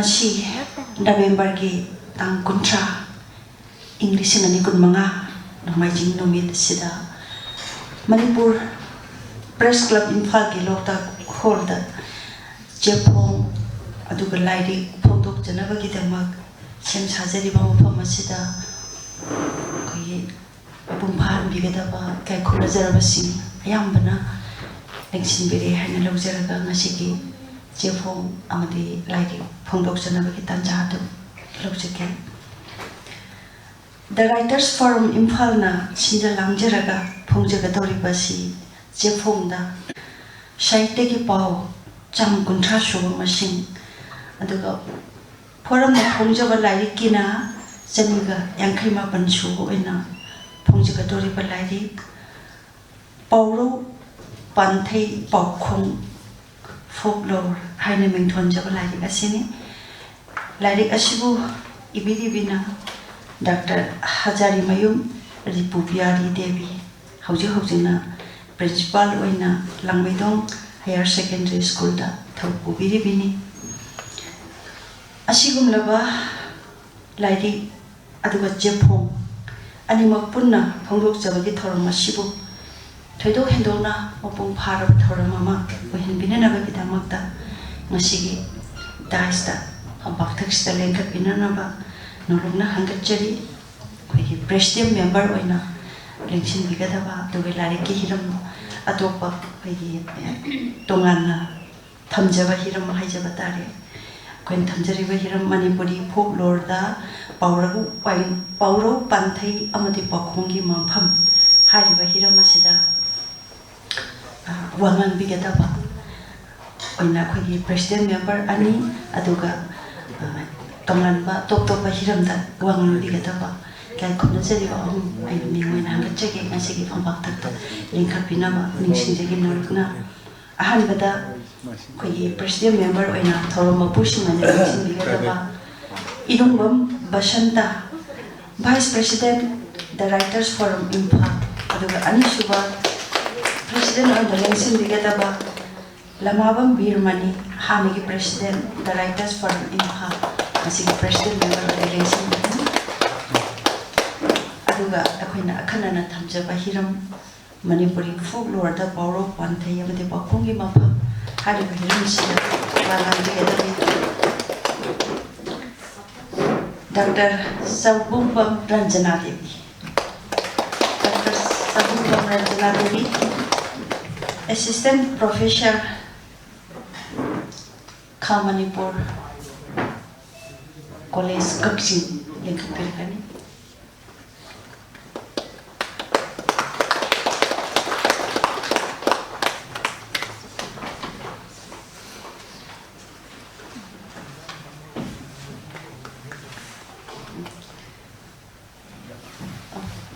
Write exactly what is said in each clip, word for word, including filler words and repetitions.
ꯉꯁꯤ ꯅꯕꯦꯝꯕꯔꯒꯤ ꯇꯥꯡ ꯀꯨꯟꯊ꯭ꯔꯥ, ꯏꯪ ꯂꯤꯁꯤꯡ ꯑꯅꯤ ꯀꯨꯟꯃꯉꯥ, ꯅꯣꯡꯃꯥꯏꯖꯤꯡ ꯅꯨꯃꯤꯠ ꯑꯁꯤꯗ ꯃꯅꯤꯄꯨꯔ ꯄ꯭ꯔꯦꯁ ꯀ꯭ꯂꯕ ꯏꯝꯐꯥꯜꯒꯤ ꯂꯣꯛꯇꯥꯛ ꯍꯣꯜꯗ ꯆꯦꯐꯣꯡ ꯑꯗꯨꯒ ꯂꯥꯏꯔꯤꯛ ꯐꯣꯡꯗꯣꯛꯆꯅꯕꯒꯤꯗꯃꯛ ꯁꯦꯝ ꯁꯥꯖꯔꯤꯕ ꯃꯐꯝ ꯑꯁꯤꯗ ꯑꯩꯈꯣꯏꯒꯤ ꯃꯄꯨꯡ ꯐꯥꯍꯟꯕꯤꯒꯗꯕ ꯏꯀꯥꯏ ꯈꯨꯝꯅꯖꯔꯕꯁꯤꯡ ꯑꯌꯥꯝꯕꯅ ꯂꯦꯡꯁꯤꯟꯕꯤꯔꯦ ꯍꯥꯏꯅ ꯂꯧꯖꯔꯒ ꯉꯁꯤꯒꯤ ꯆꯦꯐꯣꯡ ꯑꯃꯗꯤ ꯂꯥꯏꯔꯤꯛ ꯐꯣꯡꯗꯣꯛꯆꯅꯕꯒꯤ ꯇꯥꯟꯖꯥ ꯑꯗꯨ ꯂꯧꯖꯒꯦ꯫ The Writers Forum ꯏꯝꯐꯥꯜꯅ ꯁꯤꯟꯖ ꯂꯥꯡꯖꯔꯒ ꯐꯣꯡꯖꯒꯗꯧꯔꯤꯕ ꯑꯁꯤ ꯆꯦꯐꯣꯡꯗ ꯁꯥꯍꯤꯇ꯭ꯌꯒꯤ ꯄꯥꯎ ꯆꯥꯝ ꯀꯨꯟꯊ꯭ꯔꯥ ꯁꯨꯕ ꯃꯁꯤꯡ, ꯑꯗꯨꯒ ꯐꯣꯔꯝꯅ ꯐꯣꯡꯖꯕ ꯂꯥꯏꯔꯤꯛꯀꯤꯅ ꯆꯅꯤꯒ ꯌꯥꯡꯈꯩ ꯃꯥꯄꯟ ꯁꯨꯕ ꯑꯣꯏꯅ ꯐꯣꯡꯖꯒꯗꯧꯔꯤꯕ ꯂꯥꯏꯔꯤꯛ ꯄꯥꯎꯔꯧ ꯄꯥꯟꯊꯩ ꯄꯥꯎꯈꯣꯡ, ꯐꯣꯛꯂꯣꯔ ꯍꯥꯏꯅ ꯃꯤꯡꯊꯣꯟꯖꯕ ꯂꯥꯏꯔꯤꯛ ꯑꯁꯤꯅꯤ꯫ ꯂꯥꯏꯔꯤꯛ ꯑꯁꯤꯕꯨ ꯏꯕꯤꯔꯤꯕꯤꯅ ꯗꯥꯛꯇꯔ ꯍꯖꯥꯔꯤꯃꯌꯨꯝ ꯔꯤꯄꯨꯕꯤꯌꯥꯔꯤ ꯗꯦꯕꯤ, ꯍꯧꯖꯤꯛ ꯍꯧꯖꯤꯛꯅ ꯄ꯭ꯔꯤꯟꯁꯤꯄꯥꯜ ꯑꯣꯏꯅ ꯂꯥꯡꯃꯩꯗꯣꯡ ꯍꯥꯌꯔ ꯁꯦꯀꯦꯟꯗꯔꯤ ꯁ꯭ꯀꯨꯜꯗ ꯊꯧ ꯄꯨꯕꯤꯔꯤꯕꯤꯅꯤ꯫ ꯑꯁꯤꯒꯨꯝꯂꯕ ꯂꯥꯏꯔꯤꯛ ꯑꯗꯨꯒ ꯆꯦꯐꯣꯡ ꯑꯅꯤꯃꯛ ꯄꯨꯟꯅ ꯐꯣꯡꯗꯣꯛꯆꯕꯒꯤ ꯊꯧꯔꯝ ꯑꯁꯤꯕꯨ ꯊꯣꯏꯗꯣꯛ ꯍꯦꯟꯗꯣꯛꯅ ꯃꯄꯨꯡ ꯐꯥꯔꯕ ꯊꯧꯔꯝ ꯑꯃ ꯑꯣꯏꯍꯟꯕꯤꯅꯅꯕꯒꯤꯗꯃꯛꯇ ꯉꯁꯤꯒꯤ ꯗꯥꯏꯁꯇ ꯐꯝꯄꯥꯛꯊꯛꯁꯤꯗ ꯂꯦꯡꯈꯠꯄꯤꯅꯅꯕ ꯅꯧꯂꯨꯛꯅ ꯍꯪꯒꯠꯆꯔꯤ꯫ ꯑꯩꯈꯣꯏꯒꯤ ꯄ꯭ꯔꯦꯁꯤꯗꯦꯟ ꯃꯦꯝꯕꯔ ꯑꯣꯏꯅ ꯂꯦꯡꯁꯤꯟꯕꯤꯒꯗꯕ, ꯑꯗꯨꯒ ꯂꯥꯏꯔꯤꯛꯀꯤ ꯍꯤꯔꯝ ꯑꯇꯣꯞꯄ ꯑꯩꯈꯣꯏꯒꯤ ꯇꯣꯉꯥꯟꯅ ꯊꯝꯖꯕ ꯍꯤꯔꯝ ꯍꯥꯏꯖꯕ ꯇꯥꯔꯦ꯫ ꯑꯩꯈꯣꯏꯅ ꯊꯝꯖꯔꯤꯕ ꯍꯤꯔꯝ ꯃꯅꯤꯄꯨꯔꯤ ꯐꯣꯛꯂꯣꯔꯗ ꯄꯥꯎꯔꯧ ꯄꯥꯏ-, ꯄꯥꯎꯔꯧ ꯄꯥꯟꯊꯩ ꯑꯃꯗꯤ ꯄꯥꯎꯈꯣꯡꯒꯤ ꯃꯐꯝ ꯍꯥꯏꯔꯤꯕ ꯍꯤꯔꯝ ꯑꯁꯤꯗ, ꯑ, ꯋꯥ ꯉꯥꯡꯕꯤꯒꯗꯕ ꯑꯣꯏꯅ ꯑꯩꯈꯣꯏꯒꯤ ꯄ꯭ꯔꯦꯁꯤꯗꯦꯟ ꯃꯦꯝꯕꯔ ꯑꯅꯤ, ꯑꯗꯨꯒ, ꯑ, ꯇꯣꯉꯥꯟꯕ ꯇꯣꯞ ꯇꯣꯞꯄ ꯍꯤꯔꯝꯗ ꯋꯥ ꯉꯥꯡꯕꯤꯒꯗꯕ ꯏꯀꯥꯏ ꯈꯨꯝꯅꯖꯔꯤꯕ ꯑꯍꯨꯝ ꯑꯩꯅ ꯃꯤꯡ ꯑꯣꯏꯅ ꯍꯪꯒꯠꯆꯒꯦ ꯉꯁꯤꯒꯤ ꯐꯝꯄꯥꯛꯊꯛꯇ ꯂꯤꯡꯈꯠꯄꯤꯅꯕ ꯅꯤꯡꯁꯤꯡꯖꯒꯤ ꯅꯧꯂꯨꯛꯅ꯫ ꯑꯍꯥꯟꯕꯗ ꯑꯩꯈꯣꯏꯒꯤ ꯄ꯭ꯔꯦꯁꯤꯗꯦꯟ ꯃꯦꯝꯕꯔ ꯑꯣꯏꯅ ꯊꯧꯔꯝ ꯃꯄꯨꯁꯤꯡ ꯑꯣꯏꯅ ꯂꯦꯡꯁꯤꯟꯕꯤꯒꯗꯕ ꯏꯔꯨꯡꯕꯝ ꯕꯁꯟꯇ, ꯚꯥꯏꯁ ꯄ꯭ꯔꯦꯁꯤꯗꯦꯟ, ꯗ ꯔꯥꯏꯇꯔꯁ ꯐꯣꯔꯝ ꯏꯝꯐꯥꯜ, ꯑꯗꯨꯒ ꯑꯅꯤꯁꯨꯕ ꯄ꯭ꯔꯦꯁꯤꯗꯦꯟ ꯑꯣꯏꯅ ꯂꯦꯡꯁꯤꯟꯕꯤꯒꯗꯕ ꯂꯃꯥꯕꯝ ꯕꯤꯔꯃꯅꯤ, ꯍꯥꯟꯅꯒꯤ president, the Writers Forum Imphal, ꯃꯁꯤꯒꯤ president member ꯑꯣꯏꯅ ꯂꯦꯡꯁꯤꯟꯕꯤꯒꯅꯤ꯫ ꯑꯗꯨꯒ ꯑꯩꯈꯣꯏꯅ ꯑꯈꯟꯅꯅ ꯊꯝꯖꯕ ꯍꯤꯔꯝ ꯃꯅꯤꯄꯨꯔꯤ folklore ꯗ ꯄꯥꯎꯔꯧ, ꯄꯥꯟꯊꯩ ꯑꯃꯗꯤ ꯄꯥꯎꯈꯨꯝꯒꯤ ꯃꯐꯝ ꯍꯥꯏꯔꯤꯕ ꯍꯤꯔꯝꯁꯤꯗ ꯋꯥ ꯉꯥꯡꯕꯤꯒꯗꯕꯅꯤ꯫ Doctor ꯆꯥꯎꯕꯨꯡꯕꯝ Ranjana Devi. Doctor ꯆꯥꯎꯕꯨꯡꯕꯝ Ranjana Devi, Assistant Professor, ꯈꯥ ꯃꯅꯤꯄꯨꯔ College, ꯀꯛꯆꯤꯡ, ꯂꯤꯡꯈꯠꯄꯤꯔꯛꯀꯅꯤ꯫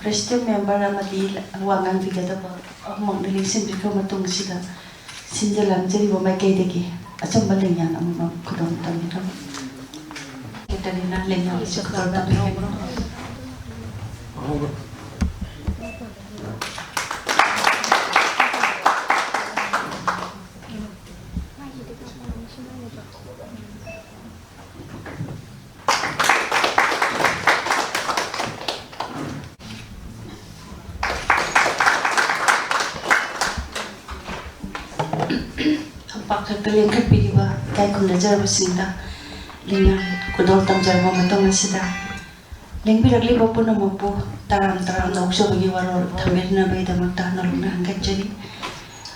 President member ꯑꯃꯗꯤ ꯋꯥ ꯉꯥꯡꯕꯤꯒꯗꯕ ꯑꯍꯨꯝꯃꯛꯅ ꯂꯦꯡꯁꯤꯟꯕꯤꯈ꯭ꯔ ꯃꯇꯨꯡꯁꯤꯗ, ꯁꯤꯟꯖ ꯂꯥꯡꯖꯔꯤꯕ ꯃꯥꯏꯀꯩꯗꯒꯤ ꯑꯆꯝꯕ ꯂꯦꯡꯌꯥꯟ ꯑꯃꯃꯝ ꯈꯨꯗꯣꯜ ꯇꯝꯕꯤꯔꯝꯃꯤ꯫ Secretary ꯅ ꯂꯦꯡꯌꯥꯟ ꯑꯁꯤ ꯈꯨꯗꯣꯜ ꯇꯝꯕꯤꯒꯅꯤ꯫ ꯄꯥꯛꯇꯛꯇ ꯂꯦꯡꯈꯠꯄꯤꯔꯤꯕ ꯏꯀꯥꯏ ꯈꯨꯝꯅꯖꯔꯕꯁꯤꯡꯗ ꯂꯦꯡꯌꯥꯟ ꯈꯨꯗꯣꯜ ꯇꯝꯖꯔꯕ ꯃꯇꯨꯡ ꯑꯁꯤꯗ, ꯂꯦꯡꯕꯤꯔꯛꯂꯤꯕ ꯄꯨꯝꯅꯃꯛꯄꯨ ꯇꯔꯥꯝ ꯇꯔꯥꯝꯅ ꯑꯣꯛꯆꯕꯒꯤ ꯋꯥꯔꯣꯜ ꯊꯝꯕꯤꯅꯕꯒꯤꯗꯃꯛꯇ ꯅꯧꯅ ꯍꯟꯒꯠꯆꯔꯤ꯫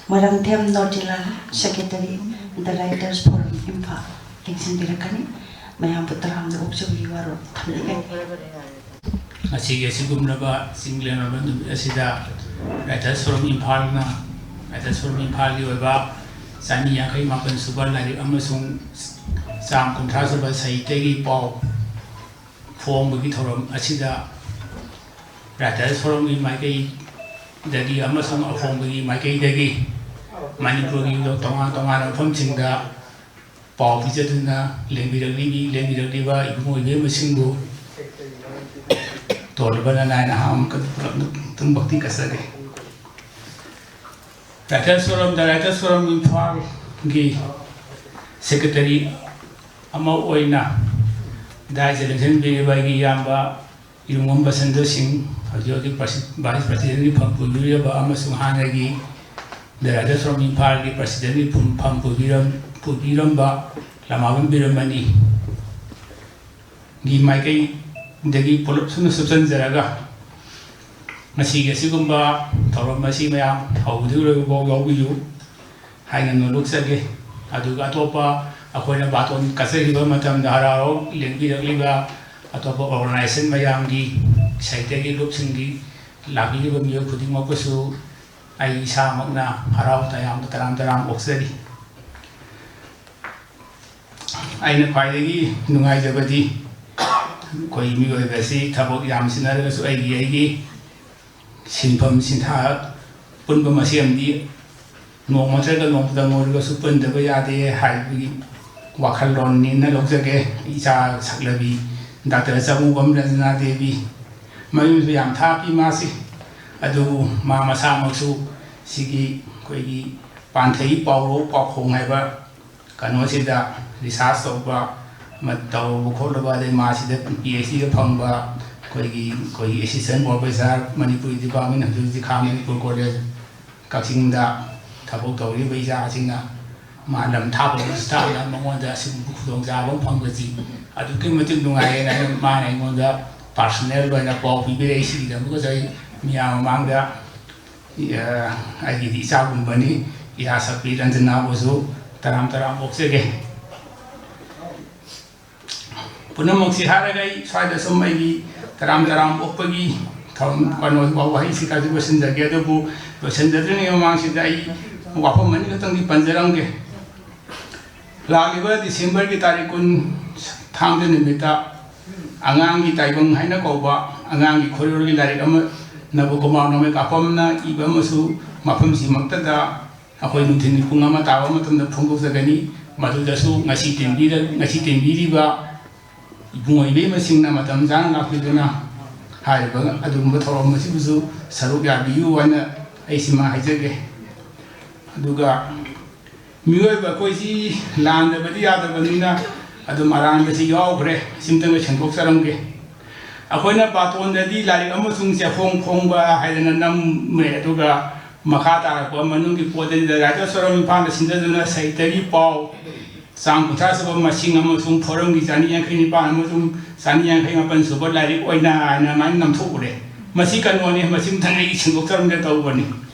Moirangthem ꯅꯣꯇꯤꯂꯥꯜ, Secretary, The Writers Forum Imphal, ꯂꯦꯡꯁꯤꯟꯕꯤꯔꯛꯀꯅꯤ꯫ ꯃꯌꯥꯝꯕꯨ ꯇꯔꯥꯝꯅ ꯑꯣꯛꯆꯕꯒꯤ ꯋꯥꯔꯣꯜ ꯊꯝꯕꯤꯒꯅꯤ꯫ ꯉꯁꯤꯒꯤ ꯑꯁꯤꯒꯨꯝꯂꯕ ꯆꯤꯡ ꯂꯦꯝꯂꯕ ꯅꯨꯃꯤꯠ ꯑꯁꯤꯗ Writers Forum ꯏꯝꯐꯥꯜꯅ, Writers Forum ꯏꯝꯐꯥꯜꯒꯤ ꯑꯣꯏꯕ ꯆꯅꯤ ꯌꯥꯡꯈꯩ ꯃꯥꯄꯟ ꯁꯨꯕ ꯂꯥꯏꯔꯤꯛ ꯑꯃꯁꯨꯡ ꯆꯥꯝ ꯀꯨꯟꯊ꯭ꯔꯥ ꯁꯨꯕ ꯁꯍꯤꯇ꯭ꯌꯒꯤ ꯄꯥꯎ ꯐꯣꯡꯕꯒꯤ ꯊꯧꯔꯝ ꯑꯁꯤꯗ Writers Forumꯒꯤ ꯃꯥꯏꯀꯩꯗꯒꯤ ꯑꯃꯁꯨꯡ ꯑꯐꯣꯡꯕꯒꯤ ꯃꯥꯏꯀꯩꯗꯒꯤ ꯃꯅꯤꯄꯨꯔꯒꯤ ꯇꯣꯉꯥꯟ ꯇꯣꯉꯥꯟꯕ ꯃꯐꯝꯁꯤꯡꯗ ꯄꯥꯎ ꯄꯤꯖꯗꯨꯅ ꯂꯦꯡꯕꯤꯔꯛꯂꯤꯕꯤ-, ꯂꯦꯡꯕꯤꯔꯛꯂꯤꯕ ꯏꯕꯨꯡꯉꯣ ꯏꯕꯦꯝꯃꯁꯤꯡꯕꯨ ꯇꯣꯜꯂꯕ ꯅꯅꯥꯏ ꯅꯍꯥ ꯑꯃꯈꯛ ꯄꯨꯂꯞꯅ ꯑꯗꯨꯝ ꯚꯛꯇꯤ ꯀꯠꯆꯒꯦ꯫ Writers Forum, The Writers Forum ꯏꯝꯐꯥꯜꯒꯤ ꯁꯦꯀ꯭ꯔꯦꯇꯔꯤ ꯑꯃ ꯑꯣꯏꯅ ꯗꯥꯏꯁꯇ ꯂꯦꯡꯁꯤꯟꯕꯤꯔꯤꯕ ꯑꯩꯒꯤ ꯏꯌꯥꯝꯕ ꯏꯔꯨꯡꯉꯝ ꯕꯁꯟꯇ ꯁꯤꯡ, ꯍꯧꯖꯤꯛ ꯍꯧꯖꯤꯛ ꯄ꯭ꯔꯁꯤ-, ꯚꯥꯏꯁ ꯄ꯭ꯔꯁꯤꯗꯦꯟꯒꯤ ꯐꯝ ꯄꯨꯕꯤꯔꯕ ꯑꯃꯁꯨꯡ ꯍꯥꯟꯅꯒꯤ ꯗ ꯔꯥꯏꯇꯔꯁ ꯐ꯭ꯔꯣꯝ ꯏꯝꯐꯥꯜꯒꯤ ꯄ꯭ꯔꯁꯤꯗꯦꯟꯒꯤ ꯐꯝ, ꯐꯝ ꯄꯨꯕꯤꯔꯝ-, ꯄꯨꯕꯤꯔꯝꯕ ꯂꯃꯥꯕꯝ ꯕꯤꯔꯃꯅꯤ ꯒꯤ ꯃꯥꯏꯀꯩꯗꯒꯤ ꯄꯨꯂꯞ ꯁꯨꯝꯅ ꯁꯨꯞꯆꯟꯖꯔꯒ, ꯉꯁꯤꯒꯤ ꯑꯁꯤꯒꯨꯝꯕ ꯊꯧꯔꯝ ꯑꯁꯤ ꯃꯌꯥꯝ ꯍꯧꯕꯗꯒꯤ ꯂꯣꯏꯕ ꯐꯥꯎ ꯌꯥꯎꯕꯤꯌꯨ ꯍꯥꯏꯅ ꯅꯣꯂꯨꯛꯆꯒꯦ꯫ ꯑꯗꯨꯒ ꯑꯇꯣꯞꯄ ꯑꯩꯈꯣꯏꯅ ꯕꯥꯇꯣꯟ ꯀꯠꯆꯈꯤꯕ ꯃꯇꯝꯗ ꯍꯔꯥꯎ ꯍꯔꯥꯎ ꯂꯦꯡꯕꯤꯔꯛꯂꯤꯕ ꯑꯇꯣꯞꯄ ꯑꯣꯔꯒꯅꯥꯏꯖꯦꯁꯟ ꯃꯌꯥꯝꯒꯤ, ꯁꯥꯍꯤꯇ꯭ꯌꯒꯤ ꯂꯨꯞꯁꯤꯡꯒꯤ, ꯂꯥꯛꯄꯤꯔꯤꯕ ꯃꯤꯑꯣꯏ ꯈꯨꯗꯤꯡꯃꯛꯄꯨꯁꯨ ꯑꯩ ꯏꯁꯥꯃꯛꯅ ꯍꯔꯥꯎ ꯇꯌꯥꯝꯕ ꯇꯔꯥꯝ ꯇꯔꯥꯝ ꯑꯣꯛꯆꯔꯤ꯫ ꯑꯩꯅ ꯈ꯭ꯋꯥꯏꯗꯒꯤ ꯅꯨꯡꯉꯥꯏꯖꯕꯗꯤ, ꯑꯩꯈꯣꯏ ꯃꯤꯑꯣꯏꯕꯁꯤ ꯊꯕꯛ ꯌꯥꯝ ꯆꯤꯟꯅꯔꯒꯁꯨ ꯑꯩꯒꯤ ꯑꯩꯒꯤ ꯁꯤꯟꯐꯝ ꯁꯤꯟꯊꯥ ꯄꯨꯟꯕ ꯃꯁꯦꯟꯗꯤ ꯅꯣꯡꯃ ꯅꯠꯇ꯭ꯔꯒ ꯅꯣꯡꯃꯇꯪ ꯑꯣꯏꯔꯒꯁꯨ ꯄꯨꯟꯗꯕ ꯌꯥꯗꯦ ꯍꯥꯏꯕꯒꯤ ꯋꯥꯈꯜꯂꯣꯟꯅꯤꯅ ꯂꯧꯖꯒꯦ꯫ ꯏꯆꯥ ꯁꯛꯂꯕꯤ ꯗꯥꯛꯇꯔ ꯆꯃꯨꯕꯝ ꯔꯟꯖꯅꯥ ꯗꯦꯕꯤ, ꯃꯌꯨꯝꯁꯨ ꯌꯥꯝ ꯊꯥꯞꯄꯤ ꯃꯥꯁꯤ, ꯑꯗꯨꯕꯨ ꯃꯥ ꯃꯁꯥꯃꯛꯁꯨ ꯁꯤꯒꯤ ꯑꯩꯈꯣꯏꯒꯤ ꯄꯥꯟꯊꯩ ꯄꯥꯎꯔꯧ ꯄꯥꯎꯈꯣꯡ ꯍꯥꯏꯕ ꯀꯩꯅꯣꯁꯤꯗ ꯔꯤꯁꯥꯔꯁ ꯇꯧꯕ ꯑꯃ ꯇꯧꯔꯨꯕ ꯈꯣꯠꯂꯨꯕ, ꯑꯗꯩ ꯃꯥꯁꯤꯗ ꯄꯤ ꯑꯩꯆ ꯗꯤꯗ ꯐꯪꯕ ꯑꯩꯈꯣꯏꯒꯤ, ꯑꯩꯈꯣꯏꯒꯤ ꯑꯦꯁꯤꯁꯇꯦꯟ ꯄ꯭ꯔꯣꯐꯦꯁꯔ ꯃꯅꯤꯄꯨꯔꯤ ꯗꯤꯄꯥꯔꯠꯃꯦꯟ, ꯍꯧꯖꯤꯛ ꯍꯧꯖꯤꯛ ꯈꯥ ꯃꯅꯤꯄꯨꯔ ꯀꯣꯂꯦꯖ ꯀꯛꯆꯤꯡꯗ ꯊꯕꯛ ꯇꯧꯔꯤꯕ ꯏꯆꯥꯁꯤꯡꯅ ꯃꯥ ꯂꯝ ꯊꯥꯞꯄꯗꯁꯨ ꯊꯥꯞꯅ ꯃꯉꯣꯟꯗ ꯑꯁꯤꯒꯨꯝꯕ ꯈꯨꯗꯣꯡꯆꯥꯕ ꯑꯃ ꯐꯪꯕꯁꯤ ꯑꯗꯨꯛꯀꯤ ꯃꯇꯤꯛ ꯅꯨꯡꯉꯥꯏꯌꯦꯅ ꯑꯩꯅ, ꯃꯥꯅ ꯑꯩꯉꯣꯟꯗ ꯄꯥꯔꯁꯣꯅꯦꯜ ꯑꯣꯏꯅ ꯄꯥꯎ ꯄꯤꯕꯤꯔꯛꯏ꯫ ꯁꯤꯒꯤꯗꯃꯛꯇꯁꯨ ꯑꯩ ꯃꯤꯌꯥꯝ ꯃꯃꯥꯡꯗ ꯑ, ꯑꯩꯒꯤꯗꯤ ꯏꯆꯥꯒꯨꯝꯕꯅꯤ, ꯏꯆꯥ ꯁꯛꯄꯤ ꯔꯟꯖꯅꯥꯕꯨꯁꯨ ꯇꯔꯥꯝ ꯇꯔꯥꯝ ꯑꯣꯛꯆꯒꯦ꯫ ꯄꯨꯝꯅꯃꯛꯁꯤ ꯍꯥꯏꯔꯒ ꯑꯩ ꯁ꯭ꯋꯥꯏꯗ ꯁꯨꯝ ꯑꯩꯒꯤ ꯇꯔꯥꯝ ꯇꯔꯥꯝ ꯑꯣꯛꯄꯒꯤ ꯊꯧꯔꯝ, ꯀꯩꯅꯣ, ꯋꯥꯍꯩꯁꯤ ꯈꯔꯁꯨ ꯂꯣꯏꯁꯤꯟꯖꯒꯦ꯫ ꯑꯗꯨꯕꯨ ꯂꯣꯏꯁꯤꯟꯖꯗ꯭ꯔꯤꯉꯩ ꯃꯃꯥꯡꯁꯤꯗ ꯑꯩ ꯋꯥꯐꯝ ꯑꯅꯤꯈꯛꯇꯪꯗꯤ ꯄꯟꯖꯔꯝꯒꯦ꯫ ꯂꯥꯛꯂꯤꯕ ꯗꯤꯁꯦꯝꯕꯔꯒꯤ ꯇꯥꯔꯤꯛ ꯀꯨꯟ, ꯊꯥꯡꯖ ꯅꯨꯃꯤꯠꯇ ꯑꯉꯥꯡꯒꯤ ꯇꯥꯏꯕꯪ ꯍꯥꯏꯅ ꯀꯧꯕ ꯑꯉꯥꯡꯒꯤ ꯈꯣꯏꯔꯣꯜꯒꯤ ꯂꯥꯏꯔꯤꯛ ꯑꯃ ꯅꯕꯀꯨꯃꯥꯔ ꯅꯣꯡꯃꯩꯀꯥꯐꯝꯅ ꯏꯕ ꯑꯃꯁꯨ ꯃꯐꯝꯁꯤꯃꯛꯇꯗ ꯑꯩꯈꯣꯏ ꯅꯨꯡꯊꯤꯜꯒꯤ ꯄꯨꯡ ꯑꯃ ꯇꯥꯕ ꯃꯇꯝꯗ ꯐꯣꯡꯗꯣꯛꯆꯒꯅꯤ꯫ ꯃꯗꯨꯗꯁꯨ ꯉꯁꯤ ꯇꯤꯟꯕꯤꯔ-, ꯉꯁꯤ ꯇꯤꯟꯕꯤꯔꯤꯕ ꯏꯕꯨꯡꯉꯣ ꯏꯕꯦꯝꯃꯁꯤꯡꯅ ꯃꯇꯝ ꯆꯥꯅ ꯂꯥꯛꯄꯤꯗꯨꯅ ꯍꯥꯏꯔꯤꯕ ꯑꯗꯨꯒꯨꯝꯕ ꯊꯧꯔꯝ ꯑꯁꯤꯕꯨꯁꯨ ꯁꯔꯨꯛ ꯌꯥꯕꯤꯌꯨ ꯍꯥꯏꯅ ꯑꯩ ꯁꯤꯃ ꯍꯥꯏꯖꯒꯦ꯫ ꯑꯗꯨꯒ ꯃꯤꯑꯣꯏꯕ ꯑꯩꯈꯣꯏꯁꯤ ꯂꯥꯟꯗꯕꯗꯤ ꯌꯥꯗꯕꯅꯤꯅ ꯑꯗꯨꯝ ꯑꯔꯥꯟꯕꯁꯤ ꯌꯥꯎꯈ꯭ꯔꯦ꯫ ꯁꯤꯝꯇꯪꯒ ꯁꯦꯡꯗꯣꯛꯆꯔꯝꯒꯦ꯫ ꯑꯩꯈꯣꯏꯅ ꯕꯥꯇꯣꯟꯗꯗꯤ ꯂꯥꯏꯔꯤꯛ ꯑꯃꯁꯨꯡ ꯆꯦꯐꯣꯡ ꯐꯣꯡꯕ ꯍꯥꯏꯗꯅ ꯅꯝꯃꯦ, ꯑꯗꯨꯒ ꯃꯈꯥ ꯇꯥꯔꯛꯄ ꯃꯅꯨꯡꯒꯤ ꯄꯣꯠꯇꯗꯤ The Writers' Forum ꯏꯝꯐꯥꯜꯗ ꯁꯤꯟꯖꯗꯨꯅ ꯁꯥꯍꯤꯇ꯭ꯌꯒꯤ ꯄꯥꯎ ꯆꯥꯡ ꯀꯨꯟꯊ꯭ꯔꯥ ꯁꯨꯕ ꯃꯁꯤꯡ ꯑꯃꯁꯨꯡ ꯐꯣꯔꯝꯒꯤ ꯆꯅꯤ ꯌꯥꯡꯈꯩ ꯅꯤꯄꯥꯟ ꯑꯃꯁꯨꯡ ꯆꯅꯤ ꯌꯥꯡꯈꯩ ꯃꯥꯄꯟ ꯁꯨꯕ ꯂꯥꯏꯔꯤꯛ ꯑꯣꯏꯅ ꯍꯥꯏꯅ ꯑꯗꯨꯃꯥꯏꯅ ꯅꯝꯊꯣꯛꯎꯔꯦ꯫ ꯃꯁꯤ ꯀꯩꯅꯣꯅꯤ, ꯃꯁꯤ ꯑꯝꯇꯪ ꯑꯩ ꯁꯦꯡꯗꯣꯛꯆꯔꯝꯒꯦ ꯇꯧꯕꯅꯤ꯫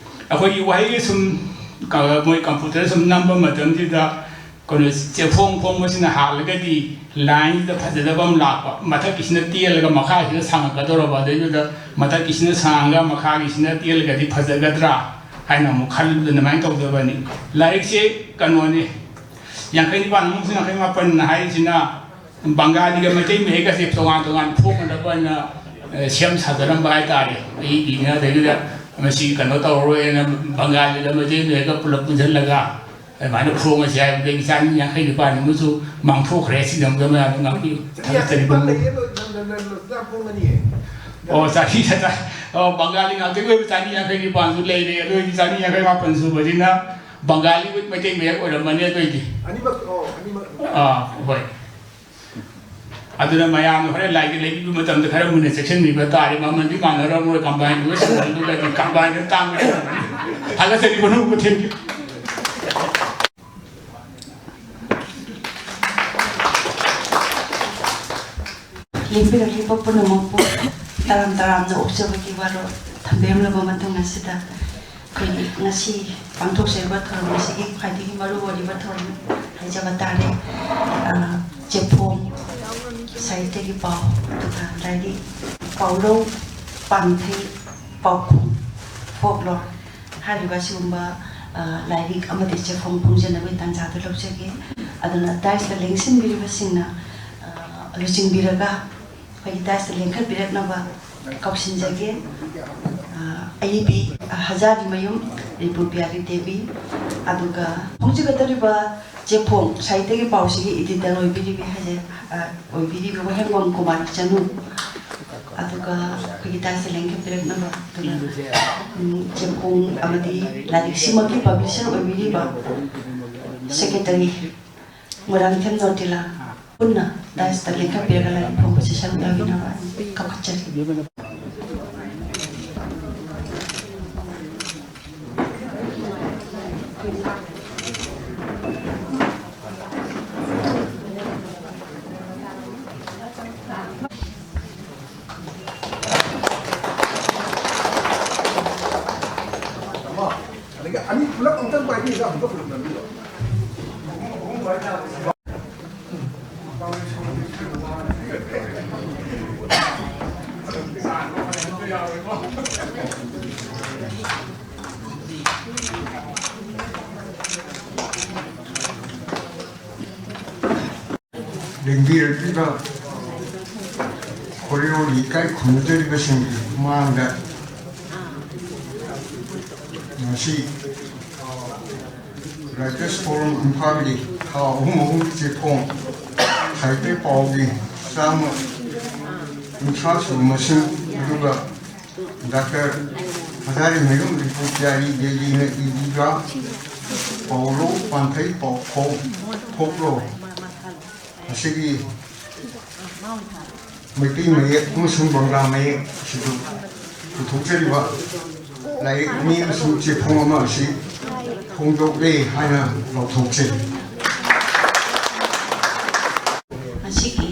ꯑꯩꯈꯣꯏꯒꯤ ꯋꯥꯍꯩ ꯁꯨꯝ ꯀ-, ꯃꯣꯏ ꯀꯝꯄ꯭ꯌꯨꯇꯔ ꯁꯨꯝ ꯅꯝꯕ ꯃꯇꯝꯁꯤꯗ ꯀꯩꯅꯣ ꯆꯦꯐꯣꯡ ꯐꯣꯡꯕꯁꯤꯅ ꯍꯥꯜꯂꯒꯗꯤ ꯂꯥꯏꯟꯁꯤꯗ ꯐꯖꯗꯕ ꯑꯃ ꯂꯥꯛꯄ, ꯃꯊꯛꯀꯤꯁꯤꯅ ꯇꯦꯜꯂꯒ ꯃꯈꯥꯁꯤꯅ ꯁꯥꯡꯉꯛꯀꯗꯧꯔꯕ, ꯑꯗꯩꯗꯨꯗ ꯃꯊꯛꯀꯤꯁꯤꯅ ꯁꯥꯡꯉꯒ ꯃꯈꯥꯒꯤꯁꯤꯅ ꯇꯦꯜꯂꯒꯗꯤ ꯐꯖꯒꯗ꯭ꯔꯥ ꯍꯥꯏꯅ ꯑꯃꯨꯛ ꯈꯜꯂꯨꯗꯅ ꯑꯗꯨꯃꯥꯏꯅ ꯇꯧꯖꯕꯅꯤ꯫ ꯂꯥꯏꯔꯤꯛꯁꯦ ꯀꯩꯅꯣꯅꯤ, ꯌꯥꯡꯈꯩ ꯅꯤꯄꯥꯟ ꯑꯃꯁꯨꯡ ꯌꯥꯡꯈꯩ ꯃꯥꯄꯟ ꯍꯥꯏꯔꯤꯁꯤꯅ ꯕꯪꯒꯥꯂꯤꯒ ꯃꯩꯇꯩ ꯃꯌꯦꯛꯀꯁꯦ ꯇꯣꯉꯥꯟ ꯇꯣꯉꯥꯟ ꯐꯣꯡꯅꯅꯕ ꯑꯣꯏꯅ, ꯑ, ꯁꯦꯝ ꯁꯥꯖꯔꯝꯕ ꯍꯥꯏꯇꯥꯔꯦ꯫ ꯑꯩꯒꯤꯅ ꯑꯗꯩꯗꯨꯗ ꯃꯁꯤ ꯀꯩꯅꯣ ꯇꯧꯔꯔꯣꯏꯅ ꯕꯪꯒꯥꯂꯤꯒ ꯃꯩꯇꯩ ꯃꯌꯦꯛꯀ ꯄꯨꯂꯞ ꯄꯨꯟꯁꯤꯜꯂꯒ ꯑꯗꯨꯃꯥꯏꯅ ꯐꯣꯡꯉꯁꯤ ꯍꯥꯏꯕꯗꯒꯤ ꯆꯅꯤ ꯌꯥꯡꯈꯩ ꯅꯤꯄꯥꯟ ꯑꯃꯁꯨ ꯃꯥꯡꯊꯣꯛꯈ꯭ꯔꯦ꯫ ꯁꯤꯗꯃꯛꯇ ꯃꯌꯥꯝꯗ ꯉꯥꯛꯄꯤꯌꯨ꯫ ꯊꯥꯒꯠꯆꯔꯤ꯫ ꯂꯩꯌꯦ, ꯂꯣꯏ-, ꯂꯣꯏ-, ꯂꯣꯏ-, ꯂꯣꯏ-, ꯂꯣꯏ ꯐꯣꯡꯒꯅꯤꯌꯦ꯫ ꯑꯣ, ꯆꯅꯤ ꯆꯅꯤ-, ꯑꯣ, ꯕꯪꯒꯥꯂꯤ ꯉꯥꯛꯇꯒꯤ ꯑꯣꯏꯕ ꯆꯅꯤ ꯌꯥꯡꯈꯩ ꯅꯤꯄꯥꯟꯁꯨ ꯂꯩꯔꯦ꯫ ꯑꯗꯨ ꯑꯣꯏꯗꯤ ꯆꯅꯤ ꯌꯥꯡꯈꯩ ꯃꯥꯄꯟ ꯁꯨꯕꯁꯤꯅ ꯕꯪꯒꯥꯂꯤ ꯃꯩꯇꯩ ꯃꯌꯦꯛ ꯑꯣꯏꯔꯝꯃꯅꯤ꯫ ꯑꯗꯨ ꯑꯣꯏꯗꯤ ꯑꯅꯤꯃꯛ, ꯑꯣ, ꯑꯅꯤꯃꯛ꯫ ꯑꯥ, ꯍꯣꯏ꯫ ꯑꯗꯨꯅ ꯃꯌꯥꯝꯅ ꯍꯣꯔꯦꯟ ꯂꯥꯏꯔꯤꯛ ꯂꯩꯕꯤꯕ ꯃꯇꯝꯗ ꯈꯔ ꯃꯨꯟꯅ ꯆꯦꯛꯁꯤꯟꯕꯤꯕ ꯇꯥꯔꯦ꯫ ꯃꯃꯜꯗꯤ ꯃꯥꯟꯅꯔꯝꯃꯣꯏ, ꯀꯝꯕꯥꯏꯟꯗꯨꯒ ꯁꯤꯡꯒꯜꯗꯨꯒꯗꯤ꯫ ꯀꯝꯕꯥꯏꯟꯗꯨ ꯇꯥꯡꯕ ꯍꯦꯜꯂꯝꯃꯅꯤ꯫ ꯊꯥꯒꯠꯆꯔꯤ, ꯄꯨꯝꯅꯃꯛꯄꯨ꯫ Thank you꯫ ꯂꯦꯡꯕꯤꯔꯛꯂꯤꯕ ꯄꯨꯝꯅꯃꯛꯄꯨ ꯇꯔꯥꯝ ꯇꯔꯥꯝꯅ ꯑꯣꯛꯆꯕꯒꯤ ꯋꯥꯔꯣꯜ ꯊꯝꯕꯤꯔꯝꯂꯕ ꯃꯇꯨꯡ ꯑꯁꯤꯗ, ꯑꯩꯈꯣꯏꯒꯤ ꯉꯁꯤ ꯄꯥꯡꯊꯣꯛꯆꯔꯤꯕ ꯊꯧꯔꯝ ꯑꯁꯤꯒꯤ ꯈ꯭ꯋꯥꯏꯗꯒꯤ ꯃꯔꯨ ꯑꯣꯏꯔꯤꯕ ꯊꯧꯔꯝ ꯍꯥꯏꯖꯕ ꯇꯥꯔꯦ꯫ ꯑ, ꯆꯦꯐꯣꯡ, ꯁꯥꯍꯤꯇ꯭ꯌꯒꯤ ꯄꯥꯎ, ꯑꯗꯨꯒ ꯂꯥꯏꯔꯤꯛ, ꯄꯥꯎꯔꯧ, ꯄꯥꯟꯊꯩ, ꯄꯥꯎꯈꯨꯝ, folklore ꯍꯥꯏꯔꯤꯕ ꯑꯁꯤꯒꯨꯝꯕ, ꯑ, ꯂꯥꯏꯔꯤꯛ ꯑꯃꯗꯤ ꯆꯦꯐꯣꯡ ꯐꯣꯡꯖꯅꯕꯒꯤ ꯇꯥꯟꯖꯥꯗꯨ ꯂꯧꯖꯒꯦ꯫ ꯑꯗꯨꯅ dais ꯇ ꯂꯦꯡꯁꯤꯟꯕꯤꯔꯤꯕꯁꯤꯡꯅ, ꯑ, ꯂꯨꯆꯤꯡꯕꯤꯔꯒ ꯑꯩꯈꯣꯏꯒꯤ dais ꯇ ꯂꯦꯡꯈꯠꯄꯤꯔꯛꯅꯕ ꯀꯧꯁꯤꯟꯖꯒꯦ꯫ ꯑ, ꯑꯏꯕꯤ, ꯑ, ꯍꯖꯥꯔꯤꯃꯌꯨꯝ ꯔꯤꯄꯨ ꯄꯤꯌꯥꯂꯤ ꯗꯦꯕꯤ, ꯑꯗꯨꯒ ꯐꯣꯡꯖꯒꯗꯧꯔꯤꯕ ꯆꯦꯐꯣꯡ ꯁꯥꯍꯤꯇ꯭ꯌꯒꯤ ꯄꯥꯎꯁꯤꯒꯤ editor ꯑꯣꯏꯕꯤꯔꯤꯕꯤ ꯍꯥꯏꯖ-, ꯑ, ꯑꯣꯏꯕꯤꯔꯤꯕꯤ ꯋꯥꯍꯦꯡꯕꯝ ꯀꯨꯃꯥꯔ ꯆꯅꯨ, ꯑꯗꯨꯒ ꯑꯩꯈꯣꯏꯒꯤ dais ꯇ ꯂꯦꯡꯈꯠꯄꯤꯔꯛꯅꯕ, ꯑꯗꯨꯒ, ꯎꯝ, ꯆꯦꯐꯣꯡ ꯑꯃꯗꯤ ꯂꯥꯏꯔꯤꯛꯁꯤꯃꯛꯀꯤ publisher ꯑꯣꯏꯕꯤꯔꯤꯕ Secretary ꯃꯣꯏꯔꯥꯡꯊꯦꯝ ꯅꯣꯇꯤꯂꯥ ꯄꯨꯟꯅ dais ꯇ ꯂꯦꯡꯈꯠꯄꯤꯔꯒ ꯂꯥꯏꯔꯤꯛ ꯐꯣꯡꯕꯁꯤ ꯁꯔꯨꯛ ꯌꯥꯕꯤꯅꯕ ꯀꯧꯈꯠꯆꯔꯤ꯫ ꯑꯗꯒꯤ ꯑꯅꯤ ꯄꯨꯂꯞ ꯑꯃꯨꯛꯇꯪ ꯄꯥꯏꯕꯤꯔꯒ ꯑꯃꯨꯛꯀ ꯄꯨꯂꯞ ꯅꯝꯕꯤꯔꯣ꯫ ꯂꯦꯡꯕꯤꯔꯛꯂꯤꯕ ꯈꯣꯔꯤꯔꯣꯜ ꯏꯀꯥꯏ ꯈꯨꯝꯅꯖꯔꯤꯕꯁꯤꯡꯒꯤ ꯃꯥꯡꯗ ꯉꯁꯤ Writers Forum ꯏꯝꯐꯥꯜꯒꯤ ꯊꯥ ꯑꯍꯨꯝ ꯑꯍꯨꯝꯒꯤ ꯆꯦꯐꯣꯡ, ꯁꯥꯍꯤꯇ꯭ꯌ ꯄꯥꯎꯒꯤ ꯆꯥꯝꯃ ꯀꯨꯟꯊ꯭ꯔꯥ ꯁꯨꯕ ꯃꯁꯤꯡ, ꯑꯗꯨꯒ ꯗꯥꯛꯇꯔ ꯍꯖꯥꯔꯤꯃꯌꯨꯝ ꯔꯤꯄꯨ ꯄꯤꯌꯥꯔꯤ ꯗꯦꯜꯂꯤꯅ ꯏꯕꯤꯕ ꯄꯥꯎꯔꯧ ꯄꯥꯟꯊꯩ ꯄꯥꯎꯈꯣꯡ ꯐꯣꯛꯂꯣ ꯑꯁꯤꯒꯤ ꯃꯩꯇꯩ ꯃꯌꯦꯛ ꯑꯃꯁꯨꯡ ꯕꯪꯒ꯭ꯂꯥ ꯃꯌꯦꯛ ꯑꯁꯤꯕꯨ ꯄꯨꯊꯣꯛꯆꯔꯤꯕ ꯂꯥꯏꯔꯤꯛ ꯑꯅꯤ ꯑꯃꯁꯨꯡ ꯆꯦꯐꯣꯡ ꯑꯃ ꯑꯁꯤ ꯐꯣꯡꯗꯣꯛꯂꯦ ꯍꯥꯏꯅ ꯂꯥꯎꯊꯣꯛꯆꯔꯤ꯫ ꯃꯁꯤꯒꯤ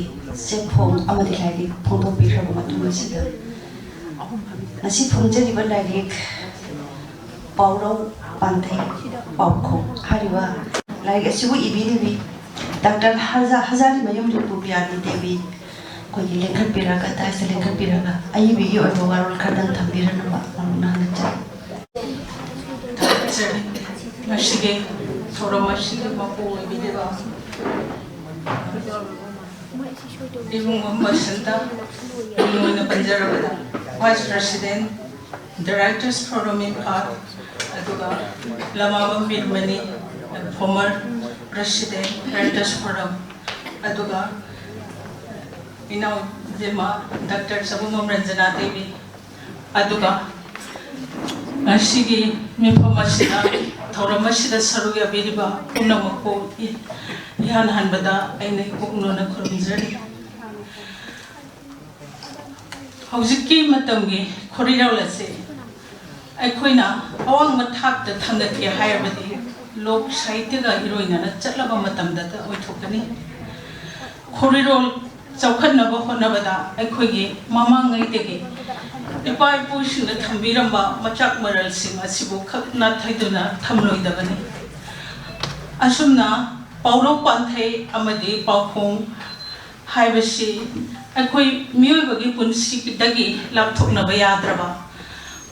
ꯆꯦꯐꯣꯡ ꯑꯃꯗꯤ ꯂꯥꯏꯔꯤꯛ ꯐꯣꯡꯗꯣꯛꯄꯤꯈ꯭ꯔꯕ ꯃꯇꯨꯡ ꯑꯁꯤꯗ, ꯉꯁꯤ ꯐꯣꯡꯖꯔꯤꯕ ꯂꯥꯏꯔꯤꯛ ꯄꯥꯎꯔꯧ ꯄꯥꯟꯊꯩ ꯄꯥꯎꯈꯣꯡ ꯍꯥꯏꯔꯤꯕ ꯂꯥꯏꯔꯤꯛ ꯑꯁꯤꯕꯨ ꯏꯕꯤꯔꯤꯕꯤ ꯗꯥꯛꯇꯔ ꯍꯖꯥ-, ꯍꯖꯥꯔꯤꯃꯌꯨꯝ ꯔꯤꯄꯨ ꯄꯤꯌꯥꯔꯤ ꯗꯦꯕꯤ, ꯑꯩꯈꯣꯏꯒꯤ ꯂꯦꯡꯈꯠꯄꯤꯔꯒ, dais ꯇ ꯂꯦꯡꯈꯠꯄꯤꯔꯒ ꯑꯏꯕꯤꯒꯤ ꯑꯣꯏꯕ ꯋꯥꯔꯣꯜ ꯈꯔꯗꯪ ꯊꯝꯕꯤꯔꯅꯕ ꯃꯔꯨꯞꯅ ꯍꯪꯅꯖꯔꯤ꯫ ꯊꯥꯒꯠꯆꯔꯤ꯫ ꯉꯁꯤꯒꯤ ꯊꯧꯔꯝ ꯑꯁꯤꯒꯤ ꯃꯄꯨ ꯑꯣꯏꯕꯤꯔꯤꯕ ꯏꯕꯨꯡꯉꯣ ꯃꯁꯟꯇ, ꯃꯤꯡ ꯑꯣꯏꯅ ꯄꯟꯖꯔꯕꯗ Vice President, The Writers Forum Imphal, ꯑꯗꯨꯒ ꯂꯃꯥꯕꯝ ꯕꯤꯔꯃꯅꯤ, former President, Writers Forum, ꯑꯗꯨꯒ ꯏꯅꯥꯎ ꯏꯕꯦꯝꯃ ꯗꯥꯛꯇꯔ ꯆꯕꯨꯡꯕꯝ ꯔꯟꯖꯅꯥ ꯗꯦꯕꯤ, ꯑꯗꯨꯒ ꯉꯁꯤꯒꯤ ꯃꯤꯐꯝ ꯑꯁꯤꯗ ꯊꯧꯔꯝ ꯑꯁꯤꯗ ꯁꯔꯨꯛ ꯌꯥꯕꯤꯔꯤꯕ ꯄꯨꯝꯅꯃꯛꯄꯨ ꯏ- ꯏꯍꯥꯟ ꯍꯥꯟꯕꯗ ꯑꯩꯅ ꯏꯄꯨꯛ ꯅꯣꯟꯅ ꯈꯨꯔꯨꯝꯖꯔꯤ꯫ ꯍꯧꯖꯤꯛꯀꯤ ꯃꯇꯝꯒꯤ ꯈꯣꯔꯤꯔꯣꯜ ꯑꯁꯤ ꯑꯩꯈꯣꯏꯅ ꯑꯋꯥꯡꯕ ꯊꯥꯛꯇ ꯊꯥꯡꯒꯠꯀꯦ ꯍꯥꯏꯔꯕꯗꯤ ꯂꯣꯛ ꯁꯥꯍꯤꯇ꯭ꯌꯒ ꯏꯔꯣꯏꯅꯅ ꯆꯠꯂꯕ ꯃꯇꯝꯗꯇ ꯑꯣꯏꯊꯣꯛꯀꯅꯤ꯫ ꯈꯣꯔꯤꯔꯣꯜ ꯆꯥꯎꯈꯠꯅꯕ ꯍꯣꯠꯅꯕꯗ ꯑꯩꯈꯣꯏꯒꯤ ꯃꯃꯥꯡꯉꯩꯗꯒꯤ ꯏꯄꯥ ꯏꯄꯨꯁꯤꯡꯅ ꯊꯝꯕꯤꯔꯝꯕ ꯃꯆꯥꯛ ꯃꯔꯜꯁꯤꯡ ꯑꯁꯤꯕꯨ ꯈꯛ ꯅꯥꯊꯩꯗꯨꯅ ꯊꯝꯂꯣꯏꯗꯕꯅꯤ꯫ ꯑꯁꯨꯝꯅ ꯄꯥꯎꯔꯧ ꯄꯥꯟꯊꯩ ꯑꯃꯗꯤ ꯄꯥꯎꯈꯣꯡ ꯍꯥꯏꯕꯁꯤ ꯑꯩꯈꯣꯏ ꯃꯤꯑꯣꯏꯕꯒꯤ ꯄꯨꯟꯁꯤꯗꯒꯤ ꯂꯥꯞꯊꯣꯛꯅꯕ ꯌꯥꯗ꯭ꯔꯕ,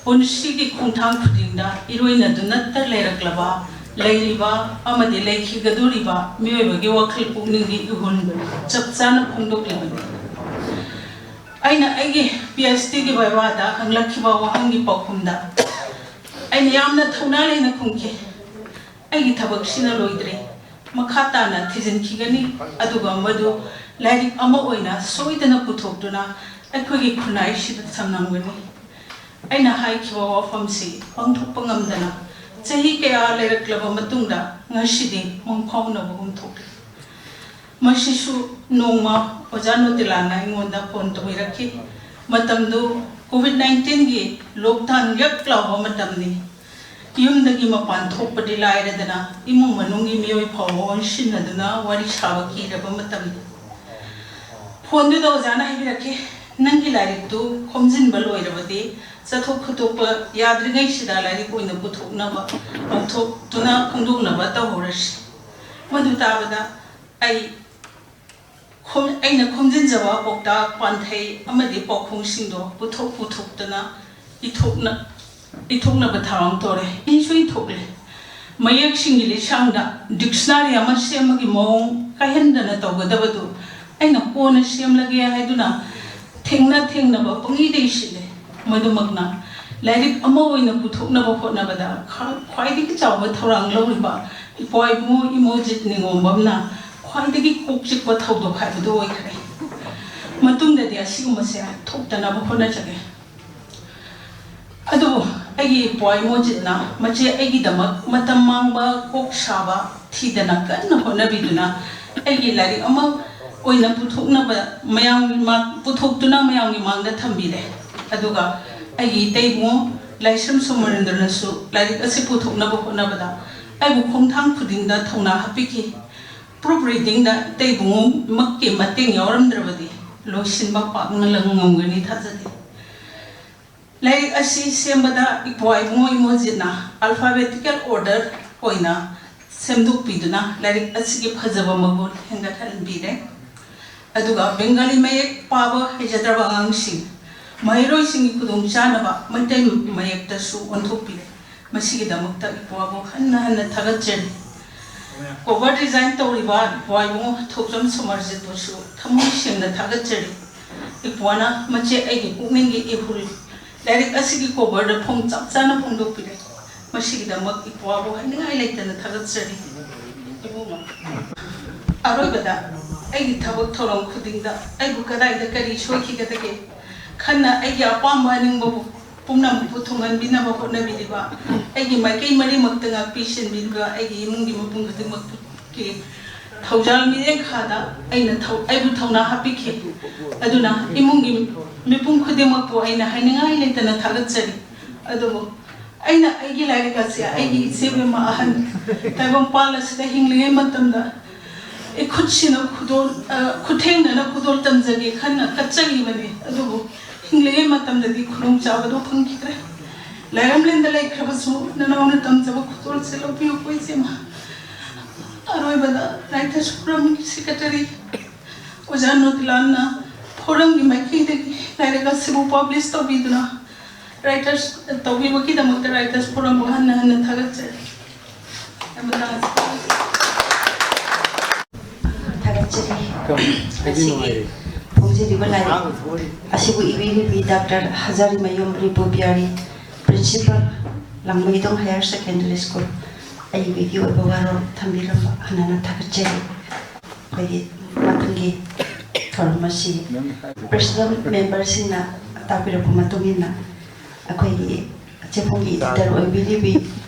ꯄꯨꯟꯁꯤꯒꯤ ꯈꯣꯡꯊꯥꯡ ꯈꯨꯗꯤꯡꯗ ꯏꯔꯣꯏꯅꯗꯨꯅꯇ ꯂꯩꯔꯛꯂꯕ, ꯂꯩꯔꯤꯕ ꯑꯃꯗꯤ ꯂꯩꯈꯤꯒꯗꯧꯔꯤꯕ ꯃꯤꯑꯣꯏꯕꯒꯤ ꯋꯥꯈꯜ ꯄꯨꯛꯅꯤꯡꯒꯤ ꯏꯍꯨꯜ ꯆꯞ ꯆꯥꯅ ꯐꯣꯡꯗꯣꯛꯂꯤꯕꯅꯤ꯫ ꯑꯩꯅ ꯑꯩꯒꯤ ꯄꯤ ꯑꯩꯆ ꯗꯤꯒꯤ ꯕꯥꯏꯕꯥꯗ ꯍꯪꯂꯛꯈꯤꯕ ꯋꯥꯍꯪꯒꯤ ꯄꯥꯎꯈꯨꯝꯗ ꯑꯩꯅ ꯌꯥꯝꯅ ꯊꯧꯅꯥ ꯂꯩꯅ ꯈꯨꯝꯈꯤ꯫ "ꯑꯩꯒꯤ ꯊꯕꯛꯁꯤꯅ ꯂꯣꯏꯗ꯭ꯔꯤ, ꯃꯈꯥ ꯇꯥꯅ ꯊꯤꯖꯤꯟꯈꯤꯒꯅꯤ, ꯑꯗꯨꯒ ꯃꯗꯨ ꯂꯥꯏꯔꯤꯛ ꯑꯃ ꯑꯣꯏꯅ ꯁꯣꯏꯗꯅ ꯄꯨꯊꯣꯛꯇꯨꯅ ꯑꯩꯈꯣꯏꯒꯤ ꯈꯨꯟꯅꯥꯏꯁꯤꯗ ꯁꯝꯅꯝꯒꯅꯤ꯫" ꯑꯩꯅ ꯍꯥꯏꯈꯤꯕ ꯋꯥꯐꯝꯁꯤ ꯄꯥꯡꯊꯣꯛꯄ ꯉꯝꯗꯅ ꯆꯍꯤ ꯀꯌꯥ ꯂꯩꯔꯛꯂꯕ ꯃꯇꯨꯡꯗ ꯉꯁꯤꯗꯤ ꯃꯪꯐꯥꯎꯅꯕꯒꯨꯝ ꯊꯣꯛꯂꯤ꯫ ꯃꯁꯤꯁꯨ ꯅꯣꯡꯃ ꯑꯣꯖꯥ ꯅꯣꯇꯤꯂꯥꯅ ꯑꯩꯉꯣꯟꯗ ꯐꯣꯟ ꯇꯧꯕꯤꯔꯛꯈꯤ꯫ ꯃꯇꯝꯗꯨ ꯀꯣꯚꯤꯗ ꯅꯥꯏꯟꯇꯤꯟꯒꯤ ꯂꯣꯛꯗꯥꯎꯟ ꯌꯛ ꯂꯥꯎꯕ ꯃꯇꯝꯅꯤ꯫ ꯌꯨꯝꯗꯒꯤ ꯃꯄꯥꯟ ꯊꯣꯛꯄꯗꯤ ꯂꯥꯏꯔꯗꯅ ꯏꯃꯨꯡ ꯃꯅꯨꯡꯒꯤ ꯃꯤꯑꯣꯏ ꯐꯥꯎꯕ ꯑꯣꯟꯁꯤꯟꯅꯗꯨꯅ ꯋꯥꯔꯤ ꯁꯥꯕ ꯀꯤꯔꯕ ꯃꯇꯝꯅꯤ꯫ ꯐꯣꯟꯗꯨꯗ ꯑꯣꯖꯥꯅ ꯍꯥꯏꯕꯤꯔꯛꯈꯤ, "ꯅꯪꯒꯤ ꯂꯥꯏꯔꯤꯛꯇꯨ ꯈꯣꯝꯖꯤꯟꯕ ꯂꯣꯏꯔꯕꯗꯤ ꯆꯠꯊꯣꯛ ꯈꯣꯠꯇꯣꯛꯄ ꯌꯥꯗ꯭ꯔꯤꯉꯩꯁꯤꯗ ꯂꯥꯏꯔꯤꯛ ꯑꯣꯏꯅ ꯄꯨꯊꯣꯛꯅꯕ, ꯂꯥꯎꯊꯣꯛꯇꯨꯅ ꯐꯣꯡꯗꯣꯛꯅꯕ ꯇꯧꯍꯧꯔꯁꯤ꯫" ꯃꯗꯨ ꯇꯥꯕꯗ ꯑꯩ ꯈꯣꯝ-, ꯑꯩꯅ ꯈꯣꯝꯖꯤꯟꯖꯕ ꯄꯥꯎꯇꯥꯛ, ꯄꯥꯟꯊꯩ ꯑꯃꯗꯤ ꯄꯥꯎꯈꯣꯡꯁꯤꯡꯗꯣ ꯄꯨꯊꯣꯛ ꯄꯨꯊꯣꯛꯇꯅ ꯏꯊꯣꯛꯅ-, ꯏꯊꯣꯛꯅꯕ ꯊꯧꯔꯥꯡ ꯇꯧꯔꯦ꯫ ꯏꯁꯨ ꯏꯊꯣꯛꯂꯦ꯫ ꯃꯌꯦꯛꯁꯤꯡꯒꯤ ꯂꯤꯁꯥꯡꯗ ꯗꯤꯛꯁꯅꯥꯔꯤ ꯑꯃ ꯁꯦꯝꯕꯒꯤ ꯃꯑꯣꯡ ꯀꯥꯏꯍꯟꯗꯅ ꯇꯧꯒꯗꯕꯗꯨ ꯑꯩꯅ ꯀꯣꯟꯅ ꯁꯦꯝꯂꯒꯦ ꯍꯥꯏꯗꯨꯅ ꯊꯦꯡꯅ ꯊꯦꯡꯅꯕ ꯄꯪꯏꯗ ꯏꯁꯤꯜꯂꯦ꯫ ꯃꯗꯨꯃꯛꯅ ꯂꯥꯏꯔꯤꯛ ꯑꯃ ꯑꯣꯏꯅ ꯄꯨꯊꯣꯛꯅꯕ ꯍꯣꯠꯅꯕꯗ ꯈ-, ꯈ꯭ꯋꯥꯏꯗꯒꯤ ꯆꯥꯎꯕ ꯊꯧꯔꯥꯡ ꯂꯧꯔꯤꯕ ꯏꯄ꯭ꯋꯥ ꯏꯕꯨꯡꯉꯣ ꯏꯃꯣꯖꯤꯠ ꯅꯤꯉꯣꯝꯕꯝꯅ ꯈ꯭ꯋꯥꯏꯗꯒꯤ ꯀꯣꯛ ꯆꯤꯛꯄ ꯊꯧꯗꯣꯛ ꯍꯥꯏꯕꯗꯨ ꯑꯣꯏꯈ꯭ꯔꯦ꯫ ꯃꯇꯨꯡꯗꯗꯤ ꯑꯁꯤꯒꯨꯝꯕꯁꯦ ꯊꯣꯛꯇꯅꯕ ꯍꯣꯠꯅꯖꯒꯦ꯫ ꯑꯗꯨꯕꯨ ꯑꯩꯒꯤ ꯏꯄ꯭ꯋꯥ ꯏꯃꯣꯖꯤꯠꯅ ꯃꯆꯦ ꯑꯩꯒꯤꯗꯃꯛ ꯃꯇꯝ ꯃꯥꯡꯕ, ꯀꯣꯛ ꯁꯥꯕ ꯊꯤꯗꯅ ꯀꯟꯅ ꯍꯣꯠꯅꯕꯤꯗꯨꯅ ꯑꯩꯒꯤ ꯂꯥꯏꯔꯤꯛ ꯑꯃ ꯑꯣꯏꯅ ꯄꯨꯊꯣꯛꯅꯕ ꯃꯌꯥꯝꯒꯤ ꯃꯥꯡ-, ꯄꯨꯊꯣꯛꯇꯨꯅ ꯃꯌꯥꯝꯒꯤ ꯃꯥꯡꯗ ꯊꯝꯕꯤꯔꯦ꯫ ꯑꯗꯨꯒ ꯑꯩꯒꯤ ꯏꯇꯩ ꯏꯕꯨꯡꯉꯣ ꯂꯥꯏꯁ꯭ꯔꯝ ꯁꯣꯃꯣꯔꯦꯟꯗ꯭ꯔꯅꯁꯨ ꯂꯥꯏꯔꯤꯛ ꯑꯁꯤ ꯄꯨꯊꯣꯛꯅꯕ ꯍꯣꯠꯅꯕꯗ ꯑꯩꯕꯨ ꯈꯣꯡꯊꯥꯡ ꯈꯨꯗꯤꯡꯗ ꯊꯧꯅꯥ ꯍꯥꯞꯄꯤꯈꯤ꯫ ꯄ꯭ꯔꯨꯐ ꯔꯤꯗꯤꯡꯗ ꯏꯇꯩ ꯏꯕꯨꯡꯉꯣꯃꯛꯀꯤ ꯃꯇꯦꯡ ꯌꯥꯎꯔꯝꯗ꯭ꯔꯕꯗꯤ ꯂꯣꯏꯁꯤꯟꯕ ꯄꯥꯛꯅ ꯉꯝꯒꯅꯤ ꯊꯥꯖꯗꯦ꯫ ꯂꯥꯏꯔꯤꯛ ꯑꯁꯤ ꯁꯦꯝꯕꯗ ꯏꯄ꯭ꯋꯥ ꯏꯕꯨꯡꯉꯣ ꯏꯃꯣꯖꯤꯠꯅ alphabetical order ꯑꯣꯏꯅ ꯁꯦꯝꯗꯣꯛꯄꯤꯗꯨꯅ ꯂꯥꯏꯔꯤꯛ ꯑꯁꯤꯒꯤ ꯐꯖꯕ ꯃꯒꯨꯟ ꯍꯦꯟꯒꯠꯍꯟꯕꯤꯔꯦ꯫ ꯑꯗꯨꯒ ꯕꯦꯡꯒꯥꯂꯤ ꯃꯌꯦꯛ ꯄꯥꯕ ꯍꯩꯖꯗ꯭ꯔꯕ ꯑꯉꯥꯡꯁꯤꯡ, ꯃꯍꯩꯔꯣꯏꯁꯤꯡꯒꯤ ꯈꯨꯗꯣꯡꯆꯥꯅꯕ ꯃꯩꯇꯩ ꯃꯌꯦꯛꯇꯁꯨ ꯑꯣꯟꯊꯣꯛꯄꯤꯔꯦ꯫ ꯃꯁꯤꯒꯤꯗꯃꯛꯇ ꯏꯄ꯭ꯋꯥꯕꯨ ꯍꯟꯅ ꯍꯟꯅ ꯊꯥꯒꯠꯆꯔꯤ꯫ ꯀꯣꯚꯔ ꯗꯤꯖꯥꯏꯟ ꯇꯧꯔꯤꯕ ꯏꯄ꯭ꯋꯥ ꯏꯕꯨꯡꯉꯣ ꯊꯧꯖꯝ ꯁꯣꯃꯔꯖꯤꯠꯄꯨꯁꯨ ꯊꯃꯣꯏ ꯁꯦꯡꯅ ꯊꯥꯒꯠꯆꯔꯤ꯫ ꯏꯄ꯭ꯋꯥꯅ ꯃꯆꯦ ꯑꯩꯒꯤ ꯄꯨꯛꯅꯤꯡꯒꯤ ꯏꯍꯨꯜ ꯂꯥꯏꯔꯤꯛ ꯑꯁꯤꯒꯤ ꯀꯣꯚꯔꯗ ꯐꯣꯡ ꯆꯞ ꯆꯥꯅ ꯐꯣꯡꯗꯣꯛꯄꯤꯔꯦ꯫ ꯃꯁꯤꯒꯤꯗꯃꯛ ꯏꯄ꯭ꯋꯥꯕꯨ ꯍꯥꯏꯅꯤꯡꯉꯥꯏ ꯂꯩꯇꯅ ꯊꯥꯒꯠꯆꯔꯤ꯫ ꯏꯕꯨꯡꯉꯣ, ꯑꯔꯣꯏꯕꯗ ꯑꯩꯒꯤ ꯊꯕꯛ ꯊꯧꯔꯝ ꯈꯨꯗꯤꯡꯗ ꯑꯩꯕꯨ ꯀꯗꯥꯏꯗ ꯀꯔꯤ ꯁꯣꯏꯈꯤꯒꯗꯒꯦ ꯈꯟꯅ ꯑꯩꯒꯤ ꯑꯄꯥꯝꯕ ꯑꯅꯤꯡꯕꯕꯨ ꯄꯨꯝꯅꯃꯛꯄꯨ ꯊꯨꯡꯍꯟꯕꯤꯅꯕ ꯍꯣꯠꯅꯕꯤꯔꯤꯕ ꯑꯩꯒꯤ ꯃꯥꯏꯀꯩ ꯃꯔꯤꯃꯛꯇ ꯉꯥꯛꯄꯤ ꯁꯦꯟꯕꯤꯔꯤꯕ ꯑꯩꯒꯤ ꯏꯃꯨꯡꯒꯤ ꯃꯤꯄꯨꯝ ꯈꯨꯗꯤꯡꯃꯛꯀꯤ ꯊꯧꯖꯥꯜ ꯃꯤꯔꯦꯞꯈꯥꯗ ꯑꯩꯅ ꯊꯧ-, ꯑꯩꯕꯨ ꯊꯧꯅꯥ ꯍꯥꯞꯄꯤꯈꯤ꯫ ꯑꯗꯨꯅ ꯏꯃꯨꯡꯒꯤ ꯃꯤꯄꯨꯝ ꯈꯨꯗꯤꯡꯃꯛꯄꯨ ꯑꯩꯅ ꯍꯥꯏꯅꯤꯡꯉꯥꯏ ꯂꯩꯇꯅ ꯊꯥꯒꯠꯆꯔꯤ꯫ ꯑꯗꯨꯕꯨ ꯑꯩꯅ ꯑꯩꯒꯤ ꯂꯥꯏꯔꯤꯛ ꯑꯁꯤ ꯑꯩꯒꯤ ꯏꯆꯦꯕꯦꯝꯃ ꯑꯍꯟ ꯇꯥꯏꯕꯪꯄꯥꯜ ꯑꯁꯤꯗ ꯍꯤꯡꯂꯤꯉꯩ ꯃꯇꯝꯗ ꯑꯩ ꯈꯨꯠꯁꯤꯅ ꯈꯨꯗꯣꯜ, ꯑ, ꯈꯨꯠꯊꯦꯡꯅꯅ ꯈꯨꯗꯣꯜ ꯇꯝꯖꯒꯦ ꯈꯟꯅ ꯀꯠꯆꯈꯤꯕꯅꯤ꯫ ꯑꯗꯨꯕꯨ ꯍꯤꯡꯂꯤꯉꯩ ꯃꯇꯝꯗꯗꯤ ꯈꯨꯗꯣꯡꯆꯥꯕꯗꯨ ꯐꯪꯈꯤꯗ꯭ꯔꯦ꯫ ꯂꯥꯏꯔꯝꯂꯦꯟꯗ ꯂꯩꯈ꯭ꯔꯕꯁꯨ ꯅꯅꯥꯎꯅ ꯇꯝꯖꯕ ꯈꯨꯗꯣꯜꯁꯦ ꯂꯧꯕꯤꯌꯨꯀꯣ ꯏꯆꯦꯃ꯫ ꯑꯔꯣꯏꯕꯗ ꯔꯥꯏꯇꯔꯁ ꯐꯣꯔꯝꯒꯤ ꯁꯦꯀ꯭ꯔꯦꯇꯔꯤ ꯑꯣꯖꯥ ꯅꯣꯇꯤꯂꯥꯜꯅ ꯐꯣꯔꯝꯒꯤ ꯃꯥꯏꯀꯩꯗꯒꯤ ꯂꯥꯏꯔꯤꯛ ꯑꯁꯤꯕꯨ ꯄꯕ꯭ꯂꯤꯁ ꯇꯧꯕꯤꯗꯨꯅ ꯔꯥꯏꯇꯔꯁ ꯇꯧꯕꯤꯕꯒꯤꯗꯃꯛꯇ ꯔꯥꯏꯇꯔꯁ ꯐꯣꯔꯝꯕꯨ ꯍꯟꯅ ꯍꯟꯅ ꯊꯥꯒꯠꯆꯔꯤ꯫ ꯌꯥꯝꯅ ꯅꯨꯡꯉꯥꯏꯖꯔꯦ꯫ ꯊꯥꯒꯠꯆꯔꯤ꯫ ꯉꯁꯤꯒꯤ ꯐꯣꯡꯖꯔꯤꯕ ꯂꯥꯏꯔꯤꯛ ꯑꯁꯤꯕꯨ ꯏꯕꯤꯔꯤꯕꯤ doctor Hazarimayum Ripubiyari, principal, Langmeidong higher secondary school, ꯑꯏꯕꯤꯒꯤ ꯑꯣꯏꯕ ꯋꯥꯔꯣꯜ ꯊꯝꯕꯤꯔꯝꯕ ꯍꯟꯅ ꯍꯟꯅ ꯊꯥꯒꯠꯆꯔꯤ꯫ ꯑꯩꯈꯣꯏꯒꯤ ꯃꯊꯪꯒꯤ ꯊꯧꯔꯝ ꯑꯁꯤ ꯄ꯭ꯔꯦꯁꯤꯗꯦꯟ ꯃꯦꯝꯕꯔꯁꯤꯡꯅ ꯇꯥꯛꯄꯤꯔꯛꯄ ꯃꯇꯨꯡ ꯏꯟꯅ ꯑꯩꯈꯣꯏꯒꯤ ꯆꯦꯐꯣꯡꯒꯤ editor ꯑꯣꯏꯕꯤꯔꯤꯕꯤ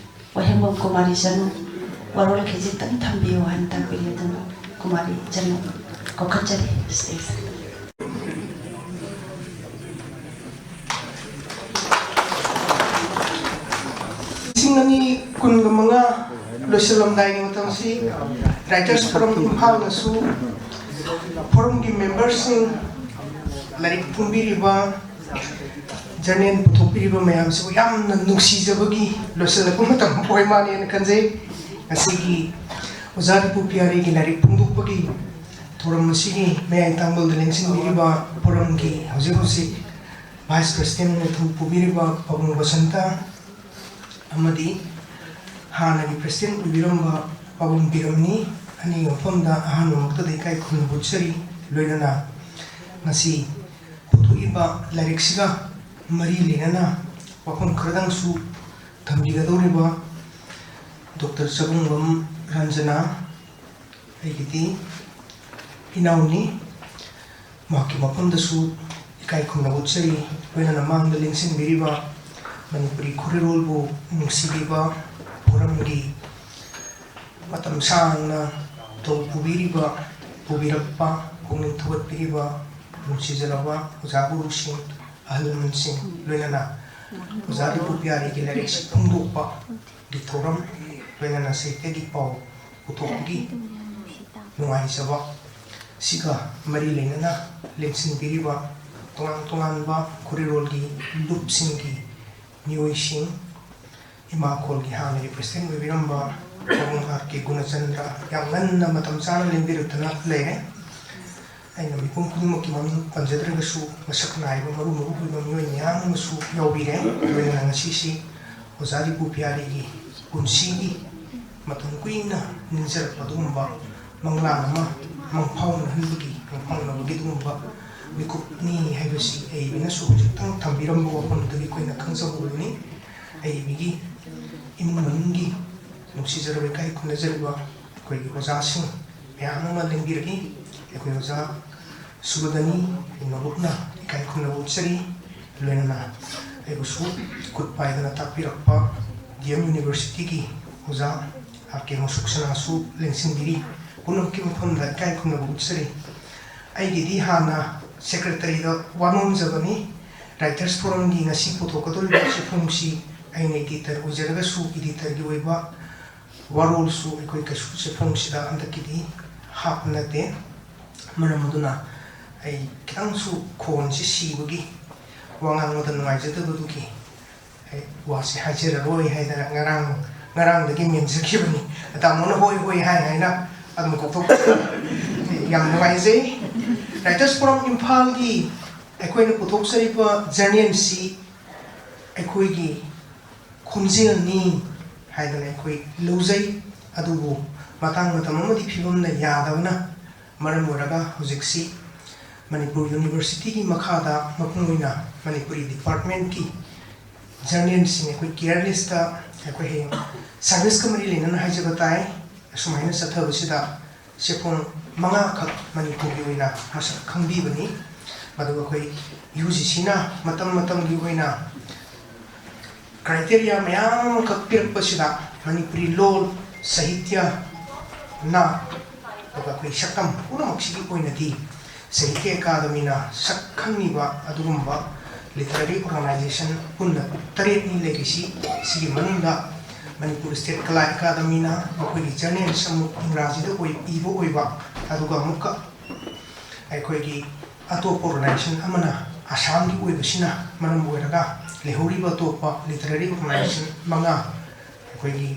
ꯋꯥꯍꯦꯡꯕꯝ ꯀꯨꯃꯥꯔꯤ ꯆꯅꯨ ꯋꯥꯔꯣꯜ ꯈꯖꯤꯛꯇꯪ ꯊꯝꯕꯤꯌꯨ ꯍꯥꯏꯅ ꯇꯥꯛꯄꯤꯔꯤ꯫ ꯑꯗꯨꯅ ꯀꯨꯃꯥꯔꯤ ꯆꯅꯨ ꯀꯧꯈꯠꯆꯔꯤ stage꯫ ꯂꯤꯁꯤꯡ ꯑꯅꯤ ꯀꯨꯟꯒ ꯃꯉꯥ ꯂꯣꯏꯁꯤꯜꯂꯝꯗꯥꯏꯒꯤ ꯃꯇꯝꯁꯤ Writers Forum ꯏꯝꯐꯥꯜꯅꯁꯨ forumꯒꯤ memberꯁꯤꯡ, ꯂꯥꯏꯔꯤꯛ ꯐꯣꯡꯕꯤꯔꯤꯕ, journal ꯄꯨꯊꯣꯛꯄꯤꯔꯤꯕ ꯃꯌꯥꯝꯁꯤꯕꯨ ꯌꯥꯝꯅ ꯅꯨꯡꯁꯤꯖꯕꯒꯤ ꯂꯣꯏꯁꯤꯜꯂꯛꯄ ꯃꯇꯝ ꯑꯣꯏ ꯃꯥꯜꯂꯦꯅ ꯈꯟꯖꯩ꯫ ꯉꯁꯤꯒꯤ ꯑꯣꯖꯥ ꯔꯤꯄꯨ ꯄꯤꯌꯥꯔꯤꯒꯤ ꯂꯥꯏꯔꯤꯛ ꯐꯣꯡꯗꯣꯛꯄꯒꯤ ꯊꯧꯔꯝ ꯑꯁꯤꯒꯤ ꯃꯌꯥꯏ ꯊꯥꯡꯕꯜꯗ ꯂꯦꯡꯁꯤꯟꯕꯤꯔꯤꯕ forumꯒꯤ ꯍꯧꯖꯤꯛ ꯍꯧꯖꯤꯛ vice president ꯑꯣꯏꯅ ꯊꯧ ꯄꯨꯕꯤꯔꯤꯕ ꯄꯥꯕꯨꯡ ꯕꯁꯟꯇ ꯑꯃꯗꯤ ꯍꯥꯟꯅꯒꯤ president ꯑꯣꯏꯕꯤꯔꯝꯕ ꯄꯥꯕꯨꯡ ꯕꯤꯔꯝꯅꯤ꯫ ꯑꯅꯤꯒꯤ ꯃꯐꯝꯗ ꯑꯍꯥꯟꯕꯃꯛꯇꯗ ꯏꯀꯥꯏ ꯈꯨꯝꯅꯕ ꯎꯠꯆꯔꯤ꯫ ꯂꯣꯏꯅꯅ ꯉꯁꯤ ꯄꯨꯊꯣꯛꯏꯕ ꯂꯥꯏꯔꯤꯛꯁꯤꯒ ꯃꯔꯤ ꯂꯩꯅꯅ ꯋꯥꯐꯝ ꯈꯔꯗꯪꯁꯨ ꯊꯝꯕꯤꯒꯗꯧꯔꯤꯕ ꯗꯣꯛꯇꯔ ꯆꯕꯨꯡꯕꯝ ꯔꯟꯖꯅꯥ, ꯑꯩꯒꯤꯗꯤ ꯏꯅꯥꯎꯅꯤ꯫ ꯃꯍꯥꯛꯀꯤ ꯃꯐꯝꯗꯁꯨ ꯏꯀꯥꯏ ꯈꯨꯝꯅꯕ ꯎꯠꯆꯔꯤ꯫ ꯂꯣꯏꯅꯅ ꯃꯥꯡꯗ ꯂꯦꯡꯁꯤꯟꯕꯤꯔꯤꯕ ꯃꯅꯤꯄꯨꯔꯤ ꯈꯨꯔꯤꯔꯣꯜꯕꯨ ꯅꯨꯡꯁꯤꯕꯤꯕ, forumꯒꯤ ꯃꯇꯝ ꯁꯥꯡꯅ ꯊꯧ ꯄꯨꯕꯤꯔꯤꯕ, ꯄꯨꯕꯤꯔꯛꯄ, ꯄꯨꯛꯅꯤꯡ ꯊꯧꯒꯠꯄꯤꯔꯤꯕ ꯅꯨꯡꯁꯤꯖꯔꯕ ꯑꯣꯖꯥ ꯒꯨꯔꯨꯁꯤꯡ, ꯑꯍꯜ ꯂꯃꯟꯁꯤꯡ, ꯂꯣꯏꯅꯅ ꯑꯣꯖꯥ ꯔꯤꯄꯨ ꯄꯤꯌꯥꯔꯤꯒꯤ ꯂꯥꯏꯔꯤꯛꯁꯤ ꯐꯣꯡꯗꯣꯛꯄꯒꯤ ꯊꯧꯔꯝ, ꯂꯣꯏꯅꯅ ꯁꯥꯍꯤꯇ꯭ꯌꯒꯤ ꯄꯥꯎ ꯄꯨꯊꯣꯛꯄꯒꯤ ꯅꯨꯡꯉꯥꯏꯖꯕ ꯁꯤꯒ ꯃꯔꯤ ꯂꯩꯅꯅ ꯂꯦꯡꯁꯤꯟꯕꯤꯔꯤꯕ ꯇꯣꯉꯥꯟ ꯇꯣꯉꯥꯟꯕ ꯈꯨꯔꯤꯔꯣꯜꯒꯤ ꯂꯨꯞꯁꯤꯡꯒꯤ ꯃꯤꯑꯣꯏꯁꯤꯡ, ꯏꯃꯥꯈꯣꯜꯒꯤ ꯍꯥꯟꯅꯒꯤ president ꯑꯣꯏꯕꯤꯔꯝꯕ ꯄꯥꯕꯨꯡ ꯑꯥꯔ ꯀꯦ ꯒꯨꯅꯆꯟꯗ꯭ꯔ ꯌꯥꯝ ꯉꯟꯅ ꯃꯇꯝ ꯆꯥꯅ ꯂꯦꯡꯕꯤꯔꯛꯇꯅ ꯂꯩꯔꯦ꯫ ꯑꯩꯅ ꯃꯤꯄꯨꯝ ꯈꯨꯗꯤꯡꯃꯛꯀꯤ ꯃꯃꯤꯡ ꯄꯟꯖꯗ꯭ꯔꯒꯁꯨ ꯃꯁꯛ ꯅꯥꯏꯕ ꯃꯔꯨ ꯃꯔꯨ ꯑꯣꯏꯕ ꯃꯤꯑꯣꯏ ꯃꯌꯥꯝ ꯑꯃꯁꯨ ꯌꯥꯎꯕꯤꯔꯦ꯫ ꯂꯣꯏꯅꯅ ꯉꯁꯤꯁꯤ ꯑꯣꯖꯥ ꯔꯤꯄꯨ ꯄꯤꯌꯥꯔꯤꯒꯤ ꯄꯨꯟꯁꯤꯒꯤ ꯃꯇꯝ ꯀꯨꯏꯅ ꯅꯤꯡꯖꯔꯛꯄ ꯑꯗꯨꯒꯨꯝꯕ ꯃꯪꯂꯥꯟ ꯑꯃ ꯃꯪꯐꯥꯎꯅꯍꯟꯕꯒꯤ, ꯃꯪꯐꯥꯎꯅꯕꯒꯤ ꯑꯗꯨꯒꯨꯝꯕ ꯃꯤꯀꯨꯞꯅꯤ ꯍꯥꯏꯕꯁꯤ ꯑꯏꯕꯅꯁꯨ ꯍꯧꯖꯤꯛꯇꯪ ꯊꯝꯕꯤꯔꯝꯕ ꯋꯥꯐꯝꯗꯨꯗꯒꯤ ꯑꯩꯈꯣꯏꯅ ꯈꯪꯖꯍꯧꯕꯅꯤ꯫ ꯑꯏꯕꯒꯤ ꯏꯃꯨꯡ ꯃꯅꯨꯡꯒꯤ ꯅꯨꯡꯁꯤꯖꯔꯕ, ꯏꯀꯥꯏ ꯈꯨꯝꯅꯖꯔꯕ ꯑꯩꯈꯣꯏꯒꯤ ꯑꯣꯖꯥꯁꯤꯡ ꯃꯌꯥꯝ ꯑꯃ ꯂꯦꯡꯕꯤꯔꯛꯏ꯫ ꯑꯩꯈꯣꯏ ꯑꯣꯖꯥ ꯁꯨꯕꯗꯅꯤ ꯅꯣꯂꯨꯛꯅ ꯏꯀꯥꯏ ꯈꯨꯝꯅꯕ ꯎꯠꯆꯔꯤ꯫ ꯂꯣꯏꯅꯅ ꯑꯩꯕꯨꯁꯨ ꯈꯨꯠ ꯄꯥꯏꯗꯨꯅ ꯇꯥꯛꯄꯤꯔꯛꯄ ꯗꯤ ꯑꯦꯝ ꯌꯨꯅꯤꯚꯔꯁꯤꯇꯤꯒꯤ ꯑꯣꯖꯥ ꯑꯥꯔ ꯀꯦ ꯃꯣꯁꯨꯛ ꯁꯅꯥꯁꯨ ꯂꯦꯡꯁꯤꯟꯕꯤꯔꯤ꯫ ꯄꯨꯝꯅꯃꯛꯀꯤ ꯃꯐꯝꯗ ꯏꯀꯥꯏ ꯈꯨꯝꯅꯕ ꯎꯠꯆꯔꯤ꯫ ꯑꯩꯒꯤꯗꯤ ꯍꯥꯟꯅ ꯁꯦꯀ꯭ꯔꯦꯇꯔꯤꯗ ꯋꯥ ꯅꯣꯝꯖꯕꯅꯤ꯫ ꯔꯥꯏꯇꯔꯁ ꯐꯣꯔꯝꯒꯤ ꯉꯁꯤ ꯄꯨꯊꯣꯛꯀꯗꯧꯔꯤꯕ ꯆꯦꯐꯣꯡꯁꯤ ꯑꯩꯅ ꯏꯗꯤꯇꯔ ꯑꯣꯏꯖꯔꯒꯁꯨ ꯏꯗꯤꯇꯔꯒꯤ ꯑꯣꯏꯕ ꯋꯥꯔꯣꯜꯁꯨ ꯑꯩꯈꯣꯏ ꯀꯩꯁꯨ ꯆꯦꯐꯣꯡꯁꯤꯗ ꯍꯟꯗꯛꯀꯤꯗꯤ ꯍꯥꯞꯄ ꯅꯠꯇꯦ꯫ ꯃꯔꯝ ꯑꯗꯨꯅ ꯑꯩ ꯈꯤꯇꯪꯁꯨ ꯈꯣꯟꯁꯤ ꯁꯤꯕꯒꯤ ꯋꯥ ꯉꯥꯡꯕꯗ ꯅꯨꯡꯉꯥꯏꯖꯗꯕꯗꯨꯒꯤ ꯑꯩ ꯋꯥꯁꯤ ꯍꯥꯏꯖꯔꯔꯣꯏ ꯍꯥꯏꯗꯅ ꯉꯔꯥꯡ, ꯉꯔꯥꯡꯗꯒꯤ ꯃꯦꯟꯖꯈꯤꯕꯅꯤ꯫ ꯇꯥꯃꯣꯅ ꯍꯣꯏ ꯍꯣꯏ ꯍꯥꯏ ꯍꯥꯏꯅ ꯑꯗꯨꯝ ꯀꯣꯛꯊꯣꯛꯄꯁꯤ ꯌꯥꯝ ꯅꯨꯡꯉꯥꯏꯖꯩ꯫ ꯔꯥꯏꯇꯔꯁ ꯐꯣꯔꯝ ꯏꯝꯐꯥꯜꯒꯤ ꯑꯩꯈꯣꯏꯅ ꯄꯨꯊꯣꯛꯆꯔꯤꯕ ꯖꯔꯅꯦꯜꯁꯤ ꯑꯩꯈꯣꯏꯒꯤ ꯈꯣꯟꯖꯦꯜꯅꯤ ꯍꯥꯏꯗꯅ ꯑꯩꯈꯣꯏ ꯂꯧꯖꯩ꯫ ꯑꯗꯨꯕꯨ ꯃꯇꯥꯡ ꯃꯇꯝ ꯑꯃꯗꯤ ꯐꯤꯕꯝꯅ ꯌꯥꯗꯕꯅ ꯃꯔꯝ ꯑꯣꯏꯔꯒ ꯍꯧꯖꯤꯛꯁꯤ ꯃꯅꯤꯄꯨꯔ ꯌꯨꯅꯤꯚꯔꯁꯤꯇꯤꯒꯤ ꯃꯈꯥꯗ ꯃꯄꯨꯡ ꯑꯣꯏꯅ ꯃꯅꯤꯄꯨꯔꯤ ꯗꯤꯄꯥꯔꯠꯃꯦꯟꯀꯤ ꯖꯔꯅꯦꯜꯁꯤꯡ ꯑꯩꯈꯣꯏ ꯀꯤꯌꯔ ꯂꯤꯁꯇ ꯑꯩꯈꯣꯏ ꯍꯌꯦꯡ ꯁꯥꯔꯚꯤꯁꯀ ꯃꯔꯤ ꯂꯩꯅꯅ ꯍꯥꯏꯖꯕ ꯇꯥꯏ꯫ ꯑꯁꯨꯃꯥꯏꯅ ꯆꯠꯊꯕꯁꯤꯗ ꯆꯦꯐꯣꯡ ꯃꯉꯥꯈꯛ ꯃꯅꯤꯄꯨꯔꯒꯤ ꯑꯣꯏꯅ ꯃꯁꯛ ꯈꯪꯕꯤꯕꯅꯤ꯫ ꯃꯗꯨꯒ ꯑꯩꯈꯣꯏ ꯌꯨ ꯖꯤ ꯁꯤꯅ ꯃꯇꯝ ꯃꯇꯝꯒꯤ ꯑꯣꯏꯅ ꯀ꯭ꯔꯥꯏꯇꯦꯔꯤꯌꯥ ꯃꯌꯥꯝ ꯑꯃꯈꯛ ꯄꯤꯔꯛꯄꯁꯤꯗ ꯃꯅꯤꯄꯨꯔꯤ ꯂꯣꯜ, ꯁꯥꯍꯤꯇ꯭ꯌ, ꯅꯥꯠ, ꯑꯗꯨꯒ ꯑꯩꯈꯣꯏ ꯁꯛꯇꯝ ꯄꯨꯝꯅꯃꯛꯁꯤꯒꯤ ꯑꯣꯏꯅꯗꯤ ꯁꯥꯍꯤꯇ꯭ꯌ ꯑꯦꯀꯥꯗꯃꯤꯅ ꯁꯛ ꯈꯪꯉꯤꯕ ꯑꯗꯨꯒꯨꯝꯕ ꯂꯤꯇꯔꯦꯔꯤ ꯑꯣꯔꯒꯅꯥꯏꯖꯦꯁꯟ ꯄꯨꯟꯅ ꯇꯔꯦꯠꯅꯤ ꯂꯩꯔꯤꯁꯤ꯫ ꯁꯤꯒꯤ ꯃꯅꯨꯡꯗ ꯃꯅꯤꯄꯨꯔ ꯁ꯭ꯇꯦꯠ ꯀꯂꯥ ꯑꯦꯀꯥꯗꯃꯤꯅ ꯃꯈꯣꯏꯒꯤ ꯖꯔꯅꯦꯜꯁ ꯑꯃꯨꯛ ꯏꯪꯒ꯭ꯔꯥꯖꯤꯗ ꯑꯣꯏ-, ꯏꯕ ꯑꯣꯏꯕ, ꯑꯗꯨꯒ ꯑꯃꯨꯛꯀ ꯑꯩꯈꯣꯏꯒꯤ ꯑꯇꯣꯞꯄ ꯑꯣꯔꯒꯅꯥꯏꯖꯦꯁꯟ ꯑꯃꯅ ꯑꯁꯥꯝꯒꯤ ꯑꯣꯏꯕꯁꯤꯅ ꯃꯔꯝ ꯑꯣꯏꯔꯒ ꯂꯩꯍꯧꯔꯤꯕ ꯑꯇꯣꯞꯄ ꯂꯤꯇꯔꯦꯔꯤ ꯑꯣꯔꯒꯅꯥꯏꯖꯦꯁꯟ ꯃꯉꯥ, ꯑꯩꯈꯣꯏꯒꯤ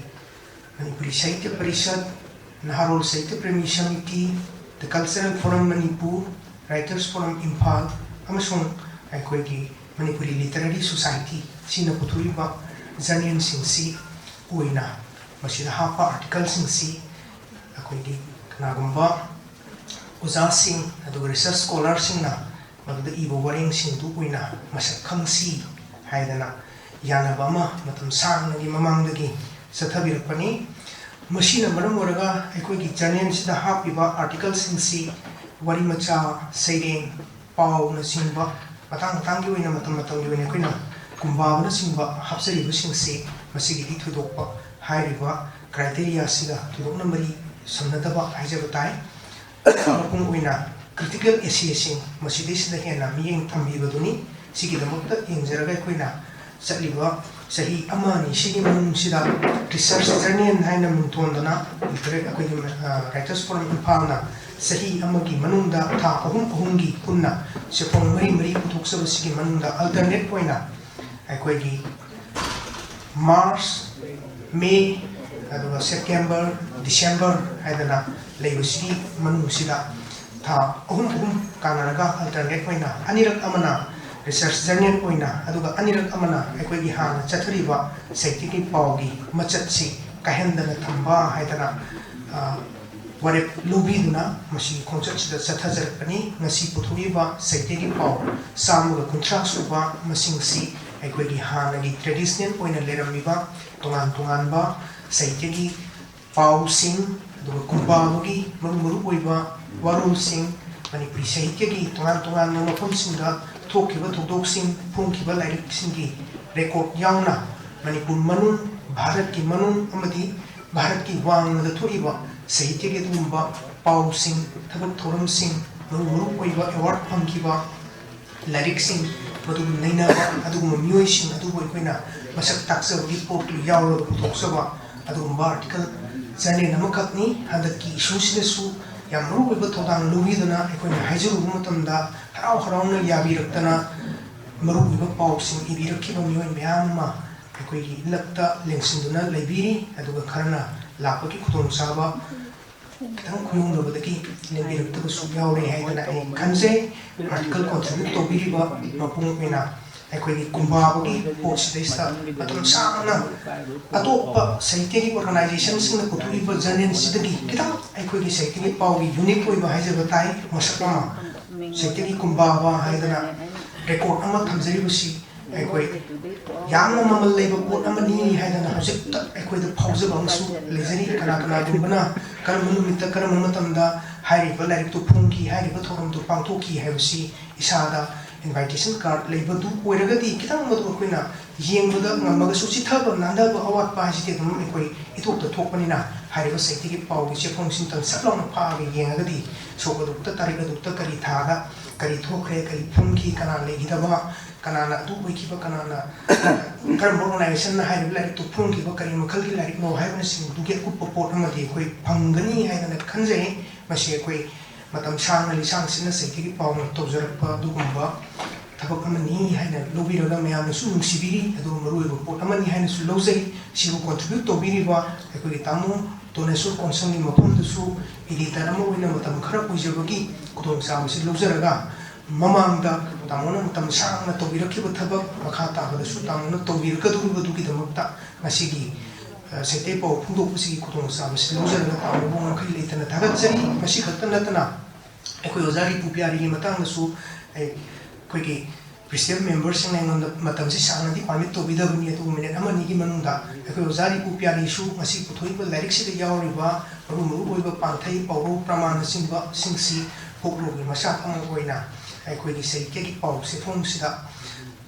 ꯃꯅꯤꯄꯨꯔꯤ ꯁꯥꯍꯤꯇ꯭ꯌ ꯄꯔꯤꯁꯠ, ꯅꯍꯥꯔꯣꯜ ꯁꯥꯍꯤꯇ꯭ꯌ Premi samiti, The Cultural Forum Manipur, Writers Forum Imphal ꯑꯃꯁꯨꯡ ꯑꯩꯈꯣꯏꯒꯤ ꯃꯅꯤꯄꯨꯔꯤ ꯂꯤꯇꯔꯦꯔꯤ ꯁꯣꯁꯥꯏꯇꯤ ꯁꯤꯅ ꯄꯨꯊꯣꯛꯏꯕ ꯖꯔꯅꯦꯜꯁꯤꯡꯁꯤ ꯑꯣꯏꯅ ꯃꯁꯤꯗ ꯍꯥꯞꯄ ꯑꯥꯔꯇꯤꯀꯜꯁꯤꯡꯁꯤ ꯑꯩꯈꯣꯏꯒꯤ ꯀꯅꯥꯒꯨꯝꯕ ꯑꯣꯖꯥꯁꯤꯡ ꯑꯗꯨꯒ ꯔꯤꯁꯔꯁ ꯁ꯭ꯀꯣꯂꯔꯁꯤꯡꯅ ꯃꯗꯨꯗ ꯏꯕ ꯋꯥꯔꯦꯡꯁꯤꯡꯗꯨ ꯑꯣꯏꯅ ꯃꯁꯛ ꯈꯪꯁꯤ ꯍꯥꯏꯗꯅ ꯌꯥꯅꯕ ꯑꯃ ꯃꯇꯝ ꯁꯥꯡꯅꯒꯤ ꯃꯃꯥꯡꯗꯒꯤ ꯆꯠꯊꯕꯤꯔꯛꯄꯅꯤ꯫ ꯃꯁꯤꯅ ꯃꯔꯝ ꯑꯣꯏꯔꯒ ꯑꯩꯈꯣꯏꯒꯤ ꯖꯔꯅꯦꯜꯁꯤꯗ ꯍꯥꯞꯄꯤꯕ ꯑꯥꯔꯇꯤꯀꯜꯁꯤꯡꯁꯤ ꯋꯥꯔꯤ ꯃꯆꯥ, ꯁꯩꯔꯦꯡ, ꯄꯥꯎꯅꯆꯤꯡꯕ ꯃꯇꯥꯡ ꯃꯇꯥꯡꯒꯤ ꯑꯣꯏꯅ, ꯃꯇꯝ ꯃꯇꯝꯒꯤ ꯑꯣꯏꯅ ꯑꯩꯈꯣꯏꯅ ꯀꯨꯝꯕꯥꯕꯅꯆꯤꯡꯕ ꯍꯥꯞꯆꯔꯤꯕꯁꯤꯡꯁꯤ ꯃꯁꯤꯒꯤꯗꯤ ꯊꯣꯏꯗꯣꯛꯄ ꯍꯥꯏꯔꯤꯕ criteria ꯑꯁꯤꯒ ꯊꯣꯏꯗꯣꯛꯅ ꯃꯔꯤ ꯁꯝꯅꯗꯕ ꯍꯥꯏꯖꯕ ꯇꯥꯏ꯫ ꯃꯄꯨꯡ ꯑꯣꯏꯅ critical essayꯁꯤꯡ ꯃꯁꯤꯗꯩꯁꯤꯗ ꯍꯦꯟꯅ ꯃꯤꯠꯌꯦꯡ ꯊꯝꯕꯤꯕꯗꯨꯅꯤ꯫ ꯁꯤꯒꯤꯗꯃꯛꯇ ꯌꯦꯡꯖꯔꯒ ꯑꯩꯈꯣꯏꯅ ꯆꯠꯂꯤꯕ ꯆꯍꯤ ꯑꯃ ꯑꯅꯤ ꯁꯤꯒꯤ ꯃꯅꯨꯡꯁꯤꯗ Research Journal ꯍꯥꯏꯅ ꯃꯤꯡꯊꯣꯟꯗꯅ ꯂꯤꯇꯔꯦꯠ ꯑꯩꯈꯣꯏꯒꯤ Writers Forum ꯏꯝꯐꯥꯜꯅ ꯆꯍꯤ ꯑꯃꯒꯤ ꯃꯅꯨꯡꯗ ꯊꯥ ꯑꯍꯨꯝ ꯑꯍꯨꯝꯒꯤ ꯄꯨꯟꯅ ꯆꯦꯐꯣꯡ ꯃꯔꯤ ꯃꯔꯤ ꯄꯨꯊꯣꯛꯆꯕꯁꯤꯒꯤ ꯃꯅꯨꯡꯗ alternate ꯑꯣꯏꯅ ꯑꯩꯈꯣꯏꯒꯤ March, May, ꯑꯗꯨꯒ September, December ꯍꯥꯏꯗꯅ ꯂꯩꯕꯁꯤꯒꯤ ꯃꯅꯨꯡꯁꯤꯗ ꯊꯥ ꯑꯍꯨꯝ ꯑꯍꯨꯝ ꯀꯥꯟꯅꯔꯒ alternate ꯑꯣꯏꯅ ꯑꯅꯤꯔꯛ ꯑꯃꯅ Research Journal ꯑꯣꯏꯅ, ꯑꯗꯨꯒ ꯑꯅꯤꯔꯛ ꯑꯃꯅ ꯑꯩꯈꯣꯏꯒꯤ ꯍꯥꯟꯅ ꯆꯠꯊꯔꯤꯕ ꯁꯥꯍꯤꯇ꯭ꯌꯒꯤ ꯄꯥꯎꯒꯤ ꯃꯆꯠꯁꯤ ꯀꯥꯏꯍꯟꯗꯅ ꯊꯝꯕ ꯍꯥꯏꯗꯅ, ꯑ, ꯋꯥꯔꯦꯞ ꯂꯧꯕꯤꯗꯨꯅ ꯃꯁꯤꯒꯤ ꯈꯣꯡꯆꯠꯁꯤꯗ ꯆꯠꯊꯖꯔꯛꯄꯅꯤ꯫ ꯉꯁꯤ ꯄꯨꯊꯣꯛꯏꯕ ꯁꯥꯍꯤꯇ꯭ꯌꯒꯤ ꯄꯥꯎ ꯆꯥꯝꯃꯒ ꯀꯨꯟꯊ꯭ꯔꯥ ꯁꯨꯕ ꯃꯁꯤꯡꯁꯤ ꯑꯩꯈꯣꯏꯒꯤ ꯍꯥꯟꯅꯒꯤ traditional ꯑꯣꯏꯅ ꯂꯩꯔꯝꯃꯤꯕ ꯇꯣꯉꯥꯟ ꯇꯣꯉꯥꯟꯕ ꯁꯥꯍꯤꯇ꯭ꯌꯒꯤ ꯄꯥꯎꯁꯤꯡ, ꯑꯗꯨꯒ ꯀꯨꯝꯕꯥꯕꯒꯤ ꯃꯔꯨ ꯃꯔꯨ ꯑꯣꯏꯕ ꯋꯥꯔꯣꯜꯁꯤꯡ, ꯃꯅꯤꯄꯨꯔꯤ ꯁꯥꯍꯤꯇ꯭ꯌꯒꯤ ꯇꯣꯉꯥꯟ ꯇꯣꯉꯥꯟꯕ ꯃꯐꯝꯁꯤꯡꯗ ꯊꯣꯛꯈꯤꯕ ꯊꯧꯗꯣꯛꯁꯤꯡ, ꯐꯣꯡꯈꯤꯕ ꯂꯥꯏꯔꯤꯛꯁꯤꯡꯒꯤ record ꯌꯥꯎꯅ ꯃꯅꯤꯄꯨꯔ ꯃꯅꯨꯡ, ꯚꯥꯔꯠꯀꯤ ꯃꯅꯨꯡ ꯑꯃꯗꯤ ꯚꯥꯔꯠꯀꯤ ꯋꯥꯡꯃꯗ ꯊꯣꯛꯏꯕ ꯁꯥꯍꯤꯇ꯭ꯌꯒꯤ ꯑꯗꯨꯒꯨꯝꯕ ꯄꯥꯎꯁꯤꯡ, ꯊꯕꯛ ꯊꯧꯔꯝꯁꯤꯡ, ꯃꯔꯨ ꯃꯔꯨ ꯑꯣꯏꯕ award ꯐꯪꯈꯤꯕ ꯂꯥꯏꯔꯤꯛꯁꯤꯡ, ꯃꯗꯨꯕꯨ ꯅꯩꯅꯕ ꯑꯗꯨꯒꯨꯝꯕ ꯃꯤꯑꯣꯏꯁꯤꯡ ꯑꯗꯨꯕꯨ ꯑꯩꯈꯣꯏꯅ ꯃꯁꯛ ꯇꯥꯛꯆꯕꯒꯤ ꯄꯣꯠꯇꯨ ꯌꯥꯎꯔꯒ ꯄꯨꯊꯣꯛꯆꯕ ꯑꯗꯨꯒꯨꯝꯕ article journal ꯑꯃꯈꯛꯅꯤ꯫ ꯍꯟꯗꯛꯀꯤ issueꯁꯤꯗꯁꯨ ꯌꯥꯝ ꯃꯔꯨ ꯑꯣꯏꯕ ꯊꯧꯗꯥꯡ ꯂꯧꯕꯤꯗꯨꯅ ꯑꯩꯈꯣꯏꯅ ꯍꯥꯏꯖꯔꯨꯕ ꯃꯇꯝꯗ ꯍꯔꯥꯎ ꯍꯔꯥꯎꯅ ꯌꯥꯕꯤꯔꯛꯇꯅ ꯃꯔꯨ ꯑꯣꯏꯕ ꯄꯥꯎꯁꯤꯡ ꯏꯕꯤꯔꯛꯈꯤꯕ ꯃꯤꯑꯣꯏ ꯃꯌꯥꯝ ꯑꯃ ꯑꯩꯈꯣꯏꯒꯤ ꯏꯂꯛꯇ ꯂꯦꯡꯁꯤꯟꯗꯨꯅ ꯂꯩꯕꯤꯔꯤ꯫ ꯑꯗꯨꯒ ꯈꯔꯅ ꯂꯥꯛꯄꯒꯤ ꯈꯨꯗꯣꯡꯆꯥꯕ ꯈꯤꯇꯪ ꯈꯨꯌꯧꯅꯕꯗꯒꯤ ꯂꯦꯡꯕꯤꯔꯛꯇꯕꯁꯨ ꯌꯥꯎꯔꯦ ꯍꯥꯏꯗꯅ ꯑꯩ ꯈꯟꯖꯩ꯫ Article contribute ꯇꯧꯕꯤꯔꯤꯕ ꯃꯄꯨꯡ ꯑꯣꯏꯅ ꯑꯩꯈꯣꯏꯒꯤ ꯀꯨꯝꯕꯥꯕꯒꯤ ꯄꯣꯠꯁꯤꯗꯩꯁꯤꯗ ꯃꯇꯝ ꯁꯥꯡꯅ ꯑꯇꯣꯞꯄ ꯁꯥꯍꯤꯇ꯭ꯌꯒꯤ organizationꯁꯤꯡꯅ ꯄꯨꯊꯣꯛꯏꯕ journalꯁꯤꯗꯒꯤ ꯈꯤꯇꯪ ꯑꯩꯈꯣꯏꯒꯤ ꯁꯥꯍꯤꯇ꯭ꯌꯒꯤ ꯄꯥꯎꯒꯤ unique ꯑꯣꯏꯕ ꯍꯥꯏꯖꯕ ꯇꯥꯏ, ꯃꯁꯛ ꯑꯃ ꯁꯥꯍꯤꯇ꯭ꯌꯒꯤ ꯀꯨꯝꯕꯥꯕ ꯍꯥꯏꯗꯅ record ꯑꯃ ꯊꯝꯖꯔꯤꯕꯁꯤ ꯑꯩꯈꯣꯏ ꯌꯥꯝꯅ ꯃꯃꯜ ꯂꯩꯕ ꯄꯣꯠ ꯑꯃꯅꯤ ꯍꯥꯏꯗꯅ ꯍꯧꯖꯤꯛꯇ ꯑꯩꯈꯣꯏꯗ ꯐꯥꯎꯖꯕ ꯑꯃꯁꯨ ꯂꯩꯖꯔꯤ꯫ ꯀꯅꯥ ꯀꯅꯥꯒꯨꯝꯕꯅ ꯀꯔꯝꯕ ꯅꯨꯃꯤꯠꯇ ꯀꯔꯝꯕ ꯃꯇꯝꯗ ꯍꯥꯏꯔꯤꯕ ꯂꯥꯏꯔꯤꯛꯇꯨ ꯐꯣꯡꯈꯤ, ꯍꯥꯏꯔꯤꯕ ꯊꯧꯔꯝꯗꯨ ꯄꯥꯡꯊꯣꯛꯈꯤ ꯍꯥꯏꯕꯁꯤ ꯏꯁꯥꯗ invitation card ꯂꯩꯕꯗꯨ ꯑꯣꯏꯔꯒꯗꯤ ꯈꯤꯇꯪ ꯃꯗꯨ ꯑꯩꯈꯣꯏꯅ ꯌꯦꯡꯕꯗ ꯉꯝꯃꯒꯁꯨ ꯆꯤꯊꯕ ꯅꯥꯟꯊꯕ ꯑꯋꯥꯠꯄ ꯍꯥꯏꯁꯤꯗꯤ ꯑꯗꯨꯝ ꯑꯩꯈꯣꯏ ꯏꯊꯣꯛꯇ ꯊꯣꯛꯄꯅꯤꯅ, ꯍꯥꯏꯔꯤꯕ ꯁꯍꯤꯇ꯭ꯌꯒꯤ ꯄꯥꯎꯒꯤ ꯆꯦꯐꯣꯡꯁꯤꯡꯇꯪ ꯁꯠ ꯂꯥꯎꯅ ꯐꯥꯛꯑꯒ ꯌꯦꯡꯉꯒꯗꯤ ꯁꯣꯛ ꯑꯗꯨꯛꯇ, ꯇꯥꯔꯤꯛ ꯑꯗꯨꯛꯇ ꯀꯔꯤ ꯊꯥꯗ ꯀꯔꯤ ꯊꯣꯛꯈ꯭ꯔꯦ, ꯀꯔꯤ ꯐꯣꯡꯈꯤ, ꯀꯅꯥ ꯂꯩꯈꯤꯗꯕ, ꯀꯅꯥꯅ ꯑꯗꯨ ꯑꯣꯏꯈꯤꯕ, ꯀꯅꯥꯅ ꯀꯔꯝꯕ organization ꯅ ꯍꯥꯏꯔꯤꯕ ꯂꯥꯏꯔꯤꯛꯇꯨ ꯐꯣꯡꯈꯤꯕ, ꯀꯔꯤ ꯃꯈꯜꯒꯤ ꯂꯥꯏꯔꯤꯛꯅꯣ ꯍꯥꯏꯕꯅꯆꯤꯡꯕꯗꯨꯒꯤ ꯑꯀꯨꯞꯄ ꯄꯣꯠ ꯑꯃꯗꯤ ꯑꯩꯈꯣꯏ ꯐꯪꯒꯅꯤ ꯍꯥꯏꯗꯅ ꯈꯟꯖꯩ꯫ ꯃꯁꯤ ꯑꯩꯈꯣꯏ ꯃꯇꯝ ꯁꯥꯡꯅ ꯂꯤꯁꯥꯡ ꯁꯤꯠꯅ ꯁꯍꯤꯇ꯭ꯌꯒꯤ ꯄꯥꯎꯅ ꯇꯧꯖꯔꯛꯄ ꯑꯗꯨꯒꯨꯝꯕ ꯊꯕꯛ ꯑꯃꯅꯤ ꯍꯥꯏꯅ ꯂꯧꯕꯤꯔꯒ ꯃꯌꯥꯝꯅꯁꯨ ꯅꯨꯡꯁꯤꯕꯤꯔꯤ, ꯑꯗꯨꯒ ꯃꯔꯨꯑꯣꯏꯕ ꯄꯣꯠ ꯑꯃꯅꯤ ꯍꯥꯏꯅꯁꯨ ꯂꯧꯖꯩ꯫ ꯁꯤꯕꯨ contribute ꯇꯧꯕꯤꯔꯤꯕ ꯑꯩꯈꯣꯏꯒꯤ ꯇꯥꯃꯣ ꯇꯣꯅꯦꯁꯣꯔ ꯀꯣꯟꯁꯪꯒꯤ ꯃꯐꯝꯗꯁꯨ editor ꯑꯃ ꯑꯣꯏꯅ ꯃꯇꯝ ꯈꯔ ꯑꯣꯏꯖꯕꯒꯤ ꯈꯨꯗꯣꯡꯆꯥꯕꯁꯤ ꯂꯧꯖꯔꯒ, ꯃꯃꯥꯡꯗ ꯇꯥꯃꯣꯅ ꯃꯇꯝ ꯁꯥꯡꯅ ꯇꯧꯕꯤꯔꯛꯈꯤꯕ ꯊꯕꯛ ꯃꯈꯥ ꯇꯥꯕꯗꯁꯨ ꯇꯥꯃꯣꯅ ꯇꯧꯕꯤꯔꯛꯀꯗꯧꯔꯤꯕꯗꯨꯒꯤꯗꯃꯛꯇ ꯉꯁꯤꯒꯤ, ꯑ, ꯁꯍꯤꯇ꯭ꯌ ꯄꯥꯎ ꯐꯣꯡꯗꯣꯛꯄꯁꯤꯒꯤ ꯈꯨꯗꯣꯡꯆꯥꯕꯁꯤ ꯂꯧꯖꯔꯒ ꯇꯥꯃꯣꯕꯨ ꯉꯝꯈꯩ ꯂꯩꯇꯅ ꯊꯥꯒꯠꯆꯔꯤ꯫ ꯃꯁꯤ ꯈꯛꯇ ꯅꯠꯇꯅ ꯑꯩꯈꯣꯏ ꯑꯣꯖꯥ ꯔꯤꯄꯨ ꯄꯤꯌꯥꯔꯤꯒꯤ ꯃꯇꯥꯡꯗꯁꯨ ꯑꯩ, ꯑꯩꯈꯣꯏꯒꯤ presiding member ꯁꯤꯡꯅ ꯑꯩꯉꯣꯟꯗ ꯃꯇꯝꯁꯤ ꯁꯥꯡꯅꯗꯤ permit ꯇꯧꯕꯤꯗꯕꯅꯤ, ꯑꯗꯨꯕꯨ minute ꯑꯃ ꯑꯅꯤꯒꯤ ꯃꯅꯨꯡꯗ ꯑꯩꯈꯣꯏ ꯑꯣꯖꯥ ꯔꯤꯄꯨ ꯄꯤꯌꯥꯔꯤꯁꯨ ꯉꯁꯤ ꯄꯨꯊꯣꯛꯏꯕ ꯂꯥꯏꯔꯤꯛꯁꯤꯗ ꯌꯥꯎꯔꯤꯕ ꯃꯔꯨ ꯃꯔꯨ ꯑꯣꯏꯕ ꯄꯥꯟꯊꯩ, ꯄꯥꯎꯔꯧ, ꯄ꯭ꯔꯃꯥꯟꯅꯆꯤꯡꯕꯁꯤꯡꯁꯤ ꯐꯣꯛꯂꯣꯔꯒꯤ ꯃꯆꯥꯛ ꯑꯃ ꯑꯣꯏꯅ ꯑꯩꯈꯣꯏꯒꯤ ꯁꯍꯤꯇ꯭ꯌꯒꯤ ꯄꯥꯎ ꯆꯦꯐꯣꯡꯁꯤꯗ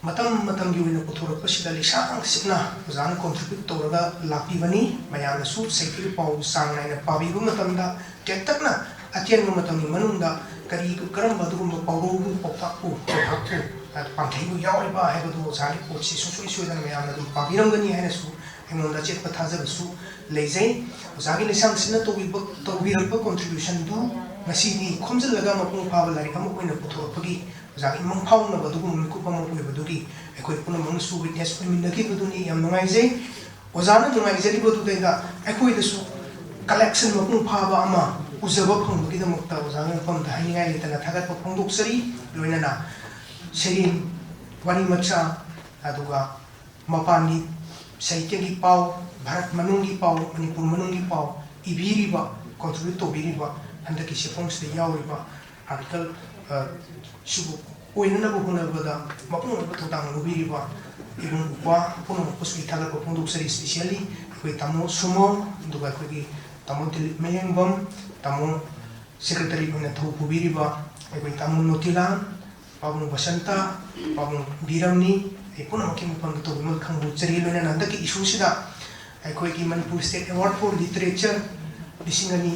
ꯃꯇꯝ ꯃꯇꯝꯒꯤ ꯑꯣꯏꯅ ꯄꯨꯊꯣꯔꯛꯄꯁꯤꯗ ꯂꯤꯁꯥꯡ ꯁꯤꯠꯅ ꯑꯣꯖꯥꯅ contribute ꯇꯧꯔꯒ ꯂꯥꯛꯄꯤꯕꯅꯤ꯫ ꯃꯌꯥꯝꯅꯁꯨ ꯁꯍꯤꯇ꯭ꯌꯒꯤ ꯄꯥꯎ ꯆꯥꯡ ꯅꯥꯏꯅ ꯄꯥꯕꯤꯕ ꯃꯇꯝꯗ ꯇꯦꯟꯇꯛꯅ ꯑꯇꯦꯟꯕ ꯃꯇꯝꯒꯤ ꯃꯅꯨꯡꯗ ꯀꯔꯤ, ꯀꯔꯝꯕ ꯑꯗꯨꯒꯨꯝꯕ ꯄꯥꯎꯔꯧꯒꯤ ꯄꯥꯎꯇꯥꯛꯄꯨ, ꯄꯥꯎꯇꯥꯛꯄꯨ, ꯄꯥꯟꯊꯩꯕꯨ ꯌꯥꯎꯔꯤꯕ ꯍꯥꯏꯕꯗꯨ ꯑꯣꯖꯥꯒꯤ ꯄꯣꯠꯁꯤ ꯁꯨꯡꯁꯣꯏ ꯁꯣꯏꯗꯅ ꯃꯌꯥꯝꯅ ꯑꯗꯨꯝ ꯄꯥꯕꯤꯔꯝꯒꯅꯤ ꯍꯥꯏꯅꯁꯨ ꯑꯩꯉꯣꯟꯗ ꯑꯆꯦꯠꯄ ꯊꯥꯖꯕꯁꯨ ꯂꯩꯖꯩ꯫ ꯑꯣꯖꯥꯒꯤ ꯂꯤꯁꯥꯡ ꯁꯤꯠꯅ ꯇꯧꯕꯤꯕ, ꯇꯧꯕꯤꯔꯛꯄ contribution ꯗꯨ ꯉꯁꯤꯗꯤ ꯈꯣꯝꯖꯤꯜꯂꯒ ꯃꯄꯨꯡ ꯐꯥꯕ ꯂꯥꯏꯔꯤꯛ ꯑꯃ ꯑꯣꯏꯅ ꯄꯨꯊꯣꯔꯛꯄꯒꯤ ꯑꯣꯖꯥꯒꯤ ꯃꯪ ꯐꯥꯎꯅꯕ ꯑꯗꯨꯒꯨꯝꯕ ꯃꯤꯀꯨꯞ ꯑꯃ ꯑꯣꯏꯕꯗꯨꯒꯤ ꯑꯩꯈꯣꯏ ꯄꯨꯝꯅꯃꯛꯅꯁꯨ witness ꯑꯣꯏꯃꯤꯟꯅꯈꯤꯕꯗꯨꯅꯤ꯫ ꯌꯥꯝ ꯅꯨꯡꯉꯥꯏꯖꯩ꯫ ꯑꯣꯖꯥꯅ ꯅꯨꯡꯉꯥꯏꯖꯔꯤꯕꯗꯨꯗꯩꯗ ꯑꯩꯈꯣꯏꯗꯁꯨ collection ꯃꯄꯨꯡ ꯐꯥꯕ ꯑꯃ ꯎꯖꯕ ꯐꯪꯕꯒꯤꯗꯃꯛꯇ ꯑꯣꯖꯥꯒꯤ ꯃꯐꯝꯗ ꯍꯥꯏꯅꯤꯡꯉꯥꯏ ꯂꯩꯇꯅ ꯊꯥꯒꯠꯄ ꯐꯣꯡꯗꯣꯛꯆꯔꯤ꯫ ꯂꯣꯏꯅꯅ ꯁꯩꯔꯦꯡ, ꯋꯥꯔꯤ ꯃꯆꯥ, ꯑꯗꯨꯒ ꯃꯄꯥꯟꯒꯤ ꯁꯥꯍꯤꯇ꯭ꯌꯒꯤ ꯄꯥꯎ, ꯚꯥꯔꯠ ꯃꯅꯨꯡꯒꯤ ꯄꯥꯎ, ꯃꯅꯤꯄꯨꯔ ꯃꯅꯨꯡꯒꯤ ꯄꯥꯎ ꯏꯕꯤꯔꯤꯕ, contribute ꯇꯧꯕꯤꯔꯤꯕ, ꯍꯟꯗꯛꯀꯤ ꯆꯦꯐꯣꯡꯁꯤꯗ ꯌꯥꯎꯔꯤꯕ article, ꯑ, ꯁꯤꯕꯨ ꯑꯣꯏꯅꯅꯕ ꯍꯣꯠꯅꯕꯗ ꯃꯄꯨꯡ ꯑꯣꯏꯕ ꯊꯧꯗꯥꯡ ꯂꯧꯕꯤꯔꯤꯕ ꯏꯕꯨꯡ ꯏꯄ꯭ꯋꯥ ꯄꯨꯝꯅꯃꯛꯄꯨꯁꯨ ꯑꯩ ꯊꯥꯒꯠꯄ ꯐꯣꯡꯗꯣꯛꯆꯔꯤ꯫ Specially ꯑꯩꯈꯣꯏ ꯇꯥꯃꯣ ꯁꯨꯃꯣ, ꯑꯗꯨꯒ ꯑꯩꯈꯣꯏꯒꯤ ꯇꯥꯃꯣ ꯗꯤꯂꯤꯞ ꯃꯌꯦꯡꯕꯝ, ꯇꯥꯃꯣ secretary ꯑꯣꯏꯅ ꯊꯧ ꯄꯨꯕꯤꯔꯤꯕ ꯑꯩꯈꯣꯏ ꯇꯥꯃꯣ ꯅꯣꯇꯤꯂꯥꯜ, ꯄꯥꯕꯨꯡ ꯕꯁꯟꯇ, ꯄꯥꯕꯨꯡ ꯕꯤꯔꯝꯅꯤ꯫ ꯑꯩ ꯄꯨꯝꯅꯃꯛꯀꯤ ꯃꯐꯝꯗ ꯇꯧꯕꯤꯃꯜ ꯈꯪꯕꯨ ꯆꯔꯤ꯫ ꯂꯣꯏꯅꯅ ꯍꯟꯗꯛꯀꯤ ꯏꯁꯨꯁꯤꯗ ꯑꯩꯈꯣꯏꯒꯤ Manipur state award four literature ꯂꯤꯁꯤꯡ ꯑꯅꯤ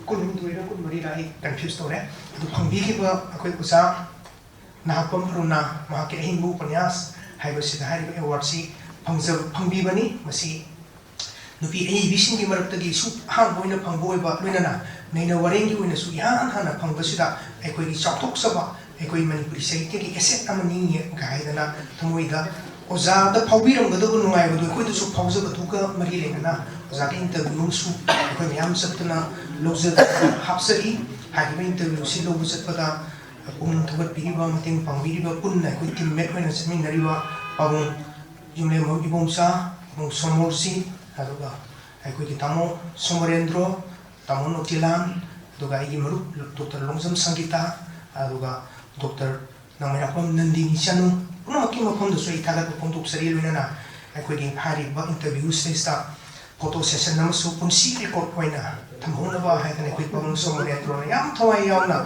ꯀꯨꯟꯍꯨꯝꯗꯣꯏꯔ ꯀꯨꯟꯃꯔꯤꯔ ꯑꯩ ꯀꯟꯐ꯭ꯌꯨꯁ ꯇꯧꯔꯦ, ꯑꯗꯨ ꯐꯪꯕꯤꯈꯤꯕ ꯑꯩꯈꯣꯏ ꯑꯣꯖꯥ ꯅꯍꯥꯛꯄꯝ ꯑꯔꯨꯅꯥ, ꯃꯍꯥꯛꯀꯤ ꯑꯍꯤꯡꯕꯨ ꯎꯄꯟꯌꯥꯁ ꯍꯥꯏꯕꯁꯤꯗ ꯍꯥꯏꯔꯤꯕ ꯑꯦꯋꯥꯔꯗꯁꯤ ꯐꯪꯖ-, ꯐꯪꯕꯤꯕꯅꯤ꯫ ꯃꯁꯤ ꯅꯨꯄꯤ ꯑꯏꯕꯤꯁꯤꯡꯒꯤ ꯃꯔꯛꯇꯒꯤꯁꯨ ꯑꯍꯥꯟꯕ ꯑꯣꯏꯅ ꯐꯪꯕ ꯑꯣꯏꯕ, ꯂꯣꯏꯅꯅ ꯅꯩꯅ ꯋꯥꯔꯦꯡꯒꯤ ꯑꯣꯏꯅꯁꯨ ꯏꯍꯥꯟ ꯍꯥꯟꯅ ꯐꯪꯕꯁꯤꯗ ꯑꯩꯈꯣꯏꯒꯤ ꯆꯥꯎꯊꯣꯛꯆꯕ, ꯑꯩꯈꯣꯏ ꯃꯅꯤꯄꯨꯔꯤ ꯁꯥꯍꯤꯇ꯭ꯌꯒꯤ ꯑꯦꯁꯦꯠ ꯑꯃꯅꯤ ꯀꯥꯏꯗꯅ ꯊꯃꯣꯏꯗ ꯑꯣꯖꯥꯗ ꯐꯥꯎꯕꯤꯔꯝꯒꯗꯕ ꯅꯨꯡꯉꯥꯏꯕꯗꯨ ꯑꯩꯈꯣꯏꯗꯁꯨ ꯐꯥꯎꯖꯕꯗꯨꯒ ꯃꯔꯤ ꯂꯩꯅꯅ ꯑꯣꯖꯥꯒꯤ ꯏꯟꯇꯔꯚ꯭ꯌꯨ ꯑꯃꯁꯨ ꯑꯩꯈꯣꯏ ꯃꯌꯥꯝ ꯆꯠꯇꯨꯅ ꯂꯧꯖ-, ꯍꯥꯞꯆꯔꯤ꯫ ꯍꯥꯏꯔꯤꯕ ꯏꯟꯇꯔꯚ꯭ꯌꯨꯁꯤ ꯂꯧꯕ ꯆꯠꯄꯗ ꯄꯨꯛꯅꯤꯡ ꯊꯧꯒꯠꯄꯤꯔꯤꯕ, ꯃꯇꯦꯡ ꯄꯥꯡꯕꯤꯔꯤꯕ, ꯄꯨꯟꯅ ꯑꯩꯈꯣꯏ ꯇꯤꯝꯃꯦꯠ ꯑꯣꯏꯅ ꯆꯠꯃꯤꯟꯅꯔꯤꯕ ꯄꯥꯕꯨꯡ ꯌꯨꯝꯂꯦꯝꯕꯝ ꯏꯕꯣꯝꯆꯥ, ꯄꯥꯕꯨꯡ ꯁꯣꯃꯣꯔꯖꯤꯠ, ꯑꯗꯨꯒ ꯑꯩꯈꯣꯏꯒꯤ ꯇꯥꯃꯣ ꯁꯣꯃꯣꯔꯦꯟꯗ꯭ꯔꯣ, ꯇꯥꯃꯣ ꯅꯣꯇꯤꯂꯥꯟ, ꯑꯗꯨꯒ ꯑꯩꯒꯤ ꯃꯔꯨꯞ ꯗꯣꯛꯇꯔ ꯂꯣꯡꯖꯝ ꯁꯪꯒꯤꯇꯥ, ꯑꯗꯨꯒ ꯗꯣꯛꯇꯔ ꯅꯥꯃꯩꯔꯥꯛꯄꯝ ꯅꯟꯗꯤꯅꯤ ꯆꯅꯨ, ꯄꯨꯝꯅꯃꯛꯀꯤ ꯃꯐꯝꯗꯁꯨ ꯑꯩ ꯊꯥꯒꯠꯄ ꯐꯣꯡꯗꯣꯛꯆꯔꯤ꯫ ꯂꯣꯏꯅꯅ ꯑꯩꯈꯣꯏꯒꯤ ꯍꯥꯏꯔꯤꯕ ꯏꯟꯇꯔꯚ꯭ꯌꯨꯁꯤꯗꯩꯁꯤꯗ ꯐꯣꯇꯣ ꯁꯦꯁꯟ ꯑꯃꯁꯨ ꯄꯨꯟꯁꯤ ꯔꯦꯀꯣꯔꯗ ꯑꯣꯏꯅ ꯊꯝꯍꯧꯅꯕ ꯍꯥꯏꯗꯅ ꯑꯩꯈꯣꯏ ꯄꯥꯕꯨꯡ ꯁꯣꯃꯣꯔꯦꯟꯗ꯭ꯔꯣꯅ ꯌꯥꯝ ꯊꯋꯥꯏ ꯌꯥꯎꯅ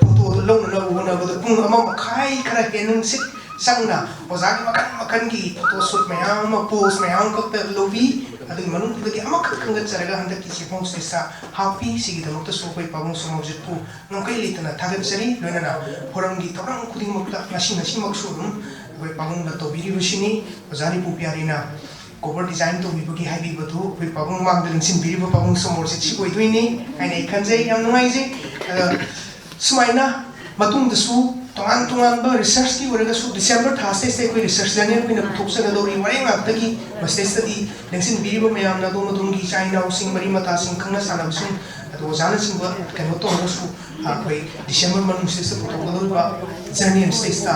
ꯐꯣꯇꯣꯗꯨ ꯂꯧꯅꯅꯕ ꯍꯣꯠꯅꯕꯗ ꯄꯨꯡ ꯑꯃ ꯃꯈꯥꯏ ꯈꯔ ꯍꯦꯟꯅ ꯅꯨꯡꯁꯤꯠ ꯆꯪꯅ ꯑꯣꯖꯥꯒꯤ ꯃꯈꯟ ꯃꯈꯟꯒꯤ ꯐꯣꯇꯣ ꯁꯨꯠ ꯃꯌꯥꯝ ꯑꯃ, ꯄꯣꯁ ꯃꯌꯥꯝ ꯑꯃꯈꯛꯇ ꯂꯧꯕꯤ꯫ ꯑꯗꯨꯒꯤ ꯃꯅꯨꯡꯗꯨꯗꯒꯤ ꯑꯃꯈꯛ ꯈꯟꯒꯠꯆꯔꯒ ꯍꯟꯗꯛꯀꯤ ꯆꯦꯐꯣꯡ ꯁꯤꯗꯩꯁꯤꯗ ꯍꯥꯞꯄꯤ꯫ ꯁꯤꯒꯤꯗꯃꯛꯇꯁꯨ ꯑꯩꯈꯣꯏ ꯄꯥꯕꯨꯡ ꯁꯣꯃꯣꯔꯖꯤꯠꯄꯨ ꯉꯝꯈꯩ ꯂꯩꯇꯅ ꯊꯥꯒꯠꯆꯔꯤ꯫ ꯂꯣꯏꯅꯅ ꯐꯣꯔꯝꯒꯤ ꯊꯧꯔꯝ ꯈꯨꯗꯤꯡꯃꯛꯇ ꯉꯁꯤ ꯉꯁꯤꯃꯛꯁꯨ ꯑꯗꯨꯝ ꯑꯩꯈꯣꯏ ꯄꯥꯕꯨꯡꯅ ꯇꯧꯕꯤꯔꯤꯕꯁꯤꯅꯤ꯫ ꯑꯣꯖꯥ ꯔꯤꯄꯨ ꯄꯤꯌꯥꯔꯤꯅ ꯀꯣꯚꯔ ꯗꯤꯖꯥꯏꯟ ꯇꯧꯕꯤꯕꯒꯤ ꯍꯥꯏꯕꯤꯕꯗꯨ ꯑꯩꯈꯣꯏ ꯄꯥꯕꯨꯡ ꯃꯥꯡꯗ ꯂꯦꯡꯁꯤꯟꯕꯤꯔꯤꯕ ꯄꯥꯕꯨꯡ ꯁꯣꯃꯣꯔꯖꯤꯠꯁꯤ ꯑꯣꯏꯗꯣꯏꯅꯤ ꯍꯥꯏꯅ ꯑꯩ ꯈꯟꯖꯩ꯫ ꯌꯥꯝ ꯅꯨꯡꯉꯥꯏꯖꯩ꯫ ꯑꯗ ꯁꯨꯃꯥꯏꯅ ꯃꯇꯨꯡꯗꯁꯨ ꯇꯣꯉꯥꯟ ꯇꯣꯉꯥꯟꯕ ꯔꯤꯁꯔꯁꯀꯤ ꯑꯣꯏꯔꯒꯁꯨ ꯗꯤꯁꯦꯝꯕꯔ ꯊꯥꯁꯤꯗꯩꯁꯤꯗ ꯑꯩꯈꯣꯏ ꯔꯤꯁꯔꯁ ꯖꯔꯅꯦꯜ ꯑꯩꯈꯣꯏꯅ ꯄꯨꯊꯣꯛꯆꯒꯗꯧꯔꯤ꯫ ꯋꯥꯔꯦꯡ ꯉꯥꯛꯇꯒꯤ ꯃꯁꯤꯗꯩꯁꯤꯗꯗꯤ ꯂꯦꯡꯁꯤꯟꯕꯤꯔꯤꯕ ꯃꯌꯥꯝꯅ ꯑꯗꯣꯝ ꯑꯗꯣꯝꯒꯤ ꯏꯆꯥ ꯏꯅꯥꯎꯁꯤꯡ, ꯃꯔꯤ ꯃꯇꯥꯁꯤꯡ, ꯈꯪꯅ ꯆꯥꯟꯅꯕꯁꯤꯡ, ꯑꯗꯨ ꯑꯣꯖꯥꯅꯆꯤꯡꯕ ꯀꯩꯅꯣ ꯇꯧꯔꯒꯁꯨ ꯑꯩꯈꯣꯏ ꯗꯤꯁꯦꯝꯕꯔ ꯃꯅꯨꯡꯁꯤꯗꯩꯁꯤꯗ ꯄꯨꯊꯣꯛꯀꯗꯧꯔꯤꯕ ꯖꯔꯅꯦꯜꯁꯤꯗꯩꯁꯤꯗ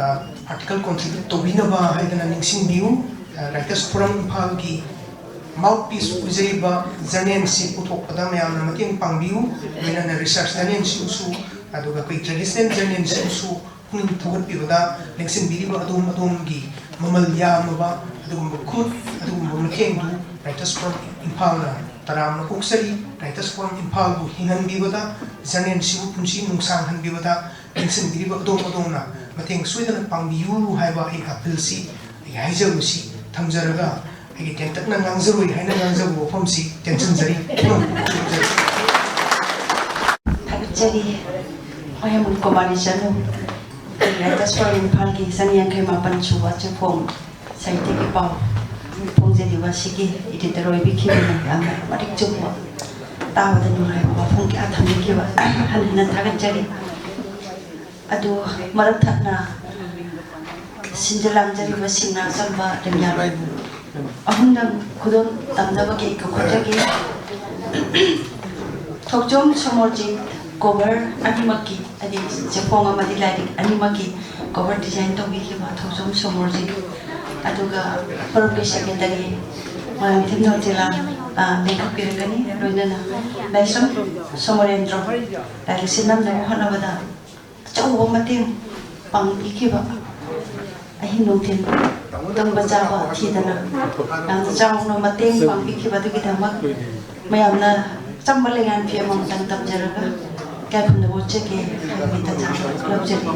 ꯑꯥꯔꯇꯤꯀꯜ ꯀꯣꯟꯇ꯭ꯔꯤꯕ꯭ꯌꯨꯠ ꯇꯧꯕꯤꯅꯕ ꯍꯥꯏꯗꯅ ꯅꯤꯡꯁꯤꯡꯕꯤꯌꯨ꯫ ꯔꯥꯏꯇꯔꯁ ꯐꯣꯔꯝ ꯏꯝꯐꯥꯜꯒꯤ ꯃꯥꯎꯠꯄꯤꯁ ꯑꯣꯏꯖꯔꯤꯕ ꯖꯔꯅꯦꯜꯁꯤ ꯄꯨꯊꯣꯛꯄꯗ ꯃꯌꯥꯝꯅ ꯃꯇꯦꯡ ꯄꯥꯡꯕꯤꯌꯨ꯫ ꯂꯣꯏꯅꯅ ꯔꯤꯁꯔꯁ ꯖꯔꯅꯦꯜꯁꯤꯕꯨꯁꯨ, ꯑꯗꯨꯒ ꯑꯩꯈꯣꯏ ꯇ꯭ꯔꯦꯗꯤꯁꯅꯦꯜ ꯖꯔꯅꯦꯜꯁꯤꯕꯨꯁꯨ ꯄꯨꯛꯅꯤꯡ ꯊꯧꯒꯠꯄꯤꯕꯗ ꯂꯦꯡꯁꯤꯟꯕꯤꯔꯤꯕ ꯑꯗꯣꯝ ꯑꯗꯣꯝꯒꯤ ꯃꯃꯜ ꯌꯥꯝꯂꯕ ꯑꯗꯨꯒꯨꯝꯕ ꯈꯨꯠ, ꯑꯗꯨꯒꯨꯝꯕ ꯃꯇꯦꯡꯗꯨ ꯔꯥꯏꯇꯔꯁ ꯐꯣꯔꯝ ꯏꯝꯐꯥꯜꯅ ꯇꯔꯥꯝꯅ ꯑꯣꯛꯆꯔꯤ꯫ Writers Forum ꯏꯝꯐꯥꯜꯕꯨ ꯍꯤꯡꯍꯟꯕꯤꯕꯗ, ꯖꯔꯅꯦꯜꯁꯤꯕꯨ ꯄꯨꯟꯁꯤ ꯅꯨꯡꯁꯥꯡꯍꯟꯕꯤꯕꯗ ꯆꯪꯁꯤꯟꯕꯤꯔꯤꯕ ꯑꯗꯣꯝ ꯑꯗꯣꯝꯅ ꯃꯇꯦꯡ ꯁꯣꯏꯗꯅ ꯄꯥꯡꯕꯤꯌꯨ ꯍꯥꯏꯕ ꯑꯩꯒꯤ ꯑꯄꯤꯜꯁꯤ, ꯑꯩꯒꯤ ꯍꯥꯏꯖꯕꯁꯤ ꯊꯝꯖꯔꯒ, ꯑꯩꯒꯤ ꯇꯦꯟꯇꯛꯅ ꯉꯥꯡꯖꯔꯣꯏ ꯍꯥꯏꯅ ꯉꯥꯡꯖꯕ ꯋꯥꯐꯝꯁꯤ ꯇꯦꯟꯁꯤꯟꯖꯔꯤ꯫ ꯊꯥꯒꯠꯆꯔꯤ꯫ ꯑꯩ ꯀꯨꯃꯥꯔꯤ ꯆꯅꯨ, Writers Forum ꯏꯝꯐꯥꯜꯒꯤ ꯆꯅꯤ ꯌꯥꯡꯈꯩ ꯃꯥꯄꯟ ꯁꯨꯕ ꯆꯦꯐꯣꯡ ꯁꯥꯍꯤꯇ꯭ꯌꯒꯤ ꯄꯥꯎ ꯐꯣꯡꯖꯔꯤꯕ ꯑꯁꯤꯒꯤ editor ꯑꯣꯏꯕꯤꯈꯤꯕꯅꯤ꯫ ꯌꯥꯝꯅ ꯃꯔꯤꯛ ꯆꯨꯝꯕ, ꯇꯥꯕꯗ ꯅꯨꯡꯉꯥꯏꯕ ꯋꯥꯐꯝ ꯀꯌꯥ ꯊꯝꯕꯤꯈꯤꯕ ꯍꯟꯅ ꯍꯟꯅ ꯊꯥꯒꯠꯆꯔꯤ꯫ ꯑꯗꯨ ꯃꯔꯛ ꯊꯠꯅ ꯁꯤꯟꯖ ꯂꯥꯡꯖꯔꯤꯕ ꯁꯤꯡꯅꯥ ꯑꯆꯝꯕ ꯂꯦꯡꯌꯥꯟ ꯑꯍꯨꯝꯗꯪ ꯈꯨꯗꯣꯜ ꯇꯝꯅꯕꯒꯤ ꯀꯧꯈꯠꯆꯒꯦ꯫ ꯊꯣꯛꯆꯣꯝ ꯁꯣꯃꯣꯔꯖꯤꯠ cover ꯑꯅꯤꯃꯛꯀꯤ, ꯍꯥꯏꯗꯤ ꯆꯦꯐꯣꯡ ꯑꯃꯗꯤ ꯂꯥꯏꯔꯤꯛ ꯑꯅꯤꯃꯛꯀꯤ cover design ꯇꯧꯕꯤꯈꯤꯕ ꯊꯣꯛꯆꯣꯝ ꯁꯣꯃꯣꯔꯖꯤꯠ, ꯑꯗꯨꯒ ꯐꯣꯔꯝꯒꯤ secretary ꯃꯣꯏꯔꯥꯡꯊꯦꯝ ꯅꯣꯔꯖꯤꯂꯥ, ꯑ, ꯂꯦꯡꯈꯠꯄꯤꯔꯛꯀꯅꯤ꯫ ꯂꯣꯏꯅꯅ ꯂꯥꯏꯁ꯭ꯔꯝ ꯁꯣꯃꯣꯔꯦꯟꯗ꯭ꯔꯣ ꯂꯥꯏꯔꯤꯛꯁꯤ ꯅꯝꯅꯕ ꯍꯣꯠꯅꯕꯗ ꯑꯆꯧꯕ ꯃꯇꯦꯡ ꯄꯥꯡꯕꯤꯈꯤꯕ, ꯑꯍꯤꯡ ꯅꯨꯡꯊꯤꯜ ꯇꯨꯝꯕ ꯆꯥꯕ ꯊꯤꯗꯅ ꯌꯥꯝꯅ ꯆꯥꯎꯅ ꯃꯇꯦꯡ ꯄꯥꯡꯕꯤꯈꯤꯕ ꯑꯗꯨꯒꯤꯗꯃꯛ ꯃꯌꯥꯝꯅ ꯑꯆꯝꯕ ꯂꯦꯡꯌꯥꯟ ꯐꯤ ꯑꯃꯃꯝꯇꯪ ꯇꯝꯖꯔꯒ ꯏꯀꯥꯏ ꯈꯨꯝꯅꯕ ꯎꯠꯆꯒꯦ ꯍꯥꯏꯕꯒꯤ ꯇꯥꯟꯖꯥ ꯂꯧꯖꯔꯤ꯫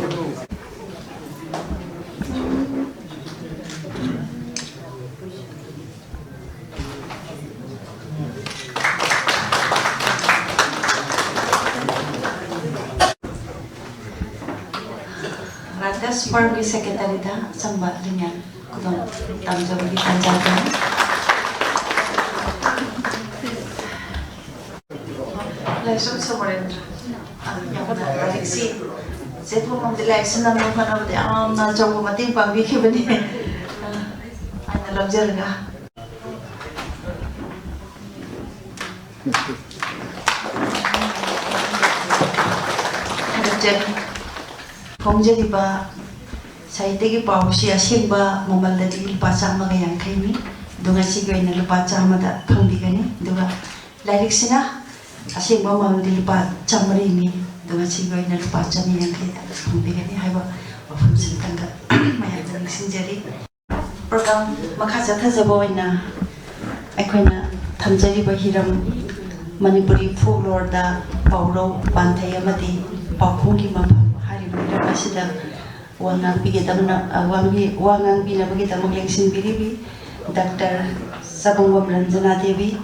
Writers Forumꯒꯤ secretaryꯗ ꯑꯆꯝꯕ ꯂꯤꯅꯤꯌꯥꯟ ꯈꯨꯗꯣꯜ ꯇꯝꯖꯕꯒꯤ ꯇꯥꯟꯖꯥꯗꯨꯅꯤ꯫ ꯂꯥꯏꯁ꯭ꯔꯝ ꯁꯣꯃꯣꯔꯦꯟꯗ꯭ꯔ, ꯑ, ꯌꯥꯝꯅ ꯂꯥꯏꯔꯤꯛꯁꯤ ꯆꯦꯐꯣꯡ ꯑꯃꯗꯤ ꯂꯥꯏꯔꯤꯛꯁꯤ ꯅꯝꯅꯕ ꯍꯣꯠꯅꯕꯗ ꯌꯥꯝꯅ ꯑꯆꯧꯕ ꯃꯇꯦꯡ ꯄꯥꯡꯕꯤꯈꯤꯕꯅꯤ꯫ ꯑ, ꯑꯩꯅ ꯂꯧꯖꯔꯒ ꯊꯥꯒꯠꯆꯔꯤ꯫ ꯐꯣꯡꯖꯔꯤꯕ ꯁꯥꯍꯤꯇ꯭ꯌꯒꯤ ꯄꯥꯎꯁꯤ ꯑꯁꯦꯡꯕ ꯃꯃꯜꯗꯗꯤ ꯂꯨꯄꯥ ꯆꯥꯝꯃꯒ ꯌꯥꯡꯈꯩꯅꯤ꯫ ꯑꯗꯨ ꯉꯁꯤꯒꯤ ꯑꯣꯏꯅ ꯂꯨꯄꯥ ꯆꯥꯝꯃꯗ ꯐꯪꯕꯤꯒꯅꯤ꯫ ꯑꯗꯨꯒ ꯂꯥꯏꯔꯤꯛꯁꯤꯅ ꯑꯁꯦꯡꯕ ꯃꯃꯜꯗꯤ ꯂꯨꯄꯥ ꯆꯥꯝꯃꯔꯤꯅꯤ꯫ ꯑꯗꯨ ꯉꯁꯤꯒꯤ ꯑꯣꯏꯅ ꯂꯨꯄꯥ ꯆꯅꯤ ꯌꯥꯡꯈꯩꯗ ꯐꯪꯕꯤꯒꯅꯤ ꯍꯥꯏꯕ ꯋꯥꯐꯝꯁꯤꯃꯇꯪꯒ ꯃꯌꯥꯝꯗ ꯅꯤꯡꯁꯤꯡꯖꯔꯤ꯫ Program ꯃꯈꯥ ꯆꯠꯊꯖꯕ ꯑꯣꯏꯅ ꯑꯩꯈꯣꯏꯅ ꯊꯝꯖꯔꯤꯕ ꯍꯤꯔꯝ ꯃꯅꯤꯄꯨꯔꯤ folkloreꯗ ꯄꯥꯎꯔꯧ, ꯄꯥꯟꯊꯩ ꯑꯃꯗꯤ ꯄꯥꯎꯈꯣꯡꯒꯤ ꯃꯐꯝ ꯍꯥꯏꯔꯤꯕ ꯍꯤꯔꯝ ꯑꯁꯤꯗ ꯋꯥ ꯉꯥꯡꯕꯤꯒꯗꯕꯅ, ꯑ, ꯋꯥ ꯉꯥꯡꯕꯤ-, ꯋꯥ ꯉꯥꯡꯕꯤꯅꯕꯒꯤꯗꯃꯛ ꯂꯦꯡꯁꯤꯟꯕꯤꯔꯤꯕꯤ doctor Chabungbam Ranjana Devi,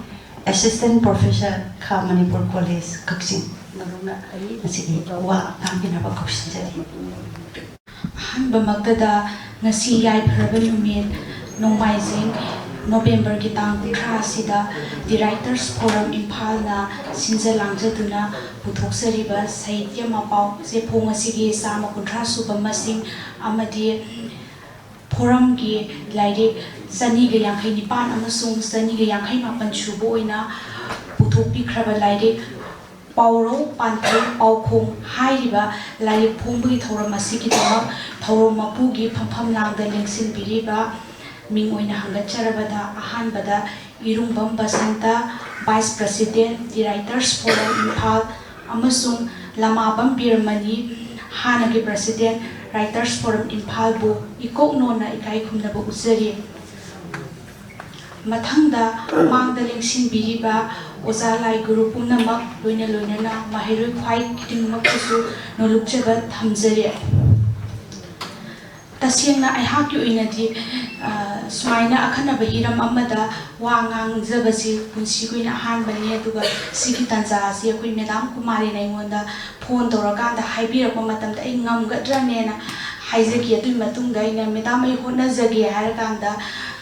Assistant Professor, ꯈꯥ ꯃꯅꯤꯄꯨꯔ College, ꯀꯛꯆꯤꯡ꯫ ꯃꯔꯨꯞꯅ ꯉꯁꯤꯗꯤ ꯋꯥ ꯉꯥꯡꯕꯤꯅꯕ ꯀꯧꯁꯤꯟꯖꯔꯤ꯫ ꯑꯍꯥꯟꯕꯃꯛꯇꯗ ꯉꯁꯤ ꯌꯥꯏꯐꯔꯕ ꯅꯨꯃꯤꯠ ꯅꯣꯡꯃꯥꯏꯖꯤꯡ ꯅꯣꯕꯦꯝꯕꯔꯒꯤ ꯇꯥꯡ ꯀꯨꯟꯊ꯭ꯔꯥ ꯑꯁꯤꯗ The Writers Forum ꯏꯝꯐꯥꯜꯅ ꯁꯤꯟꯖ ꯂꯥꯡꯖꯗꯨꯅ ꯄꯨꯊꯣꯛꯆꯔꯤꯕ ꯁꯥꯍꯤꯇ꯭ꯌ ꯃꯄꯥꯎ ꯆꯦꯐꯣꯡ ꯑꯁꯤꯒꯤ ꯆꯥꯝꯃ ꯀꯨꯟꯊ꯭ꯔꯥ ꯁꯨꯕ ꯃꯁꯤꯡ ꯑꯃꯗꯤ forumꯒꯤ ꯂꯥꯏꯔꯤꯛ ꯆꯅꯤꯒ ꯌꯥꯡꯈꯩ ꯅꯤꯄꯥꯟ ꯑꯃꯁꯨꯡ ꯆꯅꯤꯒ ꯌꯥꯡꯈꯩ ꯃꯥꯄꯟ ꯁꯨꯕ ꯑꯣꯏꯅ ꯄꯨꯊꯣꯛꯄꯤꯈ꯭ꯔꯕ ꯂꯥꯏꯔꯤꯛ ꯄꯥꯎꯔꯧ ꯄꯥꯟꯊꯩ ꯄꯥꯎꯈꯣꯡ ꯍꯥꯏꯔꯤꯕ ꯂꯥꯏꯔꯤꯛ ꯐꯣꯡꯕꯒꯤ ꯊꯧꯔꯝ ꯑꯁꯤꯒꯤꯗꯃꯛ ꯊꯧꯔꯝ ꯃꯄꯨꯒꯤ ꯐꯝꯐꯝ ꯂꯥꯡꯗ ꯂꯦꯡꯁꯤꯟꯕꯤꯔꯤꯕ ꯃꯤꯡ ꯑꯣꯏꯅ ꯍꯪꯒꯠꯆꯔꯕꯗ, ꯑꯍꯥꯟꯕꯗ ꯏꯔꯨꯡꯕꯝ Basanta, Vice President, The Writers Forum Imphal, ꯑꯃꯁꯨꯡ ꯂꯃꯥꯕꯝ ꯕꯤꯔꯃꯅꯤ, ꯍꯥꯟꯅꯒꯤ President, Writers Forum ꯏꯝꯐꯥꯜꯕꯨ ꯏꯀꯣꯛ ꯅꯣꯟꯅ ꯏꯀꯥꯏ ꯈꯨꯝꯅꯕ ꯎꯠꯆꯔꯤ꯫ ꯃꯊꯪꯗ ꯃꯥꯡꯗ ꯂꯦꯡꯁꯤꯟꯕꯤꯔꯤꯕ ꯑꯣꯖꯥ ꯂꯥꯏ ꯒꯨꯔꯨ ꯄꯨꯝꯅꯃꯛ, ꯂꯣꯏꯅ ꯂꯣꯏꯅꯅ ꯃꯍꯩꯔꯣꯏ ꯈ꯭ꯋꯥꯏ ꯈꯨꯗꯤꯡꯃꯛꯄꯨꯁꯨ ꯅꯣꯂꯨꯛꯆꯕ ꯊꯝꯖꯔꯤ꯫ ꯇꯁꯦꯡꯅ ꯑꯩꯍꯥꯛꯀꯤ ꯑꯣꯏꯅꯗꯤ, ꯑ, ꯁꯨꯃꯥꯏꯅ ꯑꯈꯟꯅꯕ ꯍꯤꯔꯝ ꯑꯃꯗ ꯋꯥ ꯉꯥꯡꯖꯕꯁꯤ ꯄꯨꯟꯁꯤꯒꯤ ꯑꯣꯏꯅ ꯑꯍꯥꯟꯕꯅꯤ꯫ ꯑꯗꯨꯒ ꯁꯤꯒꯤ ꯇꯥꯟꯖꯥ ꯑꯁꯤ ꯑꯩꯈꯣꯏ ꯃꯦꯗꯥꯝ ꯀꯨꯃꯥꯔꯤꯅ ꯑꯩꯉꯣꯟꯗ phone ꯇꯧꯔꯀꯥꯟꯗ ꯍꯥꯏꯕꯤꯔꯛꯄ ꯃꯇꯝꯗ ꯑꯩ ꯉꯝꯒꯗ꯭ꯔꯅꯦꯅ ꯍꯥꯏꯖꯈꯤ꯫ ꯑꯗꯨꯒꯤ ꯃꯇꯨꯡꯗ ꯑꯩꯅ, "ꯃꯦꯗꯥꯝ, ꯑꯩ ꯍꯣꯠꯅꯖꯒꯦ" ꯍꯥꯏꯔꯀꯥꯟꯗ,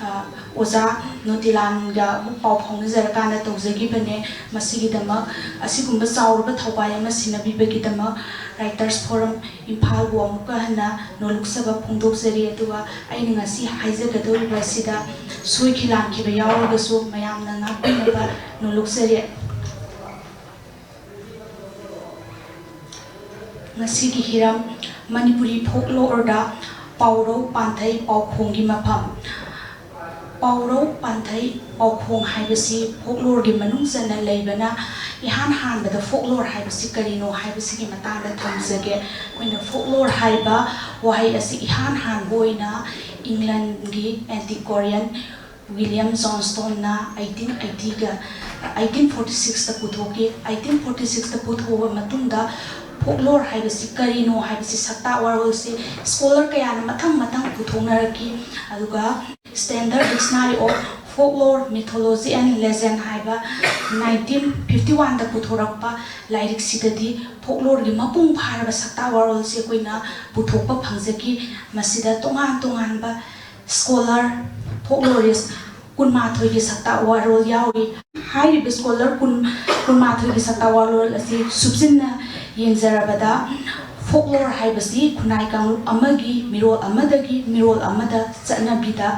ꯑ, ꯑꯣꯖꯥ ꯅꯣꯇꯤꯂꯥꯟꯒ ꯑꯃꯨꯛ ꯄꯥꯎ ꯐꯥꯎꯅꯖꯔꯀꯥꯟꯗ ꯇꯧꯖꯈꯤꯕꯅꯦ꯫ ꯃꯁꯤꯒꯤꯗꯃꯛ, ꯑꯁꯤꯒꯨꯝꯕ ꯆꯥꯎꯔꯕ ꯊꯧꯕꯥꯏ ꯑꯃ ꯁꯤꯟꯅꯕꯤꯕꯒꯤꯗꯃꯛ Writers Forum ꯏꯝꯐꯥꯜꯕꯨ ꯑꯃꯨꯛꯀ ꯍꯟꯅ ꯅꯣꯂꯨꯛꯆꯕ ꯐꯣꯡꯗꯣꯛꯆꯔꯤ꯫ ꯑꯗꯨꯒ ꯑꯩꯅ ꯉꯁꯤ ꯍꯥꯏꯖꯒꯗꯧꯔꯤꯕ ꯑꯁꯤꯗ ꯁꯣꯏꯈꯤ ꯂꯥꯟꯈꯤꯕ ꯌꯥꯎꯔꯒꯁꯨ ꯃꯌꯥꯝꯅ ꯉꯥꯛꯄꯤꯅꯕ ꯅꯣꯂꯨꯛꯆꯔꯤ꯫ ꯉꯁꯤꯒꯤ ꯍꯤꯔꯝ: ꯃꯅꯤꯄꯨꯔꯤ folkloreꯗ ꯄꯥꯎꯔꯧ ꯄꯥꯟꯊꯩ ꯄꯥꯎꯈꯣꯡꯒꯤ ꯃꯐꯝ꯫ ꯄꯥꯎꯔꯧ ꯄꯥꯟꯊꯩ ꯄꯥꯎꯈꯣꯡ ꯍꯥꯏꯕꯁꯤ folkloreꯒꯤ ꯃꯅꯨꯡ ꯆꯟꯅ ꯂꯩꯕꯅ, ꯏꯍꯥꯟ ꯍꯥꯟꯕꯗ folklore ꯍꯥꯏꯕꯁꯤ ꯀꯔꯤꯅꯣ ꯍꯥꯏꯕꯁꯤꯒꯤ ꯃꯇꯥꯡꯗ ꯊꯝꯖꯒꯦ꯫ ꯑꯩꯈꯣꯏꯅ folklore ꯍꯥꯏꯕ ꯋꯥꯍꯩ ꯑꯁꯤ ꯏꯍꯥꯟ ꯍꯥꯟꯕ ꯑꯣꯏꯅ Englandꯒꯤ antiquarian ꯋꯤꯂꯤꯌꯝ ꯖꯣꯟꯁꯇꯣꯟꯅ ꯑꯩꯠꯇꯤꯟ ꯑꯩꯠꯇꯤꯒ ꯑꯩꯠꯇꯤꯟ ꯐꯣꯔꯇꯤ ꯁꯤꯛꯁꯇ ꯄꯨꯊꯣꯛꯈꯤ꯫ ꯑꯩꯠꯇꯤꯟ ꯐꯣꯔꯇꯤ ꯁꯤꯛꯁꯇ ꯄꯨꯊꯣꯛꯑꯕ ꯃꯇꯨꯡꯗ ꯐꯣꯛꯂꯣꯔ ꯍꯥꯏꯕꯁꯤ ꯀꯔꯤꯅꯣ ꯍꯥꯏꯕꯁꯤ ꯁꯛꯇꯥꯛ ꯋꯥꯔꯣꯜꯁꯤ ꯁ꯭ꯀꯣꯂꯔ ꯀꯌꯥꯅ ꯃꯊꯪ ꯃꯊꯪ ꯄꯨꯊꯣꯛꯅꯔꯛꯈꯤ꯫ ꯑꯗꯨꯒ Standard Dictionary of Folklore, Mythology and Legend ꯍꯥꯏꯕ ꯅꯥꯏꯟꯇꯤꯟ ꯐꯤꯐꯇꯤ ꯋꯥꯟꯗ ꯄꯨꯊꯣꯔꯛꯄ ꯂꯥꯏꯔꯤꯛꯁꯤꯗꯗꯤ ꯐꯣꯛꯂꯣꯔꯒꯤ ꯃꯄꯨꯡ ꯐꯥꯔꯕ ꯁꯛꯇꯥꯛ ꯋꯥꯔꯣꯜꯁꯤ ꯑꯩꯈꯣꯏꯅ ꯄꯨꯊꯣꯛꯄ ꯐꯪꯖꯈꯤ꯫ ꯃꯁꯤꯗ ꯇꯣꯉꯥꯟ ꯇꯣꯉꯥꯟꯕ ꯁ꯭ꯀꯣꯂꯔ, ꯐꯣꯛꯂꯣꯔꯤꯁ ꯀꯨꯟꯃꯥꯊꯣꯏꯒꯤ ꯁꯛꯇꯥꯛ ꯋꯥꯔꯣꯜ ꯌꯥꯎꯔꯤ꯫ ꯍꯥꯏꯔꯤꯕ ꯁ꯭ꯀꯣꯂꯔ ꯀꯨꯟ, ꯀꯨꯟꯃꯥꯊꯣꯏꯒꯤ ꯁꯛꯇꯥꯛ ꯋꯥꯔꯣꯜ ꯑꯁꯤ ꯁꯨꯞꯆꯤꯟꯅ ꯌꯦꯡꯖꯔꯕꯗ, ꯐꯣꯛꯂꯣꯔ ꯍꯥꯏꯕꯁꯤ ꯈꯨꯟꯅꯥꯏ ꯀꯥꯡꯂꯨꯞ ꯑꯃꯒꯤ ꯃꯤꯔꯣꯜ ꯑꯃꯗꯒꯤ ꯃꯤꯔꯣꯜ ꯑꯃꯗ ꯆꯠꯅꯕꯤꯗ,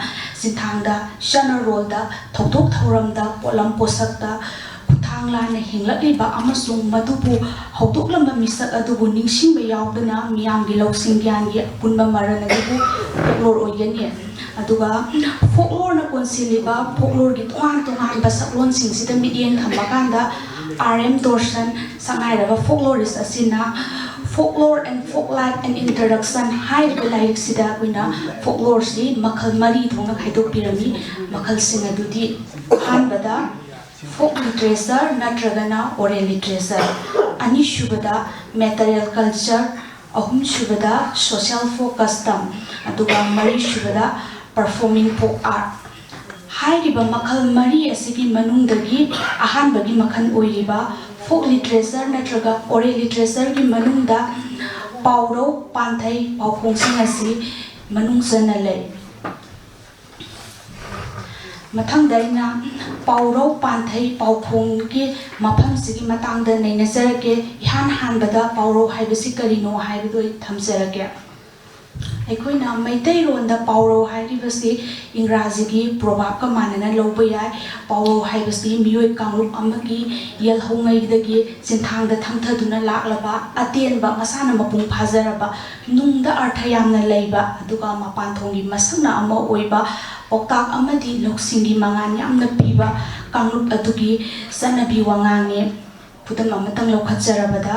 ꯆꯤꯟꯊꯥꯡꯗ, ꯆꯠꯅꯔꯣꯜꯗ, ꯊꯧꯗꯣꯛ ꯊꯧꯔꯝꯗ, ꯄꯣꯠꯂꯝ ꯄꯣꯠꯁꯛꯇ, ꯈꯨꯠꯊꯥꯡ ꯂꯥꯟꯅ ꯍꯤꯡꯂꯛꯂꯤꯕ ꯑꯃꯁꯨꯡ ꯃꯗꯨꯕꯨ ꯍꯧꯗꯣꯛꯂꯝꯕ ꯃꯤꯁꯛ ꯑꯗꯨꯕꯨ ꯅꯤꯡꯁꯤꯡꯕ ꯌꯥꯎꯗꯨꯅ ꯃꯤꯌꯥꯝꯒꯤ ꯂꯧꯁꯤꯡ ꯒ꯭ꯌꯥꯟꯒꯤ ꯑꯄꯨꯟꯕ ꯃꯔꯜ ꯑꯗꯨꯕꯨ ꯐꯣꯛꯂꯣꯔ ꯑꯣꯏꯒꯅꯤ꯫ ꯑꯗꯨꯒ ꯐꯣꯛꯂꯣꯔꯅ ꯀꯣꯟꯁꯤꯜꯂꯤꯕ ꯐꯣꯛꯂꯣꯔꯒꯤ ꯇꯣꯉꯥꯟ ꯇꯣꯉꯥꯟꯕ ꯁꯛꯂꯣꯟꯁꯤꯡꯁꯤꯗ ꯃꯤꯠꯌꯦꯡ ꯊꯝꯕ ꯀꯥꯟꯗ, ꯑꯥꯔ ꯑꯦꯝ ꯇꯣꯔꯁꯟ ꯁꯛꯅꯥꯏꯔꯕ ꯐꯣꯛꯂꯣꯔꯤꯁ ꯑꯁꯤꯅ Folklore and Folklike and Introduction ꯍꯥꯏꯔꯤꯕ ꯂꯥꯏꯔꯤꯛꯁꯤꯗ ꯑꯩꯈꯣꯏꯅ ꯐꯣꯛꯂꯣꯔꯁꯤ ꯃꯈꯜ ꯃꯔꯤ ꯊꯣꯛꯅ ꯈꯥꯏꯗꯣꯛꯄꯤꯔꯝꯃꯤ꯫ ꯃꯈꯜꯁꯤꯡ ꯑꯗꯨꯗꯤ, ꯑꯍꯥꯟꯕꯗ ꯐꯣꯛ ꯂꯤꯇꯔꯦꯆꯔ ꯅꯠꯇ꯭ꯔꯒꯅ ꯑꯣꯔꯦꯜ ꯂꯤꯇꯔꯦꯆꯔ, ꯑꯅꯤꯁꯨꯕꯗ ꯃꯦꯇꯔꯤꯌꯦꯜ ꯀꯜꯆꯔ, ꯑꯍꯨꯝꯁꯨꯕꯗ ꯁꯣꯁꯤꯌꯦꯜ ꯐꯣꯛ ꯀꯁꯇꯝ, ꯑꯗꯨꯒ ꯃꯔꯤꯁꯨꯕꯗ ꯄꯔꯐꯣꯔꯃꯤꯡ ꯐꯣꯛ ꯑꯥꯔꯠ꯫ ꯍꯥꯏꯔꯤꯕ ꯃꯈꯜ ꯃꯔꯤ ꯑꯁꯤꯒꯤ ꯃꯅꯨꯡꯗꯒꯤ ꯑꯍꯥꯟꯕꯒꯤ ꯃꯈꯜ ꯑꯣꯏꯔꯤꯕ ꯐꯣꯛ ꯂꯤꯇꯔꯦꯆꯔ ꯅꯠꯇ꯭ꯔꯒ ꯑꯣꯔꯦꯜ ꯂꯤꯇꯔꯦꯆꯔꯒꯤ ꯃꯅꯨꯡꯗ ꯄꯥꯎꯔꯧ, ꯄꯥꯟꯊꯩ, ꯄꯥꯎꯈꯣꯡꯁꯤꯡ ꯑꯁꯤ ꯃꯅꯨꯡ ꯆꯟꯅ ꯂꯩ꯫ ꯃꯊꯪꯗ ꯑꯩꯅ ꯄꯥꯎꯔꯧ, ꯄꯥꯟꯊꯩ, ꯄꯥꯎꯈꯣꯡꯒꯤ ꯃꯐꯝꯁꯤꯒꯤ ꯃꯇꯥꯡꯗ ꯅꯩꯅꯖꯔꯛꯀꯦ꯫ ꯏꯍꯥꯟ ꯍꯥꯟꯕꯗ ꯄꯥꯎꯔꯧ ꯍꯥꯏꯕꯁꯤ ꯀꯔꯤꯅꯣ ꯍꯥꯏꯕꯗꯨ ꯑꯩ ꯊꯝꯖꯔꯛꯀꯦ꯫ ꯑꯩꯈꯣꯏꯅ ꯃꯩꯇꯩꯂꯣꯟꯗ ꯄꯥꯎꯔꯧ ꯍꯥꯏꯔꯤꯕꯁꯤ ꯏꯪꯒ꯭ꯔꯥꯖꯤꯒꯤ ꯄ꯭ꯔꯣꯚꯥꯕꯀ ꯃꯥꯟꯅꯅ ꯂꯧꯕ ꯌꯥꯏ꯫ ꯄꯥꯎꯔꯧ ꯍꯥꯏꯕꯁꯤ ꯃꯤꯑꯣꯏ ꯀꯥꯡꯂꯨꯞ ꯑꯃꯒꯤ ꯌꯦꯜꯍꯧꯉꯩꯗꯒꯤ ꯆꯤꯟꯊꯥꯡꯗ ꯊꯪꯊꯗꯨꯅ ꯂꯥꯛꯂꯕ ꯑꯇꯦꯟꯕ, ꯃꯁꯥꯅ ꯃꯄꯨꯡ ꯐꯥꯖꯔꯕ, ꯅꯨꯡꯗ ꯑꯔꯊ ꯌꯥꯝꯅ ꯂꯩꯕ, ꯑꯗꯨꯒ ꯃꯄꯥꯟꯊꯣꯡꯒꯤ ꯃꯁꯛꯅ ꯑꯃ ꯑꯣꯏꯕ, ꯄꯥꯎꯇꯥꯛ ꯑꯃꯗꯤ ꯂꯧꯁꯤꯡꯒꯤ ꯃꯉꯥꯜ ꯌꯥꯝꯅ ꯄꯤꯕ ꯀꯥꯡꯂꯨꯞ ꯑꯗꯨꯒꯤ ꯆꯠꯅꯕꯤ ꯋꯥꯉꯥꯡꯅꯤ꯫ ꯈꯨꯗꯝ ꯑꯃꯇꯪ ꯂꯧꯈꯠꯆꯔꯕꯗ,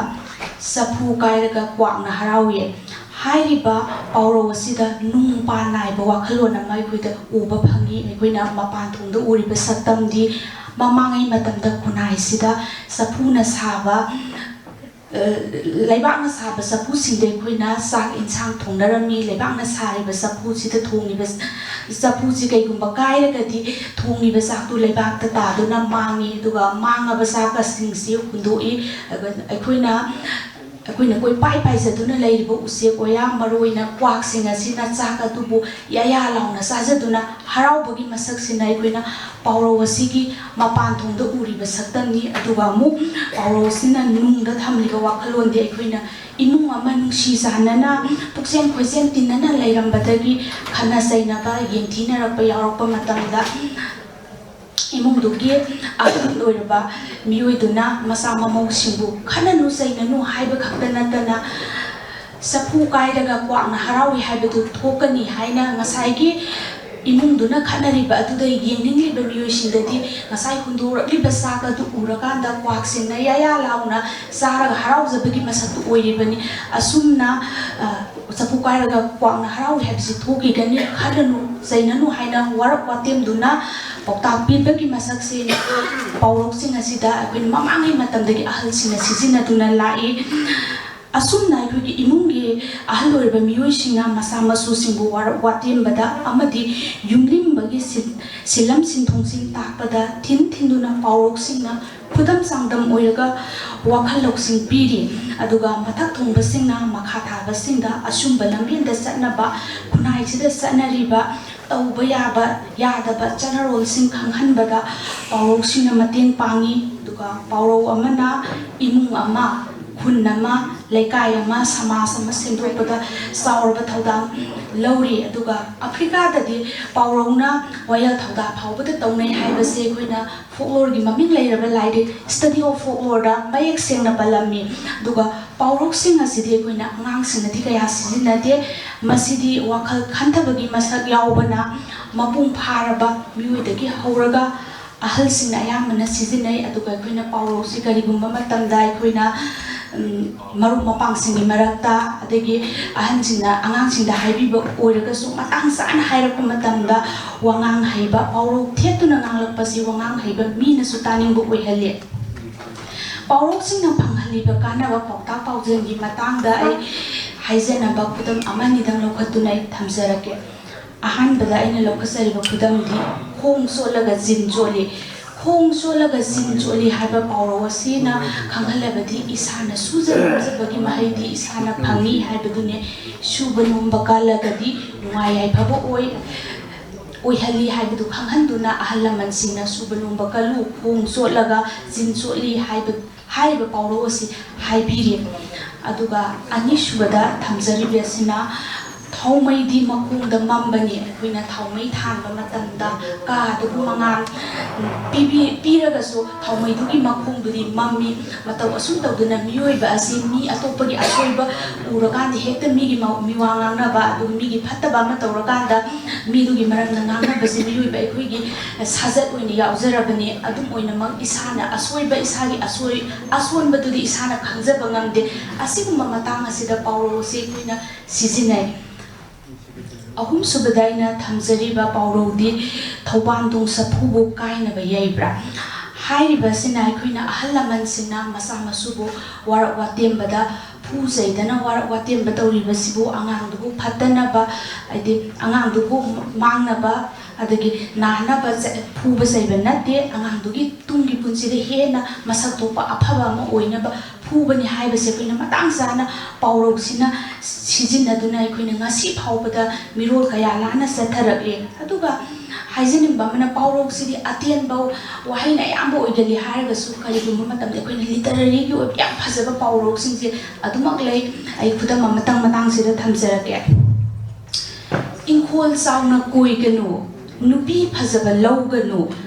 ꯆꯐꯨ ꯀꯥꯏꯔꯒ ꯀ꯭ꯋꯥꯛꯅ ꯍꯔꯥꯎꯏ꯫ ꯍꯥꯏꯔꯤꯕ ꯄꯥꯎꯔꯧ ꯑꯁꯤꯗ ꯅꯨꯡ ꯄꯥꯟ ꯅꯥꯏꯕ ꯋꯥꯈꯜꯂꯣꯟ ꯑꯃ ꯑꯩꯈꯣꯏꯗ ꯎꯕ ꯐꯪꯉꯤ꯫ ꯑꯩꯈꯣꯏꯅ ꯃꯄꯥꯟ ꯊꯣꯡꯗ ꯎꯔꯤꯕ ꯁꯛꯇꯝꯗꯤ ꯃꯃꯥꯡꯉꯩ ꯃꯇꯝꯗ ꯈꯨꯟꯅꯥꯏꯁꯤꯗ ꯆꯐꯨꯅ ꯁꯥꯕ, ꯑ, ꯂꯩꯕꯥꯛꯅ ꯁꯥꯕ ꯆꯐꯨꯁꯤꯡꯗ ꯑꯩꯈꯣꯏꯅ ꯆꯥꯛ ꯏꯟꯁꯥꯡ ꯊꯣꯡꯅꯔꯝꯃꯤ꯫ ꯂꯩꯕꯥꯛꯅ ꯁꯥꯔꯤꯕ ꯆꯐꯨꯁꯤꯗ ꯊꯣꯡꯉꯤꯕ ꯆꯐꯨꯁꯤ ꯀꯩꯒꯨꯝꯕ ꯀꯥꯏꯔꯒꯗꯤ ꯊꯣꯡꯉꯤꯕ ꯆꯥꯛꯇꯨ ꯂꯩꯕꯥꯛꯇ ꯇꯥꯗꯨꯅ ꯃꯥꯡꯉꯤ, ꯑꯗꯨꯒ ꯃꯥꯡꯉꯕ ꯆꯥꯛꯀꯁꯤꯡꯁꯤ ꯍꯨꯟꯗꯣꯛꯏ꯫ ꯑꯗꯨꯒ ꯑꯩꯈꯣꯏꯅ ꯑꯩꯈꯣꯏꯅ ꯀꯣꯏꯄꯥꯏ ꯄꯥꯏꯖꯗꯨꯅ ꯂꯩꯔꯤꯕ ꯎꯆꯦꯛ ꯋꯥꯌꯥ, ꯃꯔꯨꯑꯣꯏꯅ ꯀ꯭ꯋꯥꯛꯁꯤꯡ ꯑꯁꯤꯅ ꯆꯥꯛ ꯑꯗꯨꯕꯨ ꯌꯥꯌꯥ ꯂꯥꯎꯅ ꯆꯥꯖꯗꯨꯅ ꯍꯔꯥꯎꯕꯒꯤ ꯃꯁꯛꯁꯤꯅ ꯑꯩꯈꯣꯏꯅ ꯄꯥꯎꯔꯧ ꯑꯁꯤꯒꯤ ꯃꯄꯥꯟ ꯊꯣꯡꯗ ꯎꯔꯤꯕ ꯁꯛꯇꯝꯅꯤ꯫ ꯑꯗꯨꯒ ꯑꯃꯨꯛ ꯄꯥꯎꯔꯧ ꯑꯁꯤꯅ ꯅꯨꯡꯗ ꯊꯝꯂꯤꯕ ꯋꯥꯈꯜꯂꯣꯟꯗꯤ ꯑꯩꯈꯣꯏꯅ ꯏꯃꯨꯡ ꯑꯃ ꯅꯨꯡꯁꯤ ꯆꯥꯟꯅꯅ, ꯄꯨꯛꯆꯦꯟ ꯈꯣꯏꯆꯦꯟ ꯇꯤꯟꯅꯅ ꯂꯩꯔꯝꯕꯗꯒꯤ ꯈꯠꯅ ꯆꯩꯅꯕ, ꯌꯦꯡꯊꯤꯅꯔꯛꯄ ꯌꯥꯎꯔꯛꯄ ꯃꯇꯝꯗ ꯏꯃꯨꯡꯗꯨꯒꯤ ꯑꯍꯜ ꯑꯣꯏꯔꯕ ꯃꯤꯑꯣꯏꯗꯨꯅ ꯃꯆꯥ ꯃꯃꯧꯁꯤꯡꯕꯨ ꯈꯠꯅꯅꯨ ꯆꯩꯅꯅꯨ ꯍꯥꯏꯕ ꯈꯛꯇ ꯅꯠꯇꯅ, ꯆꯐꯨ ꯀꯥꯏꯔꯒ ꯀ꯭ꯋꯥꯛꯅ ꯍꯔꯥꯎꯏ ꯍꯥꯏꯕꯗꯨ ꯊꯣꯛꯀꯅꯤ ꯍꯥꯏꯅ ꯉꯁꯥꯏꯒꯤ ꯏꯃꯨꯡꯗꯨꯅ ꯈꯠꯅꯔꯤꯕ ꯑꯗꯨꯗ ꯌꯦꯡꯅꯤꯡꯂꯤꯕ ꯃꯤꯑꯣꯏꯁꯤꯡꯗꯗꯤ ꯉꯁꯥꯏ ꯍꯨꯟꯗꯣꯔꯛꯂꯤꯕ ꯆꯥꯛ ꯑꯗꯨ ꯎꯔꯀꯥꯟꯗ ꯀ꯭ꯋꯥꯛꯁꯤꯡꯅ ꯌꯥꯌꯥ ꯂꯥꯎꯅ ꯆꯥꯔꯒ ꯍꯔꯥꯎꯖꯕꯒꯤ ꯃꯁꯛꯇꯨ ꯑꯣꯏꯔꯤꯕꯅꯤ꯫ ꯑꯁꯨꯝꯅ, ꯑ, ꯆꯐꯨ ꯀꯥꯏꯔꯒ ꯀ꯭ꯋꯥꯛꯅ ꯍꯔꯥꯎꯏ ꯍꯥꯏꯕꯁꯤ ꯊꯣꯛꯈꯤꯒꯅꯤ, ꯈꯠꯅꯅꯨ ꯆꯩꯅꯅꯨ ꯍꯥꯏꯅ ꯋꯥꯔꯛ ꯋꯥꯇꯦꯝꯗꯨꯅ ꯄꯥꯎꯇꯥꯛ ꯄꯤꯕꯒꯤ ꯃꯁꯛꯁꯤ ꯄꯥꯎꯔꯧꯁꯤꯡ ꯑꯁꯤꯗ ꯑꯩꯈꯣꯏꯅ ꯃꯃꯥꯡꯉꯩ ꯃꯇꯝꯗꯒꯤ ꯑꯍꯜꯁꯤꯡꯅ ꯁꯤꯖꯤꯟꯅꯗꯨꯅ ꯂꯥꯛꯏ꯫ ꯑꯁꯨꯝꯅ ꯑꯩꯈꯣꯏꯒꯤ ꯏꯃꯨꯡꯒꯤ ꯑꯍꯜ ꯑꯣꯏꯔꯕ ꯃꯤꯑꯣꯏꯁꯤꯡꯅ ꯃꯆꯥ ꯃꯁꯨꯁꯤꯡꯕꯨ ꯋꯥꯔꯛ ꯋꯥꯇꯦꯝꯕꯗ ꯑꯃꯗꯤ ꯌꯨꯝꯂꯤꯝꯕꯒꯤ ꯁꯤꯟ-, ꯁꯤꯟꯂꯝ ꯁꯤꯟꯊꯨꯡꯁꯤꯡ ꯇꯥꯛꯄꯗ ꯊꯤꯟ ꯊꯤꯟꯗꯨꯅ ꯄꯥꯎꯔꯧꯁꯤꯡꯅ ꯈꯨꯗꯝ ꯆꯥꯡꯗꯝ ꯑꯣꯏꯔꯒ ꯋꯥꯈꯜ ꯂꯧꯁꯤꯡ ꯄꯤꯔꯤ꯫ ꯑꯗꯨꯒ ꯃꯊꯛ ꯊꯣꯡꯕꯁꯤꯡꯅ ꯃꯈꯥ ꯊꯥꯕꯁꯤꯡꯗ ꯑꯆꯨꯝꯕ ꯂꯝꯕꯦꯟꯗ ꯆꯠꯅꯕ, ꯈꯨꯟꯅꯥꯏꯁꯤꯗ ꯆꯠꯅꯔꯤꯕ ꯇꯧꯕ ꯌꯥꯕ ꯌꯥꯗꯕ ꯆꯠꯅꯔꯣꯜꯁꯤꯡ ꯈꯪꯍꯟꯕꯗ ꯄꯥꯎꯔꯧꯁꯤꯡꯅ ꯃꯇꯦꯡ ꯄꯥꯡꯉꯤ꯫ ꯑꯗꯨꯒ ꯄꯥꯎꯔꯧ ꯑꯃꯅ ꯏꯃꯨꯡ ꯑꯃ, ꯈꯨꯟ ꯑꯃ, ꯂꯩꯀꯥꯏ ꯑꯃ, ꯁꯃꯥꯖ ꯑꯃ ꯁꯦꯝꯗꯣꯛꯄꯗ ꯆꯥꯎꯔꯕ ꯊꯧꯗꯥꯡ ꯂꯧꯔꯤ꯫ ꯑꯗꯨꯒ ꯑꯐ꯭ꯔꯤꯀꯥꯗꯗꯤ ꯄꯥꯎꯔꯧꯅ ꯋꯥꯌꯦꯜ ꯊꯧꯗꯥ ꯐꯥꯎꯕꯗ ꯇꯧꯅꯩ ꯍꯥꯏꯕꯁꯦ ꯑꯩꯈꯣꯏꯅ ꯐꯣꯛꯂꯣꯔꯒꯤ ꯃꯃꯤꯡ ꯂꯩꯔꯕ ꯂꯥꯏꯔꯤꯛ Study of Folklore ꯗ ꯃꯌꯦꯛ ꯁꯦꯡꯅ ꯄꯜꯂꯝꯃꯤ꯫ ꯑꯗꯨꯒ ꯄꯥꯎꯔꯧꯁꯤꯡ ꯑꯁꯤꯗꯤ ꯑꯩꯈꯣꯏꯅ ꯑꯉꯥꯡꯁꯤꯡꯅꯗꯤ ꯀꯌꯥ ꯁꯤꯖꯤꯟꯅꯗꯦ꯫ ꯃꯁꯤꯗꯤ ꯋꯥꯈꯜ ꯈꯟꯊꯕꯒꯤ ꯃꯁꯛ ꯌꯥꯎꯕꯅ ꯃꯄꯨꯡ ꯐꯥꯔꯕ ꯃꯤꯑꯣꯏꯗꯒꯤ ꯍꯧꯔꯒ ꯑꯍꯜꯁꯤꯡꯅ ꯑꯌꯥꯝꯕꯅ ꯁꯤꯖꯤꯟꯅꯩ꯫ ꯑꯗꯨꯒ ꯑꯩꯈꯣꯏꯅ ꯄꯥꯎꯔꯧꯁꯤ ꯀꯔꯤꯒꯨꯝꯕ ꯃꯇꯝꯗ ꯑꯩꯈꯣꯏꯅ ꯎꯝ, ꯃꯔꯨꯞ ꯃꯄꯥꯡꯁꯤꯡꯒꯤ ꯃꯔꯛꯇ, ꯑꯗꯒꯤ ꯑꯍꯟꯁꯤꯡꯅ ꯑꯉꯥꯡꯁꯤꯡꯗ ꯍꯥꯏꯕꯤꯕ ꯑꯣꯏꯔꯒꯁꯨ, ꯃꯇꯥꯡ ꯆꯥꯅ ꯍꯥꯏꯔꯛꯄ ꯃꯇꯝꯗ ꯋꯥꯉꯥꯡ ꯍꯩꯕ, ꯄꯥꯎꯔꯧ ꯊꯦꯠꯇꯨꯅ ꯉꯥꯡꯂꯛꯄꯁꯤ ꯋꯥꯉꯥꯡ ꯍꯩꯕ ꯃꯤꯅꯁꯨ ꯇꯥꯅꯤꯡꯕ ꯑꯣꯏꯍꯜꯂꯤ꯫ ꯄꯥꯎꯔꯧꯁꯤꯡꯅ ꯐꯪꯍꯜꯂꯤꯕ ꯀꯥꯟꯅꯕ ꯄꯥꯎꯇꯥꯛ ꯄꯥꯎꯖꯦꯜꯒꯤ ꯃꯇꯥꯡꯗ ꯑꯩ ꯍꯥꯏꯖꯅꯕ ꯈꯨꯗꯝ ꯑꯃꯅꯤꯗꯪ ꯂꯧꯈꯠꯇꯨꯅ ꯑꯩ ꯊꯝꯖꯔꯛꯀꯦ꯫ ꯑꯍꯥꯟꯕꯗ ꯑꯩꯅ ꯂꯧꯈꯠꯆꯔꯤꯕ ꯈꯨꯗꯝꯗꯤ "ꯈꯣꯡ ꯆꯣꯠꯂꯒ ꯆꯤꯟ ꯆꯣꯠꯂꯤ"꯫ "ꯈꯣꯡ ꯆꯣꯠꯂꯒ ꯆꯤꯟ ꯆꯣꯠꯂꯤ" ꯍꯥꯏꯕ ꯄꯥꯎꯔꯧ ꯑꯁꯤꯅ ꯈꯪꯍꯜꯂꯕꯗꯤ ꯏꯁꯥꯅ ꯁꯨꯖ ꯅꯣꯝꯖꯕꯒꯤ ꯃꯍꯩꯗꯤ ꯏꯁꯥꯅ ꯐꯪꯉꯤ ꯍꯥꯏꯕꯗꯨꯅꯤ꯫ ꯁꯨꯕ ꯅꯣꯝꯕ ꯀꯜꯂꯒꯗꯤ ꯅꯨꯡꯉꯥꯏ ꯌꯥꯏꯐꯕ ꯑꯣꯏ, ꯑꯣꯏꯍꯜꯂꯤ ꯍꯥꯏꯕꯗꯨ ꯈꯪꯍꯟꯗꯨꯅ, ꯑꯍꯜ ꯂꯃꯟꯁꯤꯡꯅ "ꯁꯨꯕ ꯅꯣꯝꯕ ꯀꯜꯂꯨ, ꯈꯣꯡ ꯆꯣꯠꯂꯒ ꯆꯤꯟ ꯆꯣꯠꯂꯤ" ꯍꯥꯏꯕ, ꯍꯥꯏꯔꯤꯕ ꯄꯥꯎꯔꯧ ꯑꯁꯤ ꯍꯥꯏꯕꯤꯔꯤ꯫ ꯑꯗꯨꯒ ꯑꯅꯤꯁꯨꯕꯗ ꯊꯝꯖꯔꯤꯕ ꯑꯁꯤꯅ, "ꯊꯥꯎꯃꯩꯗꯤ ꯃꯈꯣꯡꯗ ꯃꯝꯕꯅꯤ"꯫ ꯑꯩꯈꯣꯏꯅ ꯊꯥꯎꯃꯩ ꯊꯥꯟꯕ ꯃꯇꯝꯗ ꯀꯥꯗꯨꯕꯨ ꯃꯉꯥꯜ ꯄꯤꯕꯤ-, ꯄꯤꯔꯒꯁꯨ ꯊꯥꯎꯃꯩꯗꯨꯒꯤ ꯃꯈꯣꯡꯗꯨꯗꯤ ꯃꯝꯃꯤ꯫ ꯃꯇꯧ ꯑꯁꯨꯝ ꯇꯧꯗꯨꯅ ꯃꯤꯑꯣꯏꯕ ꯑꯁꯤ ꯃꯤ ꯑꯇꯣꯞꯄꯒꯤ ꯑꯁꯣꯏꯕ ꯎꯔꯀꯥꯟꯗ ꯍꯦꯛꯇ ꯃꯤꯒꯤ ꯃ-, ꯃꯤꯋꯥ ꯉꯥꯡꯅꯕ, ꯑꯗꯨꯒ ꯃꯤꯒꯤ ꯐꯠꯇꯕ ꯑꯃ ꯇꯧꯔꯀꯥꯟꯗ ꯃꯤꯗꯨꯒꯤ ꯃꯔꯝꯗ ꯉꯥꯡꯅꯕꯁꯤ ꯃꯤꯑꯣꯏꯕ ꯑꯩꯈꯣꯏꯒꯤ ꯁꯥꯖꯠ ꯑꯣꯏꯅ ꯌꯥꯎꯖꯔꯕꯅꯤ꯫ ꯑꯗꯨꯝ ꯑꯣꯏꯅꯃꯛ ꯏꯁꯥꯅ ꯑꯁꯣꯏꯕ, ꯏꯁꯥꯒꯤ ꯑꯁꯣꯏ-, ꯑꯁꯣꯟꯕꯗꯨꯗꯤ ꯏꯁꯥꯅ ꯈꯪꯖꯕ ꯉꯝꯗꯦ꯫ ꯑꯁꯤꯒꯨꯝꯕ ꯃꯇꯥꯡ ꯑꯁꯤꯗ ꯄꯥꯎꯔꯧ ꯑꯁꯤ ꯑꯩꯈꯣꯏꯅ ꯁꯤꯖꯤꯟꯅꯩ꯫ ꯑꯍꯨꯝꯁꯨꯕꯗ ꯑꯩꯅ ꯊꯝꯖꯔꯤꯕ ꯄꯥꯎꯔꯧꯗꯤ "ꯊꯧꯕꯥꯟꯗꯣꯡ ꯁꯥꯐꯨꯕꯨ ꯀꯥꯏꯅꯕ ꯌꯩꯕ꯭ꯔꯥ?" ꯍꯥꯏꯔꯤꯕ ꯑꯁꯤꯅ ꯑꯩꯈꯣꯏꯅ ꯑꯍꯜ ꯂꯃꯟꯁꯤꯡꯅ ꯃꯆꯥ ꯃꯁꯨꯕꯨ ꯋꯥꯔꯛ ꯋꯥꯇꯦꯝꯕꯗ ꯐꯨ ꯆꯩꯗꯅ ꯋꯥꯔꯛ ꯋꯥꯇꯦꯝꯕ ꯇꯧꯔꯤꯕꯁꯤꯕꯨ ꯑꯉꯥꯡꯗꯨꯕꯨ ꯐꯠꯇꯅꯕ, ꯍꯥꯏꯗꯤ ꯑꯉꯥꯡꯗꯨꯕꯨ ꯃꯥꯡꯅꯕ, ꯑꯗꯒꯤ ꯅꯥꯅꯕ ꯆ-, ꯐꯨꯕ ꯆꯩꯕ ꯅꯠꯇꯦ, ꯑꯉꯥꯡꯗꯨꯒꯤ ꯇꯨꯡꯒꯤ ꯄꯨꯟꯁꯤꯗ ꯍꯦꯟꯅ ꯃꯁꯛ ꯊꯣꯛꯄ ꯑꯐꯕ ꯑꯃ ꯑꯣꯏꯅꯕ ꯐꯨꯕꯅꯤ ꯍꯥꯏꯕꯁꯦ ꯑꯩꯈꯣꯏꯅ ꯃꯇꯥꯡ ꯆꯥꯅ ꯄꯥꯎꯔꯧꯁꯤꯅ ꯁꯤꯖꯤꯟꯅꯗꯨꯅ ꯑꯩꯈꯣꯏꯅ ꯉꯁꯤ ꯐꯥꯎꯕꯗ ꯃꯤꯔꯣꯜ ꯀꯌꯥ ꯂꯥꯟꯅ ꯆꯠꯊꯔꯛꯂꯤ꯫ ꯑꯗꯨꯒ ꯍꯥꯏꯖꯅꯤꯡꯕ ꯑꯃꯅ, ꯄꯥꯎꯔꯧꯁꯤꯗꯤ ꯑꯇꯦꯟꯕ ꯋꯥꯍꯩꯅ ꯑꯌꯥꯝꯕ ꯑꯣꯏꯒꯜꯂꯤ ꯍꯥꯏꯔꯒꯁꯨ, ꯀꯔꯤꯒꯨꯝꯕ ꯃꯇꯝꯗ ꯑꯩꯈꯣꯏꯅ ꯂꯤꯇꯔꯦꯔꯤꯒꯤ ꯑꯣꯏꯕ ꯌꯥꯝ ꯐꯖꯕ ꯄꯥꯎꯔꯧꯁꯤꯡꯁꯦ ꯑꯗꯨꯃꯛ ꯂꯩ꯫ ꯑꯩ ꯈꯨꯗꯝ ꯑꯃꯇꯪ ꯃꯇꯥꯡꯁꯤꯗ ꯊꯝꯖꯔꯛꯀꯦ꯫ "ꯏꯪꯈꯣꯜ ꯆꯥꯎꯅ ꯀꯣꯏꯒꯅꯨ, ꯅꯨꯄꯤ ꯐꯖꯕ ꯂꯧꯒꯅꯨ,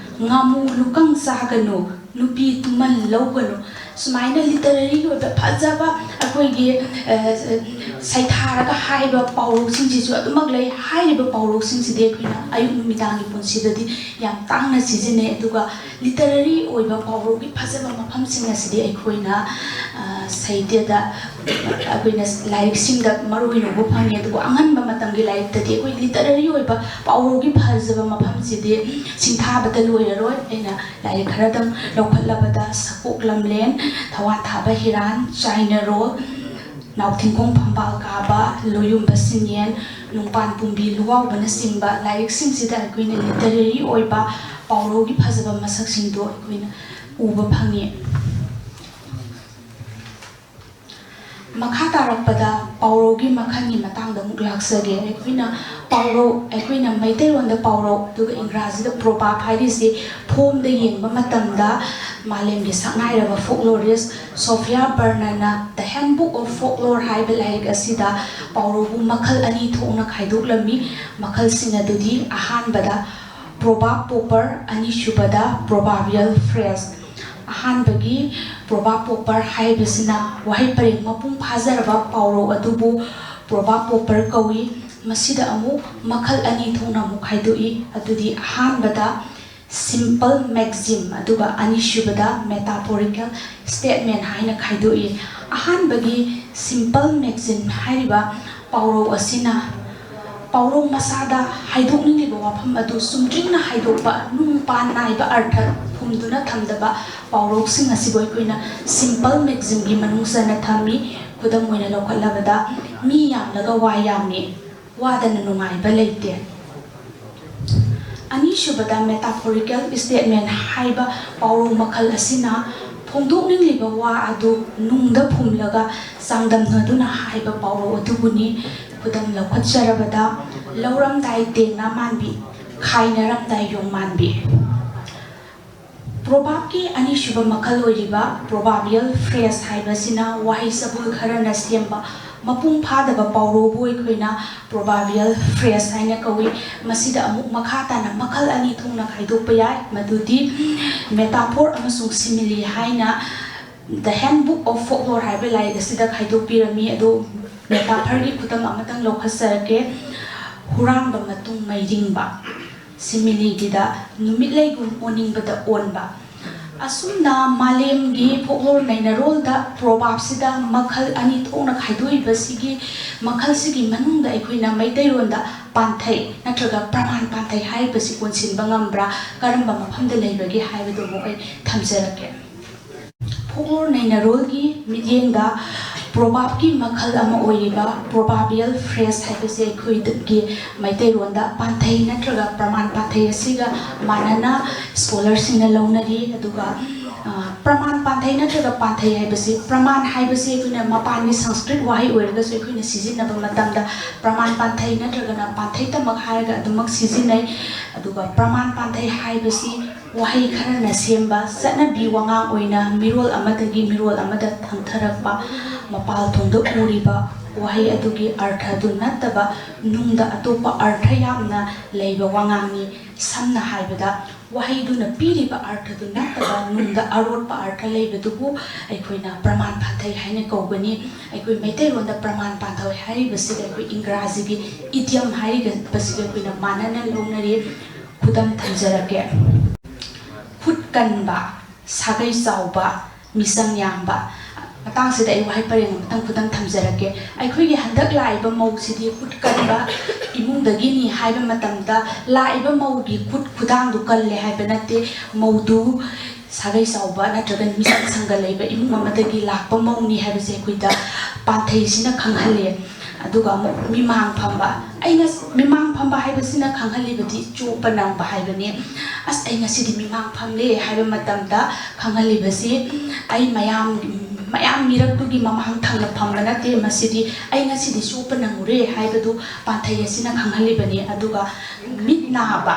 ꯉꯥꯃꯨ ꯂꯨꯀꯪ ꯆꯥꯒꯅꯨ, ꯅꯨꯄꯤ ꯇꯨꯝꯃꯟ ꯂꯧꯒꯅꯨ꯫ ꯁꯨꯃꯥꯏꯅ ꯂꯤꯇꯔꯦꯔꯤ ꯑꯣꯏꯕ ꯐꯖꯕ ꯑꯩꯈꯣꯏꯒꯤ, ꯑ, ꯁꯩꯊꯥꯔꯒ ꯍꯥꯏꯕ ꯄꯥꯎꯔꯧꯁꯤꯡꯁꯤꯁꯨ ꯑꯗꯨꯃꯛ ꯂꯩ꯫ ꯍꯥꯏꯔꯤꯕ ꯄꯥꯎꯔꯧꯁꯤꯡꯁꯤꯗꯤ ꯑꯩꯈꯣꯏꯅ ꯑꯌꯨꯛ ꯅꯨꯃꯤꯗꯥꯡꯒꯤ ꯄꯨꯟꯁꯤꯗꯗꯤ ꯌꯥꯝ ꯇꯥꯡꯅ ꯁꯤꯖꯤꯟꯅꯩ꯫ ꯑꯗꯨꯒ ꯂꯤꯇꯔꯦꯔꯤ ꯑꯣꯏꯕ ꯄꯥꯎꯔꯧꯒꯤ ꯐꯖꯕ ꯃꯐꯝꯁꯤꯡ ꯑꯁꯤꯗꯤ ꯑꯩꯈꯣꯏꯅ, ꯑ, ꯁꯥꯍꯤꯇ꯭ꯌꯗ ꯑꯩꯈꯣꯏꯅ ꯂꯥꯏꯔꯤꯛꯁꯤꯡꯗ ꯃꯔꯨ ꯑꯣꯏꯅ ꯎꯕ ꯐꯪꯉꯤ꯫ ꯑꯗꯨꯕꯨ ꯑꯉꯟꯕ ꯃꯇꯝꯒꯤ ꯂꯥꯏꯔꯤꯛꯇꯗꯤ ꯑꯩꯈꯣꯏ ꯂꯤꯇꯔꯦꯔꯤ ꯑꯣꯏꯕ ꯄꯥꯎꯔꯧꯒꯤ ꯐꯖꯕ ꯃꯐꯝꯁꯤꯗꯤ ꯁꯤꯡꯊꯥꯕꯗ ꯂꯣꯏꯔꯔꯣꯏ꯫ ꯑꯩꯅ ꯂꯥꯏꯔꯤꯛ ꯈꯔꯗꯪ ꯂꯧꯈꯠꯂꯕꯗ ꯁꯛꯄꯣꯛ ꯂꯝꯂꯦꯟ, ꯊꯋꯥꯟ ꯊꯥꯕ ꯍꯤꯔꯥꯟ, ꯆꯥꯏꯅꯔꯣꯜ, ꯅꯥꯎꯊꯤꯡꯈꯣꯡ ꯐꯝꯕꯥꯜ ꯀꯥꯕ, ꯂꯣꯌꯨꯝꯕ ꯁꯤꯟꯌꯦꯟ, ꯅꯨꯡꯄꯥꯟ ꯄꯨꯝꯕꯤ ꯂꯨꯋꯥꯎꯕꯅꯆꯤꯡꯕ ꯂꯥꯏꯔꯤꯛꯁꯤꯡꯁꯤꯗ ꯑꯩꯈꯣꯏꯅ ꯂꯤꯇꯔꯦꯔꯤ ꯑꯣꯏꯕ ꯄꯥꯎꯔꯧꯒꯤ ꯐꯖꯕ ꯃꯁꯛꯁꯤꯡꯗꯣ ꯑꯩꯈꯣꯏꯅ ꯎꯕ ꯐꯪꯉꯤ꯫ ꯃꯈꯥ ꯇꯥꯔꯛꯄꯗ ꯄꯥꯎꯔꯧꯒꯤ ꯃꯈꯜꯒꯤ ꯃꯇꯥꯡꯗ ꯑꯃꯨꯛ ꯂꯥꯛꯆꯒꯦ꯫ ꯑꯩꯈꯣꯏꯅ ꯄꯥꯎꯔꯧ, ꯑꯩꯈꯣꯏꯅ ꯃꯩꯇꯩꯂꯣꯟꯗ ꯄꯥꯎꯔꯧ, ꯑꯗꯨꯒ ꯏꯪꯒ꯭ꯔꯥꯖꯤꯗ proverb ꯍꯥꯏꯔꯤꯁꯤ ꯐꯣꯝꯗ ꯌꯦꯡꯕ ꯃꯇꯝꯗ ꯃꯥꯂꯦꯝꯒꯤ ꯁꯛꯅꯥꯏꯔꯕ folklorist Sophia ꯕꯔꯅꯟꯅ The Handbook of Folklore ꯍꯥꯏꯕ ꯂꯥꯏꯔꯤꯛ ꯑꯁꯤꯗ ꯄꯥꯎꯔꯧꯕꯨ ꯃꯈꯜ ꯑꯅꯤ ꯊꯣꯛꯅ ꯈꯥꯏꯗꯣꯛꯂꯝꯃꯤ꯫ ꯃꯈꯜꯁꯤꯡ ꯑꯗꯨꯗꯤ, ꯑꯍꯥꯟꯕꯗ proverb proper, ꯑꯅꯤꯁꯨꯕꯗ proverbial phrase꯫ ꯑꯍꯥꯟꯕꯒꯤ proverb proper ꯍꯥꯏꯕꯁꯤꯅ ꯋꯥꯍꯩ ꯄꯔꯦꯡ ꯃꯄꯨꯡ ꯐꯥꯖꯔꯕ ꯄꯥꯎꯔꯧ ꯑꯗꯨꯕꯨ proverb proper ꯀꯧꯏ꯫ ꯃꯁꯤꯗ ꯑꯃꯨꯛ ꯃꯈꯜ ꯑꯅꯤ ꯊꯣꯛꯅ ꯑꯃꯨꯛ ꯈꯥꯏꯗꯣꯛꯏ꯫ ꯑꯗꯨꯗꯤ, ꯑꯍꯥꯟꯕꯗ simple maxim, ꯑꯗꯨꯒ ꯑꯅꯤꯁꯨꯕꯗ metaphorical statement ꯍꯥꯏꯅ ꯈꯥꯏꯗꯣꯛꯏ꯫ ꯑꯍꯥꯟꯕꯒꯤ simple maxim ꯍꯥꯏꯔꯤꯕ ꯄꯥꯎꯔꯧ ꯑꯁꯤꯅ ꯄꯥꯎꯔꯧ ꯃꯁꯥꯗ ꯍꯥꯏꯗꯣꯛꯅꯤꯡꯂꯤꯕ ꯋꯥꯐꯝ ꯑꯗꯨ ꯆꯨꯝꯗ꯭ꯔꯤꯡꯅ ꯍꯥꯏꯗꯣꯛꯄ, ꯅꯨꯡ ꯄꯥꯟ ꯅꯥꯏꯕ ꯑꯔꯊ ꯐꯨꯝꯗꯨꯅ ꯊꯝꯗꯕ ꯄꯥꯎꯔꯧꯁꯤꯡ ꯑꯁꯤꯕꯨ ꯑꯩꯈꯣꯏꯅ simple maximꯒꯤ ꯃꯅꯨꯡ ꯆꯟꯅ ꯊꯝꯃꯤ꯫ ꯈꯨꯗꯝ ꯑꯣꯏꯅ ꯂꯧꯈꯠꯂꯕꯗ, "ꯃꯤ ꯌꯥꯝꯂꯒ ꯋꯥ ꯌꯥꯝꯃꯤ, ꯋꯥꯗꯅ ꯅꯨꯡꯉꯥꯏꯕ ꯂꯩꯇꯦ"꯫ ꯑꯅꯤꯁꯨꯕꯗ metaphorical statement ꯍꯥꯏꯕ ꯄꯥꯎꯔꯧ ꯃꯈꯜ ꯑꯁꯤꯅ ꯐꯣꯡꯗꯣꯛꯅꯤꯡꯂꯤꯕ ꯋꯥ ꯑꯗꯨ ꯅꯨꯡꯗ ꯐꯨꯝꯂꯒ ꯆꯥꯡꯗꯝꯅꯗꯨꯅ ꯍꯥꯏꯕ ꯄꯥꯎꯔꯧ ꯑꯗꯨꯕꯨꯅꯤ꯫ ꯈꯨꯗꯝ ꯂꯧꯈꯠꯆꯔꯕꯗ, "ꯂꯧꯔꯝꯗꯥꯏ ꯇꯦꯡꯅ ꯃꯥꯟꯕꯤ, ꯈꯥꯏꯅꯔꯝꯗꯥꯏ ꯌꯣꯡ ꯃꯥꯟꯕꯤ"꯫ Proverbꯀꯤ ꯑꯅꯤꯁꯨꯕ ꯃꯈꯜ ꯑꯣꯏꯔꯤꯕ proverbial phrase ꯍꯥꯏꯕꯁꯤꯅ ꯋꯥꯍꯩ ꯆꯕꯨꯜ ꯈꯔꯅ ꯁꯦꯝꯕ ꯃꯄꯨꯡ ꯐꯥꯗꯕ ꯄꯥꯎꯔꯧꯕꯨ ꯑꯩꯈꯣꯏꯅ proverbial phrase ꯍꯥꯏꯅ ꯀꯧꯏ꯫ ꯃꯁꯤꯗ ꯑꯃꯨꯛ ꯃꯈꯥ ꯇꯥꯅ ꯃꯈꯜ ꯑꯅꯤ ꯊꯣꯛꯅ ꯈꯥꯏꯗꯣꯛꯄ ꯌꯥꯏ, ꯃꯗꯨꯗꯤ metaphor ꯑꯃꯁꯨꯡ simile ꯍꯥꯏꯅ The Handbook of Folklore ꯍꯥꯏꯕ ꯂꯥꯏꯔꯤꯛ ꯑꯁꯤꯗ ꯈꯥꯏꯗꯣꯛꯄꯤꯔꯝꯃꯤ꯫ ꯑꯗꯨ metaphorꯒꯤ ꯈꯨꯗꯝ ꯑꯃꯇꯪ ꯂꯧꯈꯠꯆꯔꯛꯀꯦ꯫ ꯍꯨꯔꯥꯟꯕ ꯃꯇꯨꯡ ꯃꯩꯔꯤꯡꯕ, simileꯒꯤꯗ ꯅꯨꯃꯤꯠꯂꯩꯒꯨꯝ ꯑꯣꯟꯅꯤꯡꯕꯗ ꯑꯣꯟꯕ꯫ ꯑꯁꯨꯝꯅ ꯃꯥꯂꯦꯝꯒꯤ folklore ꯅꯩꯅꯔꯣꯜꯗ proverbꯁꯤꯗ ꯃꯈꯜ ꯑꯅꯤ ꯊꯣꯛꯅ ꯈꯥꯏꯗꯣꯛꯏꯕꯁꯤꯒꯤ ꯃꯈꯜꯁꯤꯒꯤ ꯃꯅꯨꯡꯗ ꯑꯩꯈꯣꯏꯅ ꯃꯩꯇꯩꯂꯣꯟꯗ ꯄꯥꯟꯊꯩ ꯅꯠꯇ꯭ꯔꯒ ꯄ꯭ꯔꯃꯥꯟ ꯄꯥꯟꯊꯩ ꯍꯥꯏꯔꯤꯕꯁꯤ ꯀꯣꯟꯁꯤꯟꯕ ꯉꯝꯕ꯭ꯔꯥ, ꯀꯔꯝꯕ ꯃꯐꯝꯗ ꯂꯩꯕꯒꯦ ꯍꯥꯏꯕꯗꯨ ꯑꯃꯨꯛ ꯑꯩ ꯊꯝꯖꯔꯛꯀꯦ꯫ Folklore ꯅꯩꯅꯔꯣꯜꯒꯤ ꯃꯤꯠꯌꯦꯡꯗ proverbꯀꯤ ꯃꯈꯜ ꯑꯃ ꯑꯣꯏꯔꯤꯕ proverbial phrase ꯍꯥꯏꯕꯁꯤ ꯑꯩꯈꯣꯏꯒꯤ ꯃꯩꯇꯩꯂꯣꯟꯗ ꯄꯥꯟꯊꯩ ꯅꯠꯇ꯭ꯔꯒ ꯄ꯭ꯔꯃꯥꯟ ꯄꯥꯟꯊꯩ ꯑꯁꯤꯒ ꯃꯥꯟꯅꯅ scholarꯁꯤꯡꯅ ꯂꯧꯅꯔꯤ꯫ ꯑꯗꯨꯒ, ꯑ, ꯄ꯭ꯔꯃꯥꯟ ꯄꯥꯟꯊꯩ ꯅꯠꯇ꯭ꯔꯒ ꯄꯥꯟꯊꯩ ꯍꯥꯏꯕꯁꯤ, ꯄ꯭ꯔꯃꯥꯟ ꯍꯥꯏꯕꯁꯤ ꯑꯩꯈꯣꯏꯅ ꯃꯄꯥꯟꯒꯤ ꯁꯪꯁꯀ꯭ꯔꯤꯠ ꯋꯥꯍꯩ ꯑꯣꯏꯔꯒꯁꯨ ꯑꯩꯈꯣꯏꯅ ꯁꯤꯖꯤꯟꯅꯕ ꯃꯇꯝꯗ ꯄ꯭ꯔꯃꯥꯟ ꯄꯥꯟꯊꯩ ꯅꯠꯇ꯭ꯔꯒꯅ ꯄꯥꯟꯊꯩꯇꯃꯛ ꯍꯥꯏꯔꯒ ꯑꯗꯨꯃꯛ ꯁꯤꯖꯤꯟꯅꯩ꯫ ꯑꯗꯨꯒ ꯄ꯭ꯔꯃꯥꯟ ꯄꯥꯟꯊꯩ ꯍꯥꯏꯕꯁꯤ ꯋꯥꯍꯩ ꯈꯔꯅ ꯁꯦꯝꯕ ꯆꯠꯅꯕꯤ ꯋꯥꯉꯥꯡ ꯑꯣꯏꯅ ꯃꯤꯔꯣꯜ ꯑꯃꯗꯒꯤ ꯃꯤꯔꯣꯜ ꯑꯃꯗ ꯊꯪꯊꯔꯛꯄ, ꯃꯄꯥꯜ ꯊꯣꯡꯗ ꯎꯔꯤꯕ ꯋꯥꯍꯩ ꯑꯗꯨꯒꯤ ꯑꯔꯊ ꯑꯗꯨ ꯅꯠꯇꯕ ꯅꯨꯡꯗ ꯑꯇꯣꯞꯄ ꯑꯔꯊ ꯌꯥꯝꯅ ꯂꯩꯕ ꯋꯥꯉꯥꯡꯅꯤ꯫ ꯁꯝꯅ ꯍꯥꯏꯕꯗ, ꯋꯥꯍꯩꯗꯨꯅ ꯄꯤꯔꯤꯕ ꯑꯔꯊꯗꯨ ꯅꯠꯇꯕ ꯅꯨꯡꯗ ꯑꯔꯣꯠꯄ ꯑꯔꯊ ꯂꯩꯕꯗꯨꯕꯨ ꯑꯩꯈꯣꯏꯅ ꯄ꯭ꯔꯃꯥꯟ ꯄꯥꯟꯊꯩ ꯍꯥꯏꯅ ꯀꯧꯒꯅꯤ꯫ ꯑꯩꯈꯣꯏ ꯃꯩꯇꯩꯂꯣꯟꯗ ꯄ꯭ꯔꯃꯥꯟ ꯄꯥꯟꯊꯩ ꯍꯥꯏꯔꯤꯕꯁꯤꯒ ꯑꯩꯈꯣꯏ ꯏꯪꯒ꯭ꯔꯥꯖꯤꯒꯤ idiom ꯍꯥꯏꯔꯤꯕꯁꯤꯒ ꯑꯩꯈꯣꯏꯅ ꯃꯥꯟꯅꯅ ꯂꯧꯅꯔꯤ꯫ ꯈꯨꯗꯝ ꯊꯝꯖꯔꯛꯀꯦ꯫ ꯈꯨꯠ ꯀꯟꯕ, ꯁꯥꯒꯩ ꯆꯥꯎꯕ, ꯃꯤꯆꯪ ꯌꯥꯝꯕ꯫ ꯃꯇꯥꯡꯁꯤꯗ ꯑꯩ ꯋꯥꯍꯩ ꯄꯔꯦꯡ ꯑꯃꯇꯪ ꯈꯨꯗꯝ ꯊꯝꯖꯔꯛꯀꯦ꯫ ꯑꯩꯈꯣꯏꯒꯤ ꯍꯟꯗꯛ ꯂꯥꯛꯏꯕ ꯃꯧꯁꯤꯗꯤ ꯈꯨꯠ ꯀꯟꯕ ꯏꯃꯨꯡꯗꯒꯤꯅꯤ ꯍꯥꯏꯕ ꯃꯇꯝꯗ, ꯂꯥꯛꯏꯕ ꯃꯧꯒꯤ ꯈꯨꯠ ꯈꯨꯗꯥꯡꯗꯨ ꯀꯜꯂꯦ ꯍꯥꯏꯕ ꯅꯠꯇꯦ, ꯃꯧꯗꯨ ꯁꯥꯒꯩ ꯆꯥꯎꯕ ꯅꯠꯇ꯭ꯔꯒ ꯃꯤꯆꯪ ꯁꯪꯒ ꯂꯩꯕ ꯏꯃꯨꯡ ꯑꯃꯗꯒꯤ ꯂꯥꯛꯄ ꯃꯧꯅꯤ ꯍꯥꯏꯕꯁꯦ ꯑꯩꯈꯣꯏꯗ ꯄꯥꯟꯊꯩꯁꯤꯅ ꯈꯪꯍꯜꯂꯤ꯫ ꯑꯗꯨꯒ ꯑꯃꯨꯛ ꯃꯤꯃꯥꯡ ꯐꯝꯕ꯫ ꯑꯩꯅ ꯃꯤꯃꯥꯡ ꯐꯝꯕ ꯍꯥꯏꯕꯁꯤꯅ ꯈꯪꯍꯜꯂꯤꯕꯗꯤ ꯆꯣꯞꯄ ꯅꯪꯕ ꯍꯥꯏꯕꯅꯤ꯫ "ꯑꯁ, ꯑꯩ ꯉꯁꯤꯗꯤ ꯃꯤꯃꯥꯡ ꯐꯝꯂꯦ" ꯍꯥꯏꯕ ꯃꯇꯝꯗ ꯈꯪꯍꯜꯂꯤꯕꯁꯤ, "ꯑꯩ ꯃꯌꯥꯝ, ꯃꯌꯥꯝ ꯃꯤꯔꯛꯇꯨꯒꯤ ꯃꯃꯥꯡ ꯊꯪꯅ ꯐꯝꯕ ꯅꯠꯇꯦ꯫ ꯃꯁꯤꯗꯤ ꯑꯩ ꯉꯁꯤꯗꯤ ꯆꯣꯞꯄ ꯅꯪꯉꯨꯔꯦ ꯍꯥꯏꯕꯗꯨ ꯄꯥꯟꯊꯩ ꯑꯁꯤꯅ ꯈꯪꯍꯜꯂꯤꯕꯅꯤ꯫ ꯑꯗꯨꯒ ꯃꯤꯠ ꯅꯥꯕ,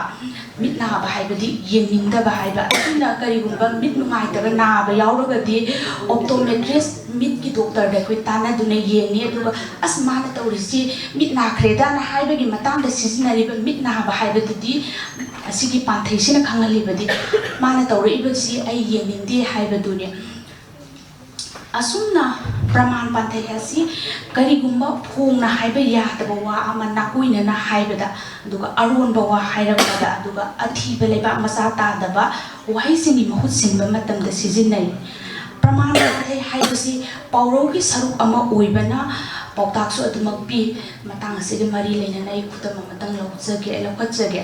ꯃꯤꯠ ꯅꯥꯕ ꯍꯥꯏꯕꯗꯤ ꯌꯦꯡꯅꯤꯡꯗꯕ ꯍꯥꯏꯕ꯫ ꯑꯩꯈꯣꯏꯅ ꯀꯔꯤꯒꯨꯝꯕ ꯃꯤꯠ ꯅꯨꯡꯉꯥꯏꯇꯕ ꯅꯥꯕ ꯌꯥꯎꯔꯒꯗꯤ optometrist, ꯃꯤꯠꯀꯤ ꯗꯣꯛꯇꯔꯗ ꯑꯩꯈꯣꯏ ꯇꯥꯟꯅꯗꯨꯅ ꯌꯦꯡꯉꯤ꯫ ꯑꯗꯨꯒ "ꯑꯁ, ꯃꯥꯅ ꯇꯧꯔꯤꯁꯤ ꯃꯤꯠ ꯅꯥꯈ꯭ꯔꯦꯗꯥꯅ" ꯍꯥꯏꯕꯒꯤ ꯃꯇꯥꯡꯗ ꯁꯤꯖꯤꯟꯅꯔꯤꯕ ꯃꯤꯠ ꯅꯥꯕ ꯍꯥꯏꯕꯗꯨꯗꯤ ꯑꯁꯤꯒꯤ ꯄꯥꯟꯊꯩꯁꯤꯅ ꯈꯪꯍꯜꯂꯤꯕꯗꯤ ꯃꯥꯅ ꯇꯧꯔꯛꯏꯕꯁꯤ ꯑꯩ ꯌꯦꯡꯅꯤꯡꯗꯦ ꯍꯥꯏꯕꯗꯨꯅꯤ꯫ ꯑꯁꯨꯝꯅ ꯄ꯭ꯔꯃꯥꯟ ꯄꯥꯟꯊꯩ ꯑꯁꯤ ꯀꯔꯤꯒꯨꯝꯕ ꯐꯣꯡꯅ ꯍꯥꯏꯕ ꯌꯥꯗꯕ ꯋꯥ ꯑꯃ ꯅꯥꯀꯣꯏꯅꯅ ꯍꯥꯏꯕꯗ, ꯑꯗꯨꯒ ꯑꯔꯣꯟꯕ ꯋꯥ ꯍꯥꯏꯔꯛꯄꯗ, ꯑꯗꯨꯒ ꯑꯊꯤꯕ ꯂꯩꯕꯥꯛ ꯃꯆꯥ ꯇꯥꯗꯕ ꯋꯥꯍꯩꯁꯤꯡꯒꯤ ꯃꯍꯨꯠ ꯁꯤꯟꯕ ꯃꯇꯝꯗ ꯁꯤꯖꯤꯟꯅꯩ꯫ ꯄ꯭ꯔꯃꯥꯟ ꯄꯥꯟꯊꯩ ꯍꯥꯏꯕꯁꯤ ꯄꯥꯎꯔꯧꯒꯤ ꯁꯔꯨꯛ ꯑꯃ ꯑꯣꯏꯕꯅ ꯄꯥꯎꯇꯥꯛꯁꯨ ꯑꯗꯨꯃꯛ ꯄꯤ꯫ ꯃꯇꯥꯡ ꯑꯁꯤꯒ ꯃꯔꯤ ꯂꯩꯅꯅ ꯑꯩ ꯈꯨꯗꯝ ꯑꯃꯇꯪ ꯂꯧꯖꯒꯦ, ꯂꯧꯈꯠꯆꯒꯦ꯫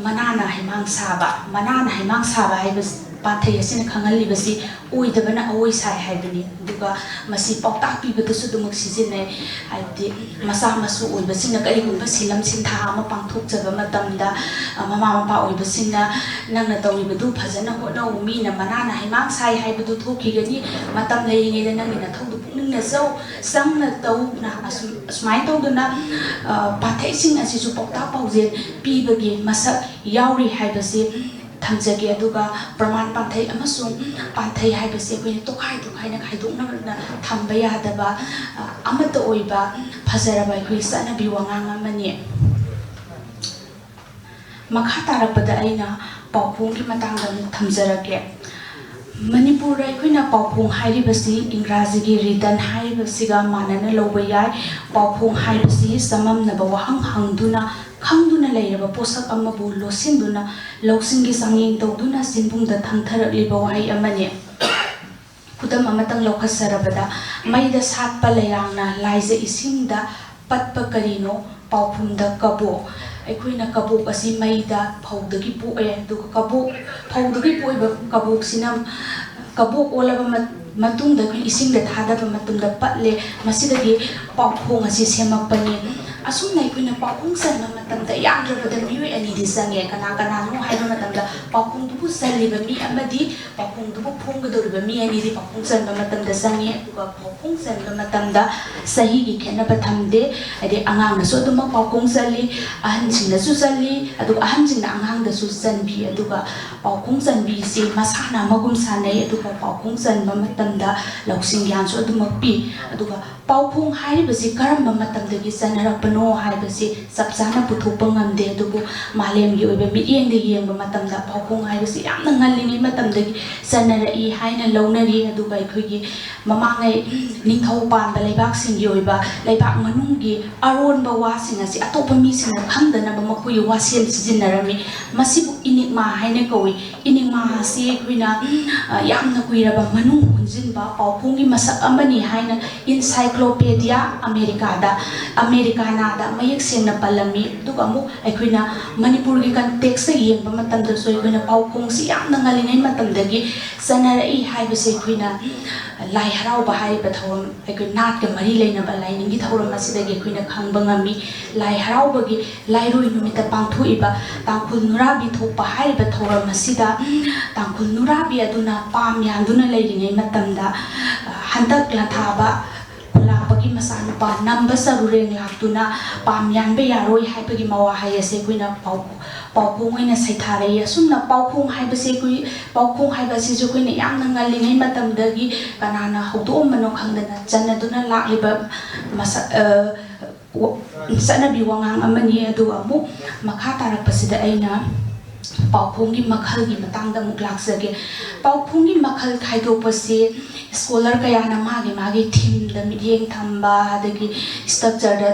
"ꯃꯅꯥꯅ ꯍꯩꯃꯥꯡ ꯁꯥꯕ", ꯃꯅꯥꯅ ꯍꯩꯃꯥꯡ ꯁꯥꯕ ꯍꯥꯏꯕ ꯄꯥꯟꯊꯩ ꯑꯁꯤꯅ ꯈꯪꯍꯜꯂꯤꯕꯁꯤ ꯑꯣꯏꯗꯕꯅ ꯑꯣꯏ ꯁꯥꯏ ꯍꯥꯏꯕꯅꯤ꯫ ꯑꯗꯨꯒ ꯃꯁꯤ ꯄꯥꯎꯇꯥꯛ ꯄꯤꯕꯗꯁꯨ ꯑꯗꯨꯃꯛ ꯁꯤꯖꯤꯟꯅꯩ꯫ ꯍꯥꯏꯕꯗꯤ ꯃꯆꯥ ꯃꯁꯨ ꯑꯣꯏꯕꯁꯤꯡꯅ ꯀꯔꯤꯒꯨꯝꯕ ꯁꯤꯂꯝ ꯁꯤꯟꯊꯥ ꯑꯃ ꯄꯥꯡꯊꯣꯛꯆꯕ ꯃꯇꯝꯗ, ꯑ, ꯃꯃꯥ ꯃꯄꯥ ꯑꯣꯏꯕꯁꯤꯡꯅ "ꯅꯪꯅ ꯇꯧꯔꯤꯕꯗꯨ ꯐꯖꯅ ꯍꯣꯠꯅꯧ, ꯃꯤꯅ ꯃꯅꯥꯅ ꯍꯩꯃꯥꯡ ꯁꯥꯏ ꯍꯥꯏꯕꯗꯨ ꯊꯣꯛꯈꯤꯒꯅꯤ, ꯃꯇꯝ ꯂꯩꯔꯤꯉꯩꯗ ꯅꯪꯒꯤ ꯅꯊꯧꯗꯨ ꯄꯨꯛꯅꯤꯡꯅ ꯆꯧ, ꯆꯪꯅ ꯇꯧꯅ", ꯑꯁꯨꯝ, ꯑꯁꯨꯃꯥꯏꯅ ꯇꯧꯗꯨꯅ, ꯑ, ꯄꯥꯟꯊꯩꯁꯤꯡ ꯑꯁꯤꯁꯨ ꯄꯥꯎꯇꯥꯛ ꯄꯥꯎꯖꯦꯜ ꯄꯤꯕꯒꯤ ꯃꯁꯛ ꯌꯥꯎꯔꯤ ꯍꯥꯏꯕꯁꯤ ꯊꯝꯖꯒꯦ꯫ ꯑꯗꯨꯒ ꯄ꯭ꯔꯃꯥꯟ ꯄꯥꯟꯊꯩ ꯑꯃꯁꯨꯡ ꯄꯥꯟꯊꯩ ꯍꯥꯏꯕꯁꯤ ꯑꯩꯈꯣꯏꯅ ꯇꯣꯈꯥꯏ ꯇꯣꯈꯥꯏꯅ ꯈꯥꯏꯗꯣꯛꯅꯅ ꯊꯝꯕ ꯌꯥꯗꯕ, ꯑ, ꯑꯃꯠꯇ ꯑꯣꯏꯕ ꯐꯖꯔꯕ ꯑꯩꯈꯣꯏꯒꯤ ꯆꯠꯅꯕꯤ ꯋꯥꯉꯥꯡ ꯑꯃꯅꯤ꯫ ꯃꯈꯥ ꯇꯥꯔꯛꯄꯗ ꯑꯩꯅ ꯄꯥꯎꯈꯣꯡꯒꯤ ꯃꯇꯥꯡꯗ ꯑꯃꯨꯛ ꯊꯝꯖꯔꯛꯀꯦ꯫ ꯃꯅꯤꯄꯨꯔꯗ ꯑꯩꯈꯣꯏꯅ ꯄꯥꯎꯈꯣꯡ ꯍꯥꯏꯔꯤꯕꯁꯤ ꯏꯪꯒ꯭ꯔꯥꯖꯤꯒꯤ ꯔꯤꯗꯟ ꯍꯥꯏꯔꯤꯕꯁꯤꯒ ꯃꯥꯟꯅꯅ ꯂꯧꯕ ꯌꯥꯏ꯫ ꯄꯥꯎꯈꯣꯡ ꯍꯥꯏꯕꯁꯤ ꯆꯃꯝꯅꯕ ꯋꯥꯍꯪ ꯍꯪꯗꯨꯅ, ꯈꯪꯗꯨꯅ ꯂꯩꯔꯕ ꯄꯣꯠꯁꯛ ꯑꯃꯕꯨ ꯂꯣꯠꯁꯤꯟꯗꯨꯅ, ꯂꯧꯁꯤꯡꯒꯤ ꯆꯥꯡꯌꯦꯡ ꯇꯧꯗꯨꯅ ꯆꯤꯟꯕꯨꯡꯗ ꯊꯝꯊꯔꯛꯂꯤꯕ ꯋꯥꯍꯩ ꯑꯃꯅꯤ꯫ ꯈꯨꯗꯝ ꯑꯃꯇꯪ ꯂꯧꯈꯠꯆꯔꯕꯗ, ꯃꯩꯗ ꯁꯥꯠꯄ ꯂꯩꯔꯥꯡꯅ ꯂꯥꯏꯖ ꯏꯁꯤꯡꯗ ꯄꯠꯄ ꯀꯔꯤꯅꯣ? ꯄꯥꯎꯈꯨꯝꯗ ꯀꯕꯣꯛ꯫ ꯑꯩꯈꯣꯏꯅ ꯀꯕꯣꯛ ꯑꯁꯤ ꯃꯩꯗ ꯐꯧꯗꯒꯤ ꯄꯣꯛꯑꯦ, ꯑꯗꯨꯒ ꯀꯕꯣꯛ, ꯐꯧꯗꯒꯤ ꯄꯣꯛꯏꯕ ꯀꯕꯣꯛꯁꯤꯅ ꯀꯕꯣꯛ ꯑꯣꯜꯂꯕ ꯃ-, ꯃꯇꯨꯡꯗ ꯑꯩꯈꯣꯏ ꯏꯁꯤꯡꯗ ꯊꯥꯗꯕ ꯃꯇꯝꯗ ꯄꯠꯂꯦ꯫ ꯃꯁꯤꯗꯒꯤ ꯄꯥꯎꯈꯣꯡ ꯑꯁꯤ ꯁꯦꯝꯃꯛꯄꯅꯤ꯫ ꯑꯁꯨꯝꯅ ꯑꯩꯈꯣꯏꯅ ꯄꯥꯎꯈꯣꯡ ꯆꯟꯕ ꯃꯇꯝꯗ ꯌꯥꯝꯗ꯭ꯔꯕꯗ ꯃꯤꯑꯣꯏ ꯑꯅꯤꯗꯤ ꯆꯪꯉꯦ꯫ ꯀꯅꯥ ꯀꯅꯥꯅꯣ ꯍꯥꯏꯕ ꯃꯇꯝꯗ, ꯄꯥꯎꯈꯣꯡꯗꯨꯕꯨ ꯆꯜꯂꯤꯕ ꯃꯤ ꯑꯃꯗꯤ ꯄꯥꯎꯈꯣꯡꯗꯨꯕꯨ ꯐꯣꯡꯒꯗꯧꯔꯤꯕ ꯃꯤ ꯑꯅꯤꯗꯤ ꯄꯥꯎꯈꯣꯡ ꯆꯟꯕ ꯃꯇꯝꯗ ꯆꯪꯉꯦ꯫ ꯑꯗꯨꯒ ꯄꯥꯎꯈꯣꯡ ꯆꯟꯕ ꯃꯇꯝꯗ ꯆꯍꯤꯒꯤ ꯈꯦꯠꯅꯕ ꯊꯝꯗꯦ꯫ ꯍꯥꯏꯗꯤ, ꯑꯉꯥꯡꯅꯁꯨ ꯑꯗꯨꯃꯛ ꯄꯥꯎꯈꯣꯡ ꯆꯜꯂꯤ, ꯑꯍꯟꯁꯤꯡꯅꯁꯨ ꯆꯜꯂꯤ, ꯑꯗꯨꯒ ꯑꯍꯟꯁꯤꯡꯅ ꯑꯉꯥꯡꯗꯁꯨ ꯆꯟꯕꯤ꯫ ꯑꯗꯨꯒ ꯄꯥꯎꯈꯣꯡ ꯆꯟꯕꯤꯁꯤ ꯃꯁꯥꯟꯅ ꯑꯃꯒꯨꯝ ꯁꯥꯟꯅꯩ꯫ ꯑꯗꯨꯒ ꯄꯥꯎꯈꯣꯡ ꯆꯟꯕ ꯃꯇꯝꯗ ꯂꯧꯁꯤꯡ ꯒ꯭ꯌꯥꯟꯁꯨ ꯑꯗꯨꯃꯛ ꯄꯤ꯫ ꯑꯗꯨꯒ ꯄꯥꯎꯈꯣꯡ ꯍꯥꯏꯔꯤꯕꯁꯤ ꯀꯔꯝꯕ ꯃꯇꯝꯗꯒꯤ ꯆꯠꯅꯔꯛꯄꯅꯣ ꯍꯥꯏꯕꯁꯤ ꯆꯞ ꯆꯥꯅ ꯄꯨꯊꯣꯛꯄ ꯉꯝꯗꯦ꯫ ꯑꯗꯨꯕꯨ ꯃꯥꯂꯦꯝꯒꯤ ꯑꯣꯏꯕ ꯃꯤꯠꯌꯦꯡꯗ ꯌꯦꯡꯕ ꯃꯇꯝꯗ, ꯄꯥꯎꯈꯣꯡ ꯍꯥꯏꯕꯁꯤ ꯌꯥꯝꯅ ꯉꯜꯂꯤꯉꯩ ꯃꯇꯝꯗꯒꯤ ꯆꯠꯅꯔꯛꯏ ꯍꯥꯏꯅ ꯂꯧꯅꯔꯤ꯫ ꯑꯗꯨꯒ ꯑꯩꯈꯣꯏꯒꯤ ꯃꯃꯥꯡꯉꯩ ꯅꯤꯡꯊꯧ ꯄꯥꯟꯕ ꯂꯩꯕꯥꯛꯁꯤꯡꯒꯤ ꯑꯣꯏꯕ ꯂꯩꯕꯥꯛ ꯃꯅꯨꯡꯒꯤ ꯑꯔꯣꯟꯕ ꯋꯥꯁꯤꯡ ꯑꯁꯤ ꯑꯇꯣꯞꯄ ꯃꯤꯁꯤꯡꯅ ꯈꯪꯗꯅꯕ ꯃꯈꯣꯏꯒꯤ ꯋꯥꯁꯦꯜ ꯁꯤꯖꯤꯟꯅꯔꯝꯃꯤ꯫ ꯃꯁꯤꯕꯨ ꯏꯅꯤꯛꯃꯥ ꯍꯥꯏꯅ ꯀꯧꯏ꯫ ꯏꯅꯤꯛꯃꯥ ꯑꯁꯤ ꯑꯩꯈꯣꯏꯅ, ꯑ, ꯌꯥꯝꯅ ꯀꯨꯏꯔꯕ ꯃꯅꯨꯡ ꯍꯨꯟꯖꯤꯟꯕ ꯄꯥꯎꯈꯣꯡꯒꯤ ꯃꯁꯛ ꯑꯃꯅꯤ ꯍꯥꯏꯅ Encyclopedia Americada, Americanaꯗ ꯃꯌꯦꯛ ꯁꯦꯡꯅ ꯄꯜꯂꯝꯃꯤ꯫ ꯑꯗꯨꯒ ꯑꯃꯨꯛ ꯑꯩꯈꯣꯏꯅ ꯃꯅꯤꯄꯨꯔꯒꯤ context ꯌꯦꯡꯕ ꯃꯇꯝꯗꯁꯨ, ꯑꯩꯈꯣꯏꯅ ꯄꯥꯎꯈꯣꯡꯁꯤ ꯌꯥꯝꯅ ꯉꯜꯂꯤꯉꯩ ꯃꯇꯝꯗꯒꯤ ꯆꯠꯅꯔꯛꯏ ꯍꯥꯏꯕꯁꯦ ꯑꯩꯈꯣꯏꯅ ꯂꯥꯏ ꯍꯔꯥꯎꯕ ꯍꯥꯏꯔꯤꯕ ꯊꯧꯔꯝ, ꯑꯩꯈꯣꯏ ꯅꯥꯠꯀ ꯃꯔꯤ ꯂꯩꯅꯕ ꯂꯥꯏꯅꯤꯡꯒꯤ ꯊꯧꯔꯝ ꯑꯁꯤꯗꯒꯤ ꯑꯩꯈꯣꯏꯅ ꯈꯪꯕ ꯉꯝꯃꯤ꯫ ꯂꯥꯏ ꯍꯔꯥꯎꯕꯒꯤ ꯂꯥꯏꯔꯣꯏ ꯅꯨꯃꯤꯠꯇ ꯄꯥꯡꯊꯣꯛꯏꯕ ꯇꯥꯡꯈꯨꯜ ꯅꯨꯔꯥꯕꯤ ꯊꯣꯛꯄ ꯍꯥꯏꯔꯤꯕ ꯊꯧꯔꯝ ꯑꯁꯤꯗ ꯇꯥꯡꯈꯨꯜ ꯅꯨꯔꯥꯕꯤ ꯑꯗꯨꯅ ꯄꯥꯝ ꯌꯥꯟꯗꯨꯅ ꯂꯩꯔꯤꯉꯩ ꯃꯇꯝꯗ, ꯑ, ꯍꯟꯗꯛ ꯂꯥꯟꯊꯥꯕ ꯈꯨꯂꯥꯛꯄꯒꯤ ꯃꯆꯥꯅꯨꯄꯥ ꯅꯝꯕ ꯆꯔꯨꯔꯦꯡ ꯂꯥꯛꯇꯨꯅ ꯄꯥꯝ ꯌꯥꯟꯕ ꯌꯥꯔꯣꯏ ꯍꯥꯏꯕꯒꯤ ꯃꯋꯥꯍꯩ ꯑꯁꯦ ꯑꯩꯈꯣꯏꯅ ꯄꯥꯎ-, ꯄꯥꯎꯈꯣꯡ ꯑꯣꯏꯅ ꯁꯩꯊꯥꯔꯛꯏ꯫ ꯑꯁꯨꯝꯅ ꯄꯥꯎꯈꯣꯡ ꯍꯥꯏꯕꯁꯦ ꯑꯩꯈꯣꯏ, ꯄꯥꯎꯈꯣꯡ ꯍꯥꯏꯕ ꯑꯁꯤꯁꯨ ꯑꯩꯈꯣꯏꯅ ꯌꯥꯝꯅ ꯉꯜꯂꯤꯉꯩ ꯃꯇꯝꯗꯒꯤ ꯀꯅꯥꯅ ꯍꯧꯗꯣꯛꯑꯝꯕꯅꯣ ꯈꯪꯗꯅ ꯆꯠꯅꯗꯨꯅ ꯂꯥꯛꯂꯤꯕ ꯃꯁꯛ, ꯑ, ꯋꯥ-, ꯆꯠꯅꯕꯤ ꯋꯥꯉꯥꯡ ꯑꯃꯅꯤ꯫ ꯑꯗꯨꯒ ꯑꯃꯨꯛ ꯃꯈꯥ ꯇꯥꯔꯛꯄꯁꯤꯗ ꯑꯩꯅ ꯄꯥꯎꯈꯣꯡꯒꯤ ꯃꯈꯜꯒꯤ ꯃꯇꯥꯡꯗ ꯑꯃꯨꯛ ꯂꯥꯛꯆꯒꯦ꯫ ꯄꯥꯎꯈꯣꯡꯒꯤ ꯃꯈꯜ ꯈꯥꯏꯗꯣꯛꯄꯁꯤ scholar ꯀꯌꯥꯅ ꯃꯥꯒꯤ ꯃꯥꯒꯤ themeꯗ ꯃꯤꯠꯌꯦꯡ ꯊꯝꯕ, ꯑꯗꯒꯤ structureꯗ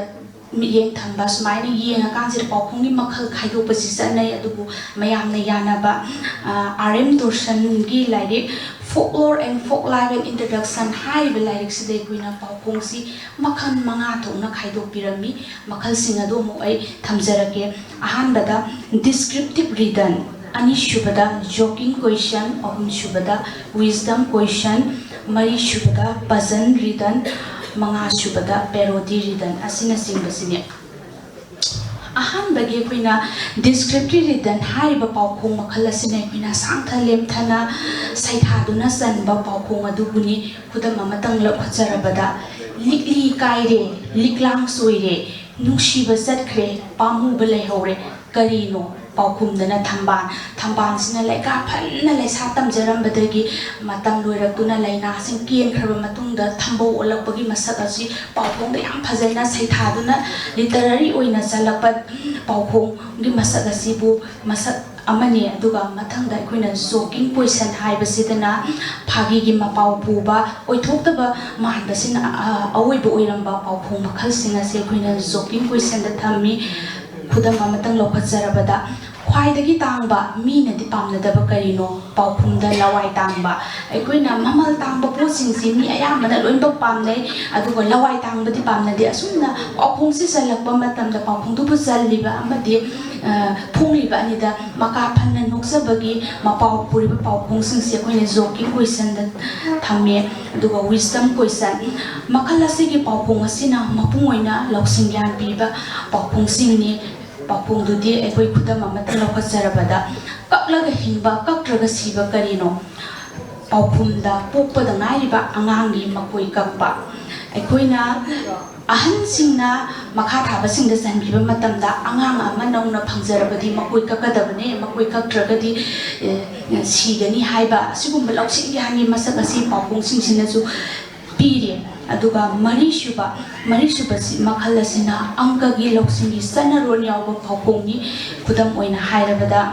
ꯃꯤꯠꯌꯦꯡ ꯊꯝꯕ, ꯁꯨꯃꯥꯏꯅ ꯌꯦꯡꯉꯀꯥꯟꯁꯤꯗ ꯄꯥꯎꯈꯣꯡꯒꯤ ꯃꯈꯜ ꯈꯥꯏꯗꯣꯛꯄꯁꯤ ꯆꯠꯅꯩ꯫ ꯑꯗꯨꯕꯨ ꯃꯌꯥꯝꯅ ꯌꯥꯅꯕ, ꯑ, R M Dorsanꯒꯤ ꯂꯥꯏꯔꯤꯛ Folklore and Folk Life, An Introduction ꯍꯥꯏꯔꯤꯕ ꯂꯥꯏꯔꯤꯛꯁꯤꯗ ꯑꯩꯈꯣꯏꯅ ꯄꯥꯎꯈꯣꯡꯁꯤ ꯃꯈꯜ ꯃꯉꯥ ꯊꯣꯛꯅ ꯈꯥꯏꯗꯣꯛꯄꯤꯔꯝꯃꯤ꯫ ꯃꯈꯜꯁꯤꯡ ꯑꯗꯨ ꯑꯃꯨꯛ ꯑꯩ ꯊꯝꯖꯔꯛꯀꯦ꯫ ꯑꯍꯥꯟꯕꯗ descriptive riddle, ꯑꯅꯤꯁꯨꯕꯗ joking question, ꯑꯍꯨꯝꯁꯨꯕꯗ wisdom question, ꯃꯔꯤꯁꯨꯕꯗ puzzle riddle, ꯃꯉꯥꯁꯨꯕꯗ parody riddle ꯑꯁꯤꯅꯆꯤꯡꯕꯁꯤꯅꯤ꯫ ꯑꯍꯥꯟꯕꯒꯤ ꯑꯩꯈꯣꯏꯅ descriptive riddle ꯍꯥꯏꯔꯤꯕ ꯄꯥꯎꯈꯣꯡ ꯃꯈꯜ ꯑꯁꯤꯅ ꯑꯩꯈꯣꯏꯅ ꯁꯥꯡꯊ ꯂꯦꯝꯊꯅ ꯁꯩꯊꯥꯗꯨꯅ ꯆꯟꯕ ꯄꯥꯎꯈꯣꯡ ꯑꯗꯨꯕꯨꯅꯤ꯫ ꯈꯨꯗꯝ ꯑꯃꯇꯪ ꯂꯧꯈꯠꯆꯔꯕꯗ, "ꯂꯤꯛꯂꯤ ꯀꯥꯏꯔꯦ, ꯂꯤꯛꯂꯥꯡ ꯆꯣꯏꯔꯦ, ꯅꯨꯡꯁꯤꯕ ꯆꯠꯈ꯭ꯔꯦ, ꯄꯥꯝꯃꯨꯕ ꯂꯩꯍꯧꯔꯦ, ꯀꯔꯤꯅꯣ?" ꯄꯥꯎꯈꯨꯝꯗꯅ ꯊꯝꯕꯥꯜ꯫ ꯊꯝꯕꯥꯜꯁꯤꯅ ꯂꯩꯀꯥ ꯐꯅ ꯂꯩꯁꯥ ꯇꯝꯖꯔꯝꯕꯗꯒꯤ ꯃꯇꯝ ꯂꯣꯏꯔꯛꯇꯨꯅ ꯂꯥꯏꯅꯥꯁꯤꯡ ꯀꯦꯟꯈ꯭ꯔꯕ ꯃꯇꯨꯡꯗ ꯊꯝꯕꯧ ꯑꯣꯜꯂꯛꯄꯒꯤ ꯃꯁꯛ ꯑꯁꯤ ꯄꯥꯎꯈꯣꯡꯗ ꯌꯥꯝ ꯐꯖꯅ ꯁꯩꯊꯥꯗꯨꯅ literary ꯑꯣꯏꯅ ꯆꯜꯂꯛꯄ ꯄꯥꯎꯈꯣꯡꯒꯤ ꯃꯁꯛ ꯑꯁꯤꯕꯨ ꯃꯁꯛ ꯑꯃꯅꯤ꯫ ꯑꯗꯨꯒ ꯃꯊꯪꯗ ꯑꯩꯈꯣꯏꯅ joking question ꯍꯥꯏꯕꯁꯤꯗꯅ ꯐꯥꯒꯤꯒꯤ ꯃꯄꯥꯎ ꯄꯨꯕ, ꯑꯣꯏꯊꯣꯛꯇꯕ ꯃꯥꯟꯕꯁꯤꯅ, ꯑ, ꯑꯋꯣꯏꯕ ꯑꯣꯏꯔꯝꯕ ꯄꯥꯎꯈꯣꯡ ꯃꯈꯜꯁꯤꯡ ꯑꯁꯤ ꯑꯩꯈꯣꯏꯅ joking questionꯗ ꯊꯝꯃꯤ꯫ ꯈꯨꯗꯝ ꯑꯃꯇꯪ ꯂꯧꯈꯠꯆꯔꯕꯗ, ꯈ꯭ꯋꯥꯏꯗꯒꯤ ꯇꯥꯡꯕ, ꯃꯤꯅꯗꯤ ꯄꯥꯝꯅꯗꯕ ꯀꯔꯤꯅꯣ? ꯄꯥꯎꯈꯨꯝꯗ ꯂꯋꯥꯏ ꯇꯥꯡꯕ꯫ ꯑꯩꯈꯣꯏꯅ ꯃꯃꯜ ꯇꯥꯡꯕ ꯄꯣꯠꯁꯤꯡꯁꯤ ꯃꯤ ꯑꯌꯥꯝꯕꯅ ꯂꯣꯏꯅꯃꯛ ꯄꯥꯝꯅꯩ, ꯑꯗꯨꯒ ꯂꯋꯥꯏ ꯇꯥꯡꯕꯗꯤ ꯄꯥꯝꯅꯗꯦ꯫ ꯑꯁꯨꯝꯅ ꯄꯥꯎꯈꯣꯡꯁꯤ ꯆꯜꯂꯛꯄ ꯃꯇꯝꯗ ꯄꯥꯎꯈꯣꯡꯗꯨꯕꯨ ꯆꯜꯂꯤꯕ ꯑꯃꯗꯤ, ꯑ, ꯐꯣꯡꯂꯤꯕ ꯑꯅꯤꯗ ꯃꯀꯥ ꯐꯟꯅ ꯅꯣꯛꯆꯕꯒꯤ ꯃꯄꯥꯎ ꯄꯨꯔꯤꯕ ꯄꯥꯎꯈꯣꯡꯁꯤꯡꯁꯤ ꯑꯩꯈꯣꯏꯅ joking questionꯗ ꯊꯝꯃꯦ꯫ ꯑꯗꯨꯒ wisdom question, ꯃꯈꯜ ꯑꯁꯤꯒꯤ ꯄꯥꯎꯈꯣꯡ ꯑꯁꯤꯅ ꯃꯄꯨꯡ ꯑꯣꯏꯅ ꯂꯧꯁꯤꯡ ꯒ꯭ꯌꯥꯟ ꯄꯤꯕ ꯄꯥꯎꯈꯣꯡꯁꯤꯡꯅꯤ꯫ ꯄꯥꯎꯈꯣꯡꯗꯨꯗꯤ ꯑꯩꯈꯣꯏ ꯈꯨꯗꯝ ꯑꯃꯠꯇ ꯂꯧꯈꯠꯆꯔꯕꯗ, "ꯀꯛꯂꯒ ꯍꯤꯡꯕ, ꯀꯛꯇ꯭ꯔꯒ ꯁꯤꯕ ꯀꯔꯤꯅꯣ?" ꯄꯥꯎꯈꯨꯝꯗ, "ꯄꯣꯛꯄꯗ ꯉꯥꯏꯔꯤꯕ ꯑꯉꯥꯡꯒꯤ ꯃꯀꯣꯏ ꯀꯛꯄ"꯫ ꯑꯩꯈꯣꯏꯅ ꯑꯍꯟꯁꯤꯡꯅ ꯃꯈꯥ ꯊꯥꯕꯁꯤꯡꯗ ꯆꯟꯕꯤꯕ ꯃꯇꯝꯗ, "ꯑꯉꯥꯡ ꯑꯃ ꯅꯧꯅ ꯐꯪꯖꯔꯕꯗꯤ ꯃꯀꯣꯏ ꯀꯛꯀꯗꯕꯅꯦ, ꯃꯀꯣꯏ ꯀꯛꯇ꯭ꯔꯒꯗꯤ, ꯑꯦ, ꯁꯤꯒꯅꯤ" ꯍꯥꯏꯕ ꯑꯁꯤꯒꯨꯝꯕ ꯂꯧꯁꯤꯡ ꯒ꯭ꯌꯥꯟꯒꯤ ꯃꯁꯛ ꯑꯁꯤ ꯄꯥꯎꯈꯣꯡꯁꯤꯡꯁꯤꯅꯁꯨ ꯄꯤꯔꯤ꯫ ꯑꯗꯨꯒ ꯃꯔꯤꯁꯨꯕ, ꯃꯔꯤꯁꯨꯕꯁꯤ ꯃꯈꯜ ꯑꯁꯤꯅ ꯑꯪꯀꯒꯤ ꯂꯧꯁꯤꯡꯒꯤ ꯆꯠꯅꯔꯣꯟ ꯌꯥꯎꯕ ꯄꯥꯎꯈꯣꯡꯅꯤ꯫ ꯈꯨꯗꯝ ꯑꯣꯏꯅ ꯍꯥꯏꯔꯕꯗ,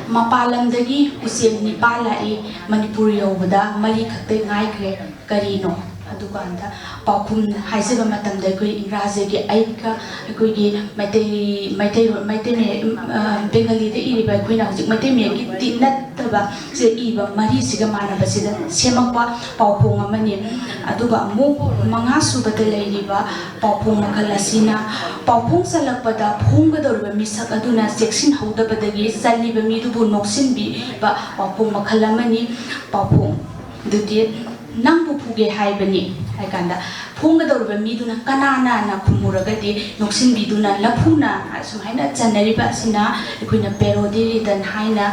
ꯃꯄꯥꯟ ꯂꯝꯗꯒꯤ ꯎꯆꯦꯛ ꯅꯤꯄꯥꯜ ꯂꯥꯛꯏ, ꯃꯅꯤꯄꯨꯔ ꯌꯧꯕꯗ ꯃꯔꯤ ꯈꯛꯇ ꯉꯥꯏꯈ꯭ꯔꯦ, ꯀꯔꯤꯅꯣ? ꯑꯗꯨꯀꯥꯟꯗ ꯄꯥꯎꯈꯨꯝ ꯍꯥꯏꯖꯕ ꯃꯇꯝꯗ ꯑꯩꯈꯣꯏ ꯏꯪꯒ꯭ꯔꯥꯖꯤꯒꯤ ꯑꯩꯠꯀ ꯑꯩꯈꯣꯏꯒꯤ ꯃꯩꯇꯩ, ꯃꯩꯇꯩꯔꯣꯟ, ꯃꯩꯇꯩ ꯃꯌꯦꯛ, ꯑ, ꯕꯦꯡꯒꯂꯤꯗ ꯏꯔꯤꯕ ꯑꯩꯈꯣꯏꯅ ꯍꯧꯖꯤꯛ ꯃꯩꯇꯩ ꯃꯌꯦꯛꯀꯤ ꯇꯤ ꯅꯠꯇꯕ ꯁꯦ ꯏꯕ ꯃꯔꯤꯁꯤꯒ ꯃꯥꯟꯅꯕꯁꯤꯗ ꯁꯦꯝꯃꯛꯄ ꯄꯥꯎꯈꯣꯡ ꯑꯃꯅꯤ꯫ ꯑꯗꯨꯒ ꯑꯃꯨꯛ ꯃꯉꯥꯁꯨꯕꯗ ꯂꯩꯔꯤꯕ ꯄꯥꯎꯈꯣꯡ ꯃꯈꯜ ꯑꯁꯤꯅ ꯄꯥꯎꯈꯣꯡ ꯆꯜꯂꯛꯄꯗ ꯐꯣꯡꯒꯗꯧꯔꯤꯕ ꯃꯤꯁꯛ ꯑꯗꯨꯅ ꯆꯦꯛꯁꯤꯟꯍꯧꯗꯕꯗꯒꯤ ꯆꯜꯂꯤꯕ ꯃꯤꯗꯨꯕꯨ ꯅꯣꯛꯁꯤꯟꯕꯤꯕ ꯄꯥꯎꯈꯣꯡ ꯃꯈꯜ ꯑꯃꯅꯤ꯫ ꯄꯥꯎꯈꯣꯡ ꯑꯗꯨꯗꯤ, "ꯅꯪꯕꯨ ꯐꯨꯒꯦ ꯍꯥꯏꯕꯅꯤ, ꯍꯥꯏ ꯀꯥꯟꯗ ꯐꯣꯡꯒꯗꯧꯔꯤꯕ ꯃꯤꯗꯨꯅ ꯀꯅꯥꯅꯅ ꯈꯨꯝꯃꯨꯔꯒꯗꯤ ꯅꯣꯛꯁꯤꯟꯕꯤꯗꯨꯅ ꯂꯐꯨꯅ ꯁꯨꯃꯥꯏꯅ ꯆꯟꯅꯔꯤꯕ ꯑꯁꯤꯅ ꯑꯩꯈꯣꯏꯅ parody ridden ꯍꯥꯏꯅ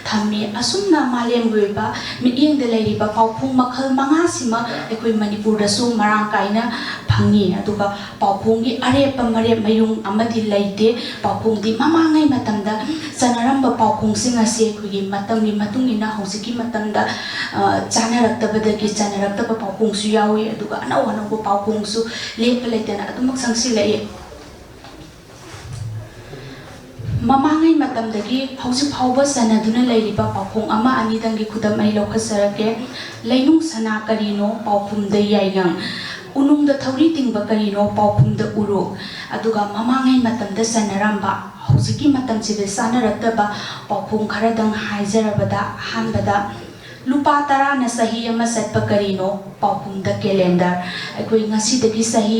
ꯊꯝꯃꯤ꯫ ꯑꯁꯨꯝꯅ ꯃꯥꯂꯦꯝꯒꯤ ꯑꯣꯏꯕ ꯃꯤꯠꯌꯦꯡꯗ ꯂꯩꯔꯤꯕ ꯄꯥꯎꯈꯣꯡ ꯃꯈꯜ ꯃꯉꯥꯁꯤꯃꯛ ꯑꯩꯈꯣꯏ ꯃꯅꯤꯄꯨꯔꯗꯁꯨ ꯃꯔꯥꯡ ꯀꯥꯏꯅ ꯐꯪꯉꯤ꯫ ꯑꯗꯨꯒ ꯄꯥꯎꯈꯣꯡꯒꯤ ꯑꯔꯦꯞꯄ ꯃꯔꯦꯞ ꯃꯌꯨꯡ ꯑꯃꯗꯤ ꯂꯩꯇꯦ꯫ ꯄꯥꯎꯈꯣꯡꯗꯤ ꯃꯃꯥꯡꯉꯩ ꯃꯇꯝꯗ ꯆꯟꯅꯔꯝꯕ ꯄꯥꯎꯈꯣꯡꯁꯤꯡ ꯑꯁꯤ ꯑꯩꯈꯣꯏꯒꯤ ꯃꯇꯝꯒꯤ ꯃꯇꯨꯡ ꯏꯟꯅ ꯍꯧꯖꯤꯛꯀꯤ ꯃꯇꯝꯗ, ꯑ, ꯆꯥꯅꯔꯛꯇꯕꯗꯒꯤ ꯆꯟꯅꯔꯛꯇꯕ ꯄꯥꯎꯈꯣꯡꯁꯨ ꯌꯥꯎꯏ, ꯑꯗꯨꯒ ꯑꯅꯧ ꯑꯅꯧꯕ ꯄꯥꯎꯈꯣꯡꯁꯨ ꯂꯦꯞꯄ ꯂꯩꯇꯅ ꯑꯗꯨꯃꯛ ꯆꯪꯁꯤꯜꯂꯛꯏ꯫ ꯃꯃꯥꯡꯉꯩ ꯃꯇꯝꯗꯒꯤ ꯍꯧꯖꯤꯛ ꯐꯥꯎꯕ ꯆꯟꯅꯗꯨꯅ ꯂꯩꯔꯤꯕ ꯄꯥꯎꯈꯣꯡ ꯑꯃ ꯑꯅꯤꯗꯪꯒꯤ ꯈꯨꯗꯝ ꯑꯩ ꯂꯧꯈꯠꯆꯔꯛꯀꯦ꯫ ꯂꯩꯅꯨꯡ ꯁꯅꯥ ꯀꯔꯤꯅꯣ? ꯄꯥꯎꯈꯨꯝꯗ ꯌꯥꯏꯉꯪ꯫ ꯎꯅꯨꯡꯗ ꯊꯧꯔꯤ ꯇꯤꯡꯕ ꯀꯔꯤꯅꯣ? ꯄꯥꯎꯈꯨꯝꯗ ꯎꯔꯣꯛ꯫ ꯑꯗꯨꯒ ꯃꯃꯥꯡꯉꯩ ꯃꯇꯝꯗ ꯆꯟꯅꯔꯝꯕ, ꯍꯧꯖꯤꯛꯀꯤ ꯃꯇꯝꯁꯤꯗ ꯆꯥꯅꯔꯛꯇꯕ ꯄꯥꯎꯈꯨꯝ ꯈꯔꯗꯪ ꯍꯥꯏꯖꯔꯕꯗ, ꯑꯍꯥꯟꯕꯗ, ꯂꯨꯄꯥ ꯇꯔꯥꯅ ꯆꯍꯤ ꯑꯃ ꯆꯠꯄ ꯀꯔꯤꯅꯣ? ꯄꯥꯎꯈꯨꯝꯗ calendar꯫ ꯑꯩꯈꯣꯏ ꯉꯁꯤꯗꯒꯤ ꯆꯍꯤ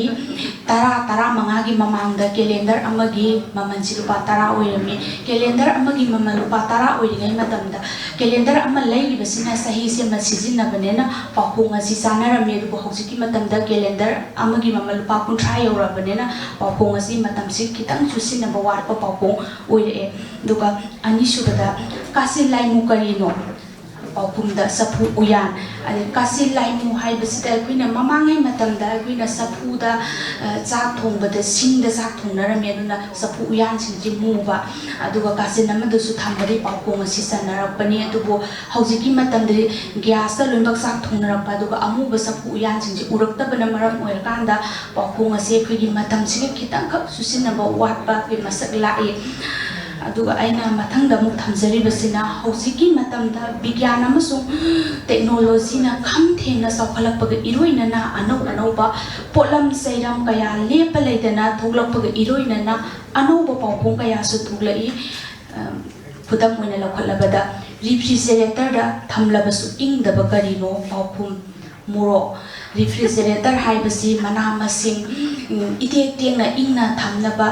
ꯇꯔꯥ, ꯇꯔꯥꯃꯉꯥꯒꯤ ꯃꯃꯥꯡꯗ calendar ꯑꯃꯒꯤ ꯃꯃꯜꯁꯤ ꯂꯨꯄꯥ ꯇꯔꯥ ꯑꯣꯏꯔꯝꯃꯤ꯫ Calendar ꯑꯃꯒꯤ ꯃꯃꯜ ꯂꯨꯄꯥ ꯇꯔꯥ ꯑꯣꯏꯔꯤꯉꯩ ꯃꯇꯝꯗ calendar ꯑꯃ ꯂꯩꯔꯤꯕꯁꯤꯅ ꯆꯍꯤꯁꯤꯃ ꯁꯤꯖꯤꯟꯅꯕꯅꯤꯅ ꯄꯥꯎꯈꯣꯡ ꯑꯁꯤ ꯆꯥꯅꯔꯝꯃꯤ꯫ ꯑꯗꯨꯕꯨ ꯍꯧꯖꯤꯛꯀꯤ ꯃꯇꯝꯗ calendar ꯑꯃꯒꯤ ꯃꯃꯜ ꯂꯨꯄꯥ ꯀꯨꯟꯊ꯭ꯔꯥ ꯌꯧꯔꯕꯅꯤꯅ ꯄꯥꯎꯈꯣꯡ ꯑꯁꯤ ꯃꯇꯝꯁꯤ ꯈꯤꯇꯪ ꯆꯨꯁꯤꯟꯅꯕ ꯋꯥꯠꯄ ꯄꯥꯎꯈꯣꯡ ꯑꯣꯏꯔꯛꯑꯦ꯫ ꯑꯗꯨꯒ ꯑꯅꯤꯁꯨꯕꯗ, ꯀꯥꯆꯤꯟ ꯂꯥꯏꯃꯨ ꯀꯔꯤꯅꯣ? ꯄꯥꯎꯈꯨꯝꯗ ꯆꯐꯨ ꯎꯌꯥꯟ꯫ ꯑꯗꯩ ꯀꯥꯆꯤꯟ ꯂꯥꯏꯃꯨ ꯍꯥꯏꯕꯁꯤꯗ ꯑꯩꯈꯣꯏꯅ ꯃꯃꯥꯡꯉꯩ ꯃꯇꯝꯗ ꯑꯩꯈꯣꯏꯅ ꯆꯐꯨꯗ, ꯑ, ꯆꯥꯛ ꯊꯣꯡꯕꯗ ꯁꯤꯡꯗ ꯆꯥꯛ ꯊꯣꯡꯅꯔꯝꯃꯤ, ꯑꯗꯨꯅ ꯆꯐꯨ ꯎꯌꯥꯟꯁꯤꯡꯁꯤ ꯃꯨꯕ, ꯑꯗꯨꯒ ꯀꯥꯆꯤꯟ ꯑꯃꯗꯁꯨ ꯊꯝꯕꯗꯤ ꯄꯥꯎꯈꯣꯡ ꯑꯁꯤ ꯆꯟꯅꯔꯛꯄꯅꯤ꯫ ꯑꯗꯨꯕꯨ ꯍꯧꯖꯤꯛꯀꯤ ꯃꯇꯝꯗꯗꯤ gasꯇ ꯂꯣꯏꯅꯃꯛ ꯆꯥꯛ ꯊꯣꯡꯅꯔꯛꯄ, ꯑꯗꯨꯒ ꯑꯃꯨꯕ ꯆꯐꯨ ꯎꯌꯥꯟꯁꯤꯡꯁꯤ ꯎꯔꯛꯇꯕꯅ ꯃꯔꯝ ꯑꯣꯏꯔꯀꯥꯟꯗ ꯄꯥꯎꯈꯣꯡ ꯑꯁꯤ ꯑꯩꯈꯣꯏꯒꯤ ꯃꯇꯝꯁꯤꯒ ꯈꯤꯇꯪꯈꯛ ꯆꯨꯁꯤꯟꯅꯕ ꯋꯥꯠꯄꯒꯤ ꯃꯁꯛ ꯂꯥꯛꯏ꯫ ꯑꯗꯨꯒ ꯑꯩꯅ ꯃꯊꯪꯗ ꯑꯃꯨꯛ ꯊꯝꯖꯔꯤꯕꯁꯤꯅ, ꯍꯧꯖꯤꯛꯀꯤ ꯃꯇꯝꯗ ꯕꯤꯒ꯭ꯌꯥꯟ ꯑꯃꯁꯨꯡ technologyꯅ ꯈꯝ ꯊꯦꯡꯅ ꯆꯥꯎꯈꯠꯂꯛꯄꯒ ꯏꯔꯣꯏꯅꯅ ꯑꯅꯧ ꯑꯅꯧꯕ ꯄꯣꯠꯂꯝ ꯆꯩꯔꯝ ꯀꯌꯥ ꯂꯦꯞꯄ ꯂꯩꯇꯅ ꯊꯣꯛꯂꯛꯄꯒ ꯏꯔꯣꯏꯅꯅ ꯑꯅꯧꯕ ꯄꯥꯎꯈꯣꯡ ꯀꯌꯥꯁꯨ ꯊꯣꯛꯂꯛꯏ꯫ ꯑꯝ, ꯈꯨꯗꯝ ꯑꯣꯏꯅ ꯂꯧꯈꯠꯂꯕꯗ, refrigeratorꯗ ꯊꯝꯂꯕꯁꯨ ꯏꯪꯗꯕ ꯀꯔꯤꯅꯣ? ꯄꯥꯎꯈꯨꯝ, ꯃꯣꯔꯣꯛ꯫ ꯔꯤꯐ꯭ꯔꯤꯖꯔꯦꯇꯔ ꯍꯥꯏꯕꯁꯤ ꯃꯅꯥ ꯃꯁꯤꯡ, ꯎꯝ, ꯏꯇꯦꯛ ꯇꯦꯡꯅ ꯏꯪꯅ ꯊꯝꯅꯕ,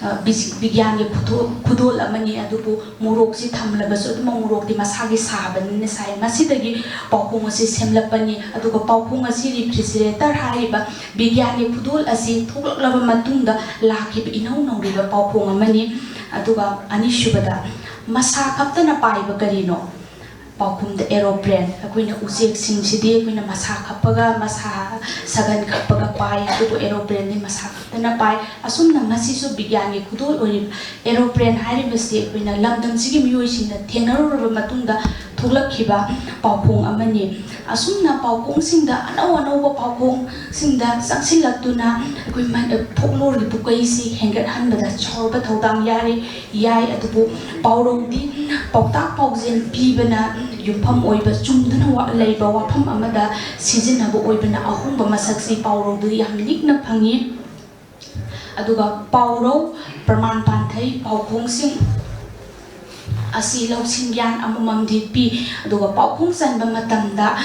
ꯑ, ꯕꯤꯖꯤ-, ꯕꯤꯒ꯭ꯌꯥꯟꯒꯤ ꯈꯨꯗꯣ-, ꯈꯨꯗꯣꯜ ꯑꯃꯅꯤ꯫ ꯑꯗꯨꯕꯨ ꯃꯣꯔꯣꯛꯁꯤ ꯊꯝꯂꯕꯁꯨ ꯑꯗꯨꯝ ꯃꯣꯔꯣꯛꯇꯤ ꯃꯁꯥꯒꯤ ꯁꯥꯕꯅꯤꯅ ꯁꯥꯏ꯫ ꯃꯁꯤꯗꯒꯤ ꯄꯥꯎꯈꯣꯡ ꯑꯁꯤ ꯁꯦꯝꯂꯛꯄꯅꯤ꯫ ꯑꯗꯨꯒ ꯄꯥꯎꯈꯣꯡ ꯑꯁꯤ ꯔꯤꯐ꯭ꯔꯤꯖꯔꯦꯇꯔ ꯍꯥꯏꯔꯤꯕ ꯕꯤꯒ꯭ꯌꯥꯟꯒꯤ ꯈꯨꯗꯣꯜ ꯑꯁꯤ ꯊꯣꯛꯂꯛꯂꯕ ꯃꯇꯨꯡꯗ ꯂꯥꯛꯈꯤꯕ ꯏꯅꯧ ꯅꯧꯔꯤꯕ ꯄꯥꯎꯈꯣꯡ ꯑꯃꯅꯤ꯫ ꯑꯗꯨꯒ ꯑꯅꯤꯁꯨꯕꯗ, ꯃꯁꯥ ꯈꯛꯇꯅ ꯄꯥꯏꯕ ꯀꯔꯤꯅꯣ? ꯄꯥꯎꯈꯨꯝꯗ, ꯑꯦꯔꯣꯄ꯭ꯂꯦꯟ꯫ ꯑꯩꯈꯣꯏꯅ ꯎꯆꯦꯛꯁꯤꯡꯁꯤꯗꯤ ꯑꯩꯈꯣꯏꯅ ꯃꯁꯥ ꯈꯞꯄꯒ, ꯃꯁꯥ ꯁꯒꯟ ꯈꯞꯄꯒ ꯄꯥꯏ, ꯑꯗꯨꯕꯨ ꯑꯦꯔꯣꯄ꯭ꯂꯦꯟꯗꯤ ꯃꯁꯥ ꯈꯛꯇꯅ ꯄꯥꯏ꯫ ꯑꯁꯨꯝꯅ ꯃꯁꯤꯁꯨ ꯕꯤꯒ꯭ꯌꯥꯟꯒꯤ ꯈꯨꯗꯣꯜ ꯑꯣꯏꯔꯤꯕ ꯑꯦꯔꯣꯄ꯭ꯂꯦꯟ ꯍꯥꯏꯔꯤꯕꯁꯤ ꯑꯩꯈꯣꯏꯅ ꯂꯝꯗꯝꯁꯤꯒꯤ ꯃꯤꯑꯣꯏꯁꯤꯡꯅ ꯊꯦꯡꯅꯔꯨꯔꯕ ꯃꯇꯨꯡꯗ ꯊꯣꯛꯂꯛꯈꯤꯕ ꯄꯥꯎꯈꯣꯡ ꯑꯃꯅꯤ꯫ ꯑꯁꯨꯝꯅ ꯄꯥꯎꯈꯣꯡꯁꯤꯡꯗ, ꯑꯅꯧ ꯑꯅꯧꯕ ꯄꯥꯎꯈꯣꯡꯁꯤꯡꯗ ꯆꯪꯁꯤꯜꯂꯛꯇꯨꯅ ꯑꯩꯈꯣꯏ ꯃ-, ꯐꯣꯛꯂꯣꯔꯒꯤ ꯄꯨꯀꯩꯁꯤ ꯍꯦꯟꯒꯠꯍꯟꯕꯗ ꯆꯥꯎꯔꯕ ꯊꯧꯗꯥꯡ ꯌꯥꯔꯤ, ꯌꯥꯏ꯫ ꯑꯗꯨꯕꯨ ꯄꯥꯎꯔꯧꯗꯤ ꯄꯥꯎꯇꯥꯛ ꯄꯥꯎꯖꯦꯜ ꯄꯤꯕꯅ ꯌꯨꯝꯐꯝ ꯑꯣꯏꯕ, ꯆꯨꯝꯗꯨꯅ ꯋꯥ-, ꯂꯩꯕ ꯋꯥꯐꯝ ꯑꯃꯗ ꯁꯤꯖꯤꯟꯅꯕ ꯑꯣꯏꯕꯅ ꯑꯍꯣꯡꯕ ꯃꯁꯛꯁꯤ ꯄꯥꯎꯔꯧꯗꯨ ꯌꯥꯝ ꯂꯤꯛꯅ ꯐꯪꯉꯤ꯫ ꯑꯗꯨꯒ ꯄꯥꯎꯔꯧ, ꯄ꯭ꯔꯃꯥꯟ ꯄꯥꯟꯊꯩ, ꯄꯥꯎꯈꯣꯡꯁꯤꯡ ꯑꯁꯤ ꯂꯧꯁꯤꯡ ꯒ꯭ꯌꯥꯟ ꯑꯃꯃꯝꯗꯤ ꯄꯤ꯫ ꯑꯗꯨꯒ ꯄꯥꯎꯈꯣꯡ ꯆꯟꯕ ꯃꯇꯝꯗ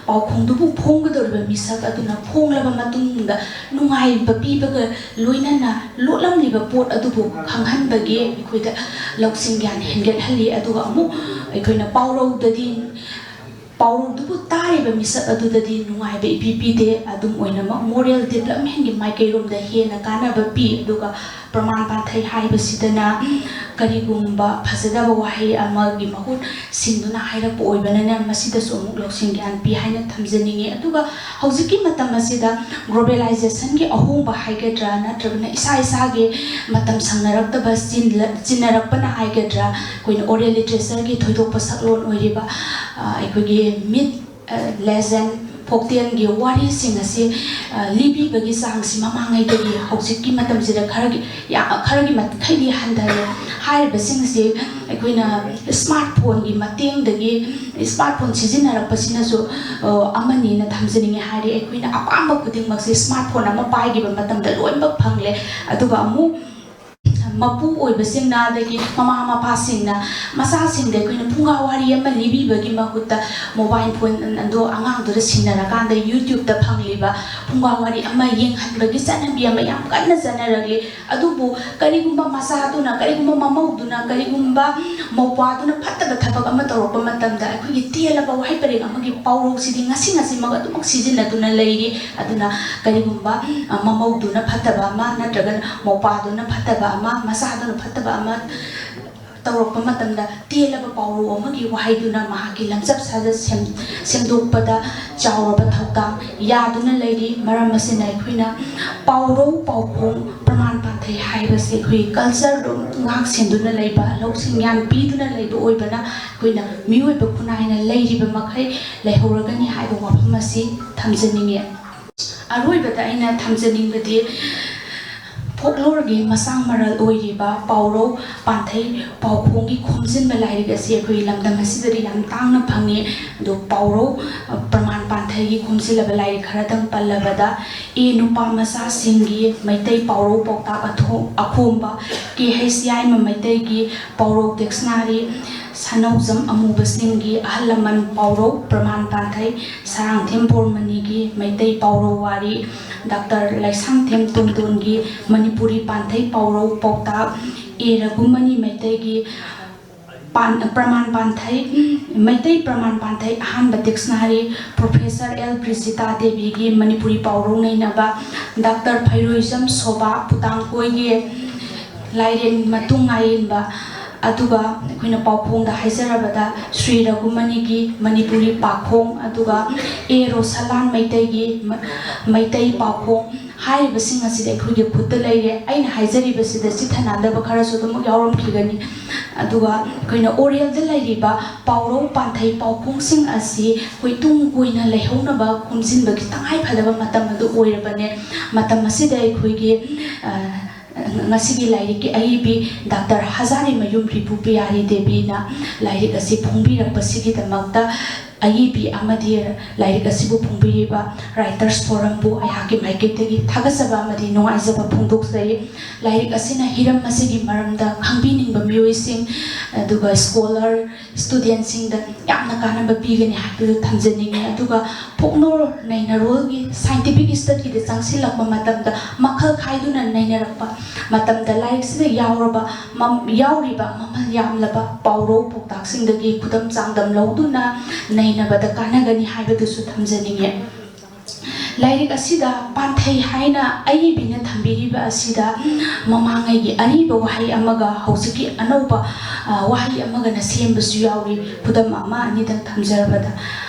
ꯄꯥꯎꯈꯣꯡꯗꯨꯕꯨ ꯐꯣꯡꯒꯗꯧꯔꯤꯕ ꯃꯤꯁꯛ ꯑꯗꯨꯅ ꯐꯣꯡꯂꯕ ꯃꯇꯨꯡꯗ ꯅꯨꯡꯉꯥꯏꯕ ꯄꯤꯕꯒ ꯂꯣꯏꯅꯅ ꯂꯣꯠꯂꯝꯂꯤꯕ ꯄꯣꯠ ꯑꯗꯨꯕꯨ ꯈꯪꯍꯟꯕꯒꯤ ꯑꯩꯈꯣꯏꯗ ꯂꯧꯁꯤꯡ ꯒ꯭ꯌꯥꯟ ꯍꯦꯟꯒꯠꯍꯜꯂꯤ꯫ ꯑꯗꯨꯒ ꯑꯃꯨꯛ ꯑꯩꯈꯣꯏꯅ ꯄꯥꯎꯔꯧꯗꯗꯤ ꯄꯥꯎꯔꯧꯗꯨꯕꯨ ꯇꯥꯔꯤꯕ ꯃꯤꯁꯛ ꯑꯗꯨꯗꯗꯤ ꯅꯨꯡꯉꯥꯏꯕ ꯏꯄꯤ ꯄꯤꯗꯦ꯫ ꯑꯗꯨꯝ ꯑꯣꯏꯅꯃꯛ, ꯃꯣꯔꯦꯜ ꯗꯤꯕ꯭ꯂꯞꯃꯦꯟꯒꯤ ꯃꯥꯏꯀꯩꯔꯣꯝꯗ ꯍꯦꯟꯅ ꯀꯥꯟꯅꯕ ꯄꯤ꯫ ꯑꯗꯨꯒ ꯄ꯭ꯔꯃꯥꯟ ꯄꯥꯟꯊꯩ ꯍꯥꯏꯕꯁꯤꯗꯅ ꯀꯔꯤꯒꯨꯝꯕ ꯐꯖꯗꯕ ꯋꯥꯍꯩ ꯑꯃꯒꯤ ꯃꯍꯨꯠ ꯁꯤꯟꯗꯨꯅ ꯍꯥꯏꯔꯛꯄ ꯑꯣꯏꯕꯅꯤꯅ ꯃꯁꯤꯗꯁꯨ ꯑꯃꯨꯛ ꯂꯧꯁꯤꯡ ꯒ꯭ꯌꯥꯟ ꯄꯤ ꯍꯥꯏꯅ ꯊꯝꯖꯅꯤꯡꯉꯤ꯫ ꯑꯗꯨꯒ ꯍꯧꯖꯤꯛꯀꯤ ꯃꯇꯝ ꯑꯁꯤꯗ ꯒ꯭ꯂꯣꯕꯦꯂꯥꯏꯖꯦꯁꯟꯒꯤ ꯑꯍꯣꯡꯕ ꯍꯥꯏꯒꯗ꯭ꯔꯥ, ꯅꯠꯇ꯭ꯔꯒꯅ ꯏꯁꯥ ꯏꯁꯥꯒꯤ ꯃꯇꯝ ꯁꯪꯅꯔꯛꯇꯕ ꯆꯤꯟꯂ-, ꯆꯤꯟꯅꯔꯛꯄꯅ ꯍꯥꯏꯒꯗ꯭ꯔꯥ, ꯑꯩꯈꯣꯏꯅ ꯑꯣꯔꯦꯜ ꯂꯤꯇꯔꯦꯆꯔꯒꯤ ꯊꯣꯏꯗꯣꯛꯄ ꯁꯛꯂꯣꯟ ꯑꯣꯏꯔꯤꯕ, ꯑ, ꯑꯩꯈꯣꯏꯒꯤ ꯃꯤꯠ, ꯑ, ꯂꯦꯖꯦꯟ, ꯐꯣꯛꯇꯦꯜꯒꯤ ꯋꯥꯔꯤꯁꯤꯡ ꯑꯁꯤ, ꯑ, ꯂꯤꯕꯤꯕꯒꯤ ꯆꯥꯡꯁꯤ ꯃꯃꯥꯡꯉꯩꯗꯒꯤ ꯍꯧꯖꯤꯛꯀꯤ ꯃꯇꯝꯁꯤꯗ ꯈꯔꯒꯤ, ꯌꯥ-, ꯈꯔꯒꯤ ꯃꯈꯩꯗꯤ ꯍꯟꯊꯔꯦ꯫ ꯍꯥꯏꯔꯤꯕꯁꯤꯡ ꯑꯁꯤ ꯑꯩꯈꯣꯏꯅ ꯁ꯭ꯃꯥꯔꯠ ꯐꯣꯟꯒꯤ ꯃꯇꯦꯡꯗꯒꯤ, ꯁ꯭ꯃꯥꯔꯠ ꯐꯣꯟ ꯁꯤꯖꯤꯟꯅꯔꯛꯄꯁꯤꯅꯁꯨ, ꯑ, ꯑꯃꯅꯤꯅ ꯊꯝꯖꯅꯤꯡꯉꯤ꯫ ꯍꯥꯏꯗꯤ ꯑꯩꯈꯣꯏꯅ ꯑꯄꯥꯝꯕ ꯈꯨꯗꯤꯡꯃꯛꯁꯦ ꯁ꯭ꯃꯥꯔꯠ ꯐꯣꯟ ꯑꯃ ꯄꯥꯏꯈꯤꯕ ꯃꯇꯝꯗ ꯂꯣꯏꯅꯃꯛ ꯐꯪꯂꯦ꯫ ꯑꯗꯨꯒ ꯑꯃꯨꯛ ꯃꯄꯨ ꯑꯣꯏꯕꯁꯤꯡꯅ, ꯑꯗꯒꯤ ꯃꯃꯥ ꯃꯄꯥꯁꯤꯡꯅ ꯃꯆꯥꯁꯤꯡꯗ ꯑꯩꯈꯣꯏꯅ ꯐꯨꯡꯒꯥ ꯋꯥꯔꯤ ꯑꯃ ꯂꯤꯕꯤꯕꯒꯤ ꯃꯍꯨꯠꯇ, ꯃꯣꯕꯥꯏꯜ ꯐꯣꯟ ꯑꯗꯣ ꯑꯉꯥꯡꯗꯨꯗ ꯁꯤꯟꯅꯔꯀꯥꯟꯗ YouTubeꯇ ꯐꯪꯂꯤꯕ ꯐꯨꯡꯒꯥ ꯋꯥꯔꯤ ꯑꯃ ꯌꯦꯡꯍꯟꯕꯒꯤ ꯆꯠꯅꯕꯤ ꯑꯃ ꯌꯥꯝ ꯀꯟꯅ ꯆꯠꯅꯔꯛꯂꯤ꯫ ꯑꯗꯨꯕꯨ ꯀꯔꯤꯒꯨꯝꯕ ꯃꯆꯥꯗꯨꯅ, ꯀꯔꯤꯒꯨꯝꯕ ꯃꯃꯧꯗꯨꯅ, ꯀꯔꯤꯒꯨꯝꯕ ꯃꯧꯄ꯭ꯋꯥꯗꯨꯅ ꯐꯠꯇꯕ ꯊꯕꯛ ꯑꯃ ꯇꯧꯔꯛꯄ ꯃꯇꯝꯗ, ꯑꯩꯈꯣꯏꯒꯤ ꯇꯦꯜꯂꯕ ꯋꯥꯍꯩ ꯄꯔꯦꯡ ꯑꯃꯒꯤ ꯄꯥꯎꯔꯧꯁꯤꯗꯤ ꯉꯁꯤ ꯉꯁꯤꯃꯛ ꯑꯗꯨꯃꯛ ꯁꯤꯖꯤꯟꯅꯗꯨꯅ ꯂꯩꯔꯤ꯫ ꯑꯗꯨꯅ ꯀꯔꯤꯒꯨꯝꯕ, ꯑ, ꯃꯃꯧꯗꯨꯅ ꯐꯠꯇꯕ ꯑꯃ, ꯅꯠꯇ꯭ꯔꯒ ꯃꯧꯄ꯭ꯋꯥꯗꯨꯅ ꯐꯠꯇꯕ ꯑꯃ, ꯃꯆꯥꯗꯨꯅ ꯐꯠꯇꯕ ꯑꯃ ꯇꯧꯔꯛꯄ ꯃꯇꯝꯗ, ꯇꯦꯜꯂꯕ ꯄꯥꯎꯔꯧ ꯑꯃꯒꯤ ꯋꯥꯍꯩꯗꯨꯅ ꯃꯍꯥꯛꯀꯤ ꯂꯝꯆꯠ ꯁꯥꯖꯠ ꯁꯦꯝ-, ꯁꯦꯝꯗꯣꯛꯄꯗ ꯆꯥꯎꯔꯕ ꯊꯧꯗꯥꯡ ꯌꯥꯗꯨꯅ ꯂꯩꯔꯤ꯫ ꯃꯔꯝ ꯑꯁꯤꯅ, ꯑꯩꯈꯣꯏꯅ ꯄꯥꯎꯔꯧ, ꯄꯥꯎꯈꯣꯡ, ꯄ꯭ꯔꯃꯥꯟ ꯄꯥꯟꯊꯩ ꯍꯥꯏꯕꯁꯦ ꯑꯩꯈꯣꯏ cultureꯗꯨ ꯉꯥꯛ ꯁꯦꯟꯗꯨꯅ ꯂꯩꯕ, ꯂꯧꯁꯤꯡ ꯌꯥꯝ ꯄꯤꯗꯨꯅ ꯂꯩꯕ ꯑꯣꯏꯕꯅ, ꯑꯩꯈꯣꯏꯅ ꯃꯤꯑꯣꯏꯕ ꯈꯨꯟꯅꯥꯏꯅ ꯂꯩꯔꯤꯕ ꯃꯈꯩ ꯂꯩꯍꯧꯔꯒꯅꯤ ꯍꯥꯏꯕ ꯋꯥꯐꯝ ꯑꯁꯤ ꯊꯝꯖꯅꯤꯡꯉꯤ꯫ ꯑꯔꯣꯏꯕꯗ ꯑꯩꯅ ꯊꯝꯖꯅꯤꯡꯕꯗꯤ, folkloreꯒꯤ ꯃꯁꯥꯡ ꯃꯔꯜ ꯑꯣꯏꯔꯤꯕ ꯄꯥꯎꯔꯧ, ꯄꯥꯟꯊꯩ, ꯄꯥꯎꯈꯣꯡꯒꯤ ꯈꯣꯝꯖꯤꯟꯕ ꯂꯥꯏꯔꯤꯛ ꯑꯁꯤ ꯑꯩꯈꯣꯏꯒꯤ ꯂꯝꯗꯝ ꯑꯁꯤꯗꯗꯤ ꯌꯥꯝ ꯇꯥꯡꯅ ꯐꯪꯉꯤ꯫ ꯑꯗꯣ ꯄꯥꯎꯔꯧ, ꯑ, ꯄ꯭ꯔꯃꯥꯟ ꯄꯥꯟꯊꯩꯒꯤ ꯈꯣꯝꯖꯤꯜꯂꯕ ꯂꯥꯏꯔꯤꯛ ꯈꯔꯗꯪ ꯄꯜꯂꯕꯗ, ꯑꯦ ꯅꯨꯄꯥ ꯃꯆꯥꯁꯤꯡꯒꯤ ꯃꯩꯇꯩ ꯄꯥꯎꯔꯧ ꯄꯥꯎꯇꯥꯛ ꯑꯊꯣ-, ꯑꯈꯣꯝꯕ, ꯀꯦ ꯍꯩꯁ ꯌꯥꯏꯃ ꯃꯩꯇꯩꯒꯤ ꯄꯥꯎꯔꯧ dictionary, ꯁꯅꯧꯖꯝ ꯑꯃꯨꯕꯁꯤꯡꯒꯤ ꯑꯍꯜ ꯂꯃꯟ ꯄꯥꯎꯔꯧ ꯄ꯭ꯔꯃꯥꯟ ꯄꯥꯟꯊꯩ, ꯁꯔꯥꯡꯊꯦꯝ ꯕꯣꯔꯃꯅꯤꯒꯤ ꯃꯩꯇꯩ ꯄꯥꯎꯔꯧ ꯋꯥꯔꯤ, ꯗꯥꯛꯇꯔ ꯂꯩꯁꯥꯡꯊꯦꯝ ꯇꯣꯟꯗꯣꯟꯒꯤ ꯃꯅꯤꯄꯨꯔꯤ ꯄꯥꯟꯊꯩ ꯄꯥꯎꯔꯧ ꯄꯥꯎꯇꯥꯛ, ꯑꯦ ꯔꯘꯨꯃꯅꯤ ꯃꯩꯇꯩꯒꯤ ꯄꯥꯟ-, ꯄ꯭ꯔꯃꯥꯟ ꯄꯥꯟꯊꯩ, ꯃꯩꯇꯩ ꯄ꯭ꯔꯃꯥꯟ ꯄꯥꯟꯊꯩ ꯑꯍꯥꯟꯕ dictionary, Professor ꯑꯦꯜ ꯕ꯭ꯔꯤꯖꯤꯇꯥ ꯗꯦꯕꯤꯒꯤ ꯃꯅꯤꯄꯨꯔꯤ ꯄꯥꯎꯔꯧ ꯅꯩꯅꯕ, ꯗꯥꯛꯇꯔ ꯐꯩꯔꯣꯏꯖꯝ ꯁꯣꯕꯥ ꯄꯨꯇꯥꯡꯀꯣꯏꯒꯤ ꯂꯥꯏꯔꯦꯟ ꯃꯇꯨꯡ ꯉꯥꯏꯌꯦꯟꯕ, ꯑꯗꯨꯒ ꯑꯩꯈꯣꯏꯅ ꯄꯥꯎꯈꯣꯡꯗ ꯍꯥꯏꯖꯔꯕꯗ ꯁ꯭ꯔꯤ ꯔꯘꯨꯃꯅꯤꯒꯤ ꯃꯅꯤꯄꯨꯔꯤ ꯄꯥꯎꯈꯣꯡ, ꯑꯗꯨꯒ ꯑꯦ ꯔꯣꯁꯂꯥꯟ ꯃꯩꯇꯩꯒꯤ ꯃ-, ꯃꯩꯇꯩ ꯄꯥꯎꯈꯣꯡ ꯍꯥꯏꯔꯤꯕꯁꯤꯡ ꯑꯁꯤꯗꯤ ꯑꯩꯈꯣꯏꯒꯤ ꯈꯨꯠꯇ ꯂꯩꯔꯦ꯫ ꯑꯩꯅ ꯍꯥꯏꯖꯔꯤꯕꯁꯤꯗ ꯆꯤꯊꯅꯗꯕ ꯈꯔꯁꯨ ꯑꯗꯨꯃꯛ ꯌꯥꯎꯔꯝꯈꯤꯒꯅꯤ꯫ ꯑꯗꯨꯒ ꯑꯩꯈꯣꯏꯅ oralꯗ ꯂꯩꯔꯤꯕ ꯄꯥꯎꯔꯧ ꯄꯥꯟꯊꯩ ꯄꯥꯎꯈꯣꯡꯁꯤꯡ ꯑꯁꯤ ꯑꯩꯈꯣꯏ ꯇꯨꯡ ꯀꯣꯏꯅ ꯂꯩꯍꯧꯅꯕ ꯈꯣꯝꯖꯤꯟꯕꯒꯤ ꯇꯉꯥꯏ ꯐꯗꯕ ꯃꯇꯝ ꯑꯗꯨ ꯑꯣꯏꯔꯕꯅꯦ꯫ ꯃꯇꯝ ꯑꯁꯤꯗ ꯑꯩꯈꯣꯏꯒꯤ, ꯑ, ꯉꯁꯤꯒꯤ ꯂꯥꯏꯔꯤꯛꯀꯤ ꯑꯏꯕꯤ ꯗꯥꯛꯇꯔ ꯍꯖꯥꯔꯤꯃꯌꯨꯝ ꯔꯤꯄꯨ ꯄꯤꯌꯥꯔꯤ ꯗꯦꯕꯤꯅ ꯂꯥꯏꯔꯤꯛ ꯑꯁꯤ ꯐꯣꯡꯕꯤꯔꯛꯄꯁꯤꯒꯤꯗꯃꯛꯇ ꯑꯏꯕꯤ ꯑꯃꯗꯤ ꯂꯥꯏꯔꯤꯛ ꯑꯁꯤꯕꯨ ꯐꯣꯡꯕꯤꯔꯤꯕ Writers Forumꯕꯨ ꯑꯩꯍꯥꯛꯀꯤ ꯃꯥꯏꯀꯩꯗꯒꯤ ꯊꯥꯒꯠꯆꯕ ꯑꯃꯗꯤ ꯅꯨꯡꯉꯥꯏꯖꯕ ꯐꯣꯡꯗꯣꯛꯆꯔꯤ꯫ ꯂꯥꯏꯔꯤꯛ ꯑꯁꯤꯅ ꯍꯤꯔꯝ ꯑꯁꯤꯒꯤ ꯃꯔꯝꯗ ꯈꯪꯕꯤꯅꯤꯡꯕ ꯃꯤꯑꯣꯏꯁꯤꯡ, ꯑꯗꯨꯒ scholar, studentꯁꯤꯡꯗ ꯌꯥꯝꯅ ꯀꯥꯟꯅꯕ ꯄꯤꯒꯅꯤ ꯍꯥꯏꯕꯗꯨ ꯊꯝꯖꯅꯤꯡꯉꯤ꯫ ꯑꯗꯨꯒ ꯐꯣꯛꯂꯣꯔ ꯅꯩꯅꯔꯣꯜꯒꯤ scientific studyꯗ ꯆꯪꯁꯤꯜꯂꯛꯄ ꯃꯇꯝꯗ, ꯃꯈꯜ ꯈꯥꯏꯗꯨꯅ ꯅꯩꯅꯔꯛꯄ ꯃꯇꯝꯗ, ꯂꯥꯏꯔꯤꯛꯁꯤꯗ ꯌꯥꯎꯔꯕ ꯃꯝ-, ꯌꯥꯎꯔꯤꯕ ꯃꯃꯜ ꯌꯥꯝꯂꯕ ꯄꯥꯎꯔꯧ ꯄꯥꯎꯇꯥꯛꯁꯤꯡꯗꯒꯤ ꯈꯨꯗꯝ ꯆꯥꯡꯗꯝ ꯂꯧꯗꯨꯅ ꯅꯩꯅꯕꯗ ꯀꯥꯟꯅꯒꯅꯤ ꯍꯥꯏꯕꯗꯨꯁꯨ ꯊꯝꯖꯅꯤꯡꯉꯤ꯫ ꯂꯥꯏꯔꯤꯛ ꯑꯁꯤꯗ ꯄꯥꯟꯊꯩ ꯍꯥꯏꯅ ꯑꯏꯕꯤꯅ ꯊꯝꯕꯤꯔꯤꯕ ꯑꯁꯤꯗ ꯃꯃꯥꯡꯉꯩꯒꯤ ꯑꯔꯤꯕ ꯋꯥꯍꯩ ꯑꯃꯒ ꯍꯧꯖꯤꯛꯀꯤ ꯑꯅꯧꯕ, ꯑ, ꯋꯥꯍꯩ ꯑꯃꯒꯅ ꯁꯦꯝꯕꯁꯨ ꯌꯥꯎꯔꯤ꯫ ꯈꯨꯗꯝ ꯑꯃ ꯑꯅꯤꯗꯪ ꯊꯝꯖꯔꯕꯗ,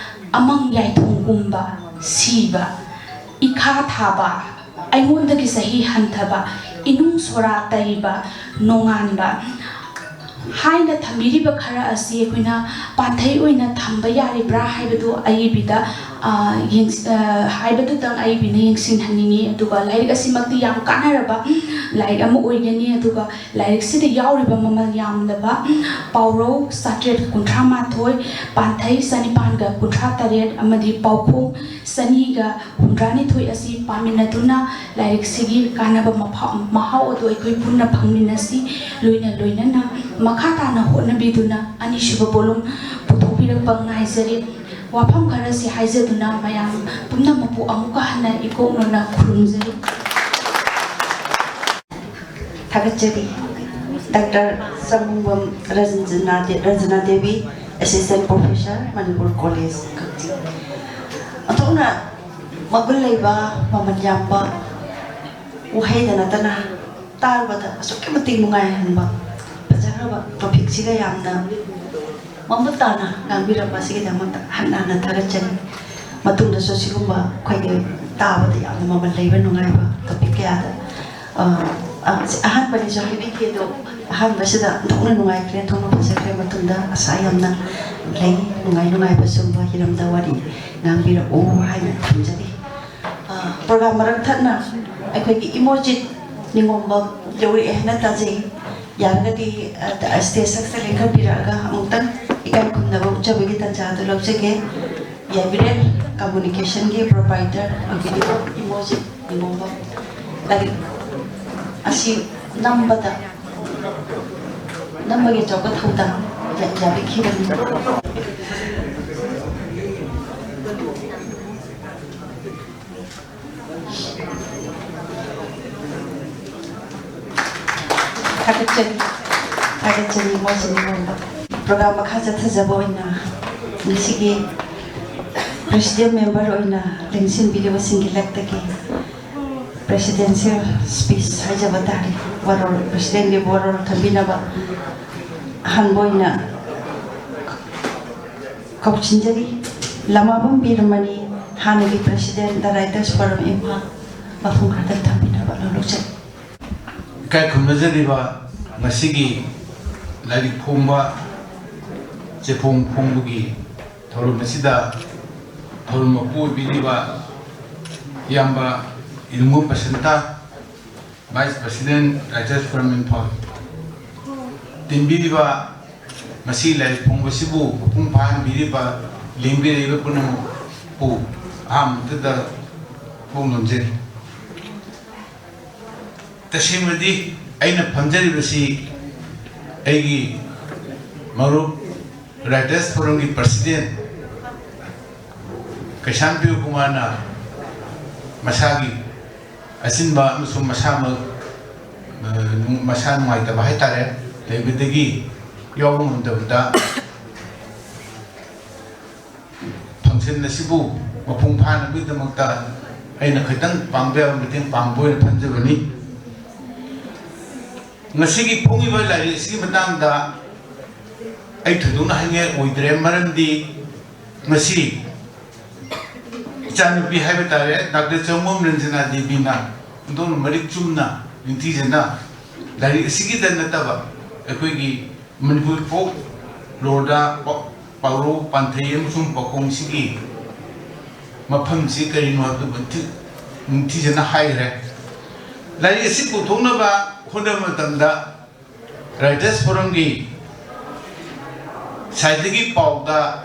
ꯑꯃꯪ ꯌꯥꯏꯊꯣꯡꯒꯨꯝꯕ, ꯁꯤꯕ, ꯏꯈꯥ ꯊꯥꯕ, ꯑꯩꯉꯣꯟꯗꯒꯤ ꯆꯍꯤ ꯍꯟꯊꯕ, ꯏꯅꯨꯡ ꯁꯣꯔꯥ ꯇꯩꯕ, ꯅꯣꯡꯉꯥꯟꯕ ꯍꯥꯏꯅ ꯊꯝꯕꯤꯔꯤꯕ ꯈꯔ ꯑꯁꯤ ꯑꯩꯈꯣꯏꯅ ꯄꯥꯟꯊꯩ ꯑꯣꯏꯅ ꯊꯝꯕ ꯌꯥꯔꯤꯕ꯭ꯔꯥ ꯍꯥꯏꯕꯗꯨ ꯑꯏꯕꯤꯗ, ꯑ, ꯌꯦꯡꯁ-, ꯑ, ꯍꯥꯏꯕꯗꯨꯇꯪ ꯑꯏꯕꯤꯅ ꯌꯦꯡꯁꯤꯟꯍꯟꯅꯤꯡꯉꯤ꯫ ꯑꯗꯨꯒ ꯂꯥꯏꯔꯤꯛ ꯑꯁꯤꯃꯛꯇꯤ ꯌꯥꯝ ꯀꯥꯟꯅꯔꯕ ꯂꯥꯏꯔꯤꯛ ꯑꯃ ꯑꯣꯏꯒꯅꯤ꯫ ꯑꯗꯨꯒ ꯂꯥꯏꯔꯤꯛꯁꯤꯗ ꯌꯥꯎꯔꯤꯕ ꯃꯃꯜ ꯌꯥꯝꯂꯕ ꯄꯥꯎꯔꯧ ꯆꯥꯇ꯭ꯔꯦꯠ ꯀꯨꯟꯊ꯭ꯔꯥ ꯃꯥꯊꯣꯏ, ꯄꯥꯟꯊꯩ ꯆꯅꯤꯄꯥꯟꯒ ꯀꯨꯟꯊ꯭ꯔꯥ ꯇꯔꯦꯠ ꯑꯃꯗꯤ ꯄꯥꯎꯈꯣꯡ ꯆꯅꯤꯒ ꯍꯨꯝꯗ꯭ꯔꯥꯅꯤꯊꯣꯏ ꯑꯁꯤ ꯄꯥꯃꯤꯟꯅꯗꯨꯅ ꯂꯥꯏꯔꯤꯛꯁꯤꯒꯤ ꯀꯥꯟꯅꯕ ꯃꯐꯥ-, ꯃꯍꯥꯎ ꯑꯗꯨ ꯑꯩꯈꯣꯏ ꯄꯨꯟꯅ ꯐꯪꯃꯤꯟꯅꯁꯤ꯫ ꯂꯣꯏꯅ ꯂꯣꯏꯅꯅ ꯃꯈꯥ ꯇꯥꯅ ꯍꯣꯠꯅꯕꯤꯗꯨꯅ ꯑꯅꯤꯁꯨꯕ volume ꯄꯨꯊꯣꯛꯄꯤꯔꯛꯄ ꯉꯥꯏꯖꯔꯤ꯫ ꯋꯥꯐꯝ ꯈꯔꯁꯤ ꯍꯥꯏꯖꯗꯨꯅ ꯃꯌꯥꯝ ꯄꯨꯝꯅꯃꯛꯄꯨ ꯑꯃꯨꯛꯀ ꯍꯟꯅ ꯏꯀꯣꯛꯅꯅ ꯈꯨꯔꯨꯝꯖꯔꯤ꯫ ꯊꯥꯒꯠꯆꯔꯤ꯫ ꯗꯥꯛꯇꯔ ꯆꯪꯒꯨꯝꯕꯝ ꯔꯖꯅꯥ ꯗꯦ-, Rajana Devi, Assistant Professor, Manipur college, Kakching. ꯑꯣꯟꯊꯣꯛꯅ ꯃꯒꯨꯟ ꯂꯩꯕ, ꯃꯃꯜ ꯌꯥꯝꯕ ꯋꯥꯍꯩꯗ ꯅꯠꯇꯅ ꯇꯥꯔꯨꯕꯗ ꯑꯁꯨꯛꯀꯤ ꯃꯇꯤꯛ ꯅꯨꯡꯉꯥꯏꯍꯟꯕ ꯐꯖꯈ꯭ꯔꯕ topicꯁꯤꯒ ꯌꯥꯝꯅ ꯃꯃꯨꯠ ꯇꯥꯅ ꯉꯥꯡꯕꯤꯔꯝꯕ ꯑꯁꯤꯒꯤꯗꯃꯛꯇ ꯍꯟꯅ ꯍꯟꯅ ꯊꯥꯒꯠꯆꯔꯤ꯫ ꯃꯇꯨꯡꯗꯁꯨ ꯁꯤꯒꯨꯝꯕ ꯑꯩꯈꯣꯏꯒꯤ ꯇꯥꯕꯗ ꯌꯥꯝꯅ ꯃꯃꯜ ꯂꯩꯕ ꯅꯨꯡꯉꯥꯏꯕ topic ꯀꯌꯥꯗ, ꯑ, ꯑ, ꯑꯍꯥꯟꯕꯅꯤꯁꯨ ꯍꯥꯏꯕꯤꯈꯤ, ꯑꯗꯣ ꯑꯍꯥꯟꯕꯁꯤꯗ ꯑꯣꯟꯊꯣꯛꯅ ꯅꯨꯡꯉꯥꯏꯈ꯭ꯔꯦ, ꯑꯣꯟꯊꯣꯛꯅ ꯐꯖꯈ꯭ꯔꯦ꯫ ꯃꯇꯨꯡꯗ ꯑꯁꯥ ꯌꯥꯝꯅ ꯂꯩ, ꯅꯨꯡꯉꯥꯏ ꯅꯨꯡꯉꯥꯏꯕ ꯁꯨꯝꯕ ꯍꯤꯔꯝꯗ ꯋꯥꯔꯤ ꯉꯥꯡꯕꯤꯔꯛꯎ ꯍꯥꯏꯅ ꯊꯝꯖꯔꯤ꯫ ꯑ, program ꯃꯔꯛ ꯊꯠꯅ ꯑꯩꯈꯣꯏꯒꯤ ꯏꯃꯣꯖꯤꯠ ꯅꯤꯉꯣꯝꯕ ꯌꯧꯔꯛꯑꯦ ꯍꯥꯏꯅ ꯇꯥꯖꯩ꯫ ꯌꯥꯔꯒꯗꯤ, ꯑ, stage ꯁꯛꯁꯤꯗ ꯂꯦꯡꯈꯠꯄꯤꯔꯛꯑꯒ ꯑꯃꯨꯛꯇꯪ ꯏꯀꯥꯏ ꯈꯨꯝꯅꯕ ꯎꯠꯆꯕꯒꯤ ꯇꯥꯟꯖꯥ ꯑꯗꯨ ꯂꯧꯖꯒꯦ꯫ ꯌꯥꯏꯕꯤꯔꯦꯜ ꯀꯝꯃꯨꯅꯤꯀꯦꯁꯟꯒꯤ ꯄ꯭ꯔꯣꯄ꯭ꯔꯥꯏꯇꯔ ꯑꯣꯏꯕꯤꯔꯤꯕ ꯏꯃꯣꯖꯤꯠ ꯏꯃꯣꯝꯕ ꯂꯥꯏꯔꯤꯛ ꯑꯁꯤ ꯅꯝꯕꯗ, ꯅꯝꯕꯒꯤ ꯑꯆꯧꯕ ꯊꯧꯗꯥꯡ ꯌꯥ-, ꯌꯥꯕꯤꯈꯤꯕꯅꯤ꯫ ꯊꯥꯒꯠꯆꯔꯤ, ꯊꯥꯒꯠꯆꯔꯤ, ꯃꯣꯏꯁꯤꯡ ꯂꯣꯟꯕ꯫ ꯄ꯭ꯔꯣꯒ꯭ꯔꯥꯝ ꯃꯈꯥ ꯆꯠꯊꯖꯕ ꯑꯣꯏꯅ ꯉꯁꯤꯒꯤ ꯄ꯭ꯔꯦꯁꯤꯗꯦꯟ ꯃꯦꯝꯕꯔ ꯑꯣꯏꯅ ꯂꯦꯡꯁꯤꯟꯕꯤꯔꯤꯕꯁꯤꯡꯒꯤ ꯂꯛꯇꯒꯤ ꯄ꯭ꯔꯦꯁꯤꯗꯦꯟꯁꯤꯌꯦꯜ ꯁ꯭ꯄꯤꯆ ꯍꯥꯏꯖꯕ ꯇꯥꯔꯦ꯫ ꯋꯥꯔꯣꯜ, ꯄ꯭ꯔꯦꯁꯤꯗꯦꯟꯒꯤ ꯋꯥꯔꯣꯜ ꯊꯝꯕꯤꯅꯕ ꯑꯍꯥꯟꯕ ꯑꯣꯏꯅ ꯀꯧꯁꯤꯟꯖꯔꯤ꯫ ꯂꯃꯥꯕꯝ ꯕꯤꯔꯃꯅꯤ, ꯍꯥꯟꯅꯒꯤ ꯄ꯭ꯔꯦꯁꯤꯗꯦꯟ, ꯗ ꯔꯥꯏꯇꯔꯁ ꯐꯣꯔꯝ ꯏꯝꯐꯥꯜ, ꯃꯐꯝ ꯈꯔꯗꯪ ꯊꯝꯕꯤꯅꯕ ꯂꯧꯖꯩ꯫ ꯏꯀꯥꯏ ꯈꯨꯝꯅꯖꯔꯤꯕ ꯉꯁꯤꯒꯤ ꯂꯥꯏꯔꯤꯛ ꯐꯣꯡꯕ ꯆꯦꯐꯣꯡ ꯐꯣꯡꯕꯒꯤ ꯊꯧꯔꯝ ꯑꯁꯤꯗ ꯊꯧꯔꯝ ꯃꯄꯨ ꯑꯣꯏꯕꯤꯔꯤꯕ ꯏꯌꯥꯝꯕ ꯏꯂꯨꯡꯉꯨ Basanta, vice president, writers forum Imphal, ꯇꯤꯟꯕꯤꯔꯤꯕ ꯉꯁꯤ ꯂꯥꯏꯔꯤꯛ ꯐꯣꯡꯕꯁꯤꯕꯨ ꯃꯄꯨꯡ ꯐꯥꯍꯟꯕꯤꯔꯤꯕ, ꯂꯦꯡꯕꯤꯔꯛꯏꯕ ꯄꯨꯝꯅꯃꯛꯄꯨ ꯑꯍꯥꯟꯕꯗ ꯄꯨꯛꯅꯤꯡ ꯅꯝꯖꯔꯤ꯫ ꯇꯁꯦꯡꯕꯗꯤ ꯑꯩꯅ ꯐꯝꯖꯔꯤꯕꯁꯤ ꯑꯩꯒꯤ ꯃꯔꯨꯞ ꯔꯥꯏꯇꯔꯁ ꯐꯣꯔꯝꯒꯤ ꯄ꯭ꯔꯁꯤꯗꯦꯟ ꯀꯩꯁꯥꯝ ꯄꯤꯌꯨ ꯀꯨꯃꯥꯔꯅ ꯃꯁꯥꯒꯤ ꯑꯆꯤꯟꯕ ꯑꯃꯁꯨꯡ ꯃꯁꯥꯃꯛ, ꯑ, ꯅꯨꯡ-, ꯃꯁꯥ ꯅꯨꯡꯉꯥꯏꯇꯕ ꯍꯥꯏꯇꯥꯔꯦ, ꯂꯩꯕꯗꯒꯤ ꯌꯥꯎꯕ ꯉꯝꯗꯕꯗ ꯐꯪꯁꯟ ꯑꯁꯤꯕꯨ ꯃꯄꯨꯡ ꯐꯥꯅꯕꯒꯤꯗꯃꯛꯇ ꯑꯩꯅ ꯈꯤꯇꯪ ꯄꯥꯡꯕ ꯌꯥꯕ ꯃꯇꯦꯡ ꯄꯥꯡꯕ ꯑꯣꯏꯅ ꯐꯝꯖꯕꯅꯤ꯫ ꯉꯁꯤꯒꯤ ꯐꯣꯡꯉꯤꯕ ꯂꯥꯏꯔꯤꯛ ꯑꯁꯤꯒꯤ ꯃꯇꯥꯡꯗ ꯑꯩ ꯊꯣꯏꯗꯣꯛꯅ ꯍꯥꯏꯅꯤꯡꯉꯥꯏ ꯑꯣꯏꯗ꯭ꯔꯦ, ꯃꯔꯝꯗꯤ ꯉꯁꯤ ꯏꯆꯥꯅꯨꯄꯤ ꯍꯥꯏꯕ ꯇꯥꯔꯦ, ꯗꯥꯛꯇꯔ ꯆꯪꯉꯣꯝ ꯔꯟꯖꯅꯥ ꯗꯦꯕꯤꯅ ꯑꯣꯟꯊꯣꯛꯅ ꯃꯔꯤꯛ ꯆꯨꯝꯅ, ꯅꯤꯡꯊꯤꯖꯅ ꯂꯥꯏꯔꯤꯛ ꯑꯁꯤꯒꯤꯗ ꯅꯠꯇꯕ ꯑꯩꯈꯣꯏꯒꯤ ꯃꯅꯤꯄꯨꯔ ꯐꯣꯛ ꯂꯣꯔꯗ ꯄ-, ꯄꯥꯎꯔꯧ, ꯄꯥꯟꯊꯩ ꯑꯃꯁꯨꯡ ꯄꯥꯎꯈꯣꯡꯁꯤꯒꯤ ꯃꯐꯝꯁꯤ ꯀꯔꯤꯅꯣ ꯍꯥꯏꯕꯗꯨ ꯅꯤꯡꯊꯤ-, ꯅꯤꯡꯊꯤꯖꯅ ꯍꯥꯏꯈ꯭ꯔꯦ꯫ ꯂꯥꯏꯔꯤꯛ ꯑꯁꯤ ꯄꯨꯊꯣꯛꯅꯕ ꯍꯣꯠꯅꯕ ꯃꯇꯝꯗ ꯔꯥꯏꯇꯔꯁ ꯐꯣꯔꯝꯒꯤ ꯉꯁꯥꯏꯗꯒꯤ ꯄꯥꯎꯗ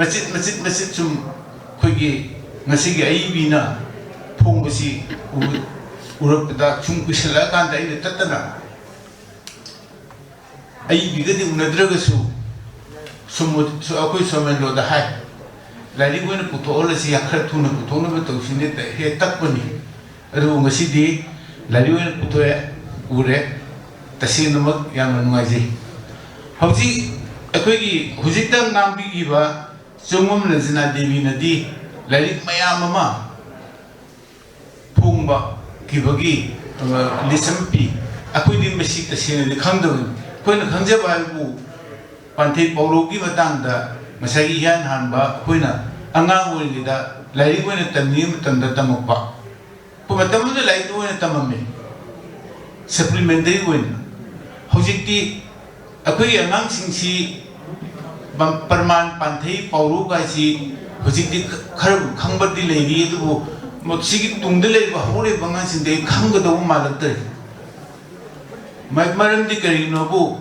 ꯃꯆꯤꯠ ꯃꯆꯤꯠ ꯃꯆꯤꯠ ꯁꯨꯝ ꯑꯩꯈꯣꯏꯒꯤ ꯉꯁꯤꯒꯤ ꯑꯏꯕꯤꯅ ꯐꯣꯡꯕꯁꯤ ꯎ-, ꯎꯔꯛꯄꯗ ꯁꯨꯝ ꯀꯨꯏꯁꯜꯂꯛꯑꯀꯥꯟꯗ ꯑꯩꯅ ꯇꯠꯇꯅ ꯑꯏꯕꯤꯒꯗꯤ ꯎꯅꯗ꯭ꯔꯒꯁꯨ ꯁꯨꯝ ꯑꯩꯈꯣꯏ ꯁꯣꯃꯦꯟꯗ꯭ꯔꯣꯗ ꯍꯥꯏ, "ꯂꯥꯏꯔꯤꯛ ꯑꯣꯏꯅ ꯄꯨꯊꯣꯛꯍꯜꯂꯁꯤ, ꯈꯔ ꯊꯨꯅ ꯄꯨꯊꯣꯛꯅꯕ ꯇꯧꯁꯤꯅꯦ", ꯍꯦꯛ ꯇꯛꯄꯅꯤ꯫ ꯑꯗꯨꯕꯨ ꯉꯁꯤꯗꯤ ꯂꯥꯏꯔꯤꯛ ꯑꯣꯏꯅ ꯄꯨꯊꯣꯛꯑꯦ, ꯎꯔꯦ꯫ ꯇꯁꯦꯡꯅꯃꯛ ꯌꯥꯝꯅ ꯅꯨꯡꯉꯥꯏꯖꯩ꯫ ꯍꯧꯖꯤꯛ ꯑꯩꯈꯣꯏꯒꯤ ꯍꯧꯖꯤꯛꯇ ꯉꯥꯡꯕꯤꯈꯤꯕ ꯆꯨꯡꯉꯝ ꯔꯟꯖꯅꯥ ꯗꯦꯕꯤꯅꯗꯤ ꯂꯥꯏꯔꯤꯛ ꯃꯌꯥꯝ ꯑꯃ ꯐꯣꯡꯕ ꯈꯤꯕꯒꯤ, ꯑ, ꯂꯤꯁ ꯑꯃ ꯄꯤ꯫ ꯑꯩꯈꯣꯏꯗꯤ ꯃꯁꯤ ꯇꯁꯦꯡꯅꯗꯤ ꯈꯪꯗꯕꯅꯤ꯫ ꯑꯩꯈꯣꯏꯅ ꯈꯪꯖꯕ ꯍꯥꯏꯕꯕꯨ ꯄꯥꯟꯊꯩ ꯄꯥꯎꯔꯧꯒꯤ ꯃꯇꯥꯡꯗ ꯉꯁꯥꯏꯒꯤ ꯏꯍꯥꯟ ꯍꯥꯟꯕ ꯑꯩꯈꯣꯏꯅ ꯑꯉꯥꯡ ꯑꯣꯏꯔꯤꯉꯩꯗ ꯂꯥꯏꯔꯤꯛ ꯑꯣꯏꯅ ꯇꯝꯂꯤꯉꯩ ꯃꯇꯝꯗ ꯇꯝꯃꯛꯄ꯫ ꯑꯩꯈꯣꯏ ꯃꯇꯝ ꯑꯃꯗ ꯂꯥꯏꯔꯤꯛ ꯑꯣꯏꯅ ꯇꯝꯃꯝꯃꯤ, ꯁꯄ꯭ꯂꯤꯃꯦꯟꯇꯔꯤ ꯑꯣꯏꯅ꯫ ꯍꯧꯖꯤꯛꯇꯤ ꯑꯩꯈꯣꯏꯒꯤ ꯑꯉꯥꯡꯁꯤꯡꯁꯤ ꯄ꯭ꯔꯃꯥꯟ ꯄꯥꯟꯊꯩ ꯄꯥꯎꯔꯧ ꯀꯥꯏꯁꯤ ꯍꯧꯖꯤꯛꯇꯤ ꯈꯔꯕꯨ ꯈꯪꯕꯗꯤ ꯂꯩꯔꯤ, ꯑꯗꯨꯕꯨ ꯁꯤꯒꯤ ꯇꯨꯡꯗ ꯂꯩꯔꯤꯕ ꯍꯧꯔꯛꯏꯕ ꯑꯉꯥꯡꯁꯤꯡꯗꯤ ꯈꯪꯒꯗꯧꯕ ꯃꯥꯜꯂꯛꯇ꯭ꯔꯦ꯫ ꯃ-, ꯃꯔꯝꯗꯤ ꯀꯔꯤꯒꯤꯅꯣꯕꯨ,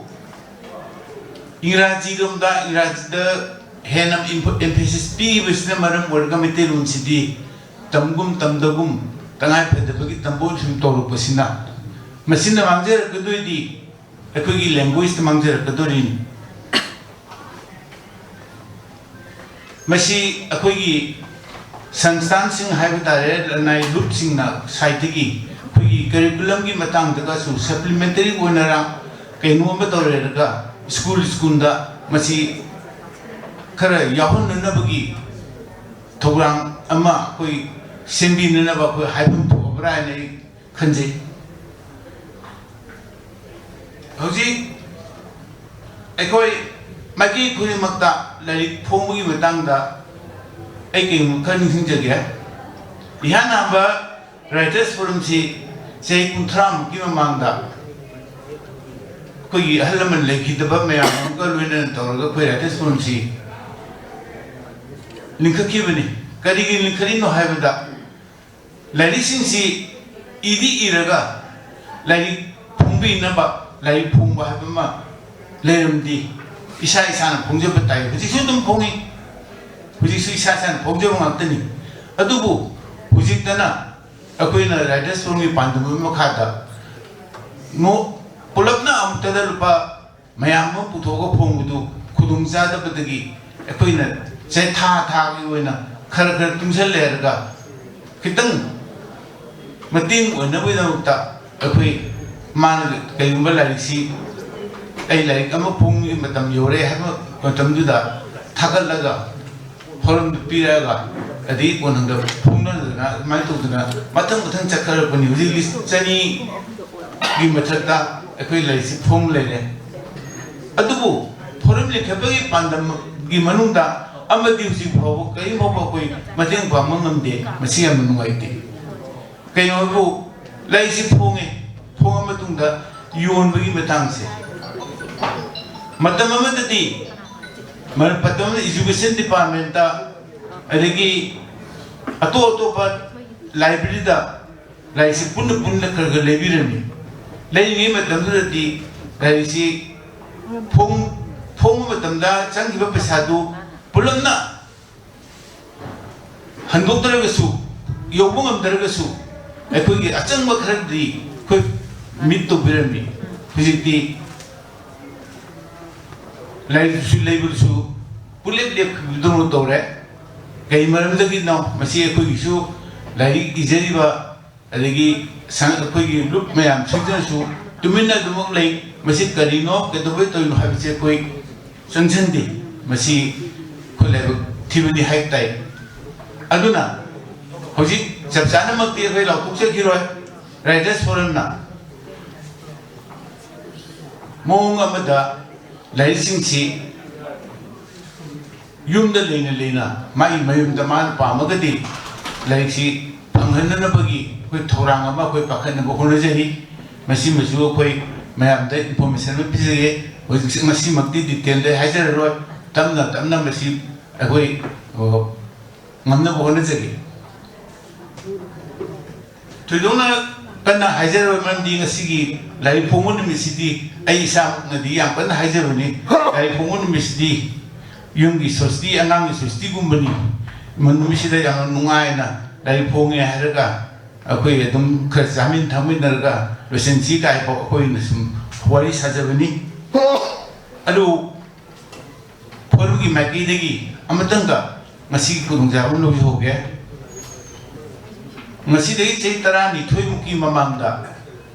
ꯏꯪꯒ꯭ꯔꯥꯖꯤꯔꯣꯝꯗ, ꯏꯪꯒ꯭ꯔꯥꯖꯤꯗ ꯍꯦꯟꯅ emphasis ꯄꯤꯕꯁꯤꯅ ꯃꯔꯝ ꯑꯣꯏꯔꯒ ꯃꯩꯇꯩꯂꯣꯟꯁꯤꯗꯤ ꯇꯝꯒꯨꯝ ꯇꯝꯗꯒꯨꯝ ꯇꯉꯥꯏ ꯐꯗꯕꯒꯤ ꯇꯝꯕ ꯑꯣꯏꯅ ꯁꯨꯝ ꯇꯧꯔꯛꯄꯁꯤꯅ, ꯃꯁꯤꯅ ꯃꯥꯡꯖꯔꯛꯀꯗꯣꯏꯗꯤ ꯑꯩꯈꯣꯏꯒꯤ languagehueꯇ ꯃꯥꯡꯖꯔꯛꯀꯗꯣꯔꯤꯅꯤ꯫ ꯃꯁꯤ ꯑꯩꯈꯣꯏꯒꯤ ꯁꯪꯁꯊꯥꯟꯁꯤꯡ ꯍꯥꯏꯕ ꯇꯥꯔꯦ, ꯂꯅꯥꯏ ꯂꯨꯞꯁꯤꯡꯅ ꯁꯥꯏꯠꯇꯒꯤ ꯑꯩꯈꯣꯏꯒꯤ curriculumꯒꯤ ꯃꯇꯥꯡꯗꯒꯁꯨ supplementary ꯑꯣꯏꯅ ꯀꯩꯅꯣ ꯑꯃ ꯇꯧꯔꯦꯔꯒ school schoolꯗ ꯃꯁꯤ ꯈꯔ ꯌꯥꯎꯍꯟꯅꯅꯕꯒꯤ ꯊꯧꯔꯥꯡ ꯑꯃ ꯑꯩꯈꯣꯏ ꯁꯦꯝꯕꯤꯅꯅꯕ ꯑꯩꯈꯣꯏ ꯍꯥꯏꯐꯝ ꯊꯣꯛꯑꯕ꯭ꯔꯥ ꯍꯥꯏꯅ ꯑꯩ ꯈꯟꯖꯩ꯫ ꯍꯧꯖꯤꯛ ꯑꯩꯈꯣꯏ ꯃꯥꯏꯀꯩ ꯈꯨꯗꯤꯡꯃꯛꯇ ꯂꯥꯏꯔꯤꯛ ꯐꯣꯡꯕꯒꯤ ꯃꯇꯥꯡꯗ ꯑꯩ ꯀꯩꯒꯨꯝꯕ ꯈꯔ ꯅꯤꯡꯁꯤꯡꯖꯒꯦ꯫ ꯏꯍꯥꯟ ꯍꯥꯟꯕ Writers Forumꯁꯤ ꯆꯍꯤ ꯀꯨꯟꯊ꯭ꯔꯥꯃꯨꯛꯀꯤ ꯃꯃꯥꯡꯗ ꯑꯩꯈꯣꯏꯒꯤ ꯑꯍꯜ ꯂꯃꯟ ꯂꯩꯈꯤꯗꯕ ꯃꯌꯥꯝ ꯑꯃꯒ ꯂꯣꯏꯅꯅ ꯇꯧꯔꯒ ꯑꯩꯈꯣꯏ Writers Forumꯁꯤ ꯂꯤꯡꯈꯠꯈꯤꯕꯅꯤ꯫ ꯀꯔꯤꯒꯤ ꯂꯤꯡꯈꯠꯂꯤꯅꯣ ꯍꯥꯏꯕꯗ, ꯂꯥꯏꯔꯤꯛꯁꯤꯡꯁꯤ ꯏꯗꯤ ꯏꯔꯒ ꯂꯥꯏꯔꯤꯛ ꯐꯣꯡꯕꯤꯅꯕ, ꯂꯥꯏꯔꯤꯛ ꯐꯣꯡꯕ ꯍꯥꯏꯕ ꯑꯃ ꯂꯩꯔꯝꯗꯦ꯫ ꯏꯁꯥ ꯏꯁꯥꯅ ꯐꯣꯡꯖꯕ ꯇꯥꯏ꯫ ꯍꯧꯖꯤꯛꯁꯨ ꯑꯗꯨꯝ ꯐꯣꯡꯉꯤ꯫ ꯍꯧꯖꯤꯛꯁꯨ ꯏꯁꯥ ꯏꯁꯥꯅ ꯐꯣꯡꯖꯕ ꯉꯥꯛꯇꯅꯤ꯫ ꯑꯗꯨꯕꯨ ꯍꯧꯖꯤꯛꯇꯅ ꯑꯩꯈꯣꯏꯅ ꯔꯥꯏꯇꯔꯁ ꯐꯣꯔꯝꯒꯤ ꯄꯥꯟꯗꯝ ꯑꯃꯒꯤ ꯃꯈꯥꯗ ꯅꯣ-, ꯄꯨꯂꯞꯅ ꯑꯃꯨꯛꯇꯗ ꯂꯨꯄꯥ ꯃꯌꯥꯝ ꯑꯃ ꯄꯨꯊꯣꯛꯑꯒ ꯐꯣꯡꯕꯗꯨ ꯈꯨꯗꯣꯡ ꯆꯥꯗꯕꯗꯒꯤ ꯑꯩꯈꯣꯏꯅ ꯆꯦ ꯊꯥ ꯊꯥꯒꯤ ꯑꯣꯏꯅ ꯈꯔ ꯈꯔ ꯇꯨꯡꯁꯤꯜꯂꯦ ꯍꯥꯏꯔꯒ ꯈꯤꯇꯪ ꯃꯇꯦꯡ ꯑꯣꯏꯅꯕꯒꯤꯗꯃꯛꯇ ꯑꯩꯈꯣꯏ ꯃꯥꯅ ꯀꯩꯒꯨꯝꯕ ꯂꯥꯏꯔꯤꯛꯁꯤ ꯑꯩ ꯂꯥꯏꯔꯤꯛ ꯑꯃ ꯐꯣꯡꯕꯒꯤ ꯃꯇꯝ ꯌꯧꯔꯦ ꯍꯥꯏꯕ ꯃꯇꯝꯗꯨꯗ ꯊꯥꯒꯠꯂꯒ ꯐꯣꯔꯝꯗꯨ ꯄꯤꯔꯛꯑꯒ ꯑꯗꯒꯤ ꯀꯣꯟꯅꯗ ꯐꯣꯡꯅꯗꯅ ꯑꯗꯨꯃꯥꯏꯅ ꯇꯧꯗꯅ ꯃꯊꯪ ꯃꯊꯪ ꯆꯠꯈꯠꯂꯛꯄꯅꯤ꯫ ꯍꯧꯖꯤꯛ ꯂꯤꯁ ꯆꯅꯤꯒꯤ ꯃꯊꯛꯇ ꯑꯩꯈꯣꯏ ꯂꯥꯏꯔꯤꯛꯁꯤ ꯐꯣꯡ ꯂꯩꯔꯦ꯫ ꯑꯗꯨꯕꯨ ꯐꯣꯔꯝ ꯂꯤꯡꯈꯠꯄꯒꯤ ꯄꯥꯟꯗꯝꯒꯤ ꯃꯅꯨꯡꯗ ꯑꯃꯗꯤ ꯍꯧꯖꯤꯛ ꯐꯥꯎꯕ ꯀꯔꯤꯝ ꯐꯥꯎꯕ ꯑꯩꯈꯣꯏ ꯃꯇꯦꯡ ꯄꯥꯡꯕ ꯉꯝꯗꯦ꯫ ꯃꯁꯤ ꯌꯥꯝꯅ ꯅꯨꯡꯉꯥꯏꯇꯦ꯫ ꯀꯩꯅꯣꯕꯨ ꯂꯥꯏꯔꯤꯛꯁꯤ ꯐꯣꯡꯉꯦ, ꯐꯣꯡꯉ ꯃꯇꯨꯡꯗ ꯌꯣꯟꯕꯒꯤ ꯃꯇꯥꯡꯁꯦ ꯃꯇꯝ ꯑꯃꯗꯗꯤ ꯃꯔ-, ꯃꯇꯝ ꯑꯃꯗ ꯏꯖꯨꯀꯦꯁꯟ ꯗꯤꯄꯥꯔꯠꯃꯦꯟꯇ ꯑꯗꯒꯤ ꯑꯇꯣꯞ ꯑꯇꯣꯞꯄ ꯂꯥꯏꯕ꯭ꯔꯦꯔꯤꯗ ꯂꯥꯏꯔꯤꯛꯁꯤ ꯄꯨꯟꯅ ꯄꯨꯟꯅ ꯈꯔ ꯈꯔ ꯂꯩꯕꯤꯔꯝꯃꯤ꯫ ꯂꯩꯔꯤꯉꯩ ꯃꯇꯝꯗꯨꯗꯗꯤ ꯂꯥꯏꯔꯤꯛꯁꯤ ꯐꯣꯡ-, ꯐꯣꯡꯕ ꯃꯇꯝꯗ ꯆꯪꯈꯤꯕ ꯄꯩꯁꯥꯗꯨ ꯄꯨꯂꯞꯅ ꯍꯟꯗꯣꯛꯇ꯭ꯔꯒꯁꯨ, ꯌꯧꯕ ꯉꯝꯗ꯭ꯔꯒꯁꯨ ꯑꯩꯈꯣꯏꯒꯤ ꯑꯆꯪꯕ ꯈꯔꯗꯤ ꯑꯩꯈꯣꯏ ꯃꯤꯠ ꯇꯧꯕꯤꯔꯝꯃꯤ꯫ ꯍꯧꯖꯤꯛꯇꯤ ꯂꯥꯏꯔꯤꯛꯁꯨ ꯂꯩꯕꯗꯨꯁꯨ ꯄꯨꯂꯦꯞ ꯂꯦꯞꯈꯤꯕꯗꯧꯅ ꯇꯧꯔꯦ꯫ ꯀꯩ ꯃꯔꯝꯗꯒꯤꯅꯣ? ꯃꯁꯤ ꯑꯩꯈꯣꯏꯒꯤꯁꯨ ꯂꯥꯏꯔꯤꯛ ꯏꯖꯔꯤꯕ ꯑꯗꯒꯤ ꯁꯪ-, ꯑꯩꯈꯣꯏꯒꯤ ꯂꯨꯞ ꯃꯌꯥꯝꯁꯤꯡꯁꯤꯅꯁꯨ ꯇꯨꯃꯤꯟꯅ ꯑꯗꯨꯃꯛ ꯂꯩ꯫ ꯃꯁꯤ ꯀꯔꯤꯅꯣ, ꯀꯩꯗꯧꯕꯩ ꯇꯧꯔꯤꯅꯣ ꯍꯥꯏꯕꯁꯤ ꯑꯩꯈꯣꯏ ꯆꯪꯁꯤꯟꯗꯦ꯫ ꯃꯁꯤ ꯑꯩꯈꯣꯏ ꯂꯥꯏꯕꯛ ꯊꯤꯕꯅꯤ ꯍꯥꯏ ꯇꯥꯏ꯫ ꯑꯗꯨꯅ ꯍꯧꯖꯤꯛ ꯆꯞ ꯆꯥꯅꯃꯛꯇꯤ ꯑꯩꯈꯣꯏ ꯂꯥꯎꯊꯣꯛꯆꯈꯤꯔꯣꯏ꯫ ꯔꯥꯏꯇꯔꯁ ꯐꯣꯔꯝꯅ ꯃꯑꯣꯡ ꯑꯃꯗ ꯂꯥꯏꯔꯤꯛꯁꯤꯡꯁꯤ ꯌꯨꯝꯗ ꯂꯩꯅ ꯂꯩꯅ ꯃꯥꯒꯤ ꯃꯌꯨꯝꯗ ꯃꯥꯅ ꯄꯥꯝꯃꯒꯗꯤ ꯂꯥꯏꯔꯤꯛꯁꯤ ꯐꯪꯍꯟꯅꯅꯕꯒꯤ ꯑꯩꯈꯣꯏ ꯊꯧꯔꯥꯡ ꯑꯃ ꯑꯩꯈꯣꯏ ꯄꯥꯏꯈꯠꯅꯕ ꯍꯣꯠꯅꯖꯔꯤ꯫ ꯃꯁꯤꯃꯁꯨ ꯑꯩꯈꯣꯏ ꯃꯌꯥꯝꯗ ꯏꯟꯐꯣꯔꯃꯦꯁꯟ ꯑꯃ ꯄꯤꯖꯒꯦ꯫ ꯍꯧꯖꯤꯛꯁꯤ ꯃꯁꯤꯃꯛꯇꯤ ꯗꯤꯇꯦꯜꯗ ꯑꯩ ꯍꯥꯏꯖꯔꯔꯣꯏ꯫ ꯇꯞꯅ ꯇꯞꯅ ꯃꯁꯤ ꯑꯩꯈꯣꯏ, ꯑ, ꯉꯝꯅꯕ ꯍꯣꯠꯅꯖꯒꯦ꯫ ꯊꯣꯏꯗꯣꯛꯅ ꯀꯟꯅ ꯍꯥꯏꯖꯔꯕ ꯃꯔꯝꯗꯤ ꯉꯁꯤꯒꯤ ꯂꯥꯏꯔꯤꯛ ꯐꯣꯡꯕ ꯅꯨꯃꯤꯠꯁꯤꯗꯤ ꯑꯩ ꯏꯁꯥꯃꯛꯅꯗꯤ ꯌꯥꯝ ꯀꯟꯅ ꯍꯥꯏꯖꯕꯅꯤ꯫ ꯂꯥꯏꯔꯤꯛ ꯐꯣꯡꯕ ꯅꯨꯃꯤꯠꯁꯤꯗꯤ ꯌꯨꯝꯒꯤ ꯁꯣꯁꯇꯤ, ꯑꯉꯥꯡꯒꯤ ꯁꯣꯁꯇꯤꯒꯨꯝꯕꯅꯤ꯫ ꯅꯨꯃꯤꯠꯁꯤꯗ ꯌꯥꯝꯅ ꯅꯨꯡꯉꯥꯏꯅ ꯂꯥꯏꯔꯤꯛ ꯐꯣꯡꯉꯦ ꯍꯥꯏꯔꯒ ꯑꯩꯈꯣꯏ ꯑꯗꯨꯝ ꯈꯔ ꯆꯥꯃꯤꯟ ꯊꯛꯃꯤꯟꯅꯔꯒ ꯂꯣꯏꯁꯤꯟꯁꯤ ꯀꯥꯏꯕ ꯑꯩꯈꯣꯏꯅ ꯁꯨꯝ ꯋꯥꯔꯤ ꯁꯥꯖꯕꯅꯤ꯫ ꯑꯗꯨ ꯐꯣꯔꯝꯒꯤ ꯃꯥꯏꯀꯩꯗꯒꯤ ꯑꯃꯇꯪꯒ ꯉꯁꯤꯒꯤ ꯈꯨꯗꯣꯡꯆꯥꯕ ꯂꯧꯖꯍꯧꯒꯦ꯫ ꯉꯁꯤꯗꯒꯤ ꯆꯍꯤ ꯇꯔꯥꯅꯤꯊꯣꯏꯃꯨꯛꯀꯤ ꯃꯃꯥꯡꯗ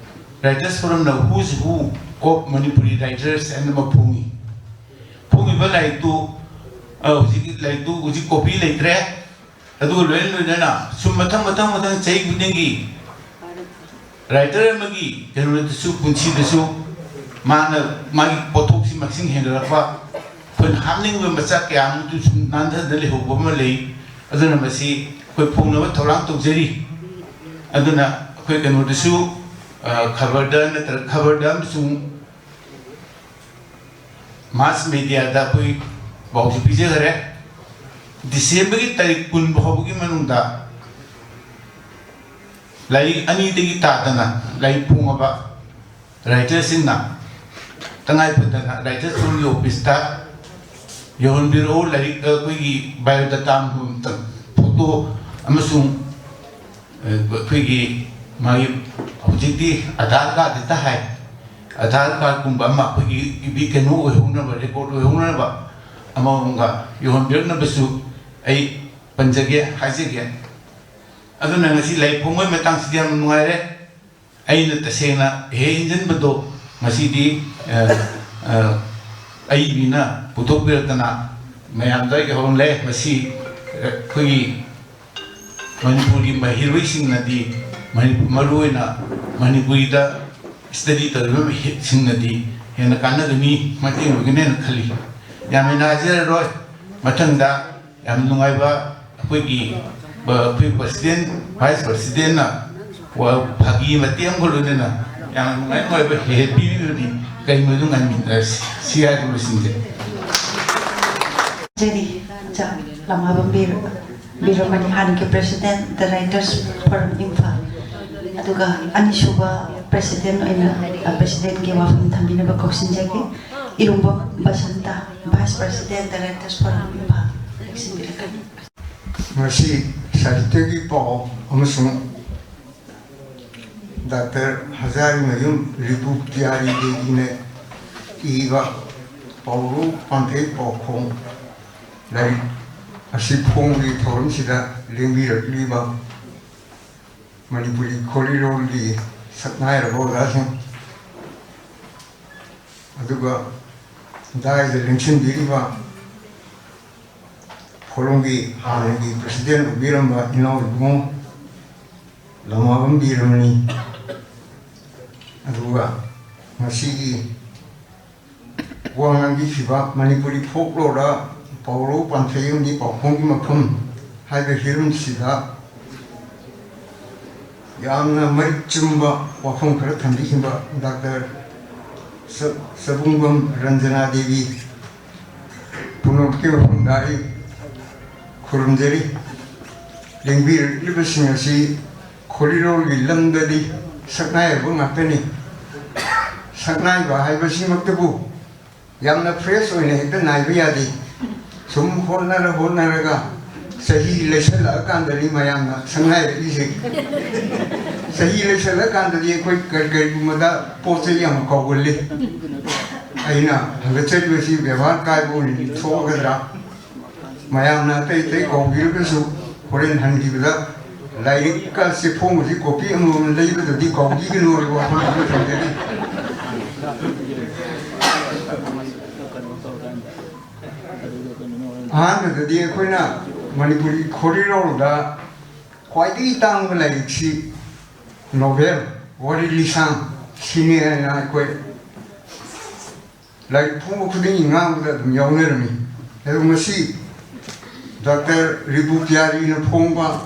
Writers Forumꯅ Who's Who of Manipuri Writers ꯍꯥꯏꯅ ꯑꯃ ꯐꯣꯡꯉꯤ꯫ ꯐꯣꯡꯉꯤꯕ ꯂꯥꯏꯔꯤꯛꯇꯨ, ꯑ, ꯍꯧꯖꯤꯛꯀꯤ ꯂꯥꯏꯔꯤꯛꯇꯨ ꯍꯧꯖꯤꯛ ꯀꯣꯄꯤ ꯂꯩꯇ꯭ꯔꯦ꯫ ꯑꯗꯨꯒ ꯂꯣꯏꯅ ꯂꯣꯏꯅꯅ ꯁꯨꯝ ꯃꯊꯪ ꯃꯊꯪ ꯃꯊꯪ ꯆꯍꯤ ꯈꯨꯗꯤꯡꯒꯤ ꯔꯥꯏꯇꯔ ꯑꯃꯒꯤ ꯀꯩꯅꯣꯗꯁꯨ, ꯄꯨꯟꯁꯤꯗꯁꯨ ꯃꯥꯅ ꯃꯥꯒꯤ ꯄꯣꯠꯊꯣꯛꯁꯤ ꯃꯁꯤꯡ ꯍꯦꯟꯒꯠꯂꯛꯄ, ꯑꯩꯈꯣꯏꯅ ꯍꯥꯞꯅꯤꯡꯕ ꯃꯆꯥꯛ ꯀꯌꯥ ꯑꯃꯁꯨ ꯁꯨꯝ ꯅꯥꯟꯊꯗꯅ ꯂꯩꯍꯧꯕ ꯑꯃ ꯂꯩ꯫ ꯑꯗꯨꯅ ꯃꯁꯤ ꯑꯩꯈꯣꯏ ꯐꯣꯡꯅꯕ ꯊꯧꯔꯥꯡ ꯇꯧꯖꯔꯤ꯫ ꯑꯗꯨꯅ ꯑꯩꯈꯣꯏ ꯀꯩꯅꯣꯗꯁꯨ, ꯑ, ꯈꯕꯔꯗ ꯅꯠꯇ꯭ꯔꯒ ꯈꯕꯔꯗ ꯑꯃꯁꯨꯡ ꯃꯥꯁ ꯃꯦꯗꯤꯌꯥꯗ ꯑꯩꯈꯣꯏ ꯄꯥꯎꯁꯨ ꯄꯤꯖꯈꯔꯦ꯫ ꯗꯤꯁꯦꯝꯕꯔꯒꯤ ꯇꯥꯔꯤꯛ ꯀꯨꯟ ꯐꯥꯎꯕꯒꯤ ꯃꯅꯨꯡꯗ ꯂꯥꯏꯔꯤꯛ ꯑꯅꯤꯗꯒꯤ ꯇꯥꯗꯅ ꯂꯥꯏꯔꯤꯛ ꯐꯣꯡꯉꯕ ꯔꯥꯏꯇꯔꯁꯤꯡꯅ ꯇꯉꯥꯏ ꯐꯗꯅ Writers Forumꯒꯤ ꯑꯣꯐꯤꯁꯇ ꯌꯧꯍꯟꯕꯤꯔꯛꯎ꯫ ꯂꯥꯏꯔꯤꯛ, ꯑꯩꯈꯣꯏꯒꯤ ꯕꯥꯏꯑꯣꯗꯥꯇꯥ ꯑꯃꯃꯝꯇꯪ, ꯐꯣꯇꯣ ꯑꯃꯁꯨꯡ ꯑꯩꯈꯣꯏꯒꯤ ꯃꯥꯒꯤ ꯍꯧꯖꯤꯛꯇꯤ ꯑꯙꯥꯔ ꯀꯥꯔꯗ ꯍꯦꯛꯇ ꯍꯥꯏ, ꯑꯙꯥꯔ ꯀꯥꯔꯗꯀꯨꯝꯕ ꯑꯃ ꯑꯩꯈꯣꯏꯒꯤ ꯏꯕꯤ-, ꯀꯩꯅꯣ ꯑꯣꯏꯍꯧꯅꯕ, ꯔꯦꯀꯣꯔꯗ ꯑꯣꯏꯍꯧꯅꯕ ꯑꯃꯃꯝꯒ ꯌꯧꯍꯟꯕꯤꯔꯛꯅꯕꯁꯨ ꯑꯩ ꯄꯟꯖꯒꯦ, ꯍꯥꯏꯖꯒꯦ꯫ ꯑꯗꯨꯅ ꯉꯁꯤ ꯂꯥꯏꯔꯤꯛ ꯐꯣꯡꯕꯒꯤ ꯃꯇꯥꯡꯁꯤꯗꯤ ꯌꯥꯝ ꯅꯨꯡꯉꯥꯏꯔꯦ꯫ ꯑꯩꯅ ꯇꯁꯦꯡꯅ ꯍꯦꯛ ꯏꯟꯖꯟꯕꯗꯣ ꯉꯁꯤꯗꯤ, ꯑ, ꯑ, ꯑꯏꯕꯤꯅ ꯄꯨꯊꯣꯛꯄꯤꯔꯛꯇꯅ ꯃꯌꯥꯝꯗ ꯌꯧꯍꯜꯂꯦ꯫ ꯃꯁꯤ, ꯑ, ꯑꯩꯈꯣꯏꯒꯤ ꯃꯅꯤꯄꯨꯔꯒꯤ ꯃꯍꯩꯔꯣꯏꯁꯤꯡꯅꯗꯤ, ꯃꯅꯤ-, ꯃꯔꯨꯑꯣꯏꯅ ꯃꯅꯤꯄꯨꯔꯤꯗ ꯁ꯭ꯇꯗꯤ ꯇꯧꯔꯤꯕ ꯃꯍꯩꯁꯤꯡꯅꯗꯤ ꯍꯦꯟꯅ ꯀꯥꯟꯅꯒꯅꯤ, ꯃꯇꯦꯡ ꯑꯣꯏꯒꯅꯤ ꯍꯥꯏꯅ ꯈꯜꯂꯤ꯫ ꯌꯥꯝ ꯍꯦꯟꯅ ꯍꯥꯏꯖꯔꯔꯣꯏ꯫ ꯃꯊꯪꯗ ꯌꯥꯝ ꯅꯨꯡꯉꯥꯏꯕ ꯑꯩꯈꯣꯏꯒꯤ, ꯑ, ꯑꯩꯈꯣꯏ ꯄ꯭ꯔꯁꯤꯗꯦꯟ, ꯚꯥꯏꯁ ꯄ꯭ꯔꯁꯤꯗꯦꯟꯅ ꯋꯥ-, ꯐꯥꯒꯤ ꯃꯇꯦꯛ ꯑꯃꯒ ꯂꯣꯏꯅꯅ ꯌꯥꯝ ꯅꯨꯡꯉꯥꯏ ꯅꯨꯡꯉꯥꯏꯕ ꯍꯦꯛ ꯄꯤꯕꯤꯕꯅꯤ꯫ ꯀꯔꯤꯒꯨꯝꯕꯗꯨ ꯉꯥꯏꯃꯤꯟꯅꯔꯁꯤ꯫ ꯁꯤ ꯍꯥꯏꯔꯒ ꯂꯣꯏꯁꯤꯟꯖꯔꯦ꯫ ꯖꯦꯔꯤ, ꯆꯥ, ꯂꯃꯥꯕꯝ ꯕꯤꯔ-, ꯕꯤꯔꯃꯅꯤ, ꯍꯥꯟꯅꯒꯤ President, The Writers Forum, Imphal. ꯑꯗꯨꯒ ꯑꯅꯤꯁꯨꯕ president ꯑꯣꯏꯅ, ꯑ, presidentꯀꯤ ꯋꯥꯐꯝ ꯊꯝꯕꯤꯅꯕ ꯀꯧꯁꯤꯟꯖꯒꯦ꯫ ꯏꯔꯨꯝꯕꯝ Basanta, vice president, directors forum Imphal, ꯂꯦꯡꯁꯤꯟꯕꯤꯔꯛꯀꯅꯤ꯫ ꯉꯁꯤ ꯁꯥꯍꯤꯇ꯭ꯌꯒꯤ ꯄꯥꯎ ꯑꯃꯁꯨꯡ ꯗꯥꯛꯇꯔ ꯍꯖꯥꯔꯤꯃꯌꯨꯝ ꯔꯤꯄꯨ ꯄꯤꯌꯥꯔꯤꯗꯦꯕꯤꯅ ꯏꯕ ꯄꯥꯎꯔꯧ ꯄꯥꯟꯊꯩ ꯄꯥꯎꯈꯣꯡ ꯂꯥꯏꯔꯤꯛ ꯑꯁꯤ ꯐꯣꯡꯕꯒꯤ ꯊꯧꯔꯝꯁꯤꯗ ꯂꯦꯡꯕꯤꯔꯛꯂꯤꯕ ꯃꯅꯤꯄꯨꯔꯤ ꯈꯣꯔꯤꯔꯣꯜꯒꯤ ꯁꯛꯅꯥꯏꯔꯕ ꯑꯣꯖꯥꯁꯤꯡ, ꯑꯗꯨꯒ ꯗꯥꯏꯗ ꯂꯦꯡꯁꯤꯟꯕꯤꯔꯤꯕ ꯐꯣꯔꯝꯒꯤ ꯍꯥꯟꯅꯒꯤ president ꯑꯣꯏꯕꯤꯔꯝꯕ ꯏꯅꯥꯎ ꯏꯕꯨꯡꯉꯣ ꯂꯃꯥꯕꯝ ꯕꯤꯔꯃꯅꯤ, ꯑꯗꯨꯒ ꯉꯁꯤꯒꯤ ꯋꯥ ꯉꯥꯡꯕꯤꯈꯤꯕ ꯃꯅꯤꯄꯨꯔꯤ folkloreꯗ ꯄꯥꯎꯔꯧ ꯄꯥꯟꯊꯩ ꯑꯃꯗꯤ ꯄꯥꯎꯈꯣꯡꯒꯤ ꯃꯐꯝ ꯍꯥꯏꯕ ꯍꯤꯔꯝꯁꯤꯗ ꯌꯥꯝꯅ ꯃꯔꯤꯛ ꯆꯨꯝꯕ ꯋꯥꯐꯝ ꯈꯔ ꯊꯝꯕꯤꯈꯤꯕ ꯗꯥꯛꯇꯔ ꯆ-, ꯆꯕꯨꯡꯕꯝ ꯔꯟꯖꯅꯥ ꯗꯦꯕꯤ ꯄꯨꯝꯅꯃꯛꯀꯤ ꯃꯐꯝꯗ ꯑꯩ ꯈꯨꯔꯨꯝꯖꯔꯤ꯫ ꯂꯦꯡꯕꯤꯔꯛꯂꯤꯕꯁꯤꯡ ꯑꯁꯤ ꯈꯣꯔꯤꯔꯣꯜꯒꯤ ꯂꯝꯗꯗꯤ ꯁꯛꯅꯥꯏꯔꯕ ꯉꯥꯛꯇꯅꯤ꯫ ꯁꯛꯅꯥꯏꯕ ꯍꯥꯏꯕꯁꯤꯃꯛꯇꯕꯨ ꯌꯥꯝꯅ fresh ꯑꯣꯏꯅ ꯍꯦꯛꯇ ꯅꯥꯏꯕ ꯌꯥꯗꯦ꯫ ꯁꯨꯝ ꯍꯣꯠꯅꯔ ꯍꯣꯠꯅꯔꯒ ꯆꯍꯤ ꯂꯩꯁꯜꯂꯛꯑꯀꯥꯟꯗꯅꯤ ꯃꯌꯥꯝꯅ ꯁꯛꯅꯥꯏꯔꯛꯏꯁꯦ꯫ ꯆꯍꯤ ꯂꯩꯁꯜꯂꯛꯑꯀꯥꯟꯗꯗꯤ ꯑꯩꯈꯣꯏ ꯀꯔꯤ ꯀꯔꯤꯒꯨꯝꯕꯗ ꯄꯣꯠ ꯆꯩ ꯌꯥꯝ ꯀꯥꯎꯒꯜꯂꯤ꯫ ꯑꯩꯅ ꯍꯪꯒꯠꯆꯔꯤꯕꯁꯤ ꯕꯦꯕꯥꯔ ꯀꯥꯏꯕ ꯑꯣꯏꯅ ꯊꯣꯛꯑꯒꯗ꯭ꯔꯥ? ꯃꯌꯥꯝꯅ ꯑꯇꯩ ꯑꯇꯩ ꯀꯧꯕꯤꯔꯒꯁꯨ ꯍꯣꯔꯦꯟ ꯍꯟꯈꯤꯕꯗ ꯂꯥꯏꯔꯤꯛꯀ ꯆꯦꯐꯣꯡꯒꯁꯤ copy ꯑꯃꯃꯝ ꯂꯩꯕꯗꯗꯤ ꯀꯧꯕꯤꯒꯅꯨ ꯍꯥꯏꯕ ꯋꯥꯐꯝ ꯑꯃ ꯊꯝꯖꯔꯤ꯫ ꯑꯍꯥꯟꯕꯗꯗꯤ ꯑꯩꯈꯣꯏꯅ ꯃꯅꯤꯄꯨꯔꯤ ꯈꯣꯔꯤꯔꯣꯜꯗ ꯈ꯭ꯋꯥꯏꯗꯒꯤ ꯇꯥꯡꯕ ꯂꯥꯏꯔꯤꯛꯁꯤ novel, ꯋꯥꯔꯤ ꯂꯤꯁꯥꯡ, ꯁꯤꯅꯤ ꯍꯥꯏꯅ ꯑꯩꯈꯣꯏ ꯂꯥꯏꯔꯤꯛ ꯐꯣꯡꯕ ꯈꯨꯗꯤꯡꯒꯤ ꯉꯥꯡꯕꯗ ꯑꯗꯨꯝ ꯌꯥꯎꯅꯔꯝꯃꯤ꯫ ꯑꯗꯨ ꯉꯁꯤ ꯗꯥꯛꯇꯔ ꯔꯤꯄꯨ ꯄꯤꯌꯥꯔꯤꯅ ꯐꯣꯡꯕ,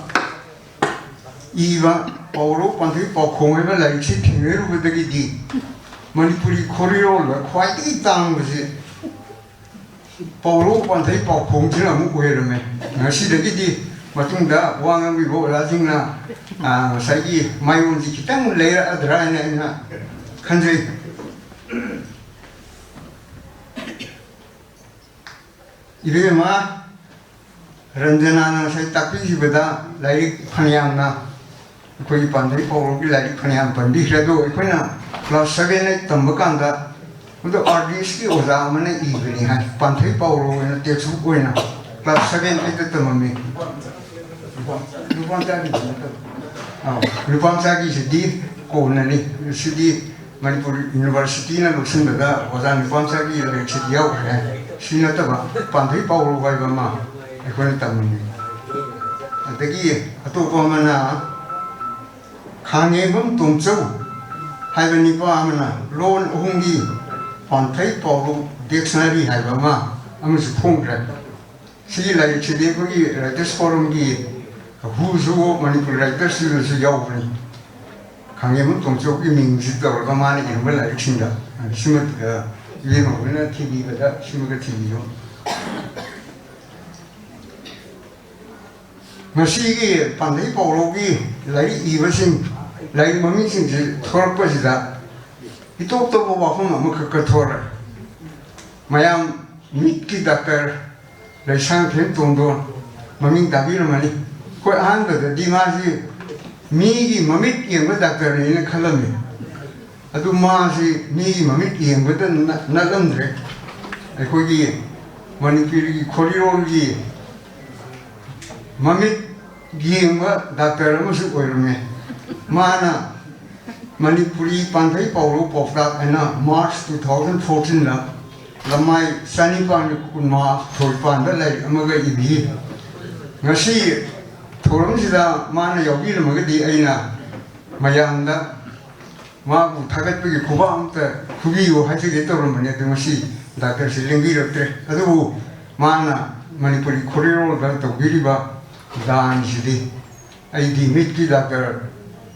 ꯏꯕ ꯄꯥꯎꯔꯧ ꯄꯥꯟꯊꯩ ꯄꯥꯎꯈꯣꯡ ꯍꯥꯏꯕ ꯂꯥꯏꯔꯤꯛꯁꯤ ꯊꯦꯡꯅꯔꯨꯕꯗꯒꯤꯗꯤ ꯃꯅꯤꯄꯨꯔꯤ ꯈꯣꯔꯤꯔꯣꯜꯗ ꯈ꯭ꯋꯥꯏꯗꯒꯤ ꯇꯥꯡꯕꯁꯦ ꯄꯥꯎꯔꯧ ꯄꯥꯟꯊꯩ ꯄꯥꯎꯈꯣꯡꯁꯤꯅ ꯑꯃꯨꯛ ꯑꯣꯏꯔꯝꯃꯦ꯫ ꯉꯁꯤꯗꯒꯤꯗꯤ ꯃꯇꯨꯡꯗ ꯋꯥ ꯉꯥꯡꯕꯤꯕ ꯑꯣꯖꯥꯁꯤꯡꯅ, ꯑ, ꯉꯁꯥꯏꯒꯤ ꯃꯥꯏꯑꯣꯟꯁꯤ ꯈꯤꯇꯪ ꯂꯩꯔꯛꯑꯗ꯭ꯔꯥ ꯍꯥꯏꯅ ꯑꯩꯅ ꯈꯟꯖꯩ꯫ ꯏꯕꯦꯝꯃ ꯔꯟꯖꯅꯥꯅ ꯉꯁꯥꯏ ꯇꯥꯛꯄꯤꯈꯤꯕꯗ ꯂꯥꯏꯔꯤꯛ ꯐꯅꯌꯥꯝꯅ, ꯑꯩꯈꯣꯏꯒꯤ ꯄꯥꯟꯊꯣꯏ ꯄꯥꯎꯔꯧꯒꯤ ꯂꯥꯏꯔꯤꯛ ꯐꯅꯌꯥꯝ ꯄꯟꯕꯤꯈ꯭ꯔꯦ꯫ ꯑꯗꯣ ꯑꯩꯈꯣꯏꯅ class seven eight ꯇꯝꯕ ꯀꯥꯟꯗ, ꯑꯗꯣ ꯑꯥꯔ ꯗꯤ ꯑꯦꯁꯀꯤ ꯑꯣꯖꯥ ꯑꯃꯅ ꯏꯕꯅꯤ ꯍꯥꯏ, ꯄꯥꯟꯊꯣꯏ ꯄꯥꯎꯔꯧ ꯑꯣꯏꯅ textbook ꯑꯣꯏꯅ class seven eightꯇ ꯇꯝꯃꯝꯃꯤ꯫ ꯅꯨꯄꯥ ꯃꯆꯥꯒꯤꯗꯤ ꯅꯠꯇꯕ꯫ ꯑꯥ, ꯅꯨꯄꯥ ꯃꯆꯥꯒꯤꯁꯤꯗꯤ ꯀꯣꯟꯅꯅꯤ꯫ ꯁꯤꯗꯤ ꯃꯅꯤꯄꯨꯔ ꯌꯨꯅꯤꯚꯔꯁꯤꯇꯤꯅ ꯂꯧꯁꯤꯟꯕꯗ ꯑꯣꯖꯥ ꯅꯨꯄꯥ ꯃꯆꯥꯒꯤ ꯂꯥꯏꯔꯤꯛꯁꯤꯗꯤ ꯌꯥꯎꯈ꯭ꯔꯦ꯫ ꯁꯤ ꯅꯠꯇꯕ ꯄꯥꯟꯊꯣꯏ ꯄꯥꯎꯔꯧ ꯍꯥꯏꯕ ꯑꯃ ꯑꯩꯈꯣꯏꯅ ꯇꯝꯃꯤꯅꯤ꯫ ꯑꯗꯒꯤ ꯑꯇꯣꯞꯄ ꯑꯃꯅ ꯈꯥꯉꯦꯝꯕꯝ ꯇꯣꯝꯆꯧ ꯍꯥꯏꯕ ꯅꯤꯄꯥ ꯑꯃꯅ ꯂꯣꯟ ꯑꯍꯨꯝꯒꯤ ꯄꯥꯟꯊꯩ ꯄꯥꯎꯔꯧ dictionary ꯍꯥꯏꯕ ꯑꯃ ꯑꯃꯁꯨ ꯐꯣꯡꯈ꯭ꯔꯦ꯫ ꯁꯤꯒꯤ ꯂꯥꯏꯔꯤꯛꯁꯤꯗꯤ ꯑꯩꯈꯣꯏꯒꯤ Writers Forumꯒꯤ Who's Who of Manipuri Writers ꯁꯤꯗꯁꯨ ꯌꯥꯎꯕꯅꯤ꯫ ꯈꯥꯉꯦꯝꯕꯝ ꯇꯣꯝꯆꯧꯒꯤ ꯃꯤꯡꯁꯤ ꯇꯧꯔꯒ ꯃꯥꯅ ꯏꯔꯝꯕ ꯂꯥꯏꯔꯤꯛꯁꯤꯡꯗ, ꯁꯤꯃ, ꯑ, ꯏꯕꯦꯝꯃ ꯍꯣꯏꯅ ꯊꯤꯕꯤꯕꯗ ꯁꯤꯃꯒ ꯊꯤꯕꯤꯌꯨ꯫ ꯉꯁꯤꯒꯤ ꯄꯥꯟꯊꯩ ꯄꯥꯎꯔꯧꯒꯤ ꯂꯥꯏꯔꯤꯛ ꯏꯕꯁꯤꯡ, ꯂꯥꯏꯔꯤꯛ ꯃꯃꯤꯡꯁꯤꯡꯁꯤ ꯊꯣꯔꯛꯄꯁꯤꯗ ꯏꯇꯣꯞ ꯇꯣꯞꯄ ꯋꯥꯐꯝ ꯑꯃꯈꯛꯀ ꯊꯣꯔꯛꯑꯦ꯫ ꯃꯌꯥꯝ ꯃꯤꯠꯀꯤ ꯗꯥꯛꯇꯔ ꯂꯩꯁꯥꯡꯊꯦꯝ ꯇꯣꯟꯗꯣꯟ ꯃꯃꯤꯡ ꯇꯥꯕꯤꯔꯝꯃꯅꯤ꯫ ꯑꯩꯈꯣꯏ ꯑꯍꯥꯟꯕꯗꯗꯤ ꯃꯥꯁꯤ ꯃꯤꯒꯤ ꯃꯃꯤꯠ ꯌꯦꯡꯕ ꯗꯥꯛꯇꯔꯅꯦꯅ ꯈꯜꯂꯝꯃꯤ꯫ ꯑꯗꯨ ꯃꯥꯁꯤ ꯃꯤꯒꯤ ꯃꯃꯤꯠ ꯌꯦꯡꯕꯗ ꯅ-, ꯅꯠꯂꯝꯗ꯭ꯔꯦ꯫ ꯑꯩꯈꯣꯏꯒꯤ ꯃꯅꯤꯄꯨꯔꯒꯤ ꯈꯣꯔꯤꯔꯣꯜꯒꯤ ꯃꯃꯤꯠ ꯌꯦꯡꯕ ꯗꯥꯛꯇꯔ ꯑꯃꯁꯨ ꯑꯣꯏꯔꯝꯃꯦ꯫ ꯃꯥꯅ ꯃꯅꯤꯄꯨꯔꯤ ꯄꯥꯟꯊꯩ ꯄꯥꯎꯔꯧ ꯄꯥꯎꯇꯥꯛ ꯍꯥꯏꯅ March two thousand fourteenꯗ ꯂꯃꯥꯏ ꯆꯅꯤꯄꯥꯟꯒ ꯀꯨꯟꯃꯥꯊꯣꯏ ꯄꯥꯟꯕ ꯂꯥꯏꯔꯤꯛ ꯑꯃꯒ ꯏꯕꯤ꯫ ꯉꯁꯤ ꯊꯧꯔꯝꯁꯤꯗ ꯃꯥꯅ ꯌꯥꯎꯕꯤꯔꯝꯃꯒꯗꯤ ꯑꯩꯅ ꯃꯌꯥꯝꯗ ꯃꯥꯕꯨ ꯊꯥꯒꯠꯄꯒꯤ ꯈꯨꯕꯥꯛ ꯑꯝꯇ ꯈꯨꯕꯤꯌꯨ ꯍꯥꯏꯖꯒꯦ ꯇꯧꯔꯝꯕꯅꯤ꯫ ꯑꯗꯨ ꯉꯁꯤ ꯗꯥꯛꯇꯔꯁꯤ ꯂꯦꯡꯕꯤꯔꯛꯇ꯭ꯔꯦ꯫ ꯑꯗꯨꯕꯨ ꯃꯥꯅ ꯃꯅꯤꯄꯨꯔꯤ ꯈꯣꯔꯤꯔꯣꯜꯗ ꯇꯧꯕꯤꯔꯤꯕ ꯗꯥꯟꯁꯤꯗꯤ ꯑꯩꯗꯤ ꯃꯤꯠꯀꯤ ꯗꯥꯛꯇꯔ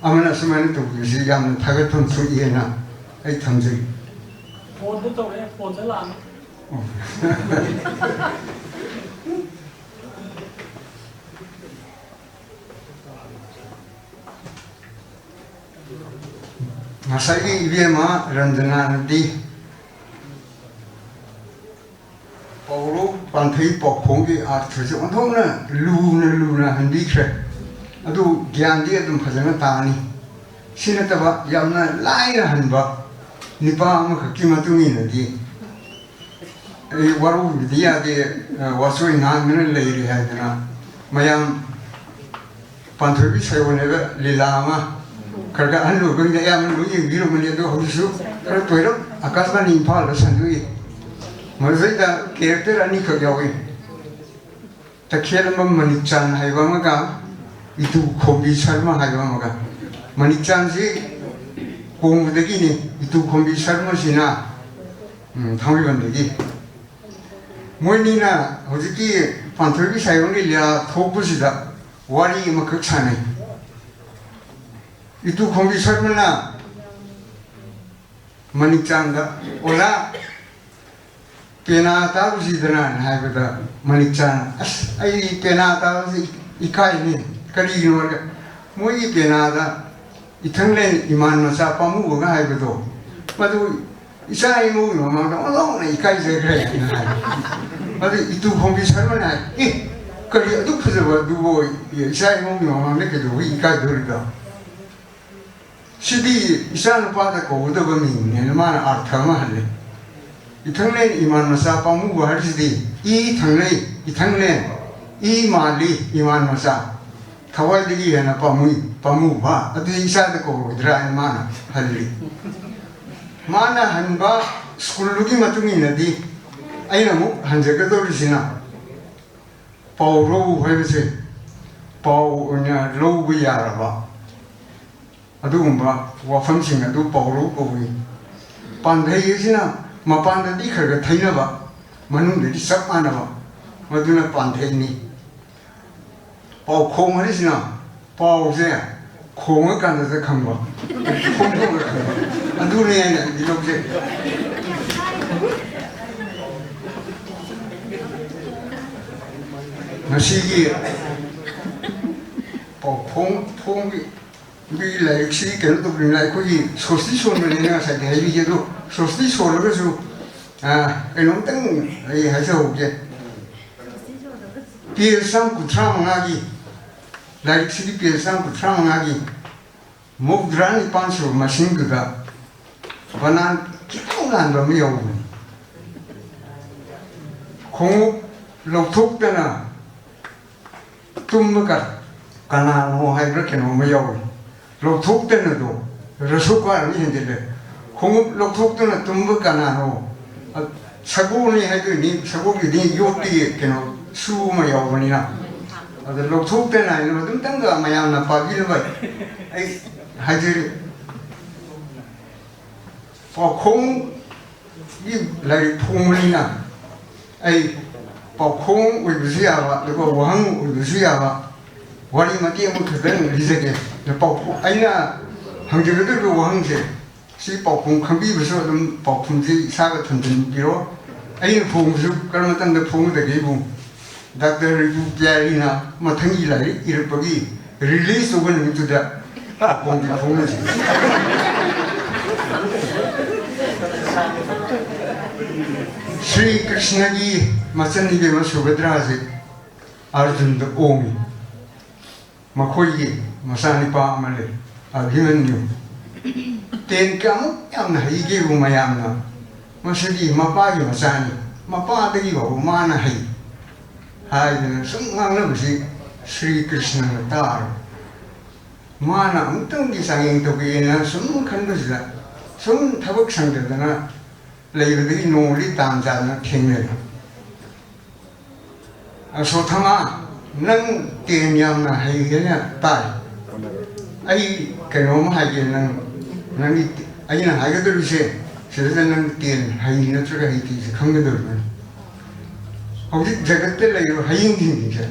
ꯑꯃꯅ ꯑꯁꯨꯃꯥꯏꯅ ꯇꯧꯕꯤꯕꯁꯤ ꯌꯥꯝꯅ ꯊꯥꯒꯠꯐꯝ ꯊꯣꯛꯏ ꯍꯥꯏꯅ ꯑꯩ ꯊꯝꯖꯩ꯫ ꯐꯣꯟꯗ ꯇꯧꯔꯛꯑꯦ, ꯐꯣꯟꯗ ꯂꯥꯛꯑꯦ꯫ ꯑꯣ꯫ ꯉꯁꯥꯏꯒꯤ ꯏꯕꯦꯝꯃ ꯔꯟꯖꯅꯥꯅꯗꯤ ꯄꯥꯎꯔꯧ ꯄꯥꯟꯊꯩ ꯄꯥꯎꯈꯣꯡꯒꯤ ꯑꯥꯔꯊꯁꯦ ꯑꯣꯟꯊꯣꯛꯅ ꯂꯨꯅ ꯂꯨꯅ ꯍꯟꯕꯤꯈ꯭ꯔꯦ꯫ ꯑꯗꯨ ꯒ꯭ꯌꯥꯟꯗꯤ ꯑꯗꯨꯝ ꯐꯖꯅ ꯇꯥꯅꯤ꯫ ꯁꯤ ꯅꯠꯇꯕ ꯌꯥꯝꯅ ꯂꯥꯏꯅ ꯍꯟꯕ ꯅꯤꯄꯥ ꯑꯃꯈꯛꯀꯤ ꯃꯇꯨꯡ ꯏꯟꯅꯗꯤ, ꯑꯩ ꯋꯥꯔꯧꯕꯤꯕꯗꯤ ꯌꯥꯗꯦ, ꯑ, ꯋꯥꯆꯣꯏ ꯉꯥꯡꯗꯅ ꯂꯩꯔꯦ ꯍꯥꯏꯗꯅ ꯃꯌꯥꯝ ꯄꯥꯟꯊꯣꯏꯕꯤ ꯁꯥꯌꯣꯟ ꯍꯥꯏꯕ ꯂꯤꯂꯥ ꯑꯃ ꯈꯔ ꯈꯔ ꯑꯍꯟ ꯑꯣꯏꯕꯁꯤꯡꯗ ꯑꯌꯥꯝꯕ ꯂꯣꯏ ꯌꯦꯡꯕꯤꯔꯝꯒꯅꯤ, ꯑꯗꯣ ꯍꯧꯖꯤꯛꯁꯨ ꯈꯔ ꯇꯣꯏꯔꯞ ꯑꯀꯥꯁꯕꯥꯅꯤ ꯏꯝꯐꯥꯜꯗ ꯁꯟꯗꯣꯛꯏ꯫ ꯃꯗꯨꯗꯩꯗ ꯀꯦꯔꯦꯛꯇꯔ ꯑꯅꯤꯈꯛ ꯌꯥꯎꯏ꯫ ꯇꯈꯦꯜꯂꯝꯕꯝ ꯃꯅꯤꯛꯆꯥꯟ ꯍꯥꯏꯕ ꯑꯃꯒ ꯏꯇꯨ ꯈꯣꯝꯕꯤ ꯁꯔꯃ ꯍꯥꯏꯕ ꯑꯃꯒ꯫ ꯃꯅꯤꯛꯆꯥꯟꯁꯤ ꯀꯣꯡꯕꯗꯒꯤꯅꯤ, ꯏꯇꯨ ꯈꯣꯝꯕꯤ ꯁꯔꯃꯁꯤꯅ, ꯎꯝ, ꯊꯥꯡꯃꯩꯕꯟꯗꯒꯤ꯫ ꯃꯣꯏꯅꯤꯅ ꯍꯧꯖꯤꯛꯀꯤ ꯄꯥꯟꯊꯣꯏꯕꯤ ꯁꯥꯌꯣꯟꯒꯤ ꯂꯤꯂꯥ ꯊꯣꯛꯄꯁꯤꯗ ꯋꯥꯔꯤ ꯑꯃꯈꯛ ꯁꯥꯟꯅꯩ꯫ ꯏꯇꯨ ꯈꯣꯝꯕꯤ ꯁꯔꯃꯅ ꯃꯅꯤꯛꯆꯥꯟꯗ, "ꯑꯣꯖꯥ, ꯄꯦꯅꯥ ꯇꯥꯔꯨꯁꯤꯗꯅ" ꯍꯥꯏꯕꯗ, ꯃꯅꯤꯛꯆꯥꯟ, "ꯑꯁ, ꯑꯩ ꯄꯦꯅꯥ ꯇꯥꯕꯁꯤ ꯏꯀꯥꯏꯅꯤ꯫ ꯀꯔꯤꯒꯤꯅꯣ ꯍꯥꯏꯔꯒ, ꯃꯣꯏꯒꯤ ꯄꯦꯅꯥꯗ ꯏꯊꯪꯂꯦꯟ ꯏꯃꯥꯟ ꯃꯆꯥ ꯄꯥꯝꯃꯨꯕꯒ ꯍꯥꯏꯕꯗꯣ, ꯃꯗꯨ ꯏꯆꯥ ꯏꯃꯧꯒꯤ ꯃꯃꯥꯡꯗ ꯑꯣꯟꯊꯣꯛꯅ ꯏꯀꯥꯏꯖꯈ꯭ꯔꯦ" ꯍꯥꯏꯅ ꯍꯥꯏ꯫ ꯑꯗꯨ ꯏꯇꯨ ꯈꯣꯝꯕꯤ ꯁꯔꯃꯅ ꯍꯥꯏ, "ꯑꯦ, ꯀꯔꯤ ꯑꯗꯨꯛ ꯐꯖꯕ ꯑꯗꯨꯕꯨ ꯏꯆꯥ ꯏꯃꯧꯒꯤ ꯃꯃꯥꯡꯗ ꯀꯩꯗꯧꯕꯩ ꯏꯀꯥꯏꯗꯣꯔꯤꯕ?" ꯁꯤꯗꯤ ꯏꯆꯥ ꯅꯨꯄꯥꯗ ꯀꯧꯒꯗꯕ ꯃꯤꯡꯅꯦꯅ ꯃꯥꯅ ꯑꯥꯔꯊ ꯑꯃ ꯍꯜꯂꯦ꯫ ꯏꯊꯪꯂꯦꯟ ꯏꯃꯥꯟ ꯃꯆꯥ ꯄꯥꯝꯃꯨꯕ ꯍꯥꯏꯔꯤꯁꯤꯗꯤ ꯏ ꯊꯪꯂꯩ, ꯏꯊꯪꯂꯦꯟ, ꯏ ꯃꯥꯜꯂꯤ ꯏꯃꯥꯟ ꯃꯆꯥ, ꯊꯋꯥꯏꯗꯒꯤ ꯍꯦꯟꯅ ꯄꯥꯝꯃꯨꯏ, ꯄꯥꯝꯃꯨꯕ, ꯑꯗꯨꯗꯤ ꯏꯆꯥꯗ ꯀꯧꯔꯣꯏꯗ꯭ꯔꯥ ꯍꯥꯏꯅ ꯃꯥꯅ ꯍꯜꯂꯤ꯫ ꯃꯥꯅ ꯍꯟꯕ ꯁ꯭ꯀꯨꯜꯗꯨꯒꯤ ꯃꯇꯨꯡ ꯏꯟꯅꯗꯤ ꯑꯩꯅ ꯑꯃꯨꯛ ꯍꯟꯖꯒꯗꯧꯔꯤꯁꯤꯅ ꯄꯥꯎꯔꯧ ꯍꯥꯏꯕꯁꯦ ꯄꯥꯎ ꯑꯣꯏꯅ ꯂꯧꯕ ꯌꯥꯔꯕ ꯑꯗꯨꯒꯨꯝꯕ ꯋꯥꯐꯝꯁꯤꯡ ꯑꯗꯨ ꯄꯥꯎꯔꯧ ꯀꯧꯏ꯫ ꯄꯥꯟꯊꯩ ꯑꯁꯤꯅ ꯃꯄꯥꯟꯗꯗꯤ ꯈꯔ ꯈꯔ ꯊꯩꯅꯕ, ꯃꯅꯨꯡꯗꯗꯤ ꯆꯞ ꯃꯥꯟꯅꯕ, ꯃꯗꯨꯅ ꯄꯥꯟꯊꯩꯅꯤ꯫ ꯄꯥꯎꯈꯣꯡ ꯍꯥꯏꯔꯤꯁꯤꯅ ꯄꯥꯎꯁꯦ ꯈꯣꯡꯉꯀꯥꯟꯗꯗ ꯈꯪꯕ, ꯈꯣꯡꯗꯣꯛꯑꯒ ꯈꯪꯕ, ꯑꯗꯨꯅꯦ ꯍꯥꯏꯅ ꯑꯩꯗꯤ ꯂꯧꯖꯩ꯫ ꯉꯁꯤꯒꯤ ꯄꯥꯎꯈꯣꯡ ꯐꯣꯡꯒꯤ ꯑꯩꯈꯣꯏꯒꯤ ꯂꯥꯏꯔꯤꯛꯁꯤ ꯀꯩꯅꯣ ꯇꯧꯕꯅꯤꯅ, ꯑꯩꯈꯣꯏꯒꯤ ꯁꯣꯁꯇꯤ ꯁꯣꯟꯕꯅꯤꯅ ꯉꯁꯥꯏꯗꯤ ꯍꯥꯏꯕꯤꯒꯦ꯫ ꯑꯗꯣ ꯁꯣꯁꯇꯤ ꯁꯣꯜꯂꯒꯁꯨ, ꯑ, ꯀꯩꯅꯣꯝꯇꯪ ꯑꯩ ꯍꯥꯏꯖꯍꯧꯒꯦ꯫ ꯄꯦꯖ ꯆꯥꯝ ꯀꯨꯟꯊ꯭ꯔꯥ ꯃꯉꯥꯒꯤ, ꯂꯥꯏꯔꯤꯛꯁꯤꯒꯤ ꯄꯦꯖ ꯆꯥꯝ ꯀꯨꯟꯊ꯭ꯔꯥ ꯃꯉꯥꯒꯤ ꯃꯧꯗ꯭ꯔꯥ ꯅꯤꯄꯥꯟ ꯁꯨꯕ ꯃꯁꯤꯡꯗꯨꯗ ꯕꯅꯥꯟ ꯈꯤꯇꯪ ꯂꯥꯟꯕ ꯑꯃ ꯌꯥꯎꯕꯅꯤ꯫ ꯈꯣꯡꯎꯞ ꯂꯧꯊꯣꯛꯇꯅ ꯇꯨꯝꯕ ꯀ-, ꯀꯅꯥꯅꯣ ꯍꯥꯏꯕ꯭ꯔꯥ ꯀꯩꯅꯣꯝꯃ ꯌꯥꯎꯏ꯫ ꯂꯧꯊꯣꯛꯇꯅꯗꯣ ꯔꯁꯨꯀꯥꯔ ꯑꯅꯤ ꯍꯦꯟꯖꯤꯜꯂꯦ꯫ ꯈꯣꯡꯎꯞ ꯂꯧꯊꯣꯛꯇꯅ ꯇꯨꯝꯕ ꯀꯅꯥꯅꯣ? ꯑ, ꯁꯒꯣꯜꯅꯤ ꯍꯥꯏꯗꯣꯏꯅꯤ, ꯁꯒꯣꯜꯒꯤꯗꯤ ꯌꯣꯠꯀꯤ ꯀꯩꯅꯣ ꯁꯨ ꯑꯃ ꯌꯥꯎꯕꯅꯤꯅ꯫ ꯑꯗ ꯂꯧꯊꯣꯛꯇꯅ ꯍꯥꯏꯅ ꯑꯗꯨꯝꯇꯪꯒ ꯃꯌꯥꯝꯅ ꯄꯥꯕꯤꯅꯕ ꯑꯩ ꯍꯥꯏꯖꯔꯤ꯫ ꯄꯥꯎꯈꯣꯡꯒꯤ ꯂꯥꯏꯔꯤꯛ ꯐꯣꯡꯕꯅꯤꯅ ꯑꯩ ꯄꯥꯎꯈꯣꯡ ꯑꯣꯏꯕꯁꯨ ꯌꯥꯕ, ꯑꯗꯨꯒ ꯋꯥꯍꯪ ꯑꯣꯏꯕꯁꯨ ꯌꯥꯕ ꯋꯥꯔꯤ ꯃꯇꯦꯛ ꯑꯃꯈꯛꯇꯪ ꯂꯤꯖꯒꯦ꯫ ꯄꯥꯎꯈꯣꯡ, ꯑꯩꯅ ꯍꯪꯖꯒꯗꯧꯔꯤꯕ ꯋꯥꯍꯪꯁꯦ, ꯁꯤ ꯄꯥꯎꯈꯣꯡ ꯈꯪꯕꯤꯕꯁꯨ ꯑꯗꯨꯝ ꯄꯥꯎꯈꯨꯝꯁꯤ ꯏꯁꯥꯒ ꯊꯝꯖꯤꯟꯕꯤꯔꯣ꯫ ꯑꯩꯅ ꯐꯣꯡꯕꯁꯨ ꯀꯔꯝꯕ ꯃꯇꯝꯗ ꯐꯣꯡꯒꯗꯒꯦ ꯏꯕꯨꯡ? ꯗꯥꯛꯇꯔ ꯔꯤꯄꯨ ꯄꯤꯌꯥꯔꯤꯅ ꯃꯊꯪꯒꯤ ꯂꯥꯏꯔꯤꯛ ꯏꯔꯛꯄꯒꯤ ꯔꯤꯂꯤꯖ ꯇꯧꯕ ꯅꯨꯃꯤꯠꯇꯨꯗ ꯄꯥꯎꯈꯣꯡꯁꯤ ꯐꯣꯡꯅꯁꯤ꯫ ꯁ꯭ꯔꯤ ꯀ꯭ꯔꯤꯁꯅꯒꯤ ꯃꯆꯟ ꯏꯕꯦꯝꯃ ꯁꯨꯚꯗ꯭ꯔꯥꯁꯦ ꯑꯔꯖꯨꯟꯗ ꯑꯣꯡꯉꯤ꯫ ꯃꯈꯣꯏꯒꯤ ꯃꯆꯥꯅꯤꯄꯥ ꯑꯃ ꯂꯩ, ꯑꯚꯤꯃꯟꯌꯨ꯫ ꯇꯦꯟ ꯀꯌꯥꯃꯨꯛ ꯌꯥꯝꯅ ꯍꯩꯒꯦꯕꯨ ꯃꯌꯥꯝꯅ, "ꯃꯁꯤꯗꯤ ꯃꯄꯥꯒꯤ ꯃꯆꯥꯅꯤ, ꯃꯄꯥꯗꯒꯤ ꯐꯥꯎꯕ ꯃꯥꯅ ꯍꯩ" ꯍꯥꯏꯗꯅ ꯁꯨꯝ ꯉꯥꯡꯅꯕꯁꯤ ꯁ꯭ꯔꯤ ꯀ꯭ꯔꯤꯁꯅꯅ ꯇꯥꯔꯕ꯫ ꯃꯥꯅ ꯑꯃꯨꯛꯇꯪꯗꯤ ꯆꯥꯡꯌꯦꯡ ꯇꯧꯒꯦꯅ ꯁꯨꯝ ꯈꯟꯕꯁꯤꯗ, ꯁꯨꯝ ꯊꯕꯛ ꯁꯪꯗꯗꯅ ꯂꯩꯕꯗꯒꯤ ꯅꯣꯡꯃꯗꯤ ꯇꯥꯟ ꯆꯥꯗꯅ ꯊꯦꯡꯅꯔꯦ꯫ "ꯑꯁꯣꯊꯃ, ꯅꯪ ꯇꯦꯟ ꯌꯥꯝꯅ ꯍꯩ ꯍꯥꯏꯅ ꯇꯥꯏ꯫ ꯑꯩ ꯀꯩꯅꯣꯝ ꯍꯥꯏꯒꯦ, ꯅꯪ, ꯅꯪꯒꯤ, ꯑꯩꯅ ꯍꯥꯏꯒꯗꯧꯔꯤꯁꯦ, ꯁꯤꯗ ꯅꯪ ꯇꯦꯟ ꯍꯩ ꯅꯠꯇ꯭ꯔꯒ ꯍꯩꯇꯦꯁꯦ ꯈꯪꯒꯗꯧꯔꯤꯕꯅꯤ꯫ ꯍꯧꯖꯤꯛ ꯖꯒꯠꯇ ꯂꯩꯔꯤꯕ ꯍꯌꯤꯡꯁꯤꯡꯁꯦ,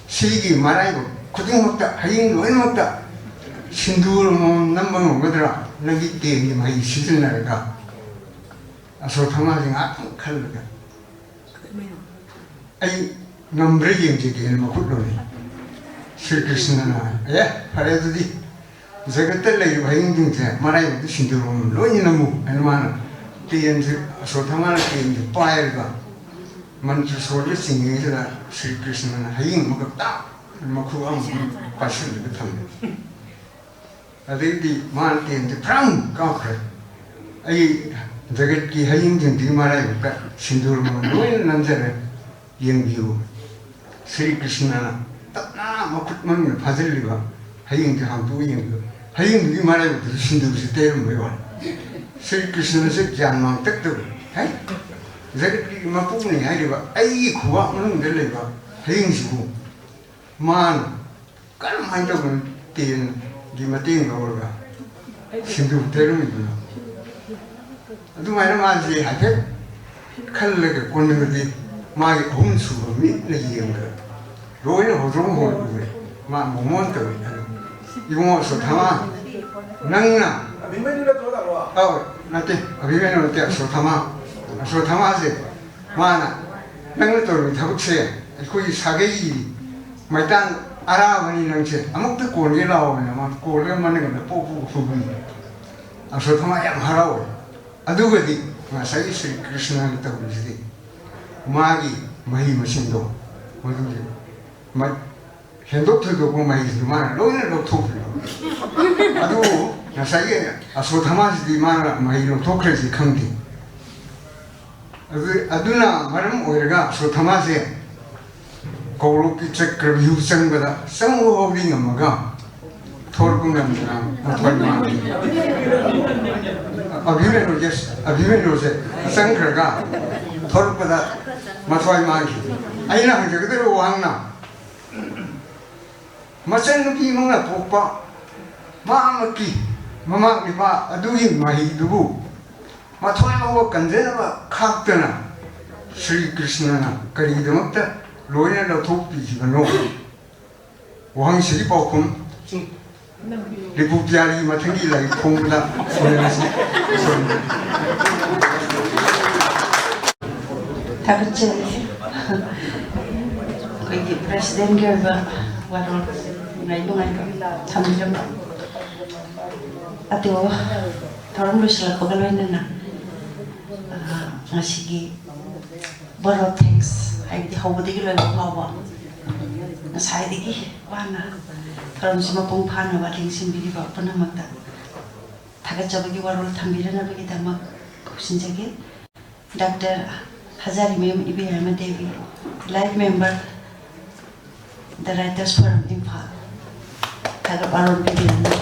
ꯁꯤꯒꯤ ꯃꯔꯥꯏꯕꯛ ꯈꯨꯗꯤꯡꯃꯛꯇ, ꯍꯌꯤꯡ ꯂꯣꯏꯅꯃꯛꯇ ꯁꯤꯟꯗꯨꯔ ꯑꯃꯃꯝ ꯅꯝꯕ ꯉꯝꯒꯗ꯭ꯔꯥ, ꯅꯪꯒꯤ ꯇꯦꯟꯒꯤ ꯃꯍꯩ ꯁꯤꯖꯤꯟꯅꯔꯒ?" ꯑꯁꯣꯊꯃꯥꯁꯤ ꯉꯥꯏꯍꯥꯛꯇꯪ ꯈꯜꯂꯒ, "ꯑꯩ ꯉꯝꯕ꯭ꯔꯥ ꯌꯦꯡꯖꯒꯦꯅ" ꯃꯈꯨꯠ ꯂꯣꯟꯅꯤ꯫ ꯁ꯭ꯔꯤ ꯀ꯭ꯔꯤꯁꯅꯅ, "ꯑꯦ, ꯐꯔꯦ ꯑꯗꯨꯗꯤ, ꯖꯒꯠꯇ ꯂꯩꯔꯤꯕ ꯍꯌꯤꯡꯁꯤꯡꯁꯦ ꯃꯔꯥꯏꯕꯛꯇ ꯁꯤꯟꯗꯣꯔꯛꯑꯣ, ꯂꯣꯏꯅ ꯅꯝꯃꯨ ꯍꯥꯏꯅ ꯃꯥꯅ ꯇꯦꯟꯁꯦ, ꯑꯁꯣꯊꯥꯃꯥꯅ ꯇꯦꯟꯁꯦ ꯄꯥꯏꯔꯒ ꯃꯟꯇ꯭ꯔ ꯁꯣꯔꯗ ꯆꯤꯡꯉꯤꯉꯩꯁꯤꯗ ꯁ꯭ꯔꯤ ꯀ꯭ꯔꯤꯁꯅꯅ ꯍꯌꯤꯡ ꯑꯃꯈꯛ ꯇꯥꯛ ꯃꯈꯨ ꯑꯃꯈꯛ ꯄꯥꯏꯁꯤꯜꯂꯒ ꯊꯝꯃꯦ꯫ ꯑꯗꯩꯗꯤ ꯃꯥꯅ ꯇꯦꯟꯁꯦ ꯐ꯭ꯔꯪ ꯀꯥꯞꯈ꯭ꯔꯦ꯫ "ꯑꯩ ꯖꯒꯠꯀꯤ ꯍꯌꯤꯡꯁꯤꯡꯁꯤꯒꯤ ꯃꯔꯥꯏꯕꯛꯇ ꯁꯤꯟꯗꯨꯔ ꯃꯅꯝ ꯂꯣꯏꯅ ꯅꯝꯖꯔꯦ, ꯌꯦꯡꯕꯤꯌꯨ"꯫ ꯁ꯭ꯔꯤ ꯀ꯭ꯔꯤꯁꯅꯅ ꯇꯞꯅ ꯃꯈꯨꯠ ꯃꯅꯨꯡꯗ ꯐꯥꯖꯤꯜꯂꯤꯕ ꯍꯌꯤꯡꯁꯦ ꯍꯥꯡꯗꯣꯛꯑ ꯌꯦꯡꯕꯤꯌꯨ꯫ ꯍꯌꯤꯡꯗꯨꯒꯤ ꯃꯔꯥꯏꯕꯛꯇꯁꯨ ꯁꯤꯟꯗꯨꯔꯁꯦ ꯇꯩꯔꯝꯕꯩ ꯋꯥꯅꯤ꯫ ꯁ꯭ꯔꯤ ꯀ꯭ꯔꯤꯁꯅꯁꯦ ꯒ꯭ꯌꯥꯟ ꯃꯥꯡꯇꯛꯇꯕ, "ꯍꯩ, ꯖꯒꯠꯀꯤ ꯃꯄꯨꯅꯤ ꯍꯥꯏꯔꯤꯕ ꯑꯩꯒꯤ ꯈꯨꯕꯥꯛ ꯃꯅꯨꯡꯗ ꯂꯩꯕ ꯍꯌꯤꯡꯁꯤꯕꯨ ꯃꯥꯅ ꯀꯔꯝꯍꯥꯏꯅ ꯇꯧꯗꯅ ꯇꯦꯟꯒꯤ ꯃꯇꯦꯡ ꯂꯧꯔꯒ ꯁꯤꯟꯗꯨ ꯇꯩꯔꯝꯃꯤꯕꯅꯣ?" ꯑꯗꯨꯃꯥꯏꯅ ꯃꯥꯁꯦ ꯍꯥꯏꯐꯦꯠ ꯈꯜꯂꯒ ꯀꯣꯟꯅꯗꯤ ꯃꯥꯒꯤ ꯑꯍꯨꯝ ꯁꯨꯕ ꯃꯤꯠꯅ ꯌꯦꯡꯕꯗ ꯂꯣꯏꯅ ꯍꯣꯗ꯭ꯔꯣꯡ ꯍꯣꯗ꯭ꯔꯣꯡ ꯎꯔꯦ꯫ ꯃꯥ ꯃꯣꯃꯣꯟ ꯇꯧꯏ꯫ ꯑꯗꯨ ꯏꯕꯨꯡꯉꯣ ꯑꯁꯣꯊꯥꯃꯥ, ꯅꯪꯅ ꯑꯧ, ꯅꯠꯇꯦ, ꯑꯚꯤꯃꯟꯌꯨ ꯅꯠꯇꯦ, ꯑꯁꯣꯊꯥꯃꯥ꯫ ꯑꯁꯣꯊꯥꯃꯥꯁꯦ ꯃꯥꯅ, "ꯅꯪꯅ ꯇꯧꯔꯤꯕ ꯊꯕꯛꯁꯦ ꯑꯩꯈꯣꯏꯒꯤ ꯁꯥꯒꯩꯒꯤ ꯃꯩꯇꯥꯟ ꯑꯔꯥꯕꯅꯤ, ꯅꯪꯁꯦ ꯑꯃꯨꯛꯇ ꯀꯣꯟꯒꯦ ꯂꯥꯛꯑꯣ" ꯍꯥꯏꯅ ꯃꯥ ꯀꯣꯜꯂꯒ ꯃꯅꯤꯡꯗ ꯄꯣꯛ ꯄꯣꯛ ꯍꯨꯕꯤ꯫ ꯑꯁꯣꯊꯥꯃꯥ ꯌꯥꯝ ꯍꯔꯥꯎꯋꯦ꯫ ꯑꯗꯨꯒꯗꯤ ꯉꯁꯥꯏꯒꯤ ꯁ꯭ꯔꯤ ꯀ꯭ꯔꯤꯁꯅꯅ ꯇꯧꯔꯤꯁꯤꯗꯤ ꯃꯥꯒꯤ ꯃꯍꯩ ꯃꯁꯤꯡꯗꯣ ꯃꯗꯨꯒꯤ ꯃ-, ꯍꯦꯟꯗꯣꯛ ꯊꯣꯏꯗꯣꯛꯄ ꯃꯍꯩꯁꯤꯡꯗꯣ ꯃꯥꯅ ꯂꯣꯏꯅ ꯂꯧꯊꯣꯛꯈ꯭ꯔꯦ꯫ ꯑꯗꯨ ꯉꯁꯥꯏꯒꯤ ꯑꯁꯣꯊꯥꯃꯥꯁꯤꯗꯤ ꯃꯥꯅ ꯃꯍꯩ ꯂꯧꯊꯣꯛꯈ꯭ꯔꯦꯁꯤ ꯈꯪꯗꯦ꯫ ꯑꯗꯨ, ꯑꯗꯨꯅ ꯃꯔꯝ ꯑꯣꯏꯔꯒ ꯑꯁꯣꯊꯥꯃꯥꯁꯦ ꯀꯧꯔꯣꯛꯀꯤ ꯆꯀ꯭ꯔꯚ꯭ꯌꯨꯍ ꯆꯪꯕꯗ ꯆꯪꯕ ꯐꯥꯎꯗꯤ ꯉꯝꯃꯒ ꯊꯣꯔꯛꯄ ꯉꯝꯗꯅ ꯃꯊ꯭ꯋꯥꯏ ꯃꯥꯡꯈꯤ꯫ ꯑꯚꯤꯃꯟꯌꯨ, yes, ꯑꯚꯤꯃꯟꯌꯨꯁꯦ ꯆꯪꯈ꯭ꯔꯒ ꯊꯣꯔꯛꯄꯗ ꯃꯊ꯭ꯋꯥꯏ ꯃꯥꯡꯈꯤ꯫ ꯑꯩꯅ ꯍꯪꯖꯒꯗꯧꯔꯤꯕ ꯋꯥꯍꯪꯅ, ꯃꯆꯟꯅꯨꯄꯤ ꯑꯃꯅ ꯄꯣꯛꯄ ꯃꯍꯥꯛꯃꯛꯀꯤ ꯃꯃꯥ ꯃꯄꯥ ꯑꯗꯨꯒꯤ ꯃꯍꯩꯗꯨꯕꯨ ꯃꯊ꯭ꯋꯥꯏ ꯐꯥꯎꯕ ꯀꯟꯖꯅꯕ ꯈꯥꯛꯇꯅ ꯁ꯭ꯔꯤ ꯀ꯭ꯔꯤꯁꯅꯅ ꯀꯔꯤꯒꯤꯗꯃꯛꯇ ꯂꯣꯏꯅ ꯂꯧꯊꯣꯛꯄꯤꯈꯤꯕꯅꯣ? ꯋꯥꯍꯪꯁꯤꯒꯤ ꯄꯥꯎꯈꯨꯝ ꯔꯤꯄꯨ ꯄꯤꯌꯥꯔꯤ ꯃꯊꯪꯒꯤ ꯂꯥꯏꯔꯤꯛ ꯐꯣꯡꯕꯗ ꯎꯅꯔꯁꯤ꯫ ꯊꯥꯒꯠꯆꯔꯤ꯫ ꯑꯩꯈꯣꯏꯒꯤ ꯄ꯭ꯔꯦꯁꯤꯗꯦꯟꯒꯤ ꯑꯣꯏꯕ ꯋꯥꯔꯣꯜ ꯅꯨꯡꯉꯥꯏ ꯅꯨꯡꯉꯥꯏꯕ ꯊꯝꯕꯤꯔꯝꯕ ꯑꯗꯣ ꯊꯧꯔꯝ ꯂꯣꯏꯁꯤꯜꯂꯛꯄꯒ ꯂꯣꯏꯅꯅ, ꯑ, ꯉꯁꯤꯒꯤ vote of thanks, ꯍꯥꯏꯕꯗꯤ ꯍꯧꯕꯗꯒꯤ ꯂꯣꯏꯕ ꯐꯥꯎꯕ ꯉꯁꯥꯏꯗꯒꯤ ꯋꯥꯅ ꯊꯧꯔꯝꯁꯤ ꯃꯄꯨꯡ ꯐꯥꯅꯕ ꯂꯦꯡꯁꯤꯟꯕꯤꯔꯤꯕ ꯄꯨꯝꯅꯃꯛꯇ ꯊꯥꯒꯠꯆꯕꯒꯤ ꯋꯥꯔꯣꯜ ꯊꯝꯕꯤꯔꯅꯕꯒꯤꯗꯃꯛ ꯈꯨꯞꯁꯤꯟꯖꯒꯦ꯫ ꯗꯥꯛꯇꯔ ꯍꯖꯥꯔꯤꯃꯌꯨꯝ ꯏꯕꯦꯝꯃ Devi, Life Member, The Writers Forum, Imphal. ꯊꯥꯒꯠ ꯋꯥꯔꯣꯜ ꯄꯤꯕꯤꯔꯝꯃꯤ꯫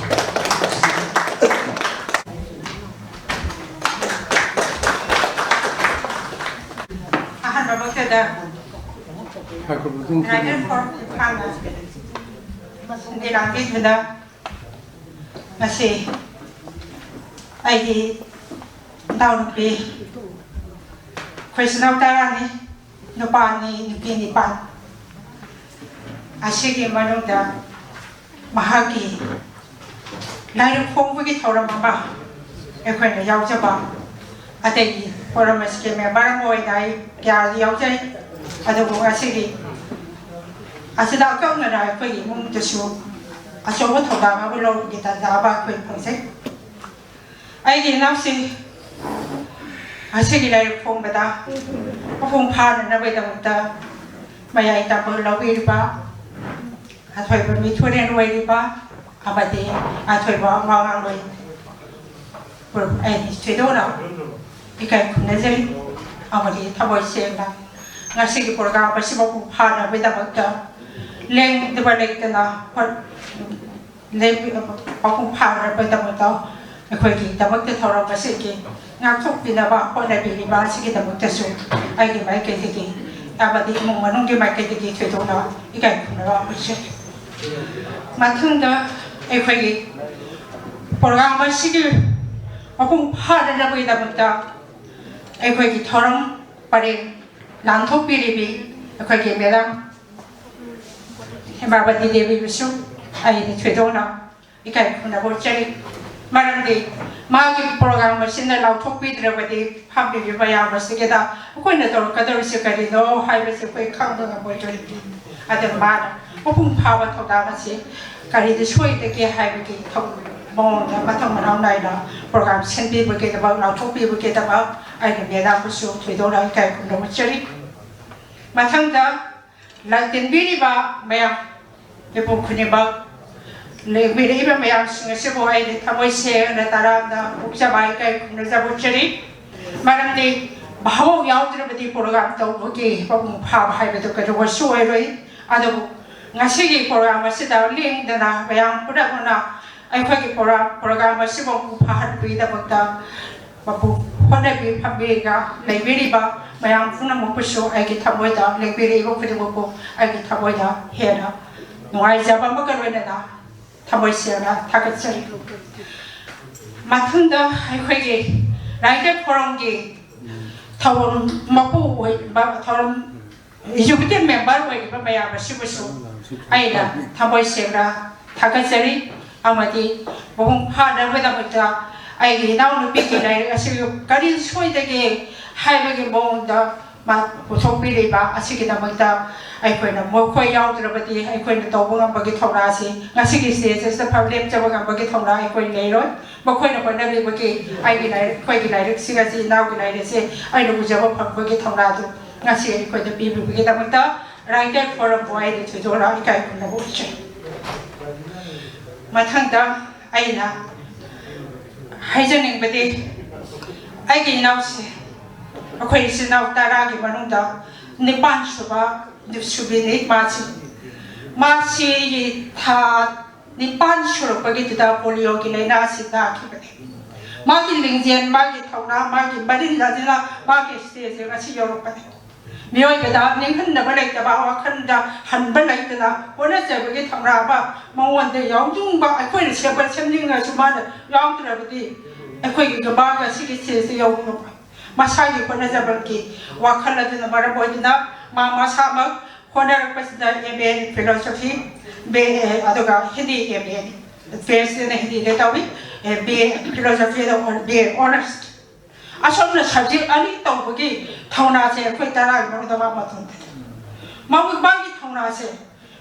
ꯑꯍꯥꯟꯕꯃꯛꯇꯗ ꯉꯥꯏꯈꯣ, ꯃꯇꯨꯡ Writers Forum ꯏꯝꯐꯥꯜꯅ ꯁꯤꯟꯕꯤ ꯂꯥꯡꯕꯤꯗꯨꯅ ꯉꯁꯤ ꯑꯩꯒꯤ ꯏꯅꯥꯎꯅꯨꯄꯤ, ꯑꯩꯈꯣꯏ ꯏꯆꯤꯟ ꯏꯅꯥꯎ ꯇꯔꯥꯅꯤ, ꯅꯨꯄꯥ ꯑꯅꯤ, ꯅꯨꯄꯤ ꯅꯤꯄꯥꯟ꯫ ꯑꯁꯤꯒꯤ ꯃꯅꯨꯡꯗ ꯃꯍꯥꯛꯀꯤ ꯂꯥꯏꯔꯤꯛ ꯐꯣꯡꯕꯒꯤ ꯊꯧꯔꯝ ꯑꯃ ꯑꯩꯈꯣꯏꯅ ꯌꯥꯎꯖꯕ, ꯑꯇꯩꯒꯤ ꯐꯣꯔꯝ ꯑꯁꯤꯒꯤ ꯃꯦꯝꯕꯔ ꯑꯃ ꯑꯣꯏꯅ ꯑꯩ ꯀꯌꯥ ꯌꯥꯎꯖꯩ, ꯑꯗꯨꯕꯨ ꯉꯁꯤꯒꯤ ꯑꯁꯤꯗ ꯑꯀꯛꯅꯅ ꯑꯩꯈꯣꯏꯒꯤ ꯏꯃꯨꯡꯗꯁꯨ ꯑꯆꯧꯕ ꯊꯧꯗꯥꯡ ꯑꯃ ꯂꯧꯕꯒꯤ ꯇꯥꯟꯖꯥ ꯑꯃ ꯑꯩꯈꯣꯏ ꯐꯪꯖꯩ꯫ ꯑꯩꯒꯤ ꯏꯅꯥꯎꯁꯤꯡ ꯑꯁꯤꯒꯤ ꯂꯥꯏꯔꯤꯛ ꯐꯣꯡꯕꯗ ꯃꯄꯨꯡ ꯐꯥꯅꯅꯕꯒꯤꯗꯃꯛꯇ ꯃꯌꯥꯏ ꯇꯝꯕ ꯂꯧꯕꯤꯔꯤꯕ ꯑꯊꯣꯏꯕ ꯃꯤꯊꯨꯔꯦꯟ ꯑꯣꯏꯔꯤꯕ ꯑꯃꯗꯤ ꯑꯊꯣꯏꯕ ꯃꯉꯥꯡꯂꯣꯏ ꯒ꯭ꯔꯨꯞ ꯑꯩ ꯊꯣꯏꯗꯣꯛꯅ ꯏꯀꯥꯏ ꯈꯨꯝꯅꯖꯔꯤ꯫ ꯑꯃꯗꯤ ꯊꯃꯣꯏ ꯁꯦꯡꯅ ꯉꯁꯤꯒꯤ ꯄ꯭ꯔꯣꯒ꯭ꯔꯥꯝ ꯑꯁꯤ ꯃꯄꯨꯡ ꯐꯥꯅꯕꯒꯤꯗꯃꯛꯇ ꯂꯦꯡꯗꯕ ꯂꯩꯇꯅ ꯍꯣꯠ-, ꯂꯦꯡ-, ꯃꯄꯨꯡ ꯐꯥꯅꯕꯒꯤꯗꯃꯛꯇ ꯑꯩꯈꯣꯏꯒꯤꯗꯃꯛꯇ ꯊꯧꯔꯝ ꯑꯁꯤꯒꯤ ꯉꯥꯛꯊꯣꯛꯄꯤꯅꯕ ꯍꯣꯠꯅꯕꯤꯔꯤꯕ ꯑꯁꯤꯒꯤꯗꯃꯛꯇꯁꯨ ꯑꯩꯒꯤ ꯃꯥꯏꯀꯩꯗꯒꯤ ꯑꯃꯗꯤ ꯏꯃꯨꯡ ꯃꯅꯨꯡꯒꯤ ꯃꯥꯏꯀꯩꯗꯒꯤ ꯊꯣꯏꯗꯣꯛꯅ ꯏꯀꯥꯏ ꯈꯨꯝꯅꯕ ꯎꯠꯆꯔꯤ꯫ ꯃꯊꯪꯗ ꯑꯩꯈꯣꯏꯒꯤ ꯄ꯭ꯔꯣꯒ꯭ꯔꯥꯝ ꯑꯁꯤꯒꯤ ꯃꯄꯨꯡ ꯐꯥꯅꯅꯕꯒꯤꯗꯃꯛꯇ ꯑꯩꯈꯣꯏꯒꯤ ꯊꯧꯔꯝ ꯄꯔꯦꯡ ꯂꯥꯟꯊꯣꯛꯄꯤꯔꯤꯕꯤ ꯑꯩꯈꯣꯏꯒꯤ ꯃꯦꯗꯥꯝ ꯍꯦꯃꯥꯕꯇꯤ ꯗꯦꯕꯤꯕꯨꯁꯨ ꯑꯩꯅ ꯊꯣꯏꯗꯣꯛꯅ ꯏꯀꯥꯏ ꯈꯨꯝꯅꯕ ꯎꯠꯆꯔꯤ꯫ ꯃꯔꯝꯗꯤ ꯃꯥꯒꯤ ꯄ꯭ꯔꯣꯒ꯭ꯔꯥꯝ ꯑꯁꯤꯅ ꯂꯥꯎꯊꯣꯛꯄꯤꯗ꯭ꯔꯕꯗꯤ ꯐꯝꯂꯤꯕꯤ ꯃꯌꯥꯝ ꯑꯁꯤꯒꯤꯗ ꯑꯩꯈꯣꯏꯅ ꯇꯧꯔꯛꯀꯗꯧꯔꯤꯁꯤ ꯀꯔꯤꯅꯣ ꯍꯥꯏꯕꯁꯤ ꯑꯩꯈꯣꯏ ꯈꯪꯕ ꯉꯝꯃꯣꯏꯗꯣꯔꯤꯕꯅꯤ꯫ ꯑꯗꯨꯅ ꯃꯥꯅ ꯃꯄꯨꯡ ꯐꯥꯕ ꯊꯧꯗꯥꯡ ꯑꯁꯤ ꯀꯔꯤꯗ ꯁꯣꯏꯗꯒꯦ ꯍꯥꯏꯕꯒꯤ ꯊꯧ- ꯃꯑꯣꯡꯗ ꯃꯊꯪ ꯃꯅꯥꯎ ꯅꯥꯏꯅ ꯄ꯭ꯔꯣꯒ꯭ꯔꯥꯝ ꯁꯤꯟꯕꯤꯕꯒꯤꯗꯃꯛ, ꯂꯥꯎꯊꯣꯛꯄꯤꯕꯒꯤꯗꯃꯛ ꯑꯩꯅ ꯃꯦꯗꯥꯝꯕꯨꯁꯨ ꯊꯣꯏꯗꯣꯛꯅ ꯏꯀꯥꯏ ꯈꯨꯝꯅꯕ ꯎꯠꯆꯔꯤ꯫ ꯃꯊꯪꯗ ꯂꯥꯛꯇꯤꯟꯕꯤꯔꯤꯕ ꯃꯌꯥꯝ, ꯃꯤꯄꯨꯝ ꯈꯨꯗꯤꯡꯃꯛ, ꯂꯦꯡꯕꯤꯔꯛꯏꯕ ꯃꯌꯥꯝꯁꯤꯡ ꯑꯁꯤꯕꯨ ꯑꯩꯅ ꯊꯃꯣꯏ ꯁꯦꯡꯅ ꯇꯔꯥꯝꯅ ꯑꯣꯛꯆꯕ ꯏꯀꯥꯏ ꯈꯨꯝꯅꯖꯕ ꯎꯠꯆꯔꯤ꯫ ꯃꯔꯝꯗꯤ ꯚꯥꯕꯣꯛ ꯌꯥꯎꯗ꯭ꯔꯕꯗꯤ ꯄ꯭ꯔꯣꯒ꯭ꯔꯥꯝ ꯇꯧꯕꯒꯤ ꯃꯄꯨꯡ ꯐꯥꯕ ꯍꯥꯏꯕꯗꯨ ꯀꯩꯗꯧꯕꯁꯨ ꯑꯣꯏꯔꯣꯏ꯫ ꯑꯗꯨꯕꯨ ꯉꯁꯤꯒꯤ ꯄ꯭ꯔꯣꯒ꯭ꯔꯥꯝ ꯑꯁꯤꯗ ꯂꯦꯡꯗꯅ ꯃꯌꯥꯝ ꯄꯨꯝꯅꯃꯛꯅ ꯑꯩꯈꯣꯏꯒꯤ ꯄ꯭ꯔꯣꯒ꯭ꯔꯥꯝ, ꯄ꯭ꯔꯣꯒ꯭ꯔꯥꯝ ꯑꯁꯤꯕꯨ ꯃꯄꯨꯡ ꯐꯥꯍꯟꯕꯒꯤꯗꯃꯛꯇ ꯃꯄꯨ ꯍꯣꯠꯅꯕꯤ ꯐꯝꯕꯤꯒ ꯂꯩꯕꯤꯔꯤꯕ ꯃꯌꯥꯝ ꯄꯨꯝꯅꯃꯛꯄꯨꯁꯨ ꯑꯩꯒꯤ ꯊꯃꯣꯏꯗ, ꯂꯦꯡꯕꯤꯔꯛꯏꯕ ꯈꯨꯗꯤꯡꯃꯛꯄꯨ ꯑꯩꯒꯤ ꯊꯃꯣꯏꯗ ꯍꯦꯟꯅ ꯅꯨꯡꯉꯥꯏꯖꯕ ꯑꯃꯒ ꯂꯣꯏꯅꯅ ꯊꯃꯣꯏ ꯁꯦꯡꯅ ꯊꯥꯒꯠꯆꯔꯤ꯫ ꯃꯊꯪꯗ ꯑꯩꯈꯣꯏꯒꯤ ꯔꯥꯏꯇꯔ ꯐꯣꯔꯝꯒꯤ ꯊꯧꯔꯝ ꯃꯄꯨ ꯑꯣꯏꯕ, ꯊꯧꯔꯝ ꯑꯦꯛꯖꯤꯀ꯭ꯌꯨꯇꯤꯚ ꯃꯦꯝꯕꯔ ꯑꯣꯏꯔꯤꯕ ꯃꯌꯥꯝ ꯑꯁꯤꯕꯨꯁꯨ ꯑꯩꯅ ꯊꯃꯣꯏ ꯁꯦꯡꯅ ꯊꯥꯒꯠꯆꯔꯤ꯫ ꯑꯃꯗꯤ ꯃꯄꯨꯡ ꯐꯥꯅꯕꯒꯤꯗꯃꯛꯇ ꯑꯩꯒꯤ ꯏꯅꯥꯎꯅꯨꯄꯤꯒꯤ ꯂꯥꯏꯔꯤꯛ ꯑꯁꯤ ꯀꯔꯤ ꯁꯣꯏꯗꯒꯦ ꯍꯥꯏꯕꯒꯤ ꯃꯑꯣꯡꯗ ꯃꯥ ꯄꯨꯊꯣꯛꯄꯤꯔꯤꯕ ꯑꯁꯤꯒꯤꯗꯃꯛꯇ ꯑꯩꯈꯣꯏꯅ ꯃꯈꯣꯏ ꯌꯥꯎꯗ꯭ꯔꯕꯗꯤ ꯑꯩꯈꯣꯏꯅ ꯇꯧꯕ ꯉꯝꯕꯒꯤ ꯊꯧꯅꯥꯁꯤ, ꯉꯁꯤꯒꯤ ꯁ꯭ꯇꯦꯖ ꯑꯁꯤꯗ ꯐꯝ ꯂꯦꯞꯆꯕ ꯉꯝꯕꯒꯤ ꯊꯧꯅꯥ ꯑꯩꯈꯣꯏ ꯂꯩꯔꯣꯏ꯫ ꯃꯈꯣꯏꯅ ꯍꯣꯠꯅꯕꯤꯕꯒꯤ ꯑꯩꯒꯤ ꯂꯥꯏꯔꯤꯛ, ꯑꯩꯈꯣꯏꯒꯤ ꯂꯥꯏꯔꯤꯛꯁꯤꯡ ꯑꯁꯤ, ꯏꯅꯥꯎꯒꯤ ꯂꯥꯏꯔꯤꯛꯁꯦ ꯑꯩꯅ ꯎꯖꯕ ꯐꯪꯕꯒꯤ ꯊꯧꯅꯥꯗꯨ ꯉꯁꯤ ꯑꯩꯈꯣꯏꯗ ꯄꯤꯕꯤꯕꯒꯤꯗꯃꯛꯇ ꯔꯥꯏꯇꯔ ꯐꯣꯔꯝꯕꯨ ꯑꯩꯅ ꯊꯣꯏꯗꯣꯛꯅ ꯏꯀꯥꯏ ꯈꯨꯝꯅꯕ ꯎꯠꯆꯩ꯫ ꯃꯊꯪꯗ ꯑꯩꯅ ꯍꯥꯏꯖꯅꯤꯡꯕꯗꯤ, ꯑꯩꯒꯤ ꯏꯅꯥꯎꯁꯦ, ꯑꯩꯈꯣꯏ ꯏꯆꯤꯟ ꯏꯅꯥꯎ ꯇꯔꯥꯒꯤ ꯃꯅꯨꯡꯗ ꯅꯤꯄꯥꯟ ꯁꯨꯕ, ꯁꯨꯕꯤꯅꯤ ꯃꯥꯁꯤ꯫ ꯃꯥꯁꯤ ꯊꯥ ꯅꯤꯄꯥꯟ ꯁꯨꯔꯛꯄꯒꯤꯗꯨꯗ ꯄꯣꯂꯤꯑꯣꯒꯤ ꯂꯥꯏꯅꯥ ꯑꯁꯤ ꯅꯥꯈꯤꯕꯅꯤ꯫ ꯃꯥꯒꯤ ꯂꯤꯡꯖꯦꯜ, ꯃꯥꯒꯤ ꯊꯧꯅꯥ, ꯃꯥꯒꯤ ꯃꯔꯤꯜ ꯑꯁꯤꯅ ꯃꯥꯒꯤ ꯁ꯭ꯇꯦꯖꯁꯤꯡ ꯑꯁꯤ ꯌꯧꯔꯛꯄꯅꯤ꯫ ꯃꯤꯑꯣꯏꯕꯗ ꯅꯤꯡꯍꯟꯅꯕ ꯂꯩꯇꯕ, ꯋꯥꯈꯜꯗ ꯍꯟꯕ ꯂꯩꯇꯅ ꯍꯣꯠꯅꯖꯕꯒꯤ ꯊꯧꯅꯥ ꯑꯃ ꯃꯉꯣꯟꯗ ꯌꯥꯎꯅꯤꯡꯕ, ꯑꯩꯈꯣꯏꯅ ꯁꯦꯝꯒꯠ ꯁꯦꯝꯅꯤꯡꯉꯁꯨ ꯃꯥꯅ ꯌꯥꯎꯗ꯭ꯔꯕꯗꯤ ꯑꯩꯈꯣꯏꯒꯤ ꯃꯥꯒ ꯁꯤꯒꯤ ꯁ꯭ꯇꯦꯖꯇ ꯌꯧꯕ ꯉꯝꯃꯣꯏ꯫ ꯃꯁꯥꯒꯤ ꯍꯣꯠꯅꯖꯕꯒꯤ ꯋꯥꯈꯜ ꯑꯗꯨꯅ ꯃꯔꯝ ꯑꯣꯏꯗꯨꯅ ꯃꯥ ꯃꯁꯥꯃꯛ ꯍꯣꯠꯅꯔꯛꯄꯁꯤꯗ M A philosophy, B A, ꯑꯗꯨꯒ Hindi M A, P H ꯗꯤꯅ ꯍꯤꯟꯗꯤꯗ ꯇꯧꯏ, ꯕꯤ ꯑꯦ ꯐꯤꯂꯣꯁꯣꯐꯤꯗ ꯕꯤ ꯑꯦ ꯑꯣꯅꯔꯁ꯫ ꯑꯁꯣꯝꯅ ꯁꯕꯖꯦꯛ ꯑꯅꯤ ꯇꯧꯕꯒꯤ ꯊꯧꯅꯥꯁꯦ ꯑꯩꯈꯣꯏ ꯇꯔꯥꯒꯤ ꯃꯅꯨꯡꯗ ꯃꯥ ꯃꯇꯣꯟꯗꯅꯤ꯫ ꯃꯥꯒꯤ ꯊꯧꯅꯥ ꯃꯥꯁꯦ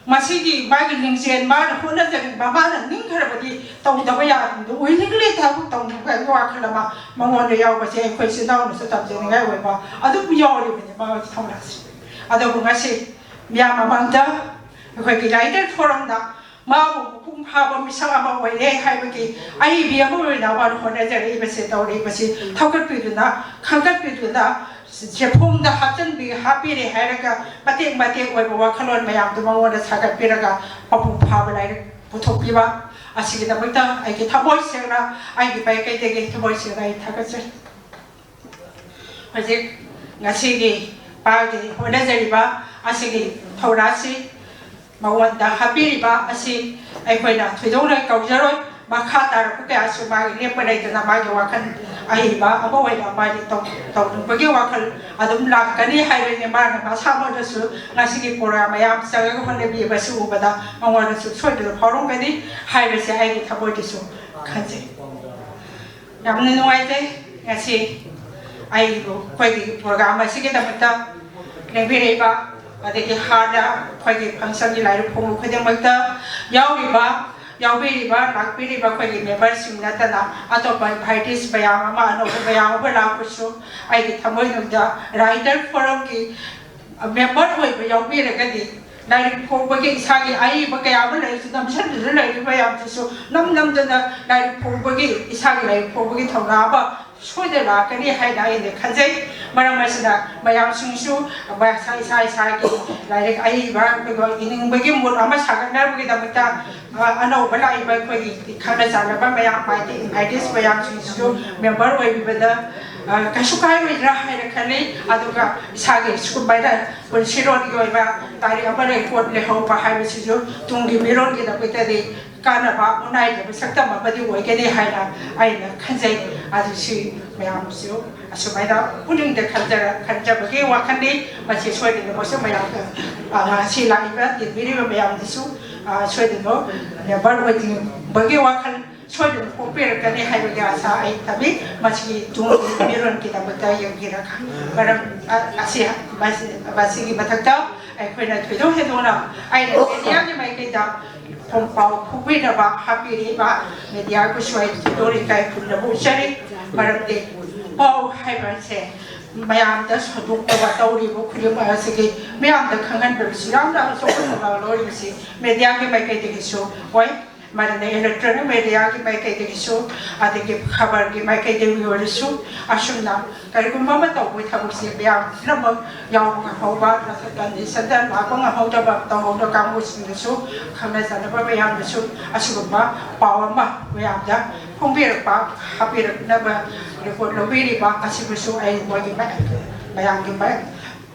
ꯃꯁꯤꯒꯤ ꯃꯥꯒꯤ ꯂꯤꯡꯖꯦꯜ, ꯃꯥꯅ ꯍꯣꯠꯅꯖꯔꯤꯕ, ꯃꯥꯅ ꯅꯤꯡꯈ꯭ꯔꯕꯗꯤ ꯇꯧꯗꯕ ꯌꯥꯗꯕꯗꯣ, willingly ꯊꯕꯛ ꯇꯧꯅꯕꯒꯤ ꯋꯥꯈꯜ ꯑꯃ ꯃꯉꯣꯟꯗ ꯌꯥꯎꯕꯁꯦ ꯑꯩꯈꯣꯏ ꯏꯆꯤꯜ ꯏꯅꯥꯎꯅꯁꯨ ꯇꯝꯖꯅꯤꯡꯉꯥꯏ ꯑꯣꯏꯕ ꯑꯗꯨꯝ ꯌꯥꯎꯔꯤꯕꯅꯤ ꯃꯥꯒꯤ ꯊꯧꯅꯥꯁꯦ꯫ ꯑꯗꯨꯕꯨ ꯉꯁꯤ ꯃꯤꯌꯥꯝ ꯃꯃꯥꯡꯗ ꯑꯩꯈꯣꯏꯒꯤ writer forumꯗ ꯃꯥꯕꯨ ꯃꯄꯨꯡ ꯐꯥꯕ ꯃꯤꯁꯛ ꯑꯃ ꯑꯣꯏꯔꯦ ꯍꯥꯏꯕꯒꯤ ꯑꯏꯕꯤ ꯑꯃ ꯑꯣꯏꯅ ꯃꯥꯅ ꯍꯣꯠꯅꯖꯔꯛꯏꯕꯁꯤ, ꯇꯧꯔꯛꯏꯕꯁꯤ ꯊꯧꯒꯠꯄꯤꯗꯨꯅ, ꯈꯟꯒꯠꯄꯤꯗꯨꯅ, ꯆꯦꯐꯣꯡꯗ ꯍꯥꯞꯆꯤꯟꯕꯤ-, ꯍꯥꯞꯄꯤꯔꯦ ꯍꯥꯏꯔꯒ ꯃꯇꯦꯛ ꯃꯇꯦꯛ ꯑꯣꯏꯕ ꯋꯥꯈꯜꯂꯣꯟ ꯃꯌꯥꯝꯗꯨ ꯃꯉꯣꯟꯗ ꯁꯥꯒꯠꯄꯤꯔꯒ ꯃꯄꯨꯡ ꯐꯥꯕ ꯂꯥꯏꯔꯤꯛ ꯄꯨꯊꯣꯛꯄꯤꯕ ꯑꯁꯤꯒꯤꯗꯃꯛꯇ ꯑꯩꯒꯤ ꯊꯃꯣꯏ ꯁꯦꯡꯅ, ꯑꯩꯒꯤ ꯃꯥꯏꯀꯩꯗꯒꯤ ꯊꯃꯣꯏ ꯁꯦꯡꯅ ꯑꯩ ꯊꯥꯒꯠꯆꯔꯤ꯫ ꯍꯧꯖꯤꯛ ꯉꯁꯤꯒꯤ ꯃꯥꯒꯤ ꯍꯣꯠꯅꯖꯔꯤꯕ ꯑꯁꯤꯒꯤ ꯊꯧꯔꯥꯁꯤ ꯃꯉꯣꯟꯗ ꯍꯥꯞꯄꯤꯔꯤꯕ ꯑꯁꯤ ꯑꯩꯈꯣꯏꯅ ꯊꯣꯏꯗꯣꯛꯅ ꯀꯧꯖꯔꯣꯏ꯫ ꯃꯈꯥ ꯇꯥꯔꯛꯄ ꯀꯌꯥꯁꯨ ꯃꯥꯒꯤ ꯂꯦꯞꯄ ꯂꯩꯇꯅ ꯃꯥꯒꯤ ꯋꯥꯈꯜ ꯑꯍꯩꯕ ꯑꯃ ꯑꯣꯏꯅ ꯃꯥꯒꯤ ꯇꯧ-, ꯇꯧꯅꯤꯡꯕꯒꯤ ꯋꯥꯈꯜ ꯑꯗꯨꯝ ꯂꯥꯛꯀꯅꯤ ꯍꯥꯏꯕꯅꯤ꯫ ꯃꯥꯅ ꯃꯁꯥꯃꯛꯅꯁꯨ ꯉꯁꯤꯒꯤ program ꯃꯌꯥꯝ ꯆꯪꯉꯒ ꯍꯣꯠꯅꯕꯤꯕꯁꯤ ꯎꯕꯗ ꯃꯉꯣꯟꯗꯁꯨ ꯁꯣꯏꯗꯅ ꯐꯥꯎꯔꯝꯒꯅꯤ ꯍꯥꯏꯕꯁꯦ ꯑꯩꯒꯤ ꯊꯃꯣꯏꯗꯁꯨ ꯈꯟꯖꯩ꯫ ꯌꯥꯝꯅ ꯅꯨꯡꯉꯥꯏꯖꯩ ꯉꯁꯤ ꯑꯩꯕꯨ ꯑꯩꯈꯣꯏꯒꯤ program ꯑꯁꯤꯒꯤꯗꯃꯛꯇ ꯂꯦꯡꯕꯤꯔꯛꯏꯕ, ꯑꯗꯒꯤ ꯍꯥꯟꯅ ꯑꯩꯈꯣꯏꯒꯤ functionꯒꯤ ꯂꯥꯏꯔꯤꯛ ꯐꯣꯡꯕ ꯈꯨꯗꯤꯡꯃꯛꯇ ꯌꯥꯎꯔꯤꯕ, ꯌꯥꯎꯕꯤꯔꯤꯕ, ꯂꯥꯛꯄꯤꯔꯤꯕ ꯑꯩꯈꯣꯏꯒꯤ memberꯁꯤꯡ ꯅꯠꯇꯅ ꯑꯇꯣꯞꯄ invitees ꯃꯌꯥꯝ ꯑꯃ, ꯑꯅꯧꯕ ꯃꯌꯥꯝ ꯑꯃ ꯂꯥꯛꯄꯁꯨ ꯑꯩꯒꯤ ꯊꯃꯣꯏꯅꯨꯡꯗ writer forumꯒꯤ member ꯑꯣꯏꯕ ꯌꯥꯎꯕꯤꯔꯒꯗꯤ ꯂꯥꯏꯔꯤꯛ ꯐꯣꯡꯕꯒꯤ ꯏꯁꯥꯒꯤ ꯑꯏꯕ ꯀꯌꯥ ꯑꯃ ꯂꯩꯔꯁꯨ, ꯅꯝꯁꯤꯟꯗꯨꯅ ꯂꯩꯔꯤꯕ ꯃꯌꯥꯝꯁꯤꯁꯨ ꯅꯝ ꯅꯝꯗꯅ ꯂꯥꯏꯔꯤꯛ ꯐꯣꯡꯕꯒꯤ, ꯏꯁꯥꯒꯤ ꯂꯥꯏꯔꯤꯛ ꯐꯣꯡꯕꯒꯤ ꯊꯧꯅꯥ ꯑꯃ ꯁꯣꯏꯗꯅ ꯂꯥꯛꯀꯅꯤ ꯍꯥꯏꯅ ꯑꯩꯅ ꯈꯟꯖꯩ꯫ ꯃꯔꯝ ꯑꯁꯤꯅ ꯃꯌꯥꯝꯁꯤꯡꯁꯨ ꯏꯁꯥ, ꯏꯁꯥ ꯏꯁꯥꯒꯤ ꯂꯥꯏꯔꯤꯛ ꯑꯏꯕ, ꯑꯗꯨꯒ ꯏꯅꯤꯡꯕꯒꯤ mood ꯑꯃ ꯁꯥꯒꯠꯅꯕꯒꯤꯗꯃꯛꯇ, ꯑ, ꯑꯅꯧꯕ ꯂꯥꯛꯏꯕ ꯑꯩꯈꯣꯏꯒꯤ ꯈꯪꯅ ꯆꯥꯟꯅꯕ ꯃꯌꯥꯝ, ꯍꯥꯏꯗꯤ invitees ꯃꯌꯥꯝꯁꯤꯡꯁꯤꯁꯨ member ꯑꯣꯏꯕꯤꯕꯗ, ꯑ, ꯀꯩꯁꯨ ꯀꯥꯏꯔꯣꯏꯗ꯭ꯔꯥ ꯍꯥꯏꯅ ꯈꯜꯂꯤ꯫ ꯑꯗꯨꯒ ꯏꯁꯥꯒꯤ ꯁꯤꯒꯨꯝꯕ ꯍꯥꯏꯅ ꯄꯨꯟꯁꯤꯔꯣꯟꯒꯤ ꯑꯣꯏꯕ ꯇꯥꯔꯤꯛ ꯑꯃ ꯂꯩꯀꯣꯠ ꯂꯩꯍꯧꯕ ꯍꯥꯏꯕꯁꯤꯁꯨ ꯇꯨꯡꯒꯤ ꯃꯤꯔꯣꯜꯒꯤꯗꯃꯛꯇꯗꯤ ꯀꯥꯟꯅꯕ, ꯃꯅꯥꯏꯗꯕ ꯁꯛꯇꯝ ꯑꯃꯗꯤ ꯑꯣꯏꯒꯅꯤ ꯍꯥꯏꯅ ꯑꯩꯅ ꯈꯟꯖꯩ꯫ ꯑꯗꯨ ꯁꯤ ꯃꯌꯥꯝꯁꯨ ꯑꯁꯨꯃꯥꯏꯅ ꯄꯨꯛꯅꯤꯡꯗ ꯈꯟꯖꯔ-, ꯈꯟꯖꯕꯒꯤ ꯋꯥꯈꯜꯅꯤ꯫ ꯃꯁꯤ ꯁꯣꯏꯗꯅꯃꯛꯁꯨ ꯃꯌꯥꯝꯗ, ꯑ, ꯉꯁꯤ ꯂꯥꯛꯏꯕ, ꯇꯤꯟꯕꯤꯔꯤꯕ ꯃꯌꯥꯝꯗꯁꯨ, ꯑ, ꯁꯣꯏꯗꯅ member ꯑꯣꯏꯅꯤꯡꯕꯒꯤ ꯋꯥꯈꯜ ꯁꯣꯏꯗꯅ ꯄꯣꯛꯄꯤꯔꯛꯀꯅꯤ ꯍꯥꯏꯕꯒꯤ ꯑꯥꯁꯥ ꯑꯩ ꯊꯝꯃꯤ꯫ ꯃꯁꯤꯒꯤ ꯇꯨꯡꯒꯤ ꯃꯤꯔꯣꯟꯒꯤꯗꯃꯛꯇ ꯌꯦꯡꯕꯤꯔꯒ, ꯃꯔꯝ, ꯑ, ꯑꯁꯤ, ꯃꯁꯤ, ꯃꯁꯤꯒꯤ ꯃꯊꯛꯇ ꯑꯩꯈꯣꯏꯅ ꯊꯣꯏꯗꯣꯛ ꯍꯦꯟꯗꯣꯛꯅ ꯑꯩꯅ ꯃꯦꯗꯤꯌꯥꯒꯤ ꯃꯥꯏꯀꯩꯗ ꯄꯥꯎ ꯐꯥꯎꯕꯤꯅꯕ ꯍꯥꯞꯄꯤꯔꯤꯕ ꯃꯦꯗꯤꯌꯥꯕꯨꯁꯨ ꯑꯩ ꯊꯣꯏꯗꯣꯛꯅ ꯏꯀꯥꯏ ꯈꯨꯝꯅꯕ ꯎꯠꯆꯔꯤ꯫ ꯃꯔꯝꯗꯤ ꯄꯥꯎ ꯍꯥꯏꯕꯁꯦ ꯃꯌꯥꯝꯗ ꯁꯟꯗꯣꯛꯅꯕ ꯇꯧꯔꯤꯕ ꯈꯨꯗꯤꯡꯃꯛ ꯑꯁꯤꯒꯤ ꯃꯤꯌꯥꯝꯗ ꯈꯪꯍꯟꯕꯒꯤꯁꯨ ꯌꯥꯝꯅ ꯑꯆꯧꯕ ꯊꯧꯗꯥꯡ ꯂꯧꯔꯤꯕꯁꯤ ꯃꯦꯗꯤꯌꯥꯒꯤ ꯃꯥꯏꯀꯩꯗꯒꯤꯁꯨ ꯑꯣꯏ꯫ ꯃꯔꯝꯗꯤ ꯏꯂꯦꯛꯇ꯭ꯔꯣꯅꯤꯛ ꯃꯦꯗꯤꯌꯥꯒꯤ ꯃꯥꯏꯀꯩꯗꯒꯤꯁꯨ, ꯑꯗꯒꯤ ꯈꯕꯔꯒꯤ ꯃꯥꯏꯀꯩꯗꯒꯤ ꯑꯣꯏꯔꯁꯨ, ꯑꯁꯨꯝꯅ ꯀꯔꯤꯒꯨꯝꯕ ꯑꯃ ꯇꯧꯕꯒꯤ ꯊꯕꯛꯁꯦ ꯃꯌꯥꯝ ꯄꯨꯝꯅꯃꯛ ꯌꯥꯎꯕ ꯉꯝꯍꯧꯕ, ꯀꯟꯗꯤꯁꯟꯗ ꯂꯥꯛꯄ ꯉꯝꯍꯧꯗꯕ ꯇꯧꯍꯧꯗꯕ ꯀꯥꯡꯕꯨꯁꯤꯡꯗꯁꯨ ꯈꯪꯅꯖꯅꯕ ꯃꯌꯥꯝꯗꯁꯨ ꯑꯁꯤꯒꯨꯝꯕ ꯄꯥꯎ ꯑꯃ ꯃꯌꯥꯝꯗ ꯐꯣꯡꯕꯤꯔꯛꯄ, ꯍꯥꯞꯄꯤꯔꯛꯅꯕ ꯔꯤꯄꯣꯔꯠ ꯂꯧꯕꯤꯔꯤꯕ ꯑꯁꯤꯕꯨꯁꯨ ꯑꯩ ꯃꯣꯏꯒꯤ ꯃ-, ꯃꯌꯥꯝꯒꯤ ꯃ-,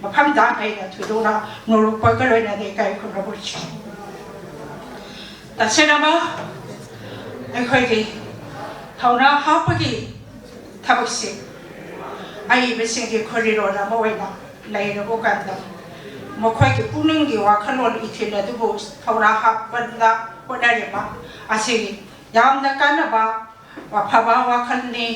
ꯃꯐꯝꯗ ꯑꯩꯅ ꯊꯣꯏꯗꯣꯛꯅ ꯅꯣꯂꯨꯛꯄꯒ ꯂꯣꯏꯅꯅ ꯏꯀꯥꯏ ꯈꯨꯝꯅꯕ ꯎꯠꯆꯔꯤ꯫ ꯇꯁꯦꯡꯅꯃꯛ ꯑꯩꯈꯣꯏꯒꯤ ꯊꯧꯅꯥ ꯍꯥꯞꯄꯒꯤ ꯊꯕꯛꯁꯤ ꯑꯏꯕꯁꯤꯡꯒꯤ ꯈꯣꯔꯤꯔꯣꯜ ꯑꯃ ꯑꯣꯏꯅ ꯂꯩꯔꯕ ꯀꯥꯟꯗ ꯃꯈꯣꯏꯒꯤ ꯄꯨꯛꯅꯤꯡꯒꯤ ꯋꯥꯈꯜꯂꯣꯟ ꯏꯊꯤꯜ ꯑꯗꯨꯕꯨ ꯊꯧꯅꯥ ꯍꯥꯞꯄꯗ ꯍꯣꯠꯅꯔꯤꯕ ꯑꯁꯤ ꯌꯥꯝꯅ ꯀꯥꯟꯅꯕ ꯑꯐꯕ ꯋꯥꯈꯜꯅꯤ꯫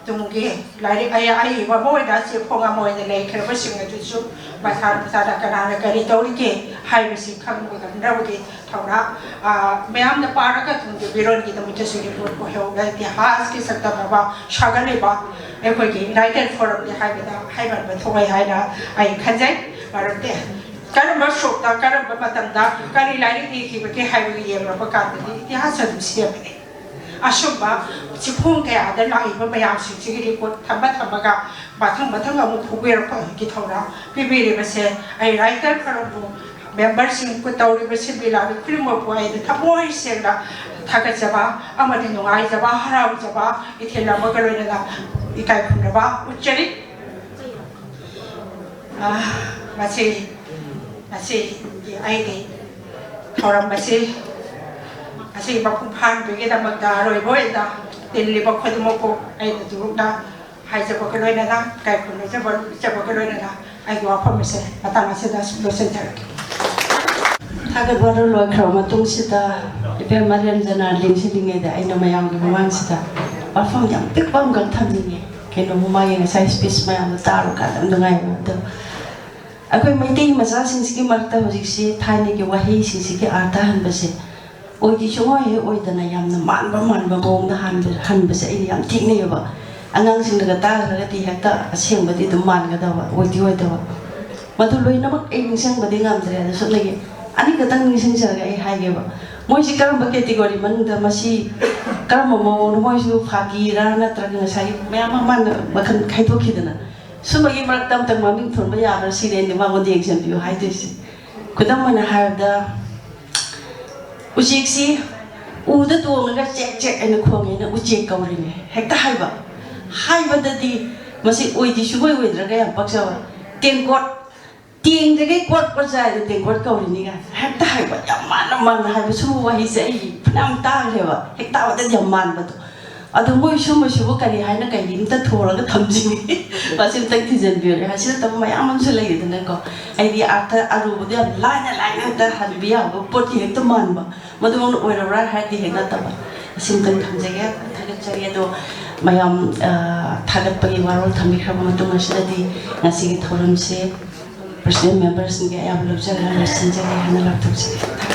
ꯇꯨꯡꯒꯤ ꯂꯥꯏꯔꯤꯛ ꯑꯌꯥ-, ꯑꯏꯕ ꯑꯃ ꯑꯣꯏꯅ, ꯆꯦꯐꯣꯡ ꯑꯃ ꯑꯣꯏꯅ ꯂꯩꯈ꯭ꯔꯕꯁꯤꯡ ꯑꯗꯨꯁꯨ ꯃꯁꯥ ꯃꯁꯥꯗ ꯀꯅꯥꯅ ꯀꯔꯤ ꯇꯧꯔꯤꯒꯦ ꯍꯥꯏꯕꯁꯤ ꯈꯪꯕ ꯉꯝꯅꯕꯒꯤ ꯊꯧꯔꯥꯡ, ꯑ, ꯃꯌꯥꯝꯅ ꯄꯥꯔꯒ ꯇꯨꯡꯒꯤ ꯃꯤꯔꯣꯟꯒꯤꯗꯃꯛꯇꯁꯨ ꯔꯤꯄꯣꯔꯠ ꯑꯣꯏꯍꯧꯕ ꯏꯇꯤꯍꯥꯁꯀꯤ ꯁꯛꯇꯝ ꯑꯃ ꯁꯥꯒꯠꯂꯤꯕ ꯑꯩꯈꯣꯏꯒꯤ ꯌꯨꯅꯥꯏꯇꯦꯠ ꯐꯣꯔꯝꯅꯤ ꯍꯥꯏꯕꯗ ꯍꯥꯏꯃꯟꯕ ꯊꯣꯛꯑꯣꯏ ꯍꯥꯏꯅ ꯑꯩ ꯈꯟꯖꯩ꯫ ꯃꯔꯝꯗꯤ ꯀꯔꯝꯕ ꯁꯣꯛꯇ, ꯀꯔꯝꯕ ꯃꯇꯝꯗ, ꯀꯔꯤ ꯂꯥꯏꯔꯤꯛ ꯏꯈꯤꯕꯒꯦ ꯍꯥꯏꯕꯗꯨ ꯌꯦꯡꯂꯕ ꯀꯥꯟꯗꯗꯤ ꯏꯇꯤꯍꯥꯁ ꯑꯗꯨꯝ ꯁꯦꯝꯕꯅꯤ꯫ ꯑꯁꯨꯝꯕ ꯆꯤꯡꯈꯣꯡ ꯀꯌꯥꯗ ꯂꯥꯛꯏꯕ ꯃꯌꯥꯝꯁꯤꯡꯁꯤꯒꯤ ꯔꯤꯄꯣꯔꯠ ꯊꯝꯕ ꯊꯝꯕꯒ ꯃꯊꯪ ꯃꯊꯪ ꯑꯃꯨꯛ ꯐꯣꯡꯕꯤꯔꯛꯄꯒꯤ ꯊꯧꯔꯥꯡ ꯄꯤꯕꯤꯔꯤꯕꯁꯦ ꯑꯩ ꯔꯥꯏꯇꯔ ꯐꯣꯔꯝꯕꯨ, ꯃꯦꯝꯕꯔꯁꯤꯡ ꯇꯧꯔꯤꯕ ꯁꯤꯟꯕꯤ ꯂꯥꯡꯕꯤ ꯈꯨꯗꯤꯡꯃꯛꯄꯨ ꯑꯩꯅ ꯊꯃꯣꯏ ꯁꯦꯡꯅ ꯊꯥꯒꯠꯆꯕ ꯑꯃꯗꯤ ꯅꯨꯡꯉꯥꯏꯖꯕ, ꯍꯔꯥꯎꯖꯕ ꯏꯊꯤꯜ ꯑꯃꯒ ꯂꯣꯏꯅꯅ ꯏꯀꯥꯏ ꯈꯨꯝꯅꯕ ꯎꯠꯆꯔꯤ꯫ ꯑꯥ, ꯃꯁꯤ, ꯃꯁꯤ ꯑꯩꯒꯤ ꯊꯧꯔꯝ ꯑꯁꯤ, ꯑꯁꯤ ꯃꯄꯨꯡ ꯐꯥꯍꯟꯕꯒꯤꯗꯃꯛꯇ ꯑꯔꯣꯏꯕ ꯑꯣꯏꯅ ꯇꯤꯜꯂꯤꯕ ꯈꯨꯗꯤꯡꯃꯛꯄꯨ ꯑꯩꯅ ꯇꯨꯔꯨꯛꯅ ꯍꯥꯏꯖꯕꯒ ꯂꯣꯏꯅꯅ, ꯏꯀꯥꯏ ꯈꯨꯝꯅꯖꯕ ꯎꯠꯆꯕꯒ ꯂꯣꯏꯅꯅ ꯑꯩꯒꯤ ꯋꯥꯐꯝ ꯑꯁꯦ ꯃꯇꯥꯡ ꯑꯁꯤꯗ ꯂꯣꯏꯁꯤꯟꯖꯔꯒꯦ꯫ ꯊꯥꯒꯠ ꯋꯥꯔꯣꯜ ꯂꯣꯏꯈ꯭ꯔꯕ ꯃꯇꯨꯡꯁꯤꯗ ꯏꯕꯦꯝꯃ ꯔꯦꯟꯖꯅꯥ ꯂꯦꯡꯁꯤꯜꯂꯤꯉꯩꯗ ꯑꯩꯅ ꯃꯌꯥꯝꯒꯤ ꯃꯃꯥꯡꯁꯤꯗ ꯋꯥꯐꯝ ꯌꯥꯝ ꯄꯤꯛꯄ ꯑꯃꯈꯛ ꯊꯝꯅꯤꯡꯉꯦ꯫ ꯀꯩꯅꯣ, ꯃꯃꯥꯡꯒꯤ ꯉꯁꯥꯏ ꯁ꯭ꯄꯤꯆ ꯃꯌꯥꯝꯗꯣ ꯇꯥꯔꯨꯀꯥꯟꯗ ꯌꯥꯝ ꯅꯨꯡꯉꯥꯏꯕ꯫ ꯑꯗꯣ ꯑꯩꯈꯣꯏ ꯃꯩꯇꯩ ꯃꯆꯥꯁꯤꯡꯁꯤꯒꯤ ꯃꯔꯛꯇ ꯍꯧꯖꯤꯛꯁꯤ ꯊꯥꯏꯅꯒꯤ ꯋꯥꯍꯩꯁꯤꯡꯁꯤꯒꯤ ꯑꯥꯔꯊ ꯍꯟꯕꯁꯦ ꯑꯣꯏꯗꯤ ꯁꯨꯡꯑꯣꯏ ꯍꯦꯛ ꯑꯣꯏꯗꯅ ꯌꯥꯝꯅ ꯃꯥꯟꯕ ꯃꯥꯟꯕ ꯃꯑꯣꯡꯗ ꯍꯟꯕ, ꯍꯟꯕꯁꯦ ꯑꯩꯅ ꯌꯥꯝ ꯊꯦꯡꯅꯩꯌꯦꯕ꯫ ꯑꯉꯥꯡꯁꯤꯡꯅꯒ ꯇꯥꯈ꯭ꯔꯒꯗꯤ ꯍꯦꯛꯇ ꯑꯁꯦꯡꯕꯗꯤ ꯑꯗꯨꯝ ꯃꯥꯟꯒꯗꯕ, ꯑꯣꯏꯗꯤ ꯑꯣꯏꯗꯕ꯫ ꯃꯗꯨ ꯂꯣꯏꯅꯃꯛ ꯑꯩ ꯅꯤꯡꯁꯤꯡꯕꯗꯤ ꯉꯝꯗ꯭ꯔꯦ꯫ ꯑꯗꯨ ꯁꯨꯞꯅꯒꯤ ꯑꯅꯤꯈꯛꯇꯪ ꯅꯤꯡꯁꯤꯡꯖꯔꯒ ꯑꯩ ꯍꯥꯏꯒꯦꯕ꯫ ꯃꯣꯏꯁꯤ ꯀꯔꯝꯕ category ꯃꯅꯨꯡꯗ, ꯃꯁꯤ ꯀꯔꯝꯕ ꯃꯑꯣꯡꯗ, ꯃꯣꯏꯁꯨ ꯐꯥꯒꯤꯔꯥ ꯅꯠꯇ꯭ꯔꯒ ꯉꯁꯥꯏꯒꯤ ꯃꯌꯥꯝ ꯑꯃ ꯃꯈꯜ ꯈꯥꯏꯗꯣꯛꯈꯤꯗꯅ, ꯁꯨꯝꯕꯒꯤ ꯃꯔꯛꯇ ꯑꯝꯇꯪ ꯃꯃꯤꯡ ꯊꯣꯟꯕ ꯌꯥꯕ꯭ꯔꯥ ꯁꯤꯅꯤ ꯑꯩꯅ ꯃꯉꯣꯟꯗ ꯌꯦꯡꯁꯤꯟꯕꯤꯌꯨ ꯍꯥꯏꯗꯣꯏꯁꯦ꯫ ꯈꯨꯗꯝ ꯑꯣꯏꯅ ꯍꯥꯏꯔꯕꯗ, ꯎꯆꯦꯛꯁꯤ ꯎꯗ ꯇꯣꯡꯉꯒ ꯆꯦꯛ ꯆꯦꯛ ꯍꯥꯏꯅ ꯈꯣꯡꯉꯦꯅ ꯎꯆꯦꯛ ꯀꯧꯔꯤꯅꯦ ꯍꯦꯛꯇ ꯍꯥꯏꯕ꯫ ꯍꯥꯏꯕꯗꯗꯤ ꯃꯁꯤ ꯑꯣꯏꯗꯤ ꯁꯨꯡꯑꯣꯏ ꯑꯣꯏꯗ꯭ꯔꯒ ꯌꯥꯝ ꯄꯛꯆꯕ꯫ ꯇꯦꯡꯀꯣꯠ, ꯇꯦꯡꯗꯒꯤ ꯀꯣꯠ ꯀꯣꯠ ꯆꯥꯏꯗꯣ ꯇꯦꯡꯀꯣꯠ ꯀꯧꯔꯤꯅꯤ ꯀꯥꯏꯅ ꯍꯦꯛꯇ ꯍꯥꯏꯕ꯫ ꯌꯥꯝ ꯃꯥꯟꯅ ꯃꯥꯟꯅ ꯍꯥꯏꯕ ꯁꯨꯝꯕ ꯋꯥꯍꯩꯁꯦ ꯑꯩ ꯐꯅꯌꯥꯝ ꯇꯥꯈ꯭ꯔꯦꯕ꯫ ꯍꯦꯛ ꯇꯥꯕꯗꯗꯤ ꯌꯥꯝ ꯃꯥꯟꯕꯗꯣ꯫ ꯑꯗꯣ ꯃꯣꯏ ꯁꯨꯝꯕꯁꯤꯕꯨ ꯀꯔꯤ ꯍꯥꯏꯅ, ꯀꯩꯒꯤ ꯑꯝꯇ ꯊꯣꯔꯒ ꯊꯝꯖꯤꯟꯒꯦ꯫ ꯃꯁꯤ ꯑꯝꯇꯪ ꯊꯤꯖꯤꯟꯕꯤꯌꯨꯅꯦ꯫ ꯍꯥꯏꯁꯤ ꯅꯠꯇꯕ ꯃꯌꯥꯝ ꯑꯃꯁꯨ ꯂꯩꯗꯅꯀꯣ꯫ ꯑꯩꯗꯤ ꯑꯥꯔꯊ ꯑꯔꯨꯕꯗꯣ ꯌꯥꯝ ꯂꯥꯏꯅ ꯂꯥꯏꯅ ꯍꯦꯛꯇ ꯍꯟꯕ ꯌꯥꯕ ꯄꯣꯠꯇꯤ ꯍꯦꯛꯇ ꯃꯥꯟꯕ꯫ ꯃꯗꯨꯃꯛꯅ ꯑꯣꯏꯔꯕ꯭ꯔꯥ ꯍꯥꯏꯔꯗꯤ ꯍꯦꯛ ꯅꯠꯇꯕ꯫ ꯑꯁꯤꯝꯇꯪ ꯊꯝꯖꯒꯦ, ꯊꯥꯒꯠꯆꯔꯤ꯫ ꯑꯗꯣ ꯃꯌꯥꯝ, ꯑ, ꯊꯥꯒꯠꯄꯒꯤ ꯋꯥꯔꯣꯜ ꯊꯝꯕꯤꯈ꯭ꯔꯕ ꯃꯇꯨꯡ ꯑꯁꯤꯗꯗꯤ ꯉꯁꯤꯒꯤ ꯊꯧꯔꯝꯁꯦ president memberꯁꯤꯡꯒꯤ ꯑꯌꯥꯕ ꯂꯧꯖꯔꯒ ꯂꯣꯏꯁꯤꯟꯖꯒꯦ ꯍꯥꯏꯅ ꯂꯥꯎꯊꯣꯛꯆꯔꯤ꯫